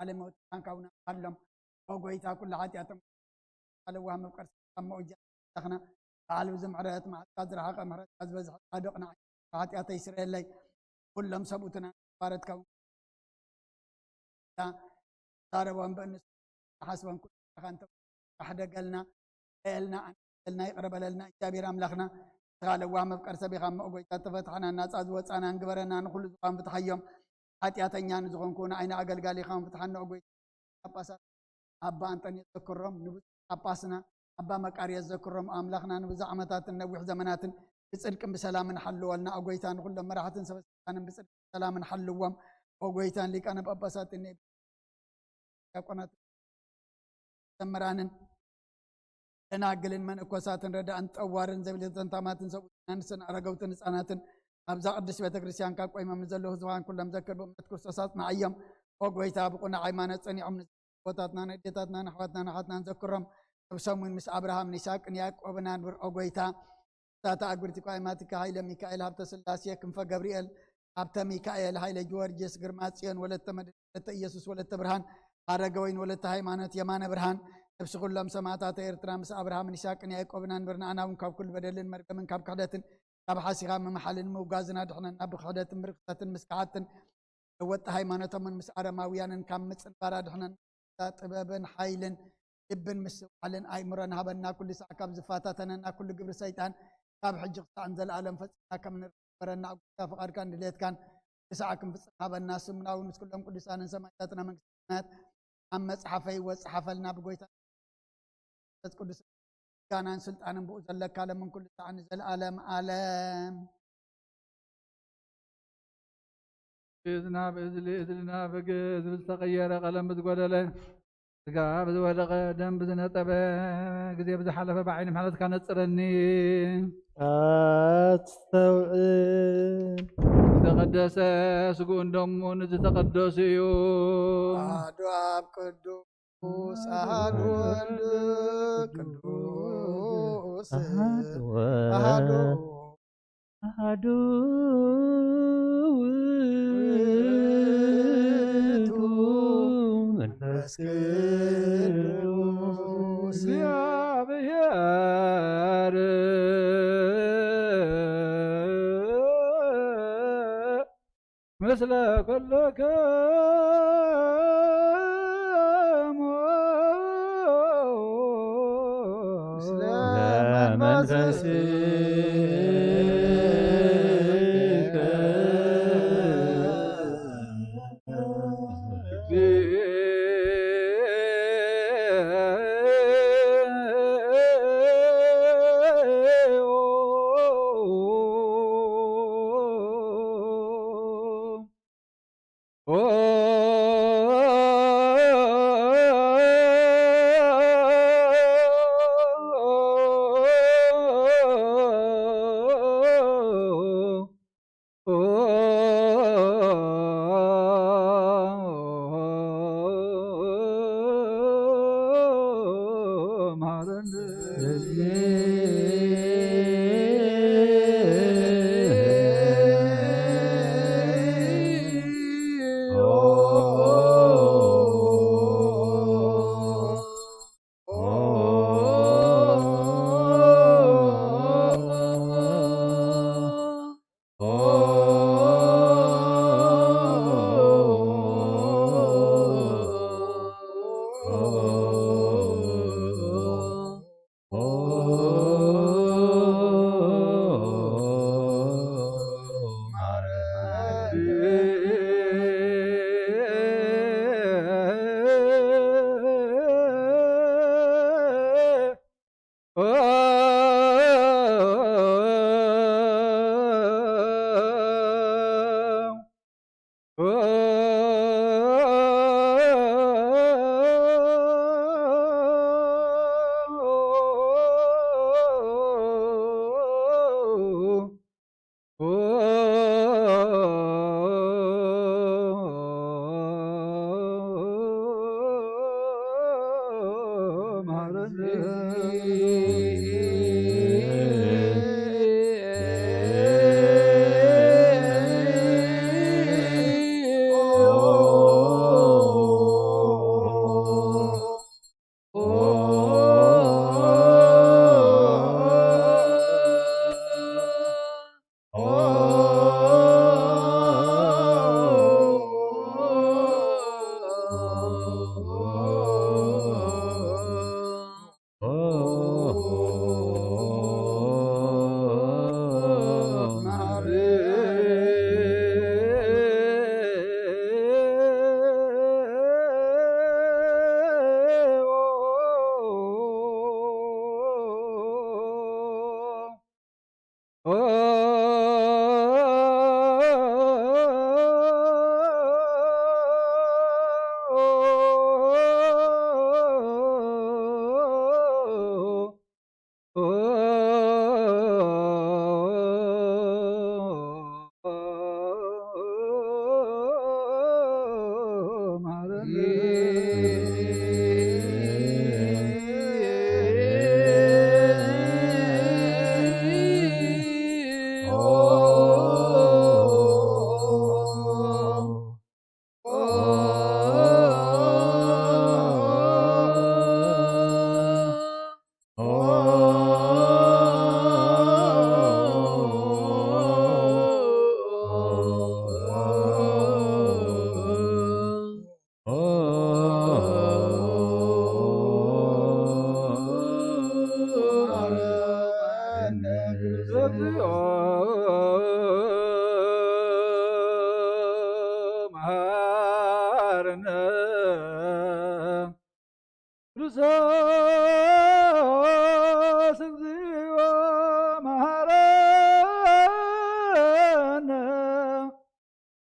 ዓለም ወጥታን ካውና ኣሎም። ኦ ጎይታ ኩሉ ሓጢኣቶም ኣለዋ መፍቀር ካብ መውጃ ኣምላኽና በዓል ብዙ ምሕረት መዓልካ ዝረሓቐ ምሕረትካ ዝበዝሐ ጻድቕ ንዓይ ሓጢኣተይ ስረየለይ። ኩሎም ሰብኡትና ባረትካ ዛረቦም ብእንስ ሓስቦም ኩሉ ካንተ ካሕደገልና፣ እልና ኣንልና ይቕረ በለልና እግዚኣብሔር ኣምላኽና። ንስኻ ለዋህ መፍቀር ሰብ ኢኻ እሞ ጎይታ ተፈትሓና ናጻ ዝወጻና ንግበረና ንኹሉ ዝዃን ፍትሓዮም። ሓጢኣተኛ ንዝኾንኩ ንዓይና ኣገልጋሊ ኢኻ ፍትሓና ኦ ጎይታ። ጳጳሳት ኣባ ኣንጠንዮስ ዘክሮም ንብፁዕ ጳጳስና ኣባ መቃርዮስ ዘክሮም ኣምላኽና ንብዙሕ ዓመታትን ነዊሕ ዘመናትን ብጽድቅን ብሰላምን ሓልወልና ኦ ጎይታ። ንኹሎም መራሕትን ሰበስልጣንን ብጽድቅን ብሰላምን ሓልዎም ኦ ጎይታን ሊቃነ ጳጳሳትን ዲያቆናት መዘምራንን ደናግልን መነኮሳትን ረዳእን ጠዋርን ዘብልተን ታማትን ሰብኡትን ኣንስትን ኣረገውትን ህፃናትን ኣብዛ ቅድስት ቤተ ክርስቲያን ካብ ቆይሞም ንዘለዉ ህዝባን ኩሎም ዘክር ብእምነት ክርስቶስ ኣጽንዓዮም። ኦ ጎይታ ብቁና ሃይማኖት ጸኒዖም ንቦታትናን ኣዴታትናን ኣሕዋትናን ኣሓትናን ዘክሮም። ነብሶም እውን ምስ ኣብርሃም ንይስሐቅን ያዕቆብን ኣንብር ኦ ጎይታ። እሳተ ኣጉርቲ ኳይማቲካ ሃይለ ሚካኤል ሃብተ ስላሴ ክንፈ ገብርኤል ሃብተ ሚካኤል ሃይለ ጊዮርጊስ ግርማ ጽዮን ወለተ መድን ወለተ ኢየሱስ ወለተ ብርሃን ሃረገ ወይን ወለተ ሃይማኖት የማነ ብርሃን ነብሲ ኩሎም ሰማዕታት ኤርትራ ምስ ኣብርሃምን ይስሐቅን ያዕቆብን ኣንብር። ንኣና እውን ካብ ኩሉ በደልን መርገምን ካብ ክሕደትን ካብ ሓሲኻ ምምሓልን ምውጋዝን ኣድሕነና። ብክሕደትን ብርክሰትን ምስ ከሓድትን ለወጥቲ ሃይማኖቶምን ምስ ኣረማውያንን ካብ ምጽንባር ኣድሕነና። ጥበብን ሓይልን ልብን ምስትውዓልን ኣእምሮን ሃበና። ኩሉ ሳዕ ካብ ዝፈታተነና ኩሉ ግብሪ ሰይጣን ካብ ሕጂ ክሳዕ ንዘለኣለም ፈጺምና ከም ንርበረና። ኣብ ጎይታ ፍቓድካን ድሌትካን ክሳዕ ክንፍጽም ሃበና። ስምና እውን ምስ ኩሎም ቅዱሳንን ሰማዕታትና መንግስቲ ሰማያት ኣብ መጽሓፈ ህይወት ጸሓፈልና። ብጎይታ መንፈስ ቅዱስ ምስጋናን ስልጣንን ብኡ ዘለካ ለምን ኩሉ ሳዕ ንዘለኣለም ኣለም። እዝና ብእዝሊ እዝልና ብግ ዝብል ዝተቐየረ ቀለም ብዝጎደለ ስጋ ብዝወደቐ ደም ብዝነጠበ ግዜ ብዝሓለፈ ብዓይኒ ምሕረትካ ነጽረኒ። ኣስተውዕል። ዝተቐደሰ ስግኡን ደሙን ዝተቐደሱ እዩ። ኣሐዱ ኣብ ቅዱስ ኣሐዱ ወልድ ቅዱስ ኣሐዱ ኣሐዱ ውእቱ መንፈስ ቅዱስ እግዚኣብሔር ምስለ ኩልክሙ ምስለ መንፈስከ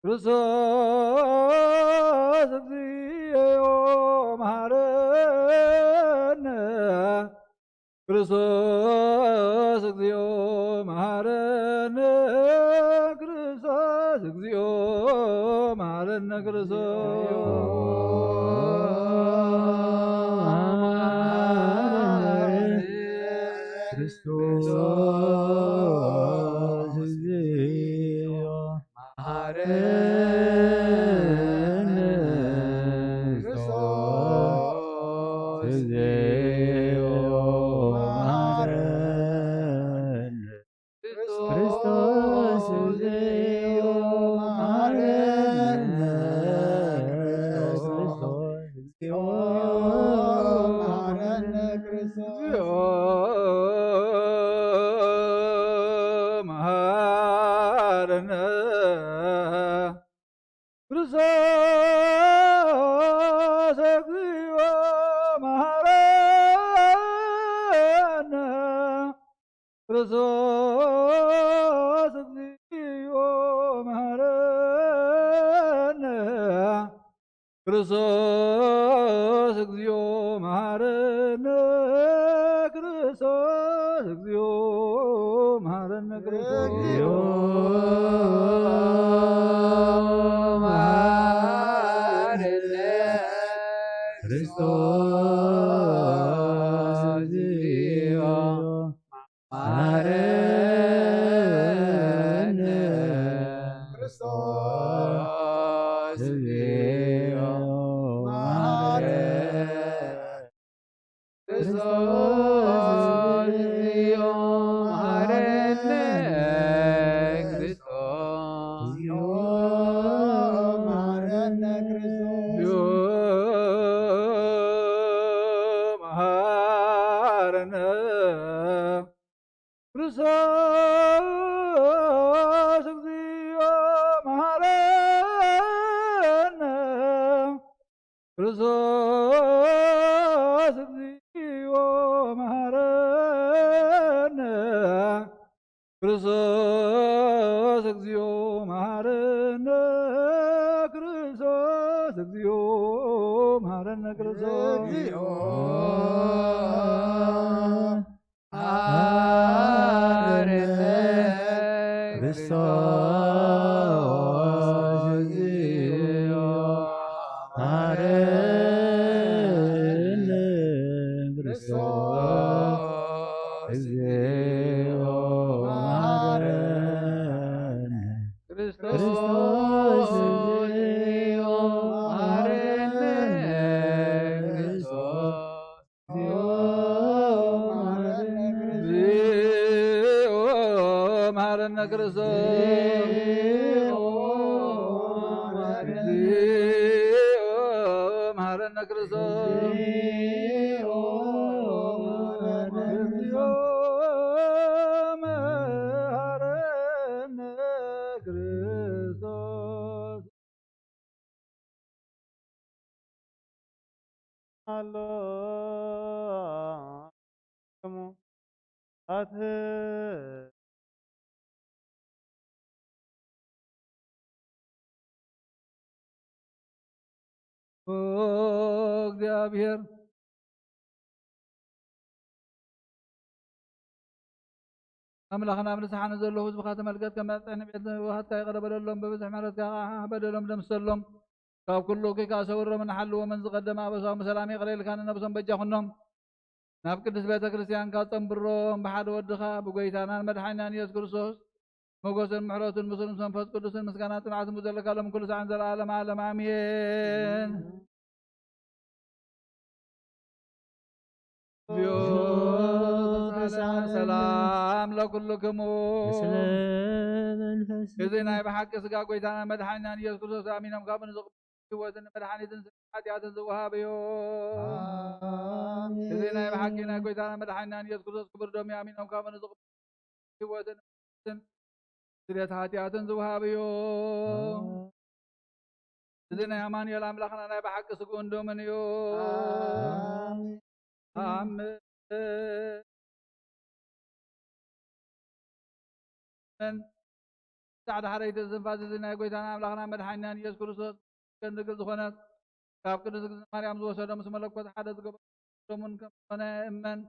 ክርስቶስ እግዚኦ መሐረነ። ክርስቶስ እግዚኦ መሐረነ። ክርስቶስ እግዚኦ መሐረነ። ክርስቶስ እግዚኣብሔር ኣምላኽና ኣብ ንስሓ ንዘለዉ ህዝብኻ ተመልከት፣ ከም መብጽሒ ንብዒት ዝወሃትካ ይቕረ በለሎም፣ ብብዝሒ ምሕረትካ ኸዓ በደሎም ደምሰሎም። ካብ ኩሉ እኩይ ከኣ ሰውሮምን ሓልዎምን። ዝቐደመ ኣበሳኦም ብሰላም ይቕረ ኢልካ ንነብሶም በጃ ኩኖም። ናብ ቅድስት ቤተ ክርስቲያንካ ጸንብሮም፣ ብሓደ ወድኻ ብጎይታናን መድሓኒናን ኢየሱስ ክርስቶስ ሞገስን ምሕረትን ምስሉን መንፈስ ቅዱስን ምስጋና ጽንዓትን ዘለካ ሎም ኩሉ ሰዓን ዘለዓለም ዓለም ኣሜን። ሰላም ለኩልክሙ። እዚ ናይ ብሓቂ ስጋ ጎይታና መድሓኒናን ኢየሱስ ክርስቶስ ኣሚኖም ካብ ንዝቕበሉ ህይወትን መድሓኒትን ሓጢኣትን ዝወሃብ እዩ። እዚ ናይ ብሓቂ ናይ ጎይታና መድሓኒናን ኢየሱስ ክርስቶስ ክቡር ደም ኣሚኖም ካብ ንዝቕበሉ ህይወትን ስርየት ሓጢኣትን ዝወሃብ እዩ። እዚ ናይ ኣማኑኤል ኣምላኽና ናይ ብሓቂ ስግኡን ደሙን እዩ። ኣሜን። ጻዕዳ ሓረይቲ እስትንፋስ እዚ ናይ ጎይታና ኣምላኽና መድሓኒናን ኢየሱስ ክርስቶስ ከንድግል ዝኾነት ካብ ቅድስት እግዝእትነ ማርያም ዝወሰዶ ምስ መለኮት ሓደ ዝገበሮ ደሙን ከም ዝኾነ እመን።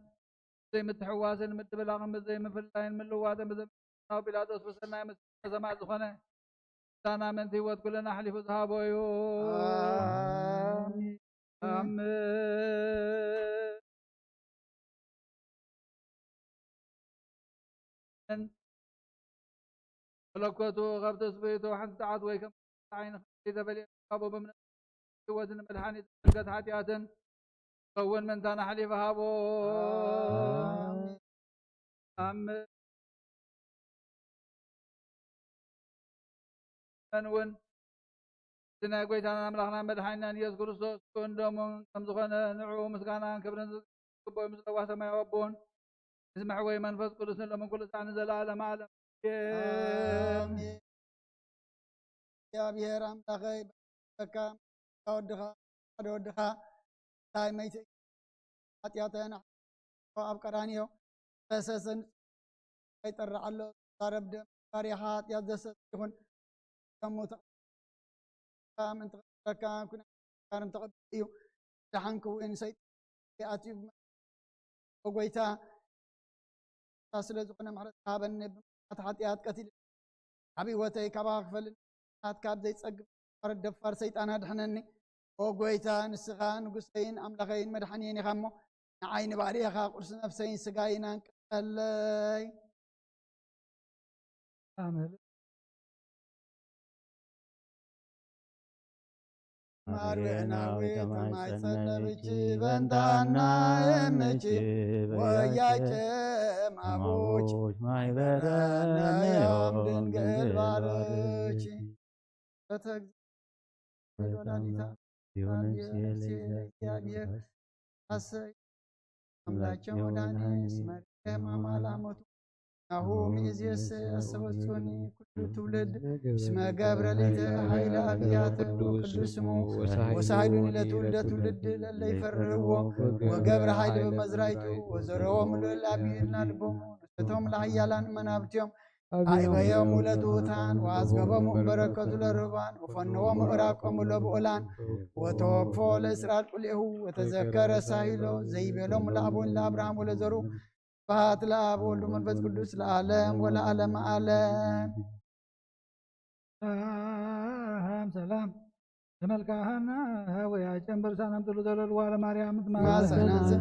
ዘይምትሕዋስን ምድብላቕን ብዘይምፍልላይን ምልዋጥን ብዘመናዊ ጲላጦስ ብሰናይ ምስ ሰማዕ ዝኾነ ዳና ምእንቲ ህይወት ኩልና ኣሕሊፉ ዝሃቦ እዩ። ኣሜን። ኣሜን። መለኮቱ ካብ ትስብእቱ ሓንቲ ሰዓት ወይ ከም ዓይኒ ከይተፈልየ ካብ ብምነ ህይወትን መድሓኒት ሕገት ሓጢኣትን ከውን ምንታን ኣሕሊፈ ሃቦ። ኣሜን። ኣሜን። እውን እቲ ናይ ጎይታና ኣምላኽና መድሓኒናን ኢየሱስ ክርስቶስ ስጋኡን ደሙን ከም ዝኾነ ንዕኡ ምስጋናን ክብርን ዝግብኦ ምስ ለዋህ ሰማያዊ ኣቦን ምስ መሕወይ መንፈስ ቅዱስን ሎምን ኩሉ ሰዓት ንዘለዓለም ዓለም። ኣሜን። እግዚኣብሔር ኣምላኸይ በካ ወድኻ ሓደ ወድኻ እንታይ መይተ ሓጢኣተን ኣብ ቀራንዮ ፈሰሰን ኣይጠርዓሎ ዛረብ ደም ባርያኻ ሓጢኣት ዘሰብ ይኹን ከሙት ምእንቲ ክረካ ኩነ ተቐብእ እዩ። ደሓን ክውን ሰይጣን ኣትዩ ብመ- ጎይታ ስለ ዝኾነ ምሕረት ሃበኒ። ብምሕረት ሓጢኣት ቀቲል ኣብ ህይወተይ ካባኻ ክፈልኒ ናትካ ኣብ ዘይጸግብ ሓረት ደፋር ሰይጣን ኣድሕነኒ። ኦ ጎይታ ንስኻ ንጉሰይን ኣምላኸይን መድሓኒየን ኢኻ እሞ ንዓይ ንባርያኻ ቁርሲ ነፍሰይን ስጋይን ኣንቅሐለይ። ኣሜን። ማርያናዊት ማይጸነብች በንታና የምች ወያጨ ማሞች ማይበረነዮም ድንግል ባርች። በተግ ወላዲታ እግዚአብሔር አሰይ አምላቸው ወዳኔ እስመ ማማላሞቱ ናሁ ሚእዜሰ ያስተወጽኡኒ ኩሉ ትውልድ እስመ ገብረ ሌተ ኃይለ አብያተ ወቅዱስ ስሙ ወሳይዱኒ ለትውልደ ትውልድ ለለ ይፈርህዎ ወገብረ ኃይለ በመዝራይቱ ወዘረዎም ልዑል አብይና ልቦሙ ንሰቶም ለኃያላን መናብርቲዮም አይበዮም ለትሑታን ወአጽገቦሙ እምበረከቱ ለርሁባን ወፈነዎም ምዕራቆሙ ለብዑላን ወተወክፎ ለእስራኤል ቁልኤሁ ወተዘከረ ሳሂሎ ዘይቤሎም ለአቡን ለአብርሃም ወለዘሩ ስብሐት ለአብ ወወልድ ወመንፈስ ቅዱስ ለዓለም ወለዓለመ ዓለም። ሰላም ሰላም ለመልክዓ ሐና ሐወያ ጨንበር ሳናም ጥሉ ዘለልዋ ለማርያም ማሰናንስ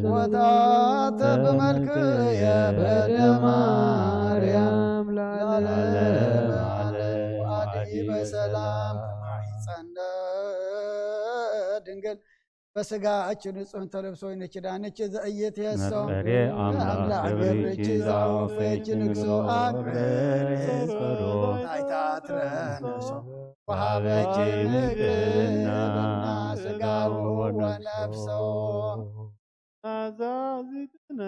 ወታት በመልክየ በደማርያም ለዓለመ ዓለም አድይ በሰላም ማይጸነ ድንግል በስጋ እች ንጹህ ተለብሶ ይነች ዳነች ዘእየት የሶ መፍቀሬ አምላክ አምላክ ክብርች ክብርች ዛወፈች ንግሶ አክብር ጸዶ ታይታትረ ነሶ ወሃበች ምግብና ስጋው ወነፍሶ ናዛዚትነ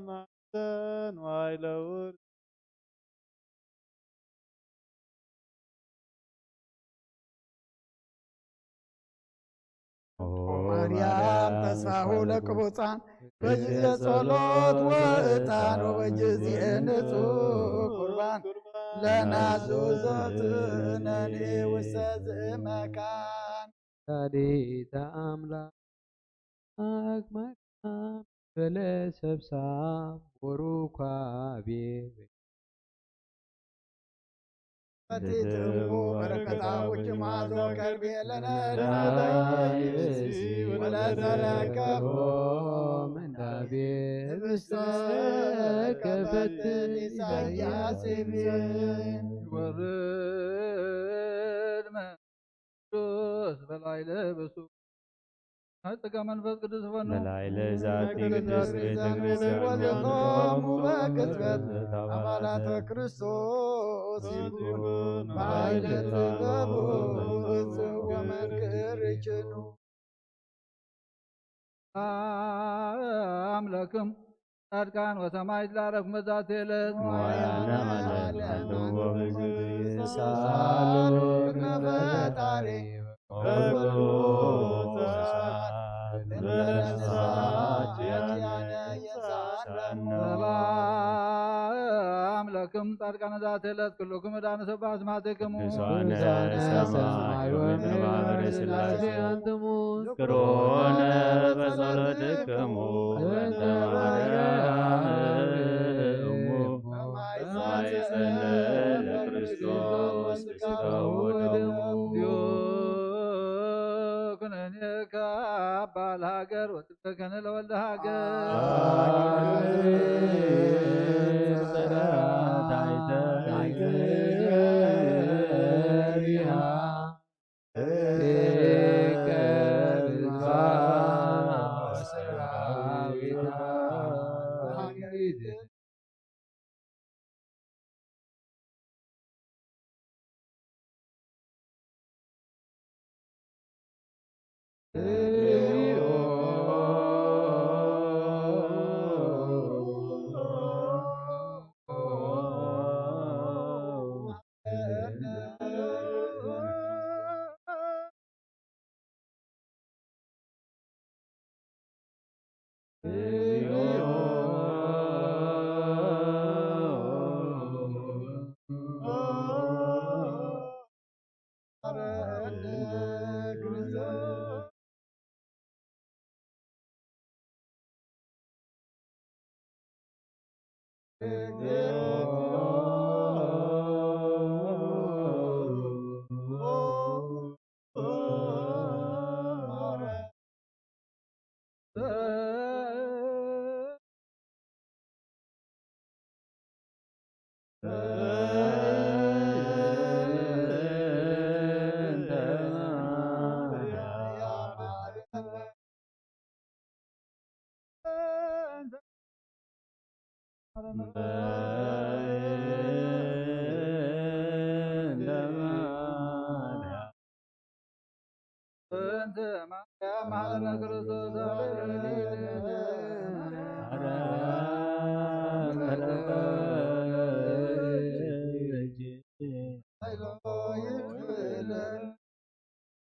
ማሕፀን ዋይለውር ማርያም ተስፋሁ ለቅቡፃን በጊዜ ጸሎት ወእጣን ወበጊዜ ንጹህ ቁርባን ለናዙ ዘትነኒ ውስተ ዝእመካን። ወላዲተ አምላክ ማርያም በለሰብሳ ወሩኳቤ ፈቲትሙ በረከታውኪ ማዞ ከርቤ ለነዳይሲ ወለተረከቦ ምንዳቤ ህብስተ ከፈት ኢሳያስ ቤ ወርድ መንፈስ በላይ ለብሱ ጸጋ መንፈስ ቅዱስ ፈኑ መላእክት ዛቲ ቅድስት ቤተ ክርስቲያን ወልቆሙ በቅጽበት አባላተ ክርስቶስ ይኩኑ በኃይለ ጥበቡ እጹ ወመንክር ይችኑ። አምላክም ጻድቃን ወሰማዕት ላረፍኩ መዛቴ ዕለት መዋያነ ዓለም አለዎ በእግዚእሳሉ ቅድመ ፈጣሪ ወበኩሉ ሰዓት እንበለ ንስሐ ኪያነ የሳነ ሰላም ለከ ጻድቃነ ዛቲ ዕለት ኩልኩም ዕዳ ንሰባ ኣስማትክሙ። ቅዱሳነ ሰማይ ወምድር ስላሴ ኣንትሙ። ዝክሮነ በጸሎትክሙ ወእንተ ማርያም እሙ። ማይጸነ ለክርስቶስ ስጋሁ ወደሙ። ኩነኔ ካብ በዓል ሃገር ወትብተከነ ለወልደ ሃገር።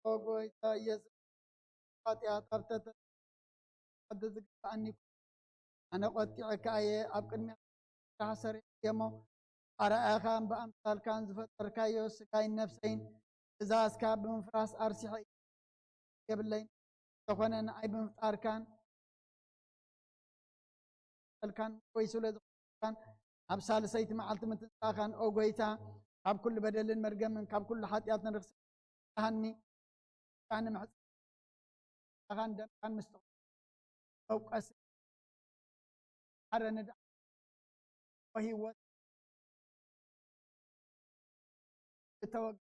ኦ ጎይታ ኢየሱስ፣ ሓጢኣት ኣብ ተተ-፣ ኣብ ዝግብኣኒ ኣነ ቆጢዐካ እየ፣ ኣብ ቅድሚኻ ሰሪዐ እየ እሞ፣ ኣርኣያኻን ብኣምሳልካን ዝፈጠርካዮ ስጋይን ነፍሰይን ትእዛዝካ ብምፍራስ ኣርሲሐ እየ። የብለይን። እንተኾነ ንኣይ ብምፍጣርካን ኣልካን ወይ ስለ ዝኾንካን ኣብ ሳልሰይቲ መዓልቲ ምትንሳእካን፣ ኦ ጎይታ፣ ካብ ኩሉ በደልን መርገምን ካብ ኩሉ ሓጢኣትን ርኽስን ሃኒ። ቃኒ ምሕጻን ደምካን ምስ መውቀሲ ሓረኒ ደኣ ህይወት ዝተወግ-፣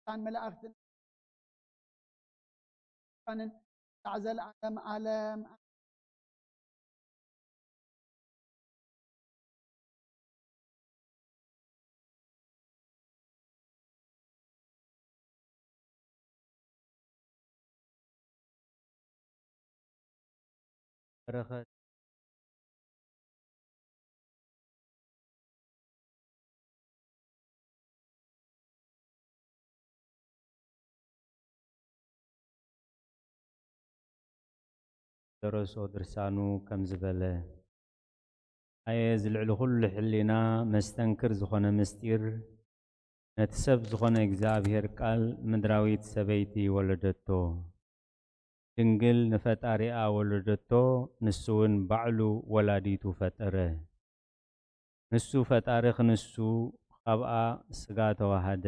ቅዱሳን መላእኽትን ቃንን ክሳዕ ዘለዓለም ዓለም። በረኸት ደረሶ ድርሳኑ ከምዚ በለ። ኣየ ዝልዕሊ ኩሉ ሕሊና መስተንክር ዝኾነ ምስጢር፣ ነቲ ሰብ ዝኾነ እግዚኣብሔር ቃል ምድራዊት ሰበይቲ ወለደቶ። ድንግል ንፈጣሪኣ ወለደቶ፣ ንሱ እውን ባዕሉ ወላዲቱ ፈጠረ። ንሱ ፈጣሪ ክንሱ ካብኣ ስጋ ተዋሃደ።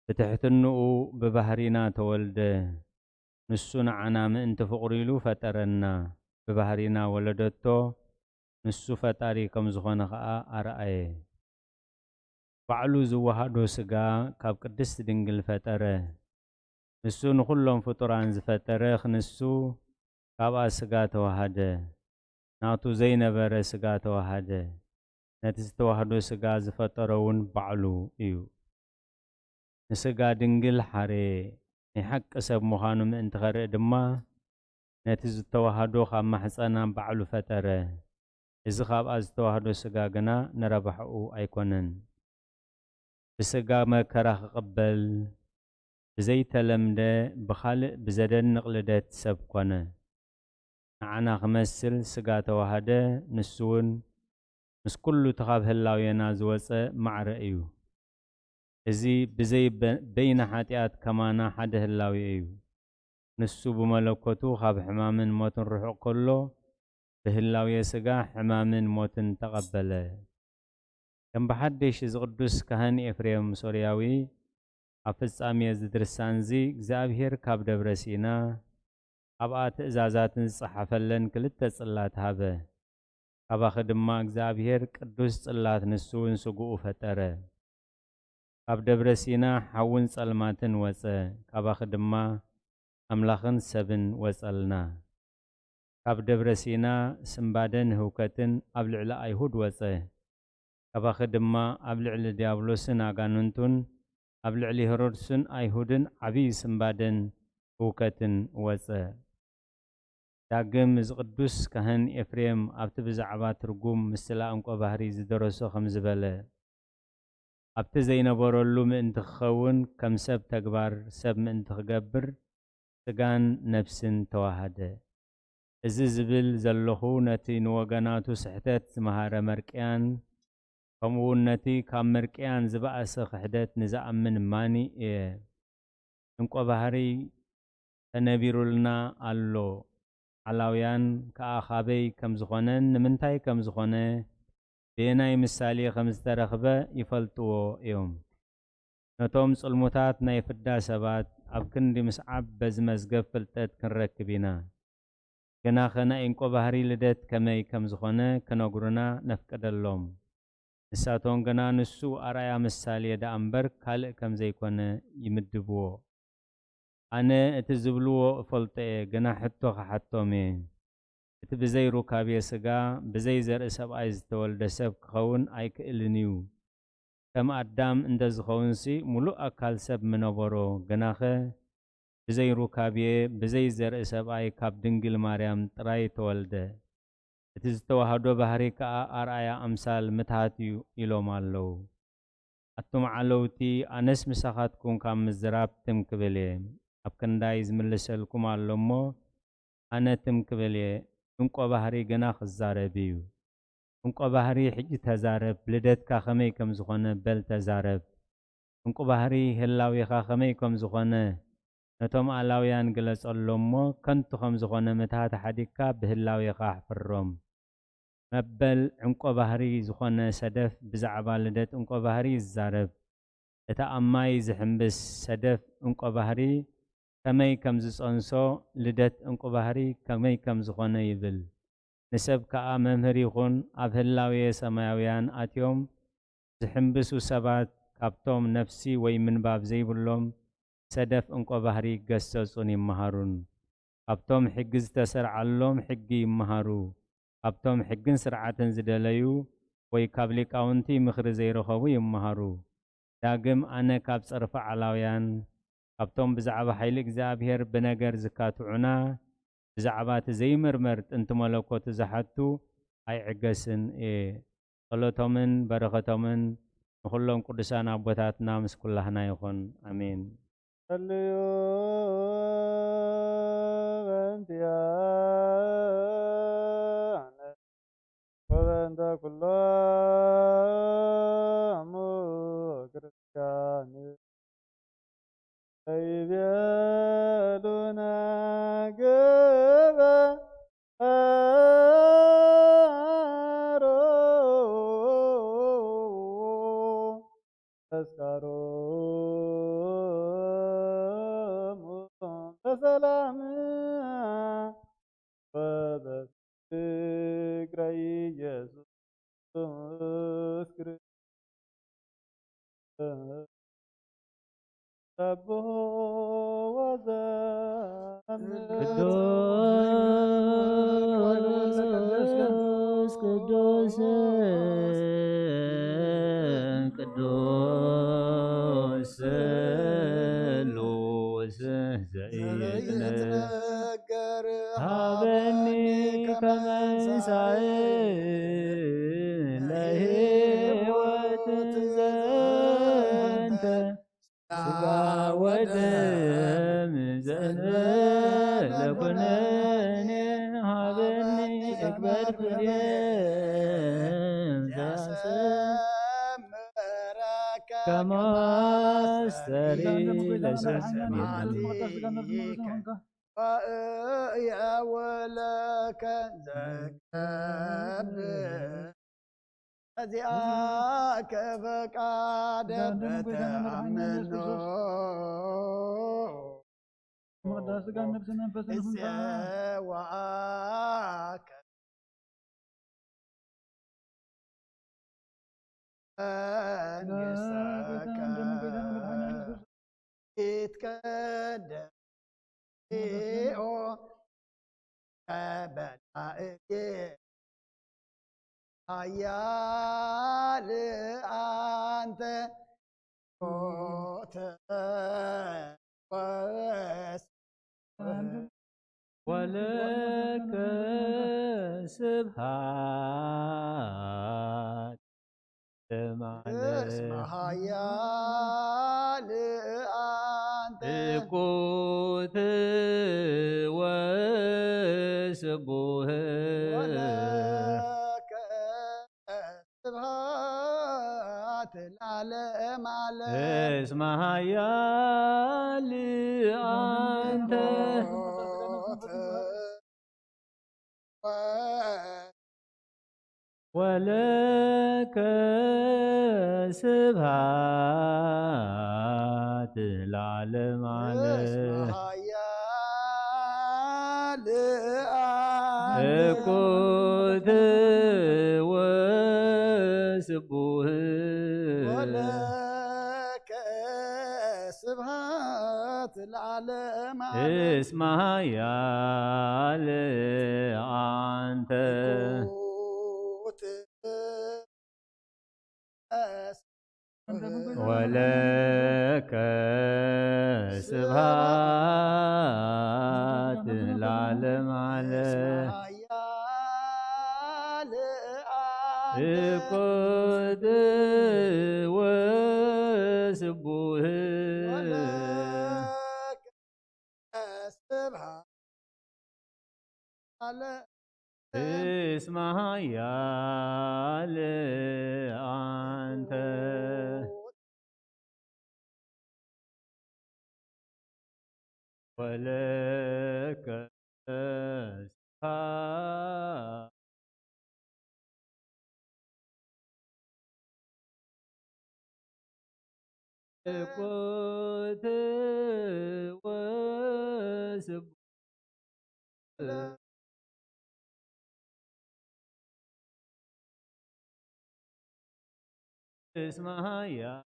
ብትሕትንኡ ብባህሪና ተወልደ። ንሱ ንዓና ምእንቲ ፍቕሩ ኢሉ ፈጠረና። ብባህሪና ወለደቶ። ንሱ ፈጣሪ ከም ዝኾነ ኸኣ ኣርኣየ። ባዕሉ ዝወሃዶ ስጋ ካብ ቅድስቲ ድንግል ፈጠረ። ንሱ ንኹሎም ፍጡራን ዝፈጠረ ክንሱ ካብኣ ስጋ ተዋሃደ። ናቱ ዘይነበረ ስጋ ተዋሃደ። ነቲ ዝተዋህዶ ስጋ ዝፈጠሮ እውን ባዕሉ እዩ። ንስጋ ድንግል ሓረየ። ናይ ሓቂ ሰብ ምዃኑ ምእንቲ ኸርኢ ድማ ነቲ ዝተዋህዶ ካብ ማሕፀና ባዕሉ ፈጠረ። እዚ ካብኣ ዝተዋህዶ ስጋ ግና ንረብሓኡ ኣይኮነን። ብስጋ መከራ ክቕበል፣ ብዘይተለምደ ብኻልእ ብዘደንቕ ልደት ሰብ ኮነ። ንዓና ክመስል ስጋ ተዋህደ፣ ንሱ እውን ምስ ኩሉ እቲ ካብ ህላዌና ዝወጸ ማዕረ እዩ። እዚ ብዘይ በ-፣ በይነ ሓጢኣት ከማና ሓደ ህላዌ እዩ። ንሱ ብመለኮቱ ካብ ሕማምን ሞትን ርሑቕ ከሎ፣ ብህላዌ ስጋ ሕማምን ሞትን ተቐበለ። ከም ብሓድሽ እዚ ቅዱስ ካህን ኤፍሬም ሶርያዊ ኣብ ፍጻሜ እዚ ድርሳንዚ እግዚኣብሔር ካብ ደብረ ሲና ኣብኣ ትእዛዛትን ዝጸሓፈለን ክልተ ጽላት ሃበ። ካባኺ ድማ እግዚኣብሔር ቅዱስ ጽላት ንሱ እውን ስግኡ ፈጠረ። ካብ ደብረ ሲና ሓውን ጸልማትን ወጸ፣ ካባኺ ድማ ኣምላኽን ሰብን ወጸልና። ካብ ደብረ ሲና ስምባደን ህውከትን ኣብ ልዕሊ ኣይሁድ ወጸ፣ ካባኺ ድማ ኣብ ልዕሊ ዲያብሎስን ኣጋንንቱን፣ ኣብ ልዕሊ ሄሮድስን ኣይሁድን ዓብዪ ስምባደን ህውከትን ወጸ። ዳግም እዚ ቅዱስ ካህን ኤፍሬም ኣብቲ ብዛዕባ ትርጉም ምስላ ዕንቆ ባህሪ ዝደረሶ ከም ዝበለ፣ ኣብቲ ዘይነበረሉ ምእንቲ ክኸውን ከም ሰብ ተግባር ሰብ ምእንቲ ክገብር ስጋን ነፍስን ተዋሃደ። እዚ ዝብል ዘለኹ ነቲ ንወገናቱ ስሕተት ዝመሃረ መርቅያን ከምኡ እውን ነቲ ካብ መርቅያን ዝበኣሰ ክሕደት ንዝኣምን ማኒ እየ። ዕንቆ ባህሪ ተነቢሩልና ኣሎ። ዓላውያን ከኣ ካበይ ከም ዝኾነን ንምንታይ ከም ዝኾነ ብየናይ ምሳሌ ከም ዝተረኽበ ይፈልጥዎ እዮም። ነቶም ጽልሙታት ናይ ፍዳ ሰባት ኣብ ክንዲ ምስዓብ በዚ መዝገብ ፍልጠት ክንረክብ ኢና። ግናኸ ናይ እንቆ ባህሪ ልደት ከመይ ከም ዝኾነ ክነግሩና ነፍቅደሎም። ንሳቶም ግና ንሱ ኣርኣያ ምሳሌ ደኣ እምበር ካልእ ከም ዘይኮነ ይምድብዎ። ኣነ እቲ ዝብልዎ እፈልጦ እየ፣ ግና ሕቶ ክሓቶም እየ። እቲ ብዘይ ሩካቤ ስጋ፣ ብዘይ ዘርኢ ሰብኣይ ዝተወልደ ሰብ ክኸውን ኣይክእልን እዩ። ከም ኣዳም እንተ ዝኸውንሲ፣ ምሉእ ኣካል ሰብ ምነበሮ። ግናኸ ብዘይ ሩካቤ፣ ብዘይ ዘርኢ ሰብኣይ ካብ ድንግል ማርያም ጥራይ ተወልደ። እቲ ዝተዋህዶ ባህሪ ከኣ ኣርኣያ ኣምሳል ምትሃት እዩ ኢሎም ኣለዉ። ኣቱም ዓለውቲ፣ ኣነስ ምሳኻትኩም ካብ ምዝራብ ትም ክብል እየ። ኣብ ክንዳይ ዝምልሰልኩም ኣሎ እሞ፣ ኣነ ትም ክብል እየ። እንቆ ባህሪ ግና ክዛረብ እዩ። እንቆ ባህሪ፣ ሕጂ ተዛረብ፣ ልደትካ ከመይ ከም ዝኾነ በል ተዛረብ። እንቁ ባህሪ ህላዌኻ ከመይ ከም ዝኾነ ነቶም ኣላውያን ግለጸሎም እሞ፣ ከንቱ ከም ዝኾነ ምትሃት ሓዲግካ ብህላዌኻ ኣሕፍሮም። መበል ዕንቆ ባህሪ ዝኾነ ሰደፍ ብዛዕባ ልደት ዕንቆ ባህሪ ይዛረብ። እቲ ኣብ ማይ ዝሕምብስ ሰደፍ ዕንቆ ባህሪ ከመይ ከም ዝጸንሶ፣ ልደት ዕንቁ ባህሪ ከመይ ከም ዝኾነ ይብል። ንሰብ ከኣ መምህር ይኹን፣ ኣብ ህላዌ ሰማያውያን ኣትዮም ዝሕምብሱ ሰባት ካብቶም ነፍሲ ወይ ምንባብ ዘይብሎም ሰደፍ ዕንቆ ባህሪ ይገሰጹን ይመሃሩን። ካብቶም ሕጊ ዝተሰርዓሎም ሕጊ ይመሃሩ። ካብቶም ሕግን ስርዓትን ዝደለዩ ወይ ካብ ሊቃውንቲ ምኽሪ ዘይረኸቡ ይመሃሩ። ዳግም ኣነ ካብ ጸርፊ ዓላውያን፣ ካብቶም ብዛዕባ ሓይሊ እግዚኣብሔር ብነገር ዝካትዑና፣ ብዛዕባ እቲ ዘይምርመር ጥንቲ መለኮቱ ዝሓቱ ኣይዕገስን እየ። ጸሎቶምን በረኸቶምን ንኹሎም ቅዱሳን ኣቦታትና ምስ ኩላህና ይኹን። ኣሜን። ጸልዩ በእንቲኣነ ወበእንተ ኩሎሙ ክርስቲያን ዘይቤሉነ ግበ ሮ ተስካሮሙ በሰላም ወበፍቅረ ኢየሱስ ክርስቶስ። ሰብሖ ወዘምር ቅዱስ ቅዱስ ቅዱስ ስሉስ ዘይትነገር ሃበኒ ከመንሳእ ለህይወት ዘንተ ስጋ ወደ ኤፍሬም ዘያሰምረከ ከማስተሪ ለሰማዕቲ። ወእየውለከ ዘከብ እዚኣ ከበቃደ በተኣምኖ ስጋን ነፍስን መንፈስን ይኹንካ። እፀዋከ መንግስተከ ይትቀደስ ኦ በላእየ ኃያል አንተ ሞተ ወስ ወለከ ስብሐት ለማለ እስመ ኃያል አንተ እኩት ወስቡህ ወለከ ስብሐት ለዓለመ ዓለም። እስመ ኃያል አንተ ወለከ ስብሐት ለዓለመ ዓለም። እስመ ኃያል አንተ እኩት ወስቡህ ወለከ ስብሐት ለዓለመ ዓለም። እስመ ኃያል አንተ እኩት ወለከ ስብሐት ለዓለመ ዓለም። እኩት ወስቡህ እስመ ኃያል አንተ ወለከ ስብሐት እኩት ወስቡሕ እስመ ኃያል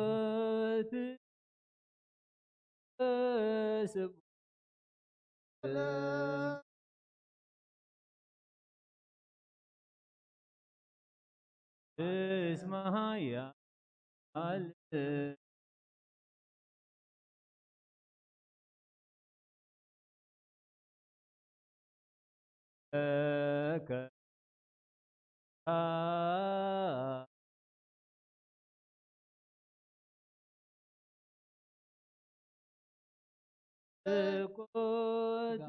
እኩት ስቡሕ እስመ ኃያል ለከ እኩት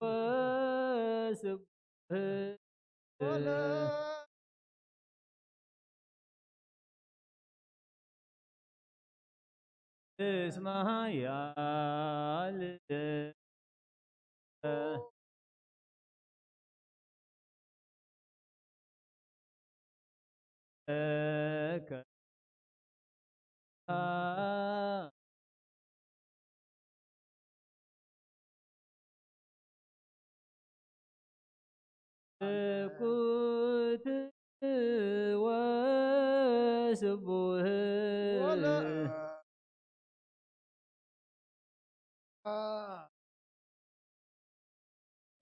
ወስቡሕ እስመ ኃያል ለከ እኩት ወስቡሕ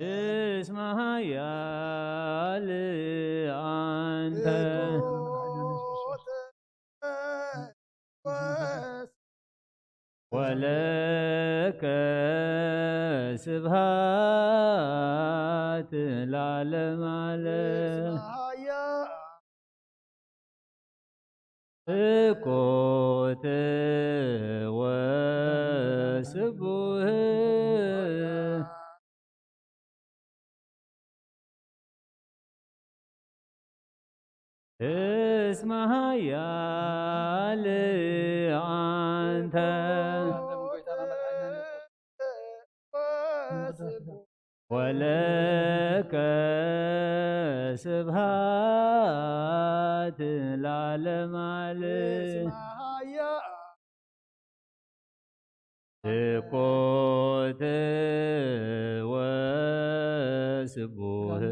እስመ ኃያል አንተ እኩት ወስ- ለከ ስብሃት ለዓለመ ዓለም። ስኩት ወስቡህ እስመ ኃያል አንተ ወለከ ስብሐት ለዓለመ ዓለም። ስኩት ወስቡህ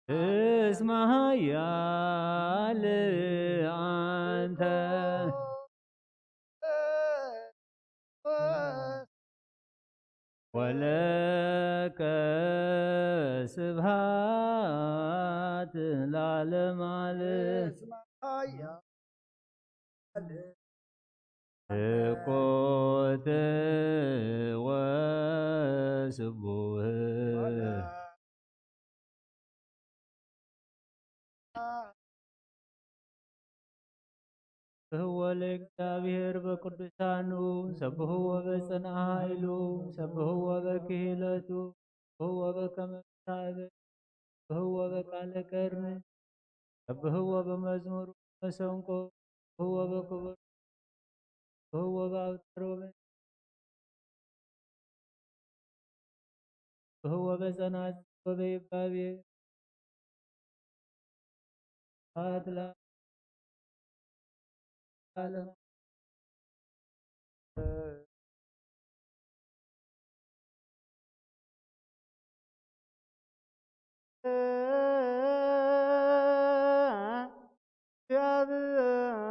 እስመ ኃያል አንተ ወለከ ስብሐት ለዓለመ ዓለም። ስኩት ወስቡህ ስብሕዎ ለእግዚኣብሔር በቅዱሳኑ፣ ሰብሕዎ በጽንዓ ኃይሉ፣ ሰብሕዎ በክህለቱ፣ ሰብሕዎ በከመ መሳእበ፣ ሰብሕዎ በቃለ ቀርኒ፣ ሰብሕዎ በመዝሙር መሰንቆ፣ ሰብሕዎ በክቡር፣ ሰብሕዎ በአውታር ወበ ሰብሕዎ በጸናጽል ወበይባቤ ስብሐት ለዓለመ ዓለም።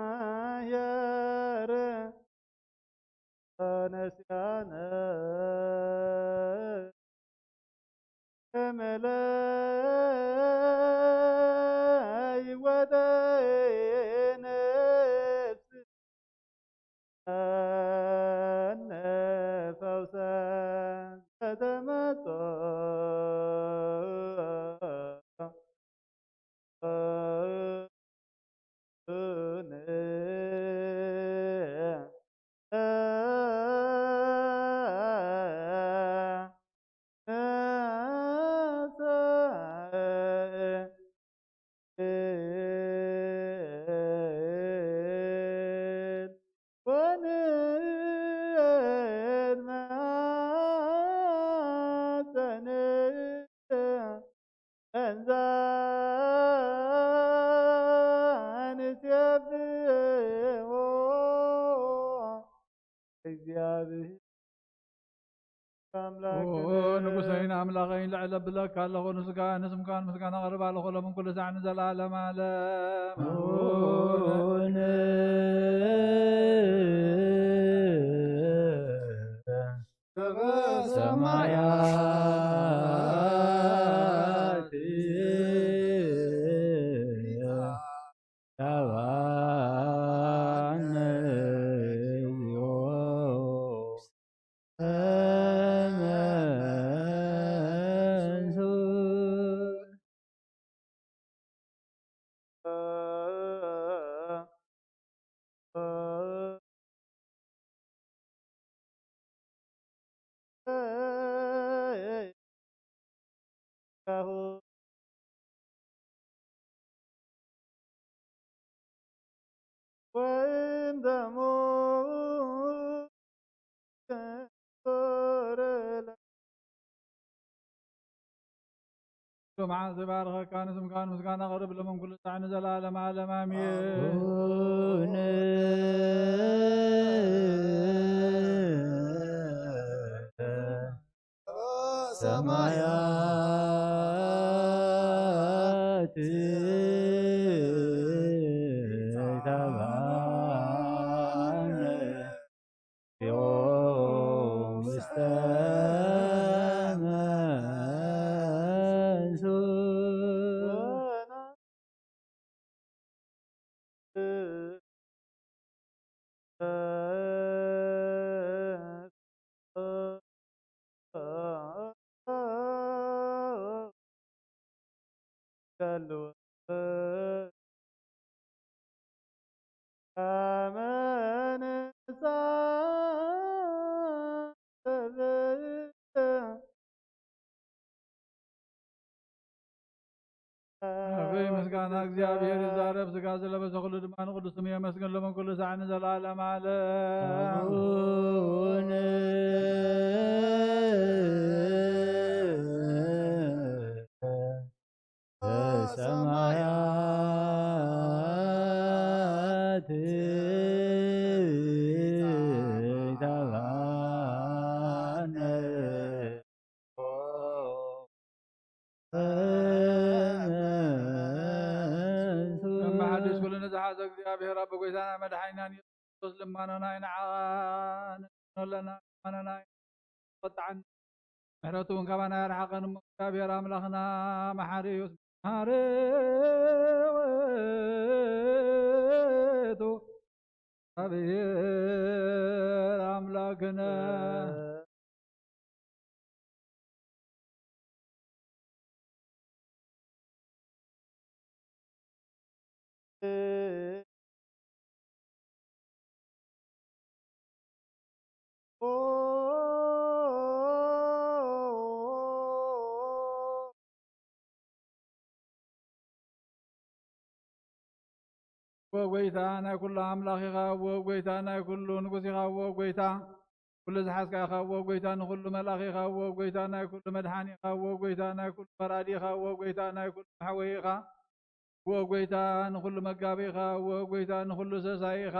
እግዚአብሔር ተነስያነ እምለይ ወደ ነፍስ እነ ፈውሰ ለተመጾ እንዘ ንሴብሖ እግዚኣብሔር ኣምላክነ። ንጉሰይን ኣምላኸይን ልዕል ኣብለካ ኣለኹ፣ ንስጋ ንስምካን ምስጋና ኣቕርብ ኣለኹ፣ ሎምን ኩሉ ሳዕ ንዘለዓለም ዓለም። ሰማያት መዓልቲ ባርኸካ፣ ንስምካን ምስጋና ቅርብ ለመን ኩሉ ሳዕ ንዘለዓለም ዓለም ኣሜን። ሰማያት ተባነ ውስተ መንሱ ኣልወ ኣመንጻ ኣበይ ምስጋና እግዚኣብሔር ይዛረብ፣ ሥጋ ዝለበሰ ኩሉ ድማ ንቅዱስ ስሙ የመስግን። ሎምን ኩሉ ሳዕ ንዘለዓለም ዓለም። ኣቡነ ሰማያት ይትባነ መሓድሽ ኩሉ ንዝሓዘ እግዚኣብሔር ኣቦ ጎይታና መድሓኒናን ኢየሱስ ክርስቶስ ልማኖና ይንዓቐና ኣለና። ልማኖና ቁጥዓን ምሕረቱ እውን ካባና ያርሓቐን እሞ እግዚኣብሔር ኣምላኽና መሓሪ እዩ። መሓሪ ውእቱ እግዚኣብሔር ኣምላክነ። ዎ ጎይታ ናይ ኩሉ ኣምላኽ ኢኻ፣ ዎ ጎይታ ናይ ኩሉ ንጉስ ኢኻ፣ ዎ ጎይታ ኩሉ ዝሓዝካ ኢኻ፣ ዎ ጎይታ ንኹሉ መልኣኽ ኢኻ፣ ዎ ጎይታ ናይ ኩሉ መድሓኒ ኢኻ፣ ዎ ጎይታ ናይ ኩሉ ፈራዲ ኢኻ፣ ዎ ጎይታ ናይ ኩሉ መሕወዪ ኢኻ፣ ዎ ጎይታ ንኹሉ መጋቢ ኢኻ፣ ዎ ጎይታ ንኹሉ ሰሳይ ኢኻ።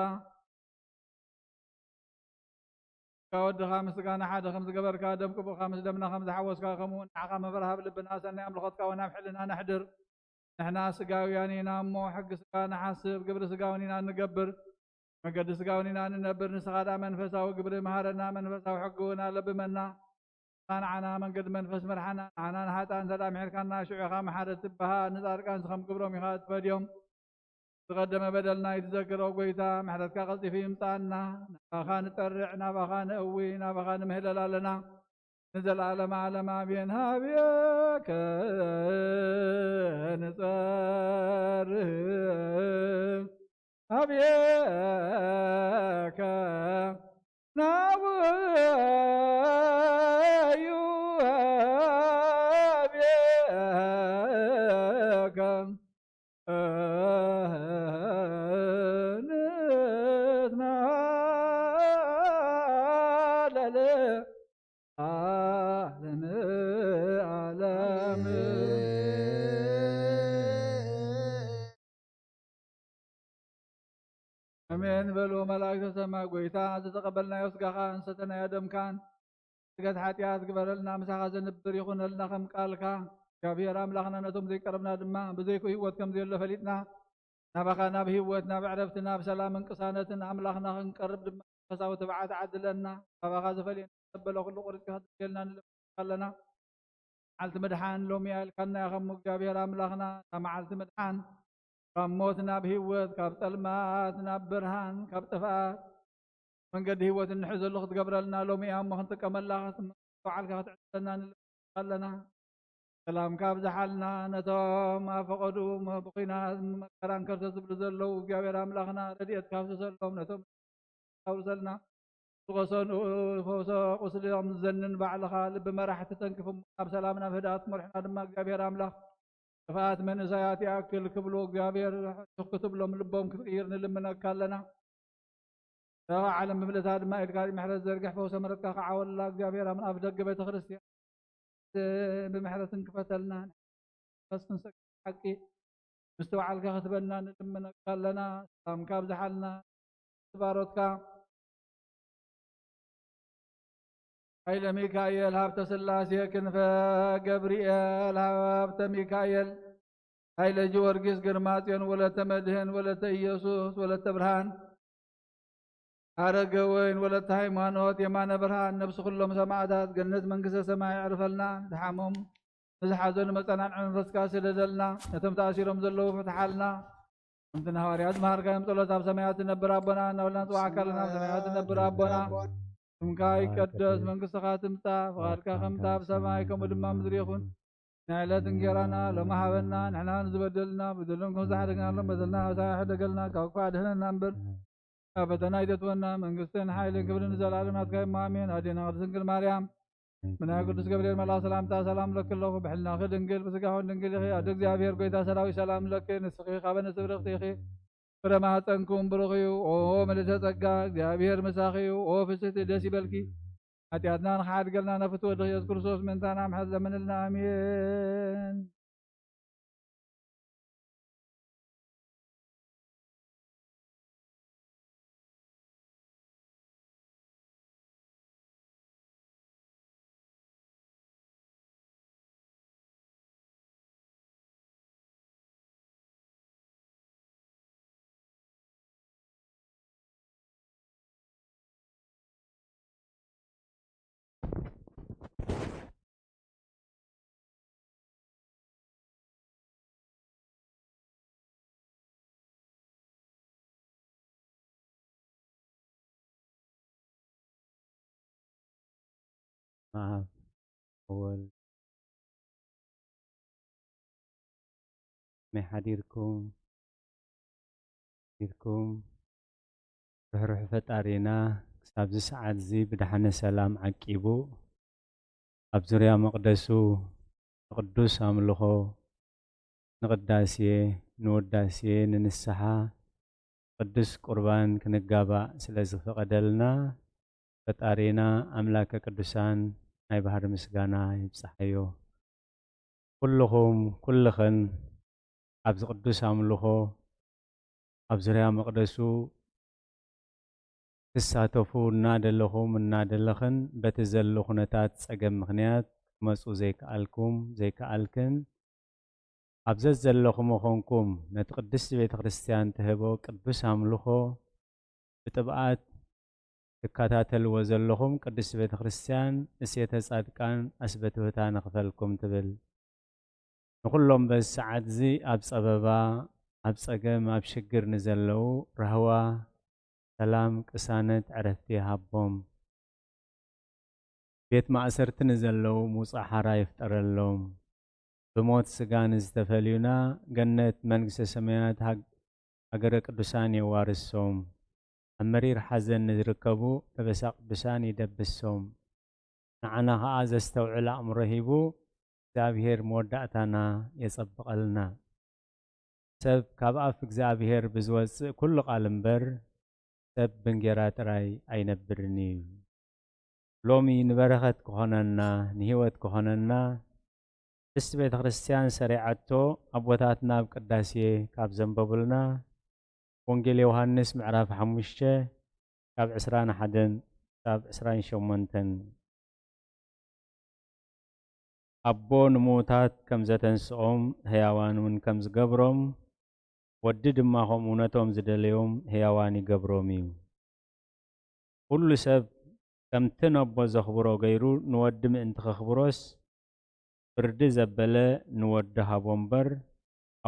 ካብ ወድኻ ምስጋና ሓደ ከም ዝገበርካ፣ ደም ቅቡእካ ምስ ደምና ከም ዝሓወስካ፣ ከምኡ እውን ንዓኻ ምብራህ ኣብ ልብና ሰናይ ኣምልኾትካ እውን ኣብ ሕልና ነሕድር። ንሕና ስጋውያን ኢና እሞ፣ ሕጊ ስጋ ንሓስብ፣ ግብሪ ስጋ እውን ኢና እንገብር፣ መገዲ ስጋ እውን ኢና እንነብር። ንስኻ ደኣ መንፈሳዊ ግብሪ መሃረና፣ መንፈሳዊ ሕጊ እውን ኣለብመና። ንዓና መንገዲ መንፈስ ምርሓና። ንዓና ንሓጥኣን እንተ ደኣ ምሒርካና፣ ሽዑ ኢኻ መሓሪ ትበሃል። ንጻድቃንስ ከም ግብሮም ኢኻ እትፈድዮም። ዝቐደመ በደልና ይትዘክሮ ጐይታ፣ ምሕረትካ ቀልጢፉ ይምጻኣና። ናባኻ ንጠርዕ፣ ናባኻ ነእዊ፣ ናባኻ ንምህለል ኣለና። ንዘለዓለመ ዓለም ኣሜን። ሃብየከ ንጸርህ፣ ሃብየከ ናውዩ፣ ሃብየከ ንትማለል ዓለም ዓለም። ኣሜን በሉ መላእክተ ሰማይ። ጐይታ፣ ዝተቐበልናዮ ሥጋኻን ዝሰተናዮ ደምካን፣ ስግደት ሓጢኣት ግበረልና፣ ምሳኻ ዘንብር ይኹነልና ከም ቃልካ። እግዚኣብሔር ኣምላኽና፣ ነቶም ዘይቀረብና ድማ ብዘይኩ ህይወት ከም ዘየሎ ፈሊጥና፣ ናባኻ ናብ ህይወት፣ ናብ ዕረፍቲ፣ ናብ ሰላምን ቅሳነትን ኣምላኽና ክንቀርብ ድማ መንፈሳዊ ትብዓት ዓድለና። ናባኻ ዝፈልየና ዘበለ ኩሉ ቁርጽ ክትብልየልና ንልምንካ ኣለና። መዓልቲ ምድሓን ሎሚ እያ ኢልካና ኢኻ እሞ እግዚኣብሔር ኣምላኽና፣ እታ መዓልቲ ምድሓን ካብ ሞት ናብ ህይወት፣ ካብ ጸልማት ናብ ብርሃን፣ ካብ ጥፍኣት መንገዲ ህይወት እንሕዘሉ ክትገብረልና ሎሚ እያ እሞ ክንጥቀመላ ክትመዓልካ ክትዕድለና ንልምንካ ኣለና። ሰላምካ ኣብዝሓልና። ነቶም ኣብ ፈቐድኡ ብኹናት መከራን ከርተት ዝብሉ ዘለዉ እግዚኣብሔር ኣምላኽና ረድኤትካ ኣፍስሰሎም። ነቶም ኣውርሰልና። ዝቆሰሉ ፈውሶ ቁስሎም ዘንን ባዕልኻ ልቢ መራሕቲ ተንክፍ እሞ ናብ ሰላም ናብ ህድኣት መርሕና ድማ እግዚኣብሔር ኣምላኽ ጥፍኣት መንእሰያት ይኣክል ክብሉ እግዚኣብሔር ሕሹኽ ክትብሎም ልቦም ክትቅይር ንልምነካ ኣለና። ሰባ ዓለም ብምልእታ ድማ ኢድካ ምሕረት ዘርግሕ ፈውሰ ምሕረትካ ክዓወላ እግዚኣብሔር ኣም-፣ ኣብ ደገ ቤተ ክርስቲያን ብምሕረትን ክፈተልና። መንፈስ ክንሰግድ ሓቂ ምስትውዓልካ ክትበና ንልምነካ ኣለና። ሰላምካ ኣብዝሓልና። ባሮትካ ኃይለ ሚካኤል ሀብተ ሥላሴ ክንፈ ገብርኤል ሀብተ ሚካኤል ኃይለ ጊዮርጊስ ግርማ ጽዮን ወለተ መድህን ወለተ ኢየሱስ ወለተ ብርሃን ሐረገ ወይን ወለተ ሃይማኖት የማነ ብርሃን ነፍሲ ኩሎም ሰማዕታት ገነት መንግሥተ ሰማይ ኣዕርፈልና። ድሓሞም ንዝሓዘኑ መጸናንዒ መንፈስካ ስደደልና። ነቶም ተኣሲሮም ዘለዉ ፍትሓልና። ከምቲ ንሃዋርያት ዝመሃርካዮም ጸሎት ኣብ ሰማያት ትነብር ኣቦና እናበልና ንጽውዓካ ኣለና። ኣብ ሰማያት ትነብር ኣቦና ስምካ ይቀደስ፣ መንግሥትኻ ትምጻእ፣ ፍቓድካ ከምታ ኣብ ሰማይ ከምኡ ድማ ምድሪ ይኹን። ናይ ዕለት እንጌራና ሎሚ ሃበና። ንሕና ንዝበደልና በደሎም ከም ዝሓደግናሎም በደልና ኣበሳና ሕደገልና፣ ካብ ክፉእ ኣድሕነና እምበር፣ ካብ ፈተና ኣይተትወና። መንግስትን ሓይልን ክብርን ንዘለኣለም ናትካ እሞ ኣሜን። ኣዴና ቅድስት ድንግል ማርያም፣ ብናይ ቅዱስ ገብርኤል መልኣኽ ሰላምታ ሰላም ለኪ ኣለኹ። ብሕልናኺ ድንግል፣ ብስጋኹን ድንግል ኢኺ። ኣደ እግዚኣብሔር ጎይታ ሰራዊት ሰላም ለኪ። ንስኺ ካብ ኣንስቲ ብርኽቲ ኢኺ። ፍረ ማህፀንኩም ብሩኽ እዩ። ኦ ምልዕተ ጸጋ፣ እግዚኣብሔር ምሳኺ እዩ። ኦ ፍስሕቲ ደስ ይበልኪ። ሓጢኣትና ንኽሓድገልና ነፍቲ ወድኺ ኢየሱስ ክርስቶስ ምእንታና ምሕረት ለምንልና። ኣሜን። መኣብ ወወልድ መይ ሓዲርኩም ኢልኩም ርሕሩሕ ፈጣሪና ክሳብዚ ሰዓት እዚ ብድሓነ ሰላም ዓቂቡ ኣብ ዙርያ መቕደሱ ንቕዱስ ኣምልኾ፣ ንቕዳሴ፣ ንውዳሴ፣ ንንስሓ፣ ቅዱስ ቁርባን ክንጋባእ ስለ ዝፈቐደልና ፈጣሪና ኣምላከ ቅዱሳን ናይ ባህሪ ምስጋና ይብጽሓዮ። ኩልኹም ኩልኽን ኣብዚ ቅዱስ ኣምልኾ ኣብ ዙርያ መቕደሱ ትሳተፉ እናደለኹም እናደለኽን በቲ ዘሎ ኩነታት ጸገም ምኽንያት ክትመጹ ዘይከኣልኩም ዘይከኣልክን ኣብ ዘዘለኹሞ ኾንኩም ነቲ ቅድስቲ ቤተ ክርስቲያን ትህቦ ቅዱስ ኣምልኾ ብጥብኣት ትከታተልዎ ዘለኹም ቅድስቲ ቤተ ክርስቲያን እሴተ ጻድቃን ኣስበትብታ ንኽፈልኩም ትብል። ንኹሎም በዚ ሰዓት እዚ ኣብ ጸበባ፣ ኣብ ጸገም፣ ኣብ ሽግር ንዘለዉ ራህዋ፣ ሰላም፣ ቅሳነት፣ ዕረፍቲ ይሃቦም። ቤት ማእሰርቲ ንዘለዉ ምውጻእ ሓራ ይፍጠረሎም። ብሞት ስጋ ንዝተፈልዩና ገነት መንግስተ ሰማያት ሃግ-፣ ሃገረ ቅዱሳን የዋርሶም። ኣብ መሪር ሓዘን ንዝርከቡ ለበሳ ቅዱሳን ይደብሶም። ንዓና ኸኣ ዘስተውዕል ኣእምሮ ሂቡ እግዚኣብሔር መወዳእታና የጸብቐልና። ሰብ ካብ ኣፍ እግዚኣብሔር ብዝወጽእ ኩሉ ቃል እምበር ሰብ ብእንጌራ ጥራይ ኣይነብርን እዩ። ሎሚ ንበረኸት ክኾነና ንህይወት ክኾነና ቅድስቲ ቤተ ክርስቲያን ሰሪዓቶ ኣቦታትና ኣብ ቅዳሴ ካብ ዘንበቡልና ወንጌል ዮሃንስ ምዕራፍ ሓሙሽተ ካብ ዕስራን ሓደን ክሳብ ዕስራን ሸሞንተን። ኣቦ ንምዉታት ከም ዘተንስኦም፣ ህያዋን እውን ከም ዝገብሮም፣ ወዲ ድማ ከምኡ ነቶም ዝደለዮም ህያዋን ይገብሮም እዩ። ኩሉ ሰብ ከምቲ ነቦ ዘኽብሮ ገይሩ ንወዲ ምእንቲ ከኽብሮስ፣ ፍርዲ ዘበለ ንወዲ ሃቦ እምበር፣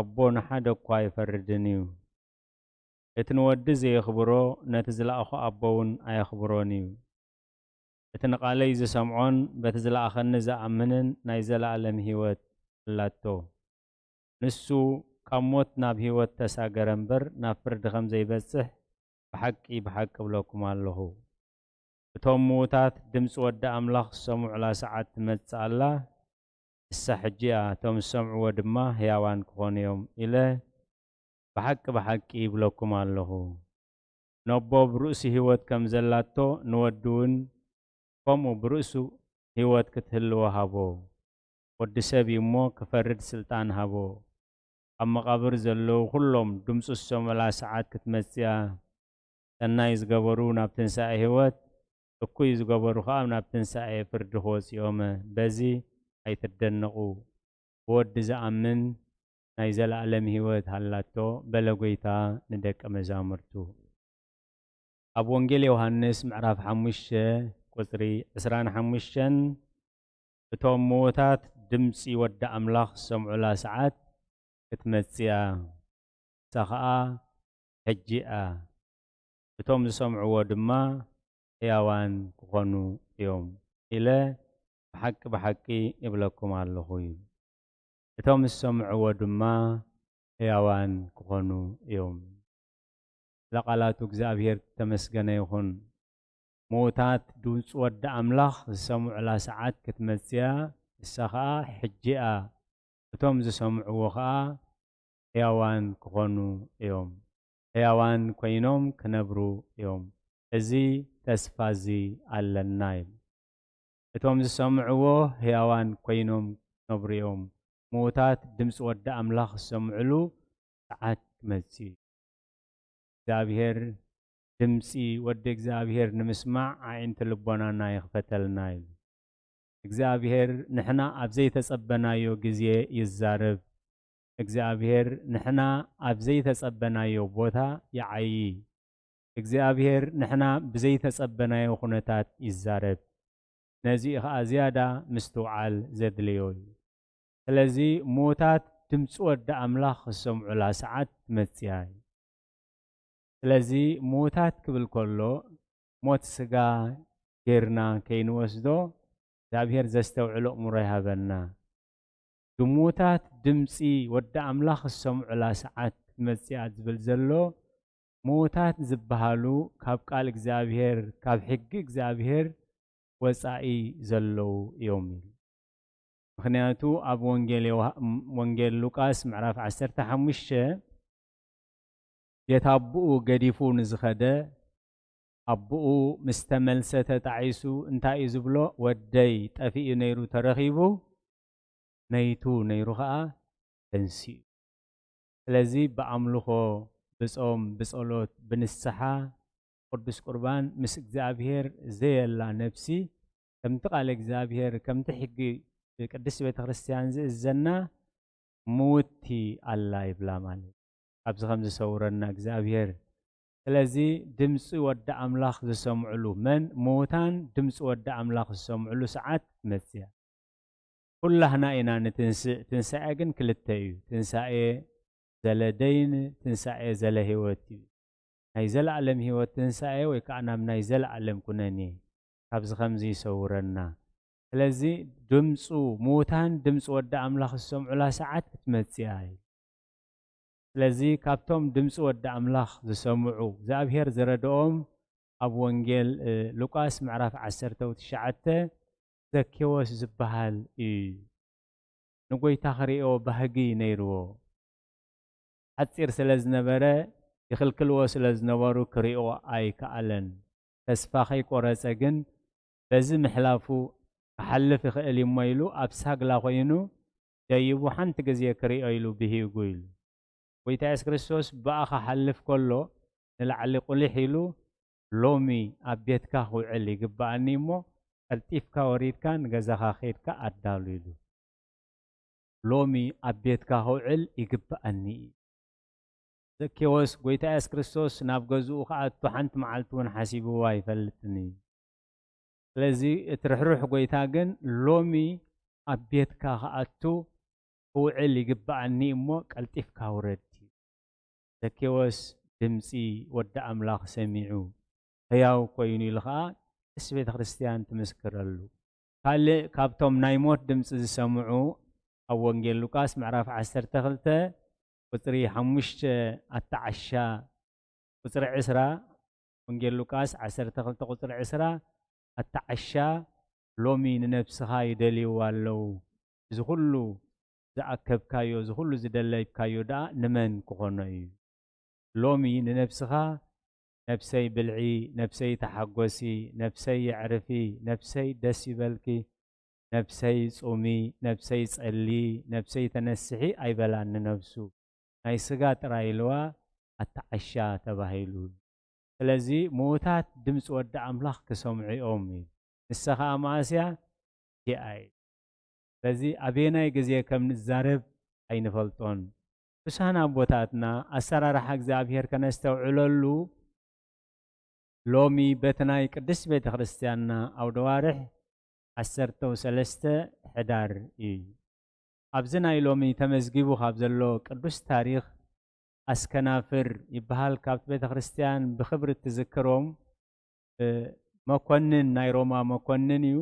ኣቦ ንሓደ እኳ ኣይፈርድን እዩ። እቲ ንወዲ ዘየኽብሮ፣ ነቲ ዝለኣኾ ኣቦ እውን ኣየኽብሮን እዩ። እቲ ንቓለይ ዝሰምዖን በቲ ዝለኣኸኒ ዝኣምንን ናይ ዘለኣለም ህይወት ኣላቶ። ንሱ ካብ ሞት ናብ ህይወት ተሳገረ እምበር፣ ናብ ፍርዲ ከም ዘይበጽሕ ብሓቂ፣ ብሓቂ እብለኩም ኣለኹ። እቶም ምዉታት ድምጺ ወዲ ኣምላኽ ዝሰምዑላ ሰዓት ትመጽእ ኣላ፣ ንሳ ሕጂ እያ፣ እቶም ዝሰምዕዎ ድማ ህያዋን ክኾኑ እዮም ኢለ ብሓቂ፣ ብሓቂ ይብለኩም ኣለኹ። ነቦ ብርእሱ ህይወት ከም ዘላቶ ንወዲ እውን ከምኡ ብርእሱ ህይወት ክትህልዎ ሃቦ። ወዲ ሰብ እዩ እሞ ክፈርድ ስልጣን ሃቦ። ኣብ መቓብር ዘለዉ ኩሎም ድምፁ ዝሰምዑላ ሰዓት ክትመፅእ እያ። ሰናይ ዝገበሩ ናብ ትንሳኤ ህይወት፣ እኩይ ዝገበሩ ኸዓ ናብ ትንሳኤ ፍርዲ ክወፅኡ እዮም። በዚ ኣይትደነቑ። ብወዲ ዝኣምን ናይ ዘለኣለም ህይወት ሃላቶ፣ በለ ጐይታ ንደቀ መዛሙርቱ። ኣብ ወንጌል ዮሃንስ ምዕራፍ ሓሙሽተ ቁጽሪ ዕስራን ሓሙሽተን፣ እቶም ምዉታት ድምጺ ወዲ ኣምላኽ ዝሰምዑላ ሰዓት ክትመጽእ እያ፣ ንሳ ኸኣ ሕጂ እያ፣ እቶም ዝሰምዕዎ ድማ ሕያዋን ክኾኑ እዮም ኢለ ብሓቂ ብሓቂ እብለኩም ኣለኹ እዩ። እቶም ዝሰምዕዎ ድማ ሕያዋን ክኾኑ እዮም። ለቃላቱ እግዚኣብሔር ተመስገነ ይኹን። ምዉታት ድምፂ ወዲ ኣምላኽ ዝሰምዑላ ሰዓት ክትመፅያ፣ እሳ ኸዓ ሕጂ እያ። እቶም ዝሰምዕዎ ኸዓ ሕያዋን ክኾኑ እዮም። ሕያዋን ኮይኖም ክነብሩ እዮም። እዚ ተስፋ እዚ ኣለና እዩ። እቶም ዝሰምዕዎ ሕያዋን ኮይኖም ክነብሩ እዮም። ምዉታት ድምፂ ወዲ ኣምላኽ ዝሰምዕሉ ሰዓት ክመፅእ እዩ። እግዚኣብሔር ድምፂ ወዲ እግዚኣብሔር ንምስማዕ ኣዒንቲ ልቦናና ይኽፈተልና እዩ። እግዚኣብሔር ንሕና ኣብ ዘይተጸበናዮ ግዜ ይዛረብ። እግዚኣብሔር ንሕና ኣብ ዘይተጸበናዮ ቦታ ይዓዪ። እግዚኣብሔር ንሕና ብዘይተጸበናዮ ኩነታት ይዛረብ። ነዚኡ ኸኣ ዝያዳ ምስትውዓል ዘድልዮ እዩ። ስለዚ ምዉታት ድምፂ ወዲ ኣምላኽ ዝሰምዑላ ሰዓት ትመጽያ እዩ። ስለዚ ምዉታት ክብል ከሎ ሞት ስጋ ጌርና ከይንወስዶ እግዚኣብሔር ዘስተውዕሎ እምሮ ይሃበና። ድሙታት ድምፂ ወዲ ኣምላኽ ዝሰምዑላ ሰዓት ክትመፅእ እያ ዝብል ዘሎ ምዉታት ዝበሃሉ ካብ ቃል እግዚኣብሔር ካብ ሕጊ እግዚኣብሔር ወፃኢ ዘለዉ እዮም ኢሉ። ምኽንያቱ ኣብ ወንጌል ዮሃ- ወንጌል ሉቃስ ምዕራፍ ዓሰርተ ሓሙሽተ ቤት ኣቦኡ ገዲፉ ንዝኸደ ኣቦኡ ምስ ተመልሰ ተጣዒሱ እንታይ እዩ ዝብሎ? ወደይ ጠፊኡ ነይሩ ተረኺቡ መይቱ ነይሩ ኸዓ ተንሲኡ። ስለዚ ብኣምልኾ ብጾም ብጸሎት ብንስሓ ቅዱስ ቁርባን ምስ እግዚኣብሔር ዘየላ ነፍሲ ከምቲ ቃል እግዚኣብሔር ከምቲ ሕጊ ቅድስቲ ቤተ ክርስቲያን ዝእዘና ምውቲ ኣላ ይብላ ማለት እዩ። ኣብዚ ከም ዝሰውረና እግዚኣብሔር። ስለዚ ድምፂ ወዲ ኣምላኽ ዝሰምዕሉ መን ምውታን ድምፂ ወዲ ኣምላኽ ዝሰምዕሉ ሰዓት ትመፅእ እያ። ኩላህና ኢና ንትንስእ። ትንሳኤ ግን ክልተ እዩ። ትንሳኤ ዘለ ደይን፣ ትንሳኤ ዘለ ህይወት እዩ። ናይ ዘለኣለም ህይወት ትንሳኤ ወይ ከዓ ናብ ናይ ዘለኣለም ኩነኔ ካብዚ ከምዚ ይሰውረና። ስለዚ ድምፁ ምውታን ድምፂ ወዲ ኣምላኽ ዝሰምዑላ ሰዓት ክትመፅእ እያ። ስለዚ ካብቶም ድምፂ ወዲ ኣምላኽ ዝሰምዑ እግዚኣብሔር ዝረድኦም ኣብ ወንጌል ሉቃስ ምዕራፍ ዓሰርተ ትሽዓተ ዘኬዎስ ዝበሃል እዩ። ንጎይታ ክርእዮ ባህጊ ነይርዎ። ሓፂር ስለ ዝነበረ ይኽልክልዎ ስለ ዝነበሩ ክርእዮ ኣይከኣለን። ተስፋ ከይቆረፀ ግን በዚ ምሕላፉ ክሓልፍ ይኽእል እሞ ኢሉ ኣብ ሳግላ ኮይኑ ደይቡ ሓንቲ ግዜ ክርእዮ ኢሉ ብሂጉ ኢሉ። ጎይታ የሱስ ክርስቶስ ብኣኻ ሓልፍ ከሎ ንላዕሊ ቁሊሕ ኢሉ ሎሚ ኣብ ቤትካ ክውዕል ይግብኣኒ እሞ ቀልጢፍካ ወሪድካ ንገዛኻ ከይድካ ኣዳሉ ኢሉ። ሎሚ ኣብ ቤትካ ክውዕል ይግብኣኒ እዩ። ዘኬዎስ ጎይታ የሱስ ክርስቶስ ናብ ገዝኡ ክኣቱ ሓንቲ መዓልቲ እውን ሓሲብዎ ኣይፈልጥን እዩ። ስለዚ እቲ ርሕሩሕ ጎይታ ግን ሎሚ ኣብ ቤትካ ክኣቱ ክውዕል ይግብኣኒ እሞ ቀልጢፍካ ውረድ እዩ። ዘኬዎስ ድምፂ ወዲ ኣምላኽ ሰሚዑ ህያው ኮይኑ ኢሉ ኸዓ ምስ ቤተ ክርስቲያን ትምስክረሉ። ካልእ ካብቶም ናይ ሞት ድምፂ ዝሰምዑ ኣብ ወንጌል ሉቃስ ምዕራፍ ዓሰርተ ክልተ ቁፅሪ ሓሙሽተ ኣተዓሻ ቁፅሪ ዕስራ ወንጌል ሉቃስ ዓሰርተ ክልተ ቁፅሪ ዕስራ ኣተዓሻ ሎሚ ንነብስኻ ይደልይዋ ኣለዉ። እዚ ኩሉ ዝኣከብካዮ፣ እዚ ኩሉ ዝደለይካዮ ደኣ ንመን ክኾኖ እዩ? ሎሚ ንነብስኻ ነብሰይ ብልዒ፣ ነብሰይ ተሓጎሲ፣ ነብሰይ የዕርፊ፣ ነብሰይ ደስ ይበልኪ፣ ነብሰይ ጹሚ፣ ነብሰይ ጸሊ፣ ነብሰይ ተነስሒ ኣይበላን ንነብሱ። ናይ ስጋ ጥራይ ኢልዋ ኣተዓሻ ተባሂሉ። ስለዚ ምዉታት ድምፂ ወዲ ኣምላኽ ክሰምዑ እዮም እዩ። ንሳ ኸዓ መዓስ እያ? እዚኣ እዩ። ስለዚ ኣበየናይ ግዜ ከም ንዛረብ ኣይንፈልጦን። ቅዱሳን ኣቦታትና ኣሰራርሓ እግዚኣብሔር ከነስተውዕለሉ ሎሚ በቲ ናይ ቅድስት ቤተ ክርስቲያንና ኣውደዋርሕ ዓሰርተ ሰለስተ ሕዳር እዩ። ኣብዚ ናይ ሎሚ ተመዝጊቡ ካብ ዘሎ ቅዱስ ታሪኽ ኣስከናፍር ይበሃል። ካብቲ ቤተ ክርስቲያን ብኽብሪ እትዝክሮም እ፣ መኮንን ናይ ሮማ መኮንን እዩ።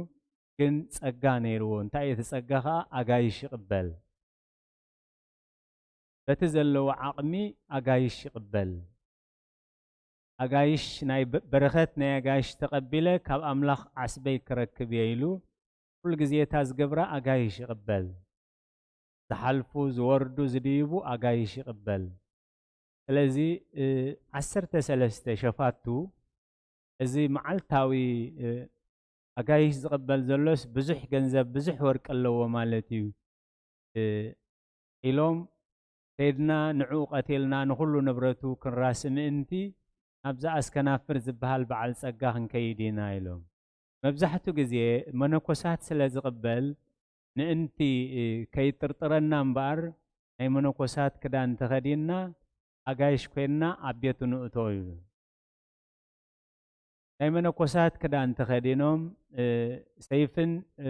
ግን ጸጋ ነይርዎ። እንታይ እዩ እቲ ጸጋ ኸዓ? ኣጋይሽ ይቕበል። በቲ ዘለዎ ዓቕሚ ኣጋይሽ ይቕበል። ኣጋይሽ ናይ በ-፣ በረኸት ናይ ኣጋይሽ ተቐቢለ ካብ ኣምላኽ ዓስበይ ክረክብ እየ ኢሉ ኩሉ ግዜ እታ ዝገብራ ኣጋይሽ ይቕበል። ዝሓልፉ፣ ዝወርዱ፣ ዝድይቡ ኣጋይሽ ይቕበል። ስለዚ፣ እ፣ ዓሰርተ ሰለስተ ሸፋቱ እዚ መዓልታዊ፣ እ፣ ኣጋይሽ ዝቕበል ዘሎስ ብዙሕ ገንዘብ፣ ብዙሕ ወርቂ ኣለዎ ማለት እዩ፣ እ፣ ኢሎም ከይድና ንዕኡ ቀቲልና ንኹሉ ንብረቱ ክንራሲ ምእንቲ ናብዛ ኣስከናፍር ዝበሃል በዓል ጸጋ ክንከይድ ኢና ኢሎም። መብዛሕቱ ግዜ መነኮሳት ስለ ዝቕበል ምእንቲ፣ እ፣ ከይጥርጥረና እምበኣር ናይ መነኮሳት ክዳን ተኸዲንና ኣጋይሽ ኮይንና ኣብ ቤቱ ንእቶ እዩ። ናይ መነኮሳት ክዳን ተኸዲኖም፣ እ፣ ሰይፍን፣ እ፣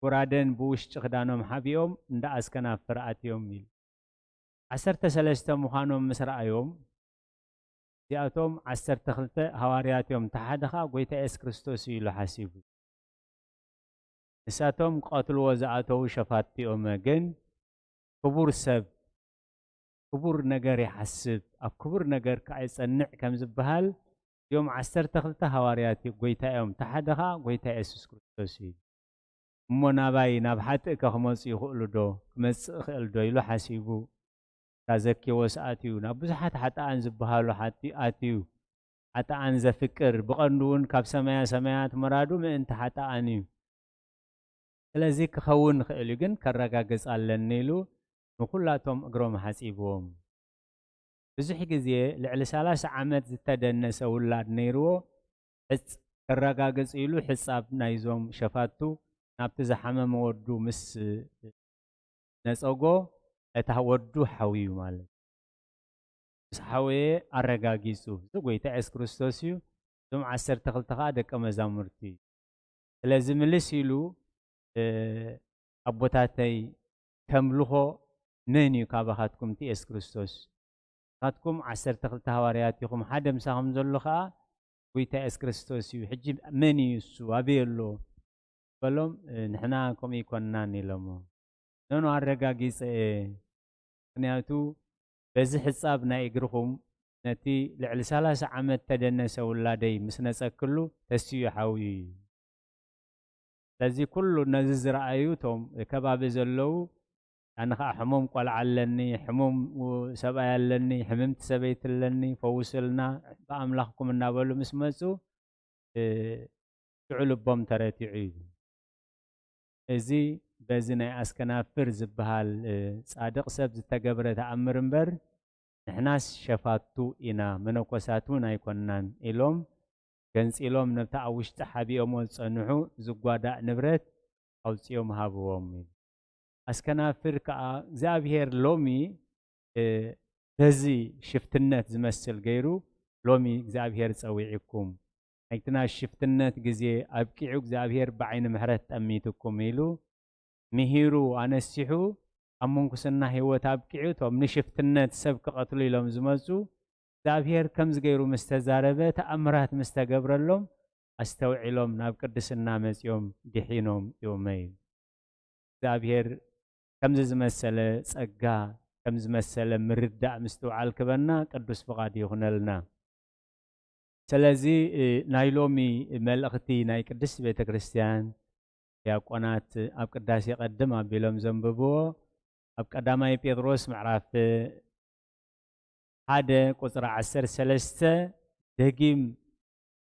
ጎራደን ብውሽጢ ክዳኖም ሓቢኦም እንዳ ኣስከናፍር ኣትዮም ኢሉ። ዓሰርተ ሰለስተ ምዃኖም ምስ ረኣዮም፣ እዚኣቶም ዓሰርተ ክልተ ሃዋርያት እዮም፣ እቲ ሓደ ኸኣ ጐይታ የሱስ ክርስቶስ እዩ ኢሉ ሓሲቡ። ንሳቶም ክቐትልዎ ዝኣተዉ ሸፋቱ እዮም፣ ግን ክቡር ሰብ ክቡር ነገር ይሓስብ፣ ኣብ ክቡር ነገር ከኣ ይጸንዕ ከም ዝበሃል፣ እዚኦም ዓሰርተ ክልተ ሃዋርያት ጐይታ እዮም፣ እቲ ሓደ ኸኣ ጐይታ የሱስ ክርስቶስ እዩ። እሞ ናባይ፣ ናብ ሓጥእ ከ ክመጹ ይኽእሉ ዶ? ክመጽእ ይኽእል ዶ? ኢሉ ሓሲቡ፣ እታ ዘኬዎስ ኣትዩ፣ ናብ ብዙሓት ሓጥኣን ዝበሃሉ ሓቲ-፣ ኣትዩ፣ ሓጥኣን ዘፍቅር፣ ብቐንዱ እውን ካብ ሰማያ ሰማያት ምራዱ ምእንቲ ሓጥኣን እዩ። ስለዚ ክኸውን ይኽእል እዩ፣ ግን ከረጋግጽ ኣለኒ ኢሉ ንኹላቶም እግሮም ሓጺብዎም። ብዙሕ ግዜ ልዕሊ ሰላሳ ዓመት ዝተደነሰ ውላድ ነይርዎ፣ ሕጽ-፣ ከረጋግጽ ኢሉ ሕጻብ ናይዞም ሸፋቱ ናብቲ ዝሓመመ ወዱ ምስ ነጸጎ፣ እታ ወዱ ሓውዩ ማለት እዩ። ምስ ሓወየ ኣረጋጊጹ። እዚ ጐይታ የሱስ ክርስቶስ እዩ። እዞም ዓሰርተ ክልተ ኸኣ ደቀ መዛሙርቲ እዩ። ስለዚ ምልስ ኢሉ፣ እ፣ ኣቦታተይ ከምልኾ መን እዩ ካባኻትኩም እቲ የሱስ ክርስቶስ? ንስኻትኩም ዓሰርተ ክልተ ሃዋርያት ኢኹም፣ ሓደ ምሳኹም ዘሎ ኸኣ ጐይታ የሱስ ክርስቶስ እዩ። ሕጂ መን እዩ እሱ? ኣበይ ኣሎ? በሎም፣ እ፣ ንሕና ከምኡ ኣይኮንናን ኢሎሞ። ኖኖ፣ ኣረጋጊጸ እየ። ምኽንያቱ በዚ ሕጻብ ናይ እግርኹም ነቲ ልዕሊ ሰላሳ ዓመት ተደነሰ ውላደይ ምስ ነጸክሉ ተስዩ ሓውዩ እዩ። ስለዚ ኩሉ ነዚ ዝረኣዩ እቶም ከባቢ ዘለዉ፣ ኣነ ኸኣ ሕሙም ቆልዓ ኣለኒ፣ ሕሙም ሰብኣይ ኣለኒ፣ ሕምምቲ ሰበይቲ ኣለኒ፣ ፈውስልና ብኣምላኽኩም እናበሉ ምስ መጹ፣ እ፣ ሽዑ ልቦም ተረቲዑ እዩ። እዚ በዚ ናይ ኣስከናፍር ዝበሃል፣ እ፣ ጻድቕ ሰብ ዝተገብረ ተኣምር እምበር፣ ንሕናስ ሸፋቱ ኢና፣ መነኮሳት እውን ኣይኮንናን ኢሎም ገንጺሎም ነብታ ኣብ ውሽጢ ሓቢኦሞ ዝጸንሑ ዝጓዳእ ንብረት ኣውጺኦም ሃብዎም ኢሉ። ኣስከናፍር ከኣ እግዚኣብሔር ሎሚ፣ እ፣ በዚ ሽፍትነት ዝመስል ገይሩ ሎሚ እግዚኣብሔር ጸዊዕኩም፣ ናይቲ ናይ ሽፍትነት ግዜ ኣብቂዑ እግዚኣብሔር ብዓይኒ ምሕረት ጠሚትኩም ኢሉ ምሂሩ ኣነሲሑ ኣብ ምንኩስና ህይወት ኣብቂዑ እቶም ንሽፍትነት ሰብ ክቐትሉ ኢሎም ዝመጹ እግዚኣብሔር ከምዚ ገይሩ ምስ ተዛረበ ተኣምራት ምስ ተገብረሎም ኣስተውዒሎም ናብ ቅድስና መጺኦም ድሒኖም እዮም ኢሉ። እግዚኣብሔር ከምዚ ዝመሰለ ጸጋ፣ ከምዚ ዝመሰለ ምርዳእ ምስትውዓል ክበና ቅዱስ ፍቓድ ይኹነልና። ስለዚ፣ እ፣ ናይ ሎሚ መልእኽቲ ናይ ቅድስት ቤተ ክርስቲያን ዲያቆናት ኣብ ቅዳሴ ቀድም ኣቢሎም ዘንብብዎ ኣብ ቀዳማይ ጴጥሮስ ምዕራፍ ሓደ ቁጽሪ ዓሰርተ ሰለስተ ደጊም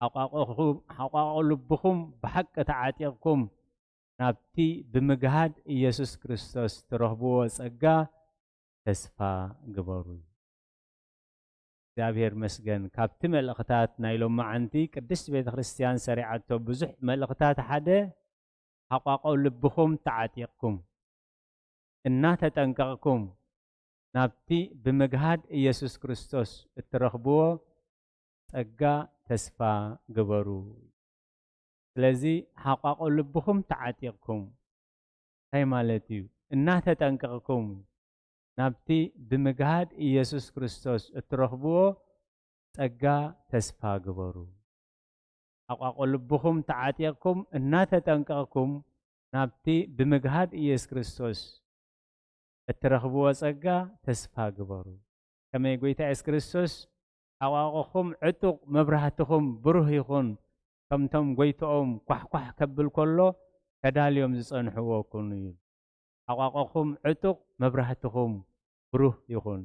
ሓቋቑኹ-፣ ሓቋቑ ልብኹም ብሓቂ ተዓጢቕኩም ናብቲ ብምግሃድ ኢየሱስ ክርስቶስ ትረኽብዎ ጸጋ ተስፋ ግበሩ። እግዚኣብሔር መስገን። ካብቲ መልእኽታት ናይ ሎማዓንቲ ቅድስት ቤተ ክርስቲያን ሰሪዓቶ ብዙሕ መልእኽታት ሓደ ሓቋቆ ልብኹም ተዓጢቕኩም እናተጠንቀቕኩም ናብቲ ብምግሃድ ኢየሱስ ክርስቶስ እትረኽብዎ ጸጋ ተስፋ ግበሩ። ስለዚ ሓቋቆ ልብኹም ተዓጢቕኩም እንታይ ማለት እዩ? እናተጠንቀቕኩም ናብቲ ብምግሃድ ኢየሱስ ክርስቶስ እትረኽብዎ ጸጋ ተስፋ ግበሩ። ሓቋቆ ልብኹም ተዓጢቕኩም እናተጠንቀቕኩም ናብቲ ብምግሃድ ኢየሱስ ክርስቶስ እትረኽብዎ ጸጋ ተስፋ ግበሩ። ከመይ ጎይታ የሱስ ክርስቶስ፣ "ሓቋቑኹም ዕጡቕ፣ መብራህትኹም ብሩህ ይኹን፣ ከምቶም ጎይትኦም ኳሕኳሕ ከብል ከሎ ተዳልዮም ዝጸንሕዎ ኩኑ" እዩ። ሓቋቑኹም ዕጡቕ፣ መብራህትኹም ብሩህ ይኹን።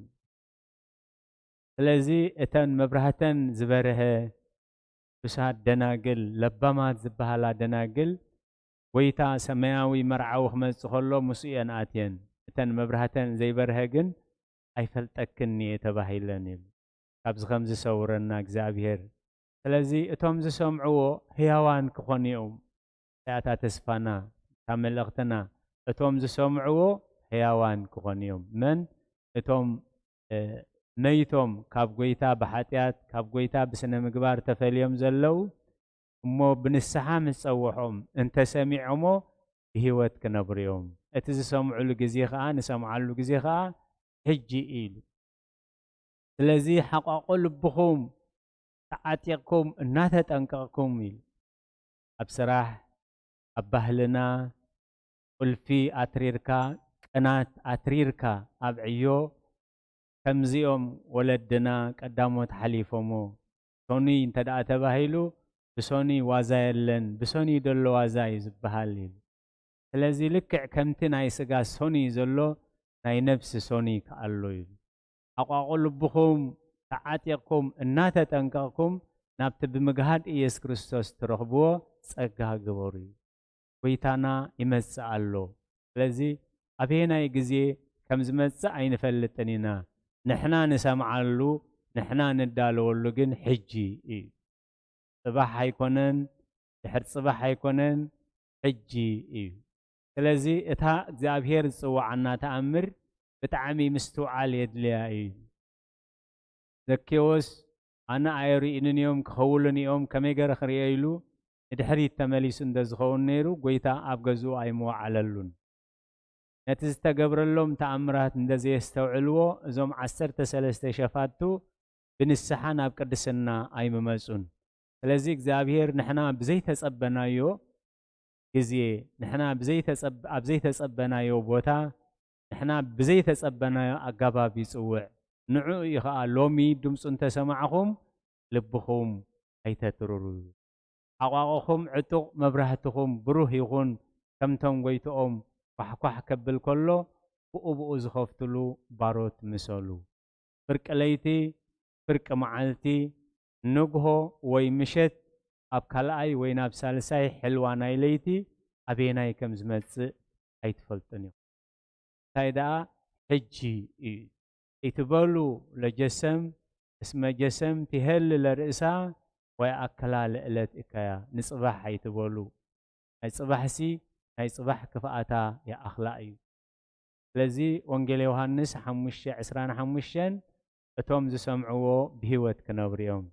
ስለዚ እተን መብራህተን ዝበርሀ ቅዱሳት ደናግል፣ ለባማት ዝበሃላ ደናግል፣ ጎይታ ሰማያዊ መርዓዊ ክመጽእ ከሎ ምስኡ እየን ኣትየን። እተን መብራህተን ዘይበርሀ ግን ኣይፈልጠክን እየ ተባሂለን ኢሉ። ካብዚ ከም ዝሰውረና እግዚኣብሔር። ስለዚ እቶም ዝሰምዕዎ ህያዋን ክኾኑ እዮም። እታ ተስፋና፣ እታ መልእኽትና፣ እቶም ዝሰምዕዎ ህያዋን ክኾኑ እዮም። መን? እቶም፣ እ፣ መይቶም ካብ ጎይታ ብሓጢኣት፣ ካብ ጎይታ ብስነ ምግባር ተፈልዮም ዘለዉ፣ እሞ ብንስሓ ምስ ጸውዖም እንተሰሚዖሞ ብህይወት ክነብሩ እዮም። እቲ ዝሰምዑሉ ግዜ ኸኣ፣ ንሰምዓሉ ግዜ ኸኣ ሕጂ እዩ ኢሉ። ስለዚ ሓቋቑ ልብኹም ተዓጢቕኩም እናተጠንቀቕኩም ኢሉ። ኣብ ስራሕ፣ ኣብ ባህልና፣ ቁልፊ ኣትሪርካ፣ ቅናት ኣትሪርካ ኣብ ዕዮ፣ ከምዚኦም ወለድና ቀዳሞት ሓሊፎሞ። ሶኑይ እንተ ደኣ ተባሂሉ፣ ብሶኑይ ዋዛ የለን፣ ብሶኑይ ደሎ ዋዛ እዩ ዝበሃል ኢሉ። ስለዚ ልክዕ ከምቲ ናይ ስጋ ሶኑይ ዘሎ፣ ናይ ነፍሲ ሶኑይ ከኣ ኣሎ ኢሉ። ሓቋቑ ልብኹም ተዓጢቕኩም እናተጠንቀቕኩም ናብቲ ብምግሃድ ኢየሱስ ክርስቶስ ትረኽብዎ ጸጋ ግበሩ። ጎይታና ይመጽእ ኣሎ። ስለዚ ኣበየናይ ግዜ ከም ዝመጽእ ኣይንፈልጥን ኢና። ንሕና ንሰምዓሉ፣ ንሕና ንዳለወሉ ግን ሕጂ እዩ። ጽባሕ ኣይኮነን፣ ድሕር ጽባሕ ኣይኮነን፣ ሕጂ እዩ። ስለዚ እታ እግዚኣብሔር ዝጽውዓና ተኣምር ብጣዕሚ ምስትውዓል የድልያ እዩ። ዘኬዎስ፣ "ኣነ ኣየርእዩንን እዮም፣ ክኸውሉን እዮም፣ ከመይ ገይረ ክርእዮ?" ኢሉ ንድሕሪት ተመሊሱ እንተ ዝኸውን ነይሩ፣ ጎይታ ኣብ ገዝኡ ኣይምወዓለሉን። ነቲ ዝተገብረሎም ተኣምራት እንተ ዘየስተውዕልዎ፣ እዞም ዓሰርተ ሰለስተ ሸፋቱ ብንስሓ ናብ ቅድስና ኣይምመጹን። ስለዚ እግዚኣብሔር ንሕና ብዘይተጸበናዮ ግዜ፣ ንሕና ብዘይተጸብ-፣ ኣብ ዘይተጸበናዮ ቦታ፣ ንሕና ብዘይተጸበናዮ ኣገባብ ይጽውዕ። ንዕኡ እዩ ኸኣ፣ "ሎሚ ድምፁ እንተሰማዕኹም፣ ልብኹም ኣይተትርሩ። ሓቋቑኹም ዕጡቕ፣ መብራህትኹም ብሩህ ይኹን፣ ከምቶም ጎይትኦም ኳሕኳሕ ከብል ከሎ፣ ብኡ ብኡ ዝኸፍትሉ ባሮት ምሰሉ። ፍርቂ ለይቲ፣ ፍርቂ መዓልቲ፣ ንግሆ ወይ ምሸት፣ ኣብ ካልኣይ ወይ ናብ ሳልሳይ ሕልዋ ናይ ለይቲ ኣበየናይ ከም ዝመጽእ ኣይትፈልጡን ኢኹም። እንታይ ደኣ ሕጂ እዩ። ኣይትበሉ ለጀሰም እስመ ጀሰም ትሄሊ ለርእሳ ወይ ኣከላ ለእለት እካያ። ንጽባሕ ኣይትበሉ። ናይ ጽባሕሲ ናይ ጽባሕ ክፍኣታ ይኣኽላ እዩ። ስለዚ ወንጌል ዮሃንስ ሓሙሽተ ዕስራን ሓሙሽተን እቶም ዝሰምዕዎ ብህይወት ክነብሩ እዮም።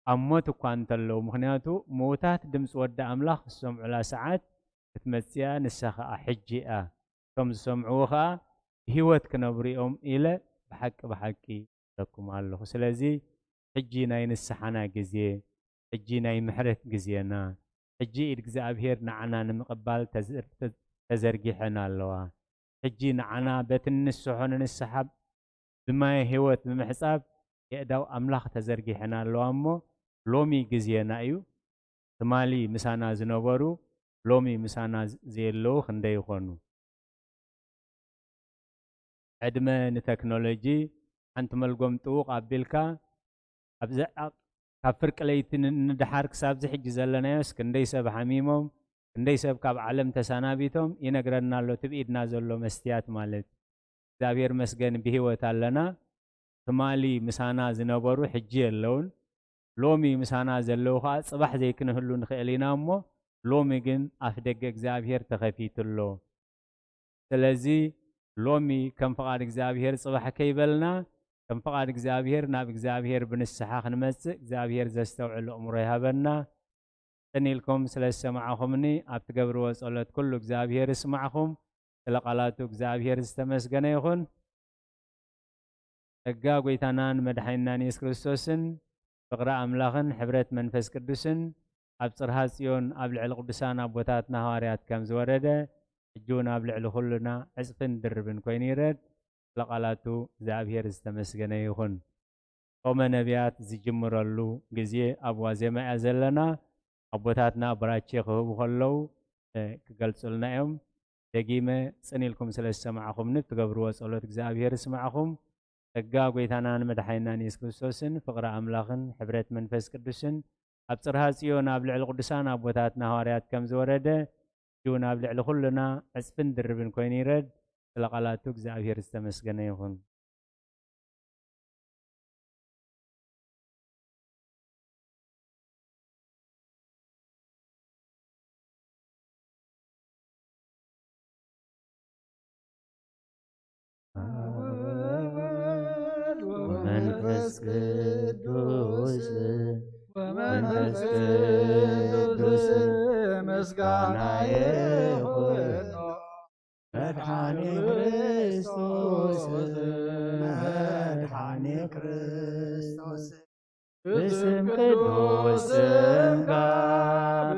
ኣብ ሞት እኳ እንተለዉ፣ ምኽንያቱ ምዉታት ድምፂ ወዲ ኣምላኽ ዝሰምዑላ ሰዓት ክትመፅእ እያ፣ ንሳ ኸዓ ሕጂ እያ። እቶም ዝሰምዕዎ ኸዓ ብህይወት ክነብሩ እዮም ኢለ ብሓቂ ብሓቂ እብለኩም ኣለኹ። ስለዚ ሕጂ ናይ ንስሓና ግዜ፣ ሕጂ ናይ ምሕረት ግዜና፣ ሕጂ ኢድ እግዚኣብሔር ንዓና ንምቕባል ተዘ-፣ ተ-፣ ተዘርጊሐን ኣለዋ። ሕጂ ንዓና በቲ እንስሖ ንንስሓ ብማየ ህይወት ብምሕጻብ የእዳው ኣምላኽ ተዘርጊሐን ኣለዋ እሞ፣ ሎሚ ግዜና እዩ። ትማሊ ምሳና ዝነበሩ ሎሚ ምሳና ዘየለዉ ክንደይ ይኾኑ? ዕድመ ንተክኖሎጂ፣ ሓንቲ መልጎም ጥውቕ ኣቢልካ፣ ኣብዚ ኣ-፣ ካብ ፍርቂ ለይቲ ን-፣ ንደሓር ክሳብዚ ሕጂ ዘለናዮስ ክንደይ ሰብ ሓሚሞም፣ ክንደይ ሰብ ካብ ዓለም ተሰናቢቶም ይነግረና ኣሎ፣ ትብኢድና ዘሎ መስትያት ማለት። እግዚኣብሔር መስገን ብህይወት ኣለና። ትማሊ ምሳና ዝነበሩ ሕጂ የለውን። ሎሚ ምሳና ዘለዉ ኸዓ ጽባሕ ዘይክንህሉ ንኽእል ኢና እሞ፣ ሎሚ ግን ኣፍ ደገ እግዚኣብሔር ተኸፊቱ ኣሎ። ስለዚ ሎሚ ከም ፍቓድ እግዚኣብሔር ጽባሕ ከይበልና፣ ከም ፍቓድ እግዚኣብሔር ናብ እግዚኣብሔር ብንስሓ ክንመጽእ እግዚኣብሔር ዘስተውዕል ኣእምሮ ይሃበና። ቅን ኢልኩም ስለ ዝሰማዕኹምኒ፣ ኣብ ትገብርዎ ጸሎት ኩሉ እግዚኣብሔር ይስማዕኹም። ስለ ቃላቱ እግዚኣብሔር ዝተመስገነ ይኹን። ጸጋ ጐይታናን መድሓኒናን የሱስ ክርስቶስን ፍቕሪ ኣምላኽን ሕብረት መንፈስ ቅዱስን ኣብ ጽርሃ ጽዮን ኣብ ልዕሊ ቅዱሳን ኣቦታትና ሃዋርያት ከም ዝወረደ፣ ሕጂ እውን ኣብ ልዕሊ ኩልና ዕጽፍን ድርብን ኮይኑ ይረድ። ስለ ቃላቱ እግዚኣብሔር ዝተመስገነ ይኹን። ጾመ ነቢያት ዝጅምረሉ ግዜ ኣብ ዋዜማ እያ ዘለና። ኣቦታትና ብራቼ ክህቡ ከለዉ፣ እ፣ ክገልጹልና እዮም። ደጊመ ጽን ኢልኩም ስለ ዝሰማዕኹምኒ፣ እትገብርዎ ጸሎት እግዚኣብሔር ይስማዕኹም። ጸጋ ጐይታናን መድሓኒናን የሱስ ክርስቶስን ፍቕሪ ኣምላኽን ሕብረት መንፈስ ቅዱስን ኣብ ጽርሃ ጽዮን ኣብ ልዕሊ ቅዱሳን ኣቦታትና ሃዋርያት ከም ዝወረደ፣ ሕጂ እውን ኣብ ልዕሊ ኩልና ዕጽፍን ድርብን ኮይኑ ይረድ። ስለ ቃላቱ እግዚኣብሔር ዝተመስገነ ይኹን። መንፈስ ቅዱስ፣ መንፈስ ቅዱስ ምስጋና ይኹኖ። መድሓኒ ክርስቶስ፣ መድሓኒ ክርስቶስ፣ ብስም ቅዱስ ስምካ፣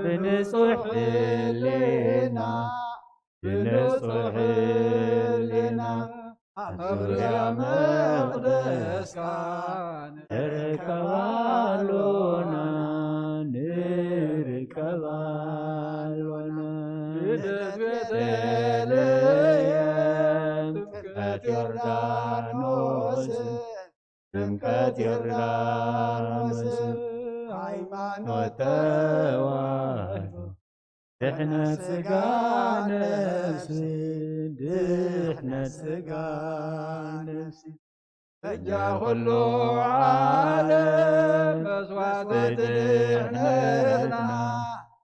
ብንጹሕ ህሊና፣ ብንጹሕ ህሊና ኣብ ዙርያ መቕደስካ ንርከብ ኣሎና፣ ንርከብ ኣሎና። ልደት ቤተልሔም፣ ጥምቀት ዮርዳኖስ፣ ጥምቀት ዮርዳኖስ፣ ሃይማኖት ተዋህዶ፣ ድሕነት ስጋ ነፍሲ፣ ድሕነት ስጋ ነፍሲ። በጃ ኩሉ ዓለም መስዋዕቲ ድሕነትና፣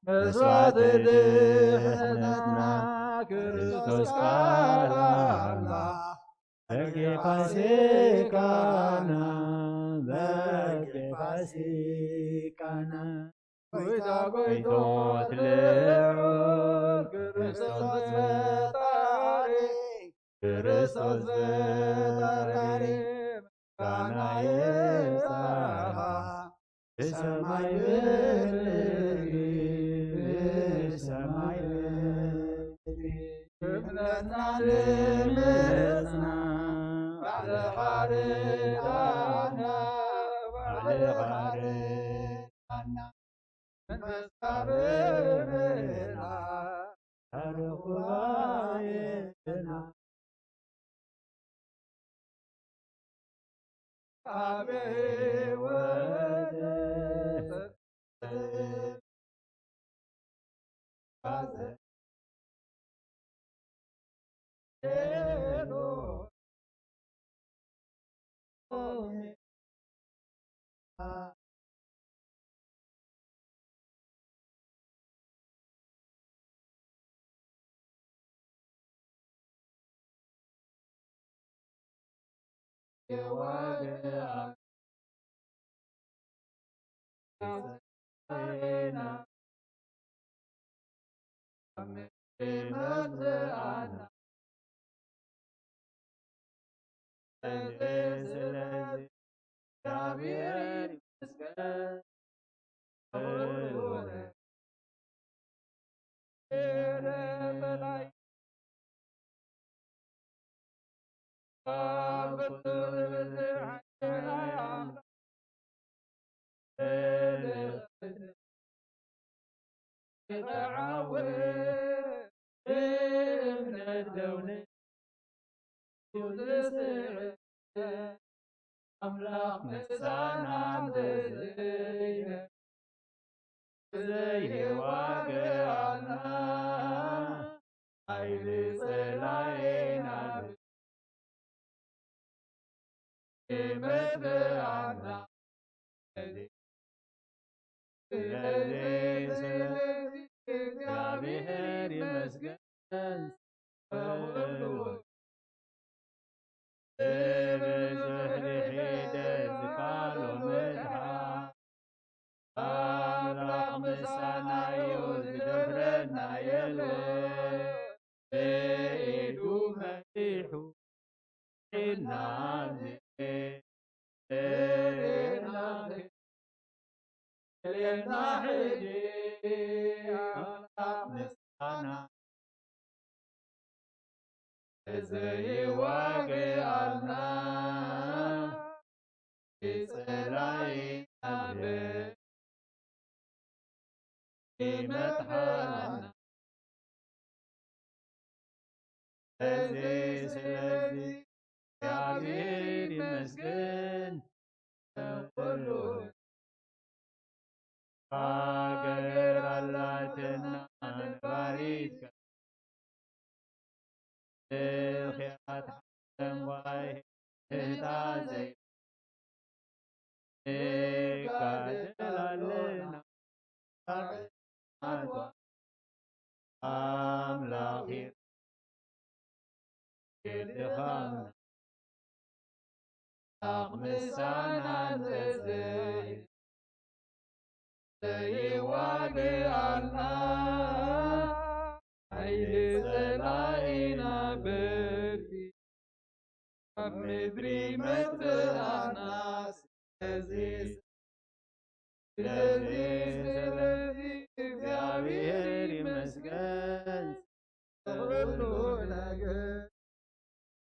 መስዋዕቲ ድሕነትና፣ ክርስቶስ ቃል ኣምላኽ በጊዕ ፋሲካና፣ በጊዕ ፋሲካና። ጎይታ ጎይቶት ልዑል ክርስቶስ ፈጣሪ፣ ክርስቶስ ፈጣሪ፣ ምስጋና ይብጻሕኻ ብሰማይ ብምድሪ፣ ብሰማይ ብምድሪ። እምነትና ንምጽና ባዕልኻ ርዳና፣ ባዕልኻ ርዳና። መንፈስካ ብምልኣት ኣርኹባየና። ኣብ ህይወት ስለዚ እግዚኣብሔር ይመስገን። ኣምላኽ ምሳና እንተዘይነ ዘይዋግኣና፣ ሓይሊ ጸላኢና ይመግኣና። ስለዚ፣ ስለዚ እግዚኣብሔር ይመስገን። ብብዙሕ ድሒደ ዝካሎ ምድሓን፣ ኣምላኽ ምሳና እዩ፣ ዝደፍረና የለን። ብኢዱ መሪሑ ሒዝና ንርኢ። ሕጂ ኣምላኽ ምሳና ዘይዋግኣልና፣ ጸላኢና ይመትሓና። እዚ ስለዚ እግዚኣብሔር ይመስገን ኩሉ። ሃገር ኣላትና ነባሪት፣ ብኽያት ሓሰም ዋይ ህታ ዘይ ንጋደል ኣለና። ኣምላኽ ይርድኻና። ኣምላኽ ምሳና እንተዘይ ዘይዋግኣልና፣ ሓይሊ ጸላኢና በርቲዑ፣ ካብ ምድሪ መጥኣና። ስለዚ፣ ስለዚ፣ ስለዚ እግዚኣብሔር ይመስገን። ኩሉ ነገር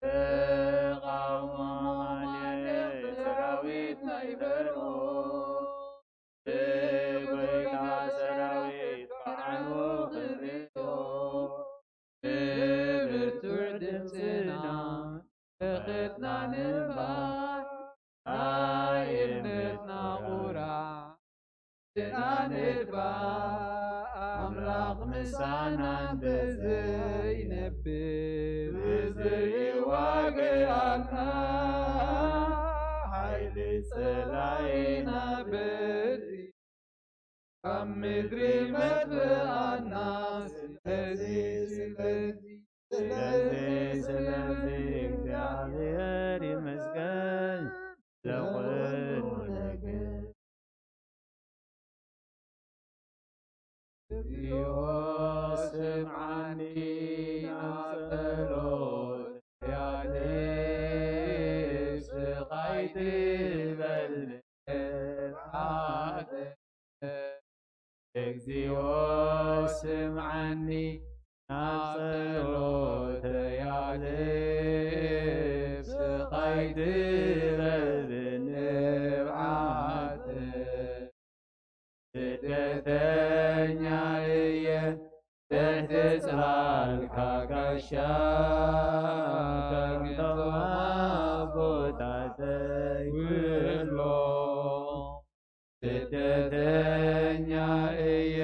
ተቓውሞ ኣማኑኤል ሰራዊት ናይ በርኡ፣ ብጎይታ ሰራዊት በዓሉ ክርእዮ፣ ብብርቱዕ ድምፅና በኸትና ንንባዕ፣ ናይ እምነትና ቁራ ድና ንትባዕ። ኣምላኽ ምሳና እንተዘይነብር፣ ብዘይዋግኣና፣ ሓይሊ ጸላኢና በርቲዑ፣ ካብ ምድሪ መጥፍኣና። ስለዚ፣ ስለዚ፣ ስለዚ፣ ስለዚ እግዚኣብሔር ይመስገን ለኹሉ ነገር። እግዚኦ ስምዓኒ ናብ ጸሎት ያድህብ ስቓይ ትበል ንብዓት። እግዚኦ ስምዓኒ ናብ ጸሎተይ ኣድህብ ስቓይ ትበል ንብዓት። ስደተኛ እየ ትሕቲ ጽላልካ ጋሻ፣ ከምቶም ኣቦታተይ ኩሎ። ስደተኛ እየ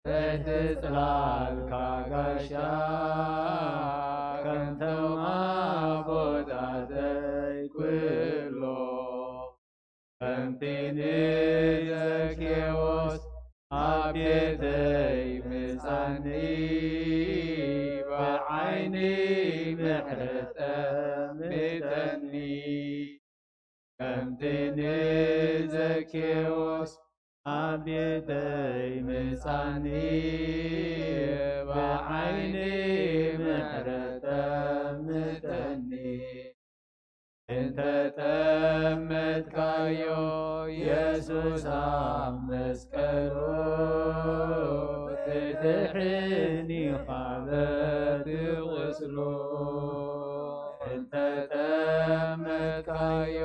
ትሕቲ ጽላልካ ጋሻ፣ ከምቶም ኣቦታተይ ኩሎ። ከምቲ ንዘኬዎስ ኣብ ቤተይ ምጻኒ፣ ብዓይኒ ምሕረት ጠምተኒ። ከምቲ ንዘኬዎስ ኣብ ቤተይ ምጻኒ፣ ብዓይኒ ምሕረት ጠምተኒ። እንተ ጠመትካዮ የሱስ ኣብ መስቀሉ፣ ትድሕን ኢኻ በቲ ቁስሉ። እንተ ጠመትካዮ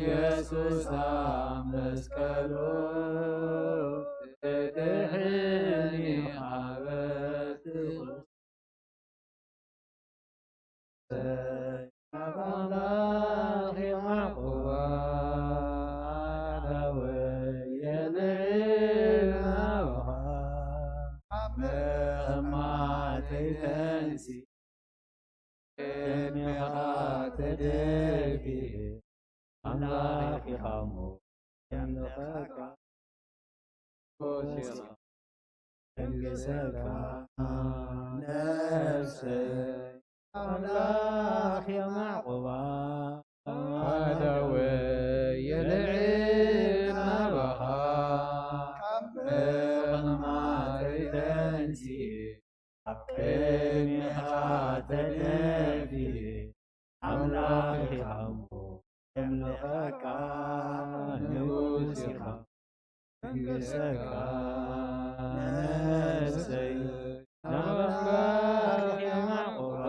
የሱስ ኣብ መስቀሉ፣ ትድሕን ኢኻ በቲ ቁስሉ። ኣምላኽ የዕቆብ ኣዳወየ ንዕናውኻ፣ ካብ መቐማተይ ተንሲእ፣ ቅድሜኻ ተደፊኤ፣ ኣምላኽ ኢኻ እሞ የምልኸካ። ተንግሰካ ነፍሰይ፣ ኣምላኽ የማዕቆባ። ኣዳወየ ንዕናባኻ፣ ካብ ምቕማተይ ተንሲኤ፣ ኣብ ቅድሜኻ ተደፊኤ፣ ኣምላኽ ኢኻ እሞ የምልኸካ፣ ንጉስ ኢኻ መንግሰካ። ነፍሰይ ናብ ኣምላኽ የማዕቁባ፣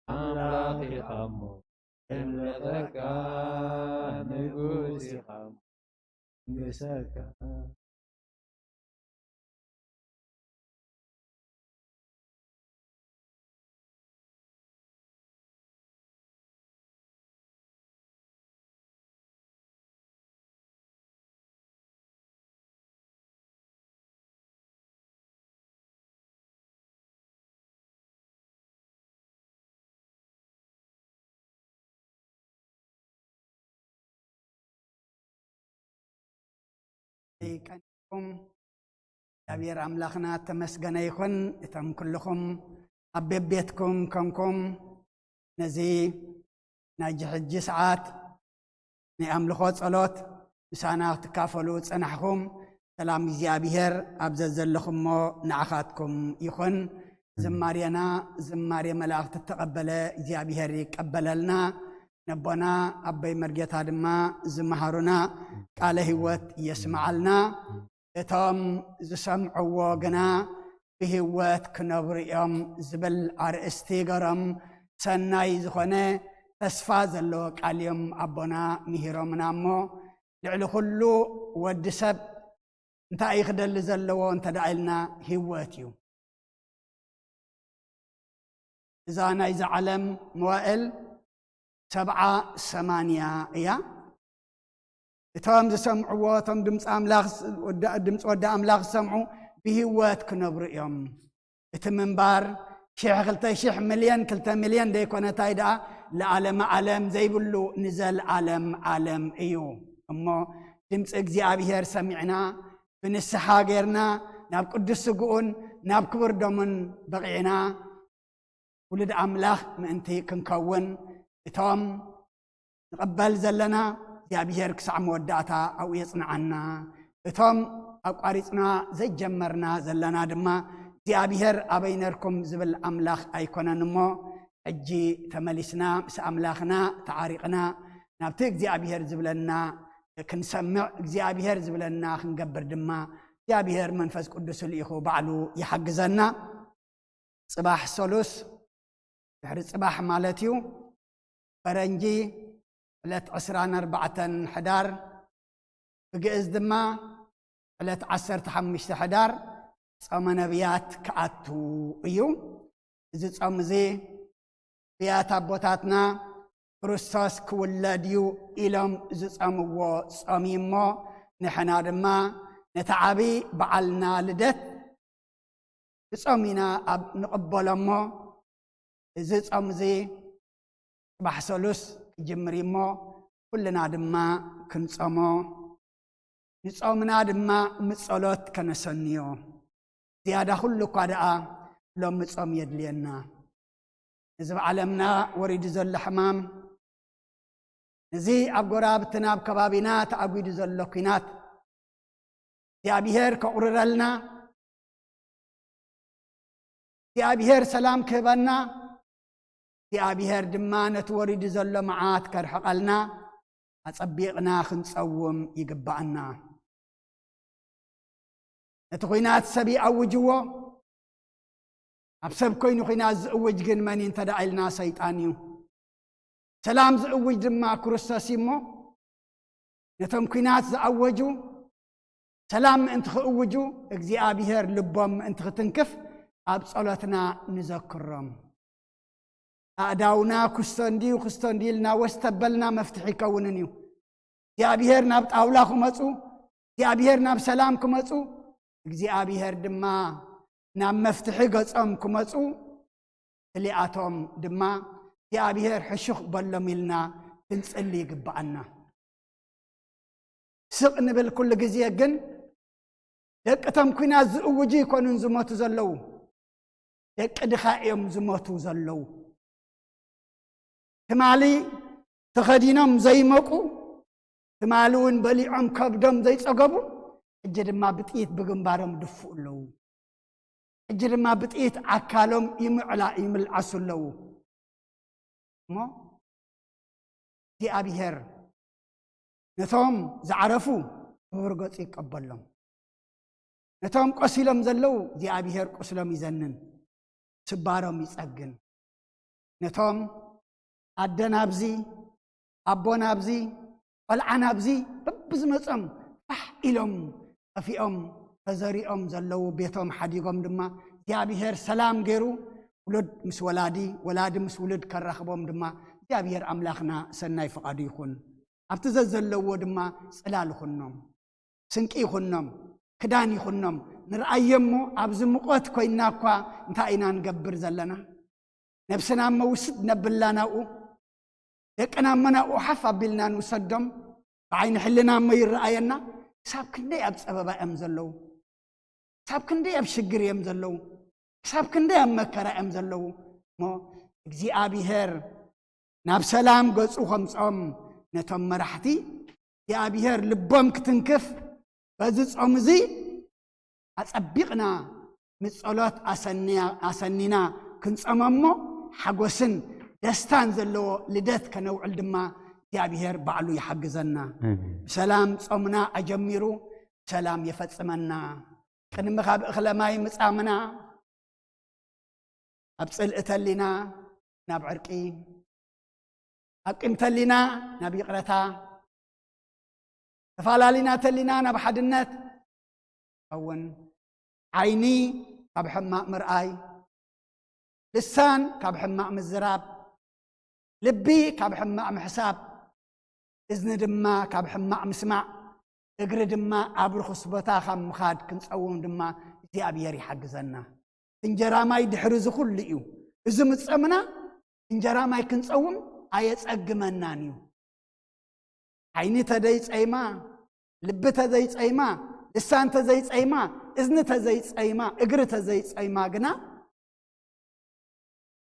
ኣምላኽ ኢኻ እሞ፣ የምልኸካ፣ ንጉስ ኢኻ እሞ፣ ንግሰካ። ቀኒኹም እግዚኣብሔር ኣምላኽና ተመስገነ ይኹን። እቶም ኩልኹም ኣብ ቤቤትኩም ኮንኩም ነዚ ናይ ሕጂ ሰዓት ናይ ኣምልኾ ጸሎት ምሳና ክትካፈሉ ጸናሕኹም፣ ሰላም እግዚኣብሔር ኣብ ዘዘለኹሞ ንዓኻትኩም ይኹን። ዝማሬና ዝማሬ መላእኽቲ እተቐበለ እግዚኣብሔር ይቀበለልና። ነቦና ኣቦይ መርጌታ ድማ ዝመሃሩና ቃለ ህይወት የስምዓልና። እቶም ዝሰምዕዎ ግና ብህይወት ክነብሩ እዮም ዝብል ኣርእስቲ ገሮም ሰናይ ዝኾነ ተስፋ ዘለዎ ቃል እዮም ኣቦና ምሂሮምና እሞ፣ ልዕሊ ኩሉ ወዲ ሰብ እንታይ እዩ ክደሊ ዘለዎ እንተ ደኣ ኢልና ህይወት እዩ። እዛ ናይዛ ዓለም መዋእል ሰብዓ ሰማንያ እያ። እቶም ዝሰምዕዎ፣ እቶም ድምፂ ኣምላኽ፣ ወዲ- ድምፂ ወዲ ኣምላኽ ዝሰምዑ ብህይወት ክነብሩ እዮም። እቲ ምንባር ሽሕ፣ ክልተ ሽሕ፣ ሚልዮን፣ ክልተ ሚልዮን ዘይኮነ፣ እንታይ ደኣ፣ ለዓለመ ዓለም ዘይብሉ ንዘለዓለም ዓለም እዩ። እሞ ድምፂ እግዚኣብሔር ሰሚዕና፣ ብንስሓ ጌርና፣ ናብ ቅዱስ ስግኡን ናብ ክቡር ደሙን በቒዕና፣ ውሉድ ኣምላኽ ምእንቲ ክንከውን፣ እቶም ንቕበል ዘለና እግዚኣብሔር ክሳዕ መወዳእታ ኣብኡ የጽንዓና። እቶም ኣቋሪጽና ዘይጀመርና ዘለና ድማ እግዚኣብሔር ኣበይ ነርኩም ዝብል ኣምላኽ ኣይኮነን እሞ፣ ሕጂ ተመሊስና ምስ ኣምላኽና ተዓሪቕና ናብቲ እግዚኣብሔር ዝብለና ክንሰምዕ፣ እግዚኣብሔር ዝብለና ክንገብር ድማ እግዚኣብሔር መንፈስ ቅዱስ ልኢኹ ባዕሉ ይሓግዘና። ጽባሕ ሰሉስ፣ ድሕሪ ጽባሕ ማለት እዩ፣ ፈረንጂ ዕለት ዕስራን ኣርባዕተን ሕዳር፣ ብግእዝ ድማ ዕለት ዓሰርተ ሓሙሽተ ሕዳር ጾመ ነቢያት ክኣቱ እዩ። እዚ ጾም እዚ ነቢያት ኣቦታትና ክርስቶስ ክውለድ እዩ ኢሎም ዝጸምዎ ጾም እዩ እሞ፣ ንሕና ድማ ነቲ ዓቢ በዓልና ልደት ብጾም ኢና ኣብ ንቕበሎ እሞ፣ እዚ ጾም እዚ ጽባሕ ሰሉስ ክጅምር እዩ እሞ፣ ኩልና ድማ ክንጾሞ፣ ንጾምና ድማ ምጸሎት ከነሰንዮ። ዝያዳ ኩሉ እኳ ደኣ ሎሚ ጾም የድልየና። እዚ ብዓለምና ወሪዱ ዘሎ ሕማም፣ እዚ ኣብ ጎረባብትና ኣብ ከባቢና ተኣጒዱ ዘሎ ኲናት እግዚኣብሔር ከቑርረልና፣ እግዚኣብሔር ሰላም ክህበና፣ እግዚኣብሔር ድማ ነቲ ወሪዱ ዘሎ መዓት ከርሕቐልና ኣጸቢቕና ክንጸውም ይግብኣና። ነቲ ኲናት ሰብ ይኣውጅዎ። ኣብ ሰብ ኮይኑ ኲናት ዝእውጅ ግን መን እዩ እንተ ደኣ ኢልና ሰይጣን እዩ። ሰላም ዝእውጅ ድማ ክርስቶስ እዩ እሞ፣ ነቶም ኲናት ዝኣወጁ ሰላም ምእንቲ ክእውጁ እግዚኣብሔር ልቦም ምእንቲ ክትንክፍ ኣብ ጸሎትና ንዘክሮም። ኣእዳውና ክስቶ እንድዩ ክስቶ እንድዩ ኢልና ወስተበልና መፍትሒ ይከውንን እዩ። እግዚኣብሔር ናብ ጣውላ ክመጹ፣ እግዚኣብሔር ናብ ሰላም ክመጹ፣ እግዚኣብሔር ድማ ናብ መፍትሒ ገጾም ክመጹ፣ ክልኣቶም ድማ እግዚኣብሔር ሕሹኽ በሎም ኢልና ክንጽሊ ይግብኣና። ስቕ ንብል ኩሉ ግዜ ግን ደቂ እቶም ኲናት ዝእውጁ ይኮኑን ዝሞቱ ዘለዉ፣ ደቂ ድኻ እዮም ዝሞቱ ዘለዉ። ትማሊ ተኸዲኖም ዘይመቁ፣ ትማሊ እውን በሊዖም ከብዶም ዘይጸገቡ፣ ሕጂ ድማ ብጥይት ብግንባሮም ድፉእ ኣለዉ። ሕጂ ድማ ብጥይት ኣካሎም ይምዕላ ይምልዓሱ ኣለዉ። እሞ እግዚኣብሔር ነቶም ዝዓረፉ ክቡር ገጹ ይቀበሎም። ነቶም ቆሲሎም ዘለዉ እግዚኣብሔር ቁስሎም ይዘንን፣ ስባሮም ይጸግን። ነቶም ኣደ ናብዚ ኣቦ ናብዚ ቆልዓ ናብዚ በብዝመጾም ፋሕ ኢሎም ጠፊኦም ተዘሪኦም ዘለዉ ቤቶም ሓዲጎም ድማ እግዚኣብሔር ሰላም ገይሩ ውሉድ ምስ ወላዲ ወላዲ ምስ ውሉድ ከራኽቦም ድማ እግዚኣብሔር ኣምላኽና ሰናይ ፍቓዱ ይኹን። ኣብቲ ዘዘለዎ ድማ ጽላል ይኹኖም፣ ስንቂ ይኹኖም፣ ክዳን ይኹኖም። ንርኣዮ እሞ ኣብዚ ሙቐት ኮይንና እኳ እንታይ ኢና ንገብር ዘለና? ነብስና እሞ ውስድ ነብላ ናብኡ፣ ደቅና እሞ ናብኡ ሓፍ ኣቢልና ንውሰዶም። ብዓይኒ ሕልና እሞ ይረኣየና። ክሳብ ክንደይ ኣብ ጸበባ እዮም ዘለዉ? ክሳብ ክንደይ ኣብ ሽግር እዮም ዘለዉ? ክሳብ ክንደይ ኣብ መከራ እዮም ዘለዉ? እሞ እግዚኣብሔር ናብ ሰላም ገጹ ከምጾም ነቶም መራሕቲ እግዚኣብሔር ልቦም ክትንክፍ በዚ ጾም እዚ ኣጸቢቕና ምጸሎት ኣሰንያ-፣ ኣሰኒና ክንጸመሞ ሓጎስን ደስታን ዘለዎ ልደት ከነውዕል ድማ እግዚኣብሔር ባዕሉ ይሓግዘና። ኣሜን። ብሰላም ጾምና ኣጀሚሩ ብሰላም የፈጽመና። ቅድሚ ካብ እኽለ ማይ ምጻምና ኣብ ጽልኢ ተሊና ናብ ዕርቂ፣ ኣብ ቂም ተሊና ናብ ይቕረታ፣ ተፋላሊና ተሊና ናብ ሓድነት። እውን ዓይኒ ካብ ሕማቕ ምርኣይ፣ ልሳን ካብ ሕማቕ ምዝራብ፣ ልቢ ካብ ሕማቕ ምሕሳብ፣ እዝኒ ድማ ካብ ሕማቕ ምስማዕ፣ እግሪ ድማ ኣብ ርኹስ ቦታ ካብ ምኻድ ክንጸውም ድማ እግዚኣብሔር ይሓግዘና። እንጀራ ማይ ድሕሪ እዚ ኩሉ እዩ። እዚ ምጸምና እንጀራ ማይ ክንጸውም ኣየጸግመናን እዩ። ዓይኒ ተዘይጸይማ፣ ልቢ ተዘይጸይማ፣ ልሳን ተዘይጸይማ፣ እዝኒ ተዘይጸይማ፣ እግሪ ተዘይጸይማ ግና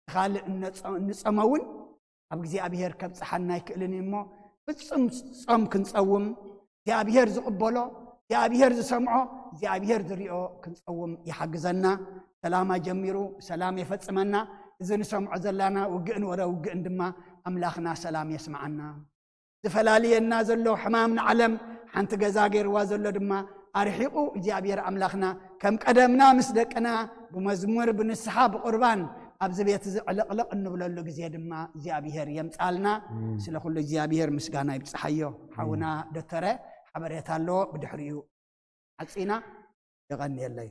ካልእ እንጸ-፣ እንጸመውን ኣብ እግዚኣብሔር ከብጽሓና ኣይክእልን እዩ እሞ፣ ፍጹም ጾም ክንጸውም፣ እግዚኣብሔር ዝቕበሎ፣ እግዚኣብሔር ዝሰምዖ፣ እግዚኣብሔር ዝሪኦ ክንጸውም ይሓግዘና። ሰላማ ጀሚሩ ሰላም የፈጽመና። እዚ ንሰምዖ ዘላና ውግእን ወረ ውግእን ድማ ኣምላኽና ሰላም የስምዓና። ዝፈላልየና ዘሎ ሕማም ንዓለም ሓንቲ ገዛ ገይርዋ ዘሎ ድማ ኣርሒቑ እግዚኣብሔር ኣምላኽና ከም ቀደምና ምስ ደቅና ብመዝሙር ብንስሓ ብቑርባን ኣብዚ ቤት እዚ ዕልቕልቕ እንብለሉ ግዜ ድማ እግዚኣብሔር የምጻልና። እም። ስለ ኩሉ እግዚኣብሔር ምስጋና ይብጽሓዮ። ሓውና ዶተረ ሓበሬታ ኣለዎ፣ ብድሕሪኡ ዓጺና። የቐንየለይ።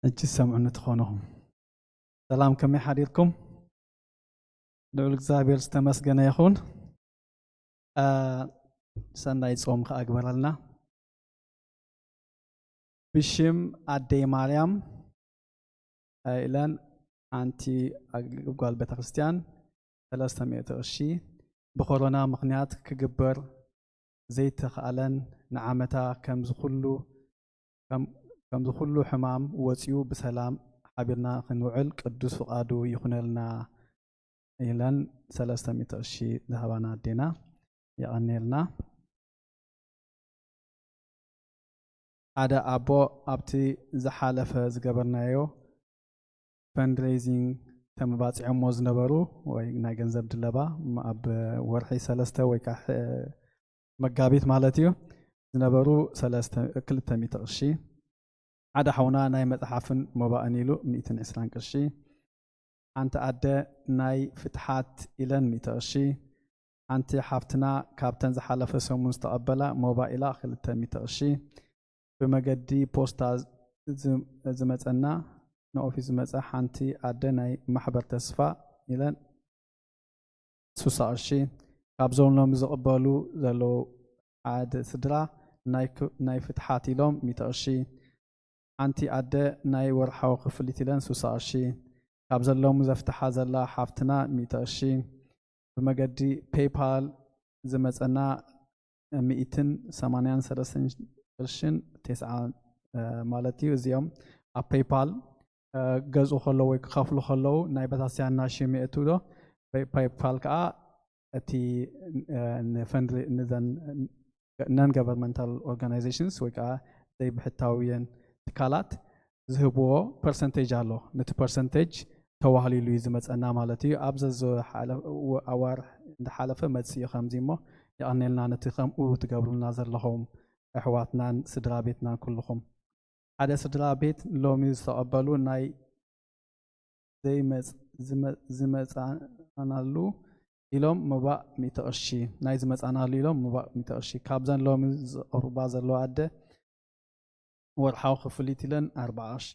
ሕጂ ሰምዑኒ ትኾንኹም። ሰላም፣ ከመይ ሓዲርኩም? ልዑል እግዚኣብሔር ዝተመስገነ ይኹን። አ፣ ሰናይ ጾም ከኣ ግበረልና። ብሽም ኣደይ ማርያም ኢለን ሓንቲ ኣግ-፣ ጓል ቤተክርስትያን ሰለስተ ሚእቲ ቅርሺ ብኮሮና ምኽንያት ክግበር ዘይተኻእለን ንዓመታ ከምዚ ኩሉ፣ ከም-፣ ከምዚ ኩሉ ሕማም ወጺኡ ብሰላም ሓቢርና ክንውዕል ቅዱስ ፍቓዱ ይኹነልና ኢለን ሰለስተ ሚእቲ ቅርሺ ዝሃባና ኣዴና የቐንየልና። ሓደ ኣቦ ኣብቲ ዝሓለፈ ዝገበርናዮ ፈንድሬዚንግ ተመባጺዖሞ ዝነበሩ ወይ ናይ ገንዘብ ድለባ ም-፣ ኣብ ወርሒ ሰለስተ ወይ ከዓ ሕ-፣ መጋቢት ማለት እዩ ዝነበሩ ሰለስተ፣ ክልተ ሚእቲ ቅርሺ፣ ሓደ ሓውና ናይ መጽሓፍን ሞባእን ኢሉ ሚእትን ዕስራን ቅርሺ፣ ሓንቲ ኣደ ናይ ፍትሓት ኢለን ሚእቲ ቅርሺ፣ ሓንቲ ሓፍትና ካብተን ዝሓለፈ ሰሙን ዝተቐበላ ሞባይላ ክልተ ሚእቲ ቅርሺ፣ ብመገዲ ፖስታ ዝ-፣ ዝመጸና ንኦፊስ ዝመጸ ሓንቲ ኣደ ናይ ማሕበር ተስፋ ኢለን ሱሳ ቅርሺ፣ ካብዞም ሎሚ ዝቕበሉ ዘለዉ ሓደ ስድራ ናይ ፍትሓት ኢሎም ሚእቲ ቅርሺ፣ ሓንቲ ኣደ ናይ ወርሓዊ ክፍሊት ኢለን ሱሳ ቅርሺ፣ ካብ ዘለሙ ዘፍትሓ ዘላ ሓፍትና ሚእቲ ቅርሺ፣ ብመገዲ ፔይፓል ዝመፀና ሚእትን ሰማንያን ሰለስተን ቅርሽን ቴስዓ ማለት እዩ። እዚኦም ኣብ ፔይፓል ገዝኡ ከለዉ ወይ ክኸፍሉ ከለዉ ናይ በታስያና ሽም የእትው ዶ? ፔይፓል ከዓ እቲ ንፈንድ ንዘን non governmental organizations ወይ ከዓ ዘይብሕታውየን ትካላት ዝህብዎ ፐርሰንቴጅ ኣሎ። ነቲ ፐርሰንቴጅ ተዋህሊሉ እዩ ዝመፀና ማለት እዩ። ኣብ ኣዋርሕ እንዳሓለፈ መፅእ እዩ ከምዚ እሞ፣ የቐኔልና ነቲ ከምኡ ትገብሩልና ዘለኹም ኣሕዋትናን ስድራ ቤትናን ኩልኹም። ሓደ ስድራ ቤት ሎሚ ዝተቐበሉ ናይ ዝመፃናሉ ኢሎም ምባእ ሚእቲ ቅርሺ፣ ናይ ዝመፃናሉ ኢሎም ምባእ ሚእቲ ቅርሺ፣ ካብዘን ሎሚ ዝቕርባ ዘለዋ ኣደ ወርሓዊ ክፍሊት ኢለን ኣርባዓ ቅርሺ።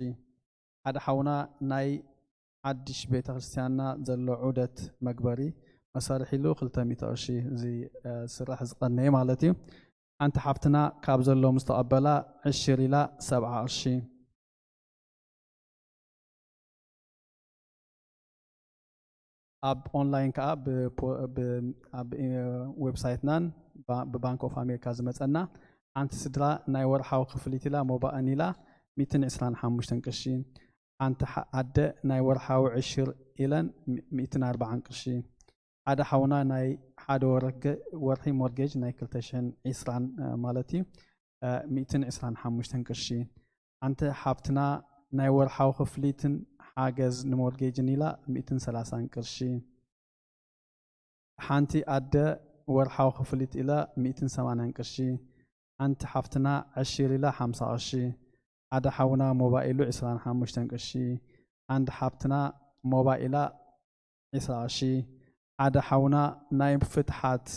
ሓደ ሓውና ናይ ሓድሽ ቤተ ክርስቲያንና ዘሎ ዑደት መግበሪ መሳርሒ ኢሉ ክልተ ሚእቲ ቅርሺ፣ እዚ ስራሕ ዝቐነየ ማለት እዩ። ሓንቲ ሓፍትና ካብ ዘሎም ዝተቐበላ ዕሽር ኢላ ሰብዓ ቅርሺ። ኣብ ኦንላይን ከዓ ኣብ ዌብሳይትናን ብባንክ ኦፍ ኣሜሪካ ዝመፀና ሓንቲ ስድራ ናይ ወርሓዊ ክፍሊት ኢላ ሞባእን ኢላ ሚእትን ዕስራን ሓሙሽተን ቅርሺ፣ ሓንቲ ኣደ ናይ ወርሓዊ ዕሽር ኢለን ሚእትን ኣርባዓን ቅርሺ፣ ሓደ ሓውና ናይ ሓደ ወርሒ ሞርጌጅ ናይ ክልተ ሽሕን ዕስራን ማለት እዩ ሚእትን ዕስራን ሓሙሽተን ቅርሺ፣ ሓንቲ ሓፍትና ናይ ወርሓዊ ክፍሊትን ሓገዝ ንሞርጌጅን ኢላ ሚእትን ሰላሳን ቅርሺ፣ ሓንቲ ኣደ ወርሓዊ ክፍሊት ኢላ ሚእትን ሰማንያን ቅርሺ፣ ሓንቲ ሓፍትና ዕሽር ኢላ ሓምሳ ቅርሺ፣ ሓደ ሓውና ሞባይሉ ዕስራን ሓሙሽተን ቅርሺ፣ ሓንቲ ሓፍትና ሞባይላ ዕስራ ቅርሺ፣ ሓደ ሓውና ናይ ፍትሓት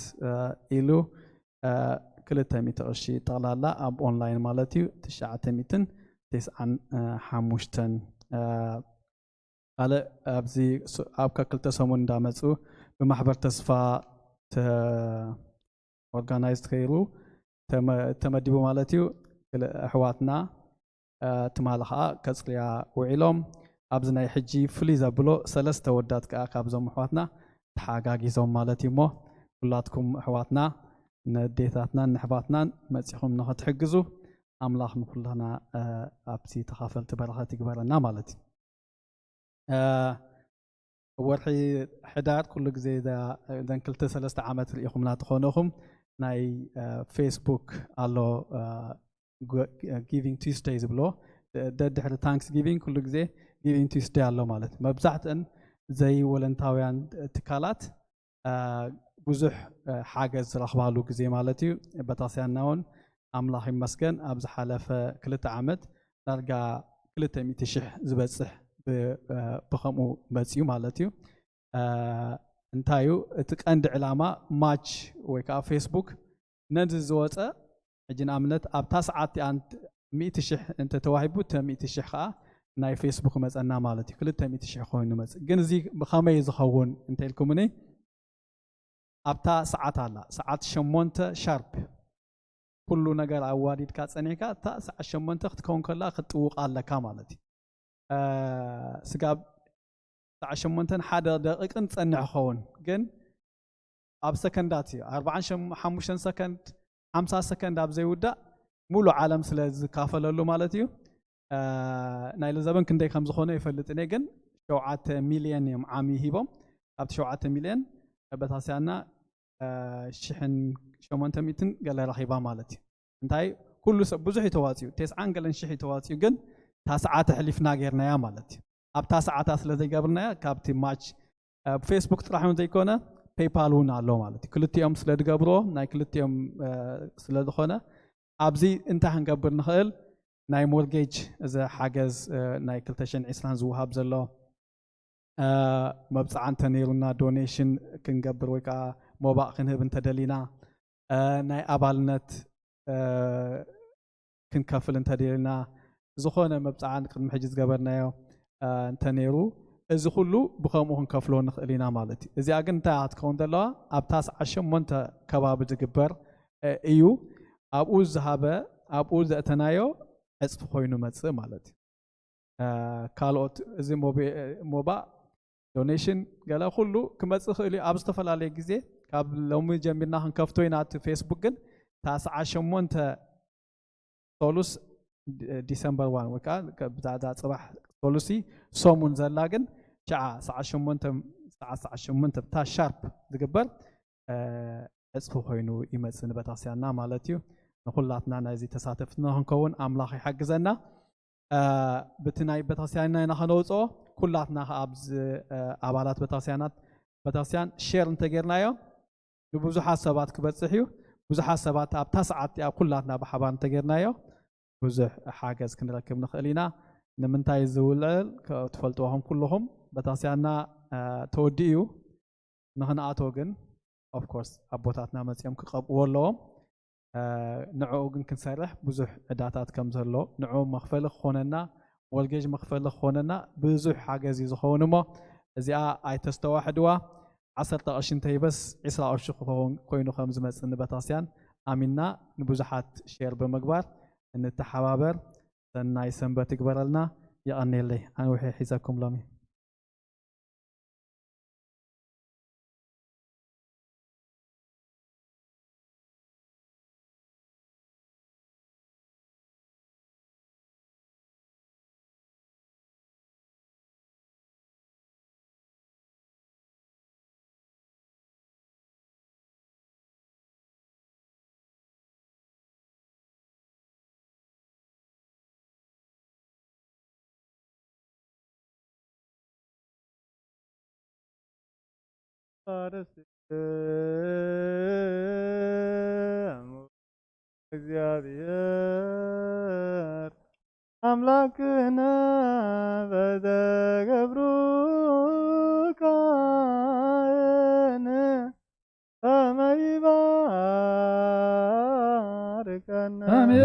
ኢሉ ክልተ ሚእቲ ቅርሺ፣ ጠቕላላ ኣብ ኦንላይን ማለት እዩ ትሽዓተ ሚእትን ተስዓን ሓሙሽተን። ካልእ ኣብዚ ኣብ ከክልተ ሰሙን እንዳመፁ ብማሕበር ተስፋ ኦርጋናይዝ ተይሩ ተመዲቡ ማለት እዩ። ኣሕዋትና ትማሊ ከዓ ከፅርያ ውዒሎም፣ ኣብዚ ናይ ሕጂ ፍልይ ዘብሎ ሰለስተ ወዳት ከዓ ካብዞም ኣሕዋትና ተሓጋጊዞም ማለት እዩ። እሞ ኩላትኩም ኣሕዋትና ነዴታትናን ንሕባትናን መፂኹም ንኽትሕግዙ ኣምላኽ ንኩላና ኣብቲ ተኻፈልቲ በረኸት ይግበረና ማለት እዩ። ወርሒ ሕዳር ኩሉ ግዜ እዘን ክልተ ሰለስተ ዓመት ርኢኹምና ተኾነኹም ናይ ፌስቡክ ኣሎ፣ ጊቪንግ ቱስደይ ዝብሎ ደድሕሪ ታንክስ ጊቪንግ ኩሉ ግዜ ጊቪንግ ቱስደይ ኣሎ ማለት መብዛሕትአን ዘይወለንታውያን ትካላት ብዙሕ ሓገዝ ዝረኽባሉ ግዜ ማለት እዩ። በታስያና እውን ኣምላኽ ይመስገን ኣብ ዝሓለፈ ክልተ ዓመት ዳርጋ ክልተ ሚእቲ ሽሕ ዝበፅሕ ብከምኡ መፅዩ ማለት እዩ። እንታይ እዩ እቲ ቀንዲ ዕላማ ማች ወይ ከዓ ፌስቡክ ነዚ ዝወፀ ሕጂ ንኣብነት ኣብታ ሰዓት እቲኣ ሚእቲ ሽሕ እንተተዋሂቡ እተ ሚእቲ ሽሕ ከዓ ናይ ፌስቡክ መፀና ማለት እዩ። ክልተ ሚእቲ ሽሕ ኮይኑ መፅእ ግን እዚ ብኸመይ ዝኸውን እንተኢልኩምኒ ኣብታ ሰዓት ኣላ ሰዓት ሸሞንተ ሻርፕ ኩሉ ነገር ኣዋዲድካ ፀኒሕካ እታ ሰዓት ሸሞንተ ክትከውን ከላ ክትጥውቕ ኣለካ ማለት እዩ። ስጋብ ሰዓት ሸሞንተን ሓደ ደቂቅን ፀንሕ ክኸውን ግን ኣብ ሰከንዳት እዩ ኣርባዓን ሓሙሽተን ሰከንድ ሓምሳ ሰከንድ ኣብ ዘይውዳእ ሙሉ ዓለም ስለ ዝካፈለሉ ማለት እዩ። ናይ ለዘበን ክንደይ ከም ዝኾነ ይፈልጥ እኔ ግን ሸውዓተ ሚልዮን እዮም ዓሚ ሂቦም ካብቲ ሸውዓተ ሚልዮን በታስያና ሽሕን ሸሞንተ ሚእትን ገለ ረኺባ ማለት እዩ። እንታይ ኩሉ ሰብ ብዙሕ እዩ ተዋፂኡ፣ ቴስዓን ገለን ሽሕ እዩ ተዋፂኡ፣ ግን እታ ሰዓት ኣሕሊፍና ጌርናያ ማለት እዩ። ኣብታ ሰዓታ ስለ ዘይገብርናያ ካብቲ ማች ብፌስቡክ ጥራሕ እውን ዘይኮነ ፔይፓል እውን ኣሎ ማለት እዩ። ክልቲኦም ስለ ዝገብርዎ ናይ ክልቲኦም ስለ ዝኾነ ኣብዚ እንታይ ክንገብር ንኽእል ናይ ሞርጌጅ እዚ ሓገዝ ናይ ክልተ ሽሕን ዕስራን ዝወሃብ ዘሎ መብፅዓ እንተነይሩና ዶኔሽን ክንገብር ወይ ከዓ ሞባእ ክንህብ እንተደሊና ናይ ኣባልነት ክንከፍል እንተደሊና ዝኾነ መብፅዓ ቅድሚ ሕጂ ዝገበርናዮ እንተነይሩ እዚ ኩሉ ብከምኡ ክንከፍሎ ንኽእል ኢና ማለት እዩ። እዚኣ ግን እንታይ ክትከውን ዘለዋ ኣብታ ሰዓት ሸሞንተ ከባቢ ዝግበር እዩ። ኣብኡ ዝሃበ ኣብኡ ዘእተናዮ ዕፅፊ ኮይኑ መፅእ ማለት እዩ። ካልኦት እዚ ሞባእ ዶኔሽን ገለ ኩሉ ክመፅእ ይኽእል እዩ ኣብ ዝተፈላለየ ግዜ። ካብ ሎሚ ጀሚርና ክንከፍቶ ኢና እቲ ፌስቡክ። ግን ታስዓ ሸሞንተ ሶሉስ ዲሰምበር ዋን ወይ ከዓ ብዛዕባ ፅባሕ ሶሉሲ ሰሙን ዘላ ግን ሸዓ ሰዓ ሸሞንተ ሰዓ ሰዓ ሸሞንተ ብታ ሻርፕ ዝግበር ዕፅፊ ኮይኑ ይመፅእ ንበታስያና ማለት እዩ። ንኩላትና ናይዚ ተሳተፍቲ ንክንከውን ኣምላኽ ይሓግዘና። ብቲ ናይ በታስያንና ኢና ከነውፅኦ። ኩላትና ከኣ ኣብዚ ኣባላት በታስያናት በታስያን ሼር እንተጌርናዮ ንብዙሓት ሰባት ክበፅሕ እዩ። ብዙሓት ሰባት ኣብታ ሰዓት እቲኣ ኩላትና ብሓባር እንተጌርናዮ ብዙሕ ሓገዝ ክንረክብ ንኽእል ኢና። ንምንታይ ዝውልዕል ትፈልጥዎም ኩልኹም። በታስያና ተወዲኡ እዩ። ንኽንኣቶ ግን ኦፍኮርስ ኣቦታትና መፂኦም ክቐብእዎ ኣለዎም። ንዕኡ ግን ክንሰርሕ ብዙሕ ዕዳታት ከም ዘሎ ንዕኡ መኽፈሊ ክኾነና ሞርጌጅ መኽፈሊ ክኾነና ብዙሕ ሓገዝ እዩ ዝኸውን። እሞ እዚኣ ኣይተስተዋሕድዋ። ዓሰርተ ቅርሺ እንተይበስ ዒስራ ቅርሺ ክኸውን ኮይኑ ከም ዝመፅእ ንበታስያን ኣሚንና ንብዙሓት ሼር ብምግባር እንተሓባበር። ሰናይ ሰንበት ይግበረልና። የቐንየለይ ኣንውሒ ሒዘኩም ሎሚ። እግዚኣብሔር ኣምላክነ በዘገብሩ ካህን ከመ ይባርከነ። ኣሜን።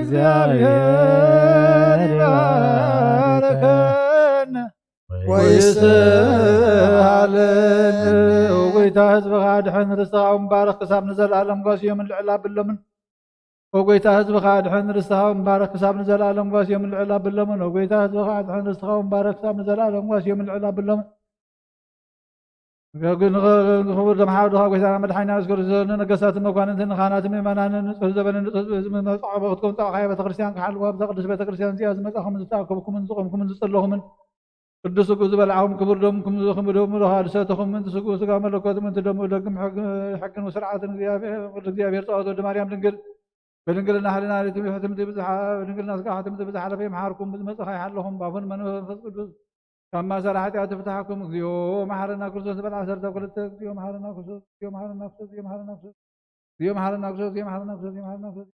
እግዚኣብሔር ይባርከነ። ወይስሃለነ። ወጎይታ ህዝብኻ ኣድሕን፣ ርስትኻ እውን ባርኽ፣ ክሳብ ንዘለኣለም ጓስዮምን ልዕል ኣብሎምን። ወጎይታ ህዝብኻ ኣድሕን፣ ርስትኻ እውን ባርኽ፣ ክሳብ ንዘለኣለም ጓስዮምን ልዕል ኣብሎምን። ወጎይታ ህዝብኻ ኣድሕን፣ ርስትኻ እውን ባርኽ፣ ክሳብ ንዘለኣለም ጓስዮምን ልዕል ኣብሎምን። ግን ክቡር ደም ሓወድኻ ጎይታና መድሓኒና የሱስ ክርስቶስ፣ ንነገስታትን መኳንንትን ንካህናትን ምእመናንን ንጽህ ዘበንን ንጽህ ህዝቢ መጻወ ክትከውን ጸዋዕካያ ቤተክርስትያን ክሓልዋ፣ ኣብዛ ቅድስት ቤተክርስትያን እዚኣ ዝመጻኹምን ዝተኣከብኩምን ዝቖምኩምን ዝጸለኹምን ቅዱስ ስግኡ ዝበላዕኹም ክቡር ደሙ ክምዚ ክምደሙ ለኻዱ ሰተኹም ምእንቲ ስግኡ ስጋ መለኮት ምእንቲ ደሙ ደግም ሕግ-፣ ሕግን ስርዓትን እግዚኣብሔር ወልድ እግዚኣብሔር ጸዋት ወዲ ማርያም ድንግል በድንግልና ሕልና ትምቲ ብዝሓ-፣ በድንግልና ስጋ ትምቲ ብዝሓለፈ ይምሓርኩም ብዝመጽኻ ይሓለኹም ባፉን መንፈስ ቅዱስ ካብ ማእሰር ሓጢኣት ይፍታሕኩም። እግዚኦ መሓረና ክርስቶስ በል ዓሰርተ ክልተ። እግዚኦ መሓረና ክርስቶስ፣ እግዚኦ መሓረና ክርስቶስ፣ እግዚኦ መሓረና ክርስቶስ፣ እግዚኦ መሓረና ክርስቶስ፣ እግዚኦ መሓረና ክርስቶስ፣ እግዚኦ መሓረና ክርስቶስ።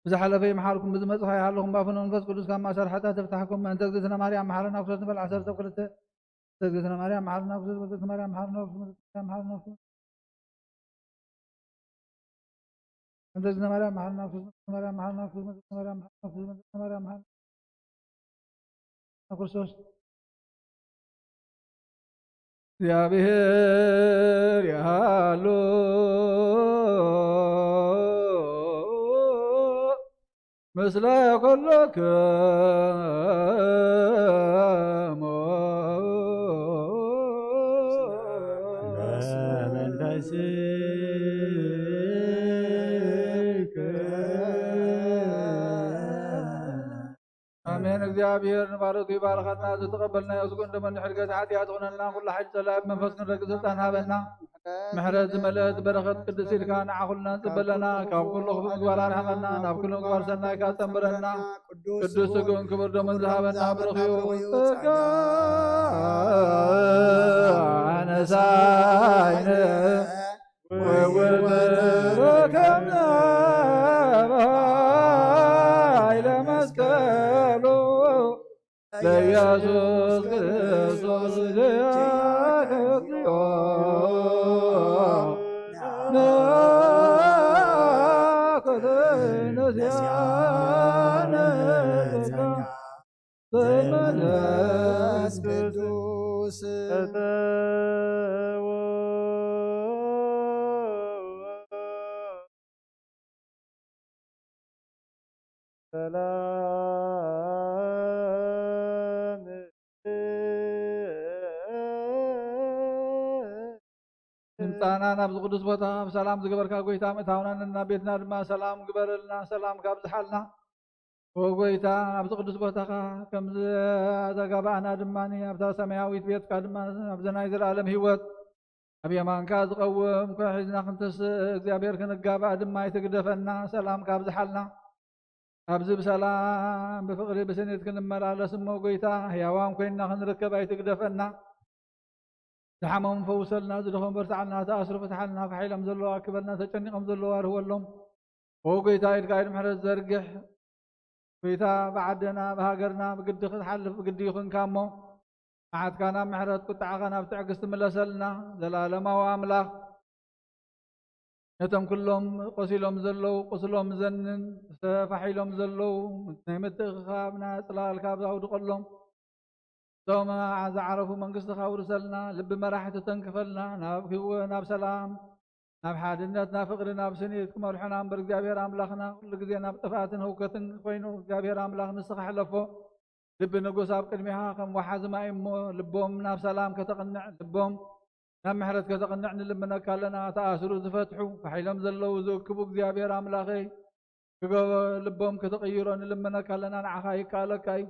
ብዝሓለፈ ይምሓርኩም፣ ብዝመጽእ ይሓልኹም፣ ባፉ መንፈስ ቅዱስ ካብ ማእሰር ሓጢኣት ይፍታሕኩም። ምእንተ እግዝእትነ ማርያም መሓረና ክርስቶስ ንበል ዓሰርተ ክልተ። እግዝእትነ ማርያም መሓረና ክርስቶስ፣ እግዝእትነ ማርያም መሓረና ክርስቶስ፣ እግዝእትነ ማርያም መሓረና ክርስቶስ፣ እግዝእትነ ማርያም መሓረና ክርስቶስ፣ እግዝእትነ ማርያም መሓረና ክርስቶስ፣ እግዝእትነ ማርያም መሓረና ክርስቶስ። እግዚኣብሔር ይሃሉ ምስለ ኩልክሙ። መንፈስከ። ኣሜን። እግዚኣብሔር ንባረቱ ይባርኸና። ዝተቐበልናዮ ስጉን ደመን ንሕድገት ሓጢኣት ኹነና። ኩሉ ሓይሊ ጸላኢ ብመንፈስ ክንረግእ ስልጣን ሃበና። ምሕረት ዝመልአት በረኸት ቅድስት ኢልካ ንዓ ኩልና ንጽበለና። ካብ ኩሉ ክፉእ ምግባር ኣርሕቐና። ናብ ኩሉ ምግባር ሰናይካ ጸንብረና። ቅዱስ ስጉን ክቡር ደሙን ዝሃበና ብሩኽ እዩ። ጸጋ ነሳይነ ወወልድ ረከብነ በኃይለ መስቀሉ ለኢየሱስ ክርስቶስ ዚአከ እግዚኦ ነአኩት ነሲአነ ጸጋ ዘመንፈስ ቅዱስ ሰላም ይምጻና። ናብዚ ቅዱስ ቦታ ብሰላም ዝገበርካ ጎይታ፣ ምእታውና ናብ ቤትና ድማ ሰላም ግበረልና፣ ሰላም ካብዝሓልና። ኦ ጎይታ፣ ኣብዚ ቅዱስ ቦታኻ ከም ዝተጋባእና ድማ ኣብታ ሰማያዊት ቤትካ ድማ ኣብዚ ናይ ዘለኣለም ህይወት ኣብ የማንካ ዝቐውም ኮ ሒዝና ክንተስእ እግዚኣብሔር ክንጋባእ ድማ ኣይትግደፈና፣ ሰላም ካብዝሓልና። ኣብዚ ብሰላም ብፍቕሪ ብስኒት ክንመላለስ እሞ ጎይታ፣ ህያዋን ኮይንና ክንርከብ ኣይትግደፈና። ዝሓመሙ ፈውሰልና፣ ዝደኸሙ በርትዓልና፣ ተኣስሩ ፍትሓልና፣ ፋሕ ኢሎም ዘለዉ ኣክበልና፣ ተጨኒቖም ዘለዉ ኣርህወሎም። ኦ ጎይታ፣ ኢድካ ኢድ ምሕረት ዘርግሕ። ጎይታ፣ ብዓድና ብሃገርና ብግዲ ክትሓልፍ ብግዲ ይኹንካ እሞ፣ መዓትካ ናብ ምሕረት፣ ቁጥዓኻ ናብ ትዕግስቲ ምለሰልና። ዘላለማዊ ኣምላኽ፣ ነቶም ኩሎም ቆሲሎም ዘለዉ፣ ቁስሎም ዘንን፣ ተፋሒሎም ዘለዉ፣ ናይ ምትእኽኻብ ናይ ጽላልካ ኣብዛ ኣውድቐሎም። እቶም ዝዓረፉ መንግስትኻ ውርሰልና፣ ልቢ መራሕቲ ተንክፈልና፣ ናብ ህይወ-፣ ናብ ሰላም፣ ናብ ሓድነት፣ ናብ ፍቕሪ፣ ናብ ስኒት ክመርሑና እምበር፣ እግዚኣብሔር ኣምላኽና፣ ኩሉ ግዜ ናብ ጥፍኣትን ህውከትን ኮይኑ፣ እግዚኣብሔር ኣምላኽ ንስኻ ሕለፎ። ልቢ ንጉስ ኣብ ቅድሚኻ ከም ወሓዚ ማይ እሞ፣ ልቦም ናብ ሰላም ከተቕንዕ፣ ልቦም ናብ ምሕረት ከተቕንዕ ንልምነካ ኣለና። ተኣስሩ ዝፈትሑ፣ ፋሕ ኢሎም ዘለዉ ዝእክቡ፣ እግዚኣብሔር ኣምላኸይ፣ ክገበ-፣ ልቦም ክትቕይሮ ንልምነካ ኣለና። ንዓኻ ይከኣለካ እዩ።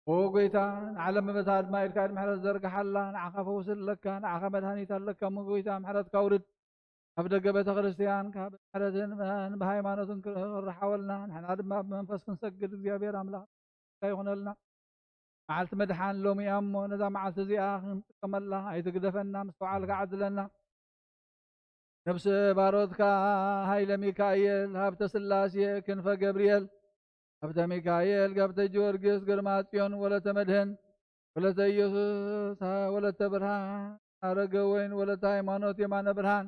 ኦ ጎይታ፣ ንዓለም መበታ ድማ ኢድካ ኢድ ምሕረት ዘርግሓላ። ንዓኻ ፈውሲ ኣለካ፣ ንዓኻ መድሃኒት ኣለካ። እሞ ጎይታ፣ ምሕረትካ ኣውርድ። ኣብ ደገ ቤተ ክርስቲያን ካብ ምሕረትን ብሃይማኖትን ክርሓወልና፣ ንሕና ድማ ብመንፈስ ክንሰግድ እግዚኣብሔር ኣምላኽ ይኹነልና። መዓልቲ ምድሓን ሎሚ እያ እሞ፣ ነዛ መዓልቲ እዚኣ ክንጥቀመላ ኣይትግደፈና፣ ምስትውዓልካ ዓድለና። ነፍሲ ባሮትካ ሃይለ ሚካኤል፣ ሃብተ ስላሴ፣ ክንፈ ገብርኤል፣ ሃብተ ሚካኤል፣ ሃብተ ጊዮርጊስ፣ ግርማ ጽዮን፣ ወለተ መድህን፣ ወለተ ኢየሱስ፣ ወለተ ብርሃን፣ ኣረገ ወይን፣ ወለተ ሃይማኖት፣ የማነ ብርሃን፣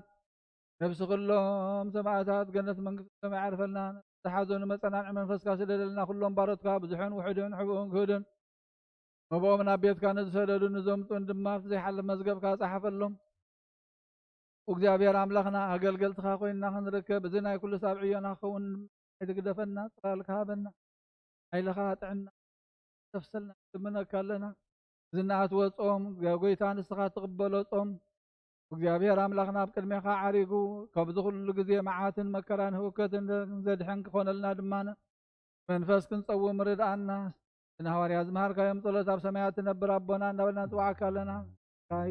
ነፍሲ ኩሎም ሰማዕታት ገነት መንግስቲ ሰማይ ዓርፈልና። ዝሓዘኑ መጸናንዒ መንፈስካ ስደደልና። ኩሎም ባሮትካ ብዙሕን ውሑድን ሕቡእን ክህዱን መብኦም ናብ ቤትካ ንዝሰደዱ ንዘምጹን ድማ ኣብቲ ዘይሓልፍ መዝገብካ ጸሓፈሎም። እግዚኣብሔር ኣምላኽና ኣገልገልትኻ ኮይንና ክንርከብ፣ እዚ ናይ ኩሉ ሳብ ዕዮና ክኸውን ኣይትግደፈና፣ ጽላልካ ሃበና። ሓይልኻ ጥዕና ተፍሰልና ንልምነካ ኣለና። እዚ እናኣትወ ጾም፣ ጎይታ ንስኻ ትቕበሎ ጾም፣ እግዚኣብሔር ኣምላኽና ኣብ ቅድሜኻ ዓሪጉ፣ ካብዚ ኩሉ ግዜ መዓትን መከራን ህውከትን ዘድሕን ክኾነልና ድማ መንፈስ ክንጸውም ርድኣና። ንሃዋርያ ዝመሃርካዮም ጸሎት ኣብ ሰማያት ትነብር ኣቦና እናበልና ንጽዋዓካ ኣለና።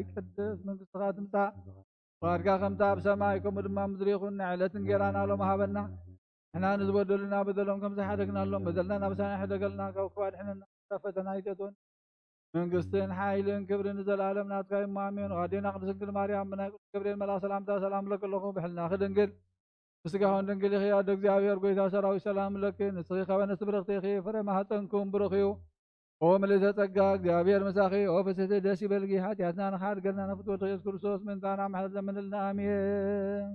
ይቅደስ መንግስትኻ ትምጻእ፣ ፍቓድካ ከምታ ኣብ ሰማይ ከምኡ ድማ ኣብ ምድሪ ይኹን። ናይ ዕለት እንጌራና ሎም ሃበና። ንሕና ንዝበደሉና በደሎም ከም ዝሓደግናሎም በደልና ናብ ሰማይ ሕደገልና፣ ካብ ክፉእ ኣድሕነና፣ ናብ ፈተና ኣይተእትወና። መንግስትን ሓይልን ክብርን ንዘለኣለም ናትካ እዩ። ኣሜን። ኣዴና ቅድስት ድንግል ማርያም ብናይ ቅዱስ ገብርኤል መልኣኽ ሰላምታ ሰላም እብለኪ ኣለኹ። ብሕልናኺ ድንግል ብስጋኹን ድንግል ኢኺ። ኣደ እግዚኣብሔር ጎይታ ሰራዊት ሰላም እብለኪ። ንስኺ ካብ ኣንስቲ ብርኽቲ ኢኺ። ፍረ ማህፀንኩም ብሩኽ እዩ። ኦ ምልእተ ጸጋ እግዚኣብሔር ምሳኺ። ኦ ፍስሕቲ ደስ ይበልኪ። ሓጢኣትና ንኽሓድገልና ንፍትወልኺ ኢየሱስ ክርስቶስ ምእንታና ምሕረት ለምንልና። ኣሜን።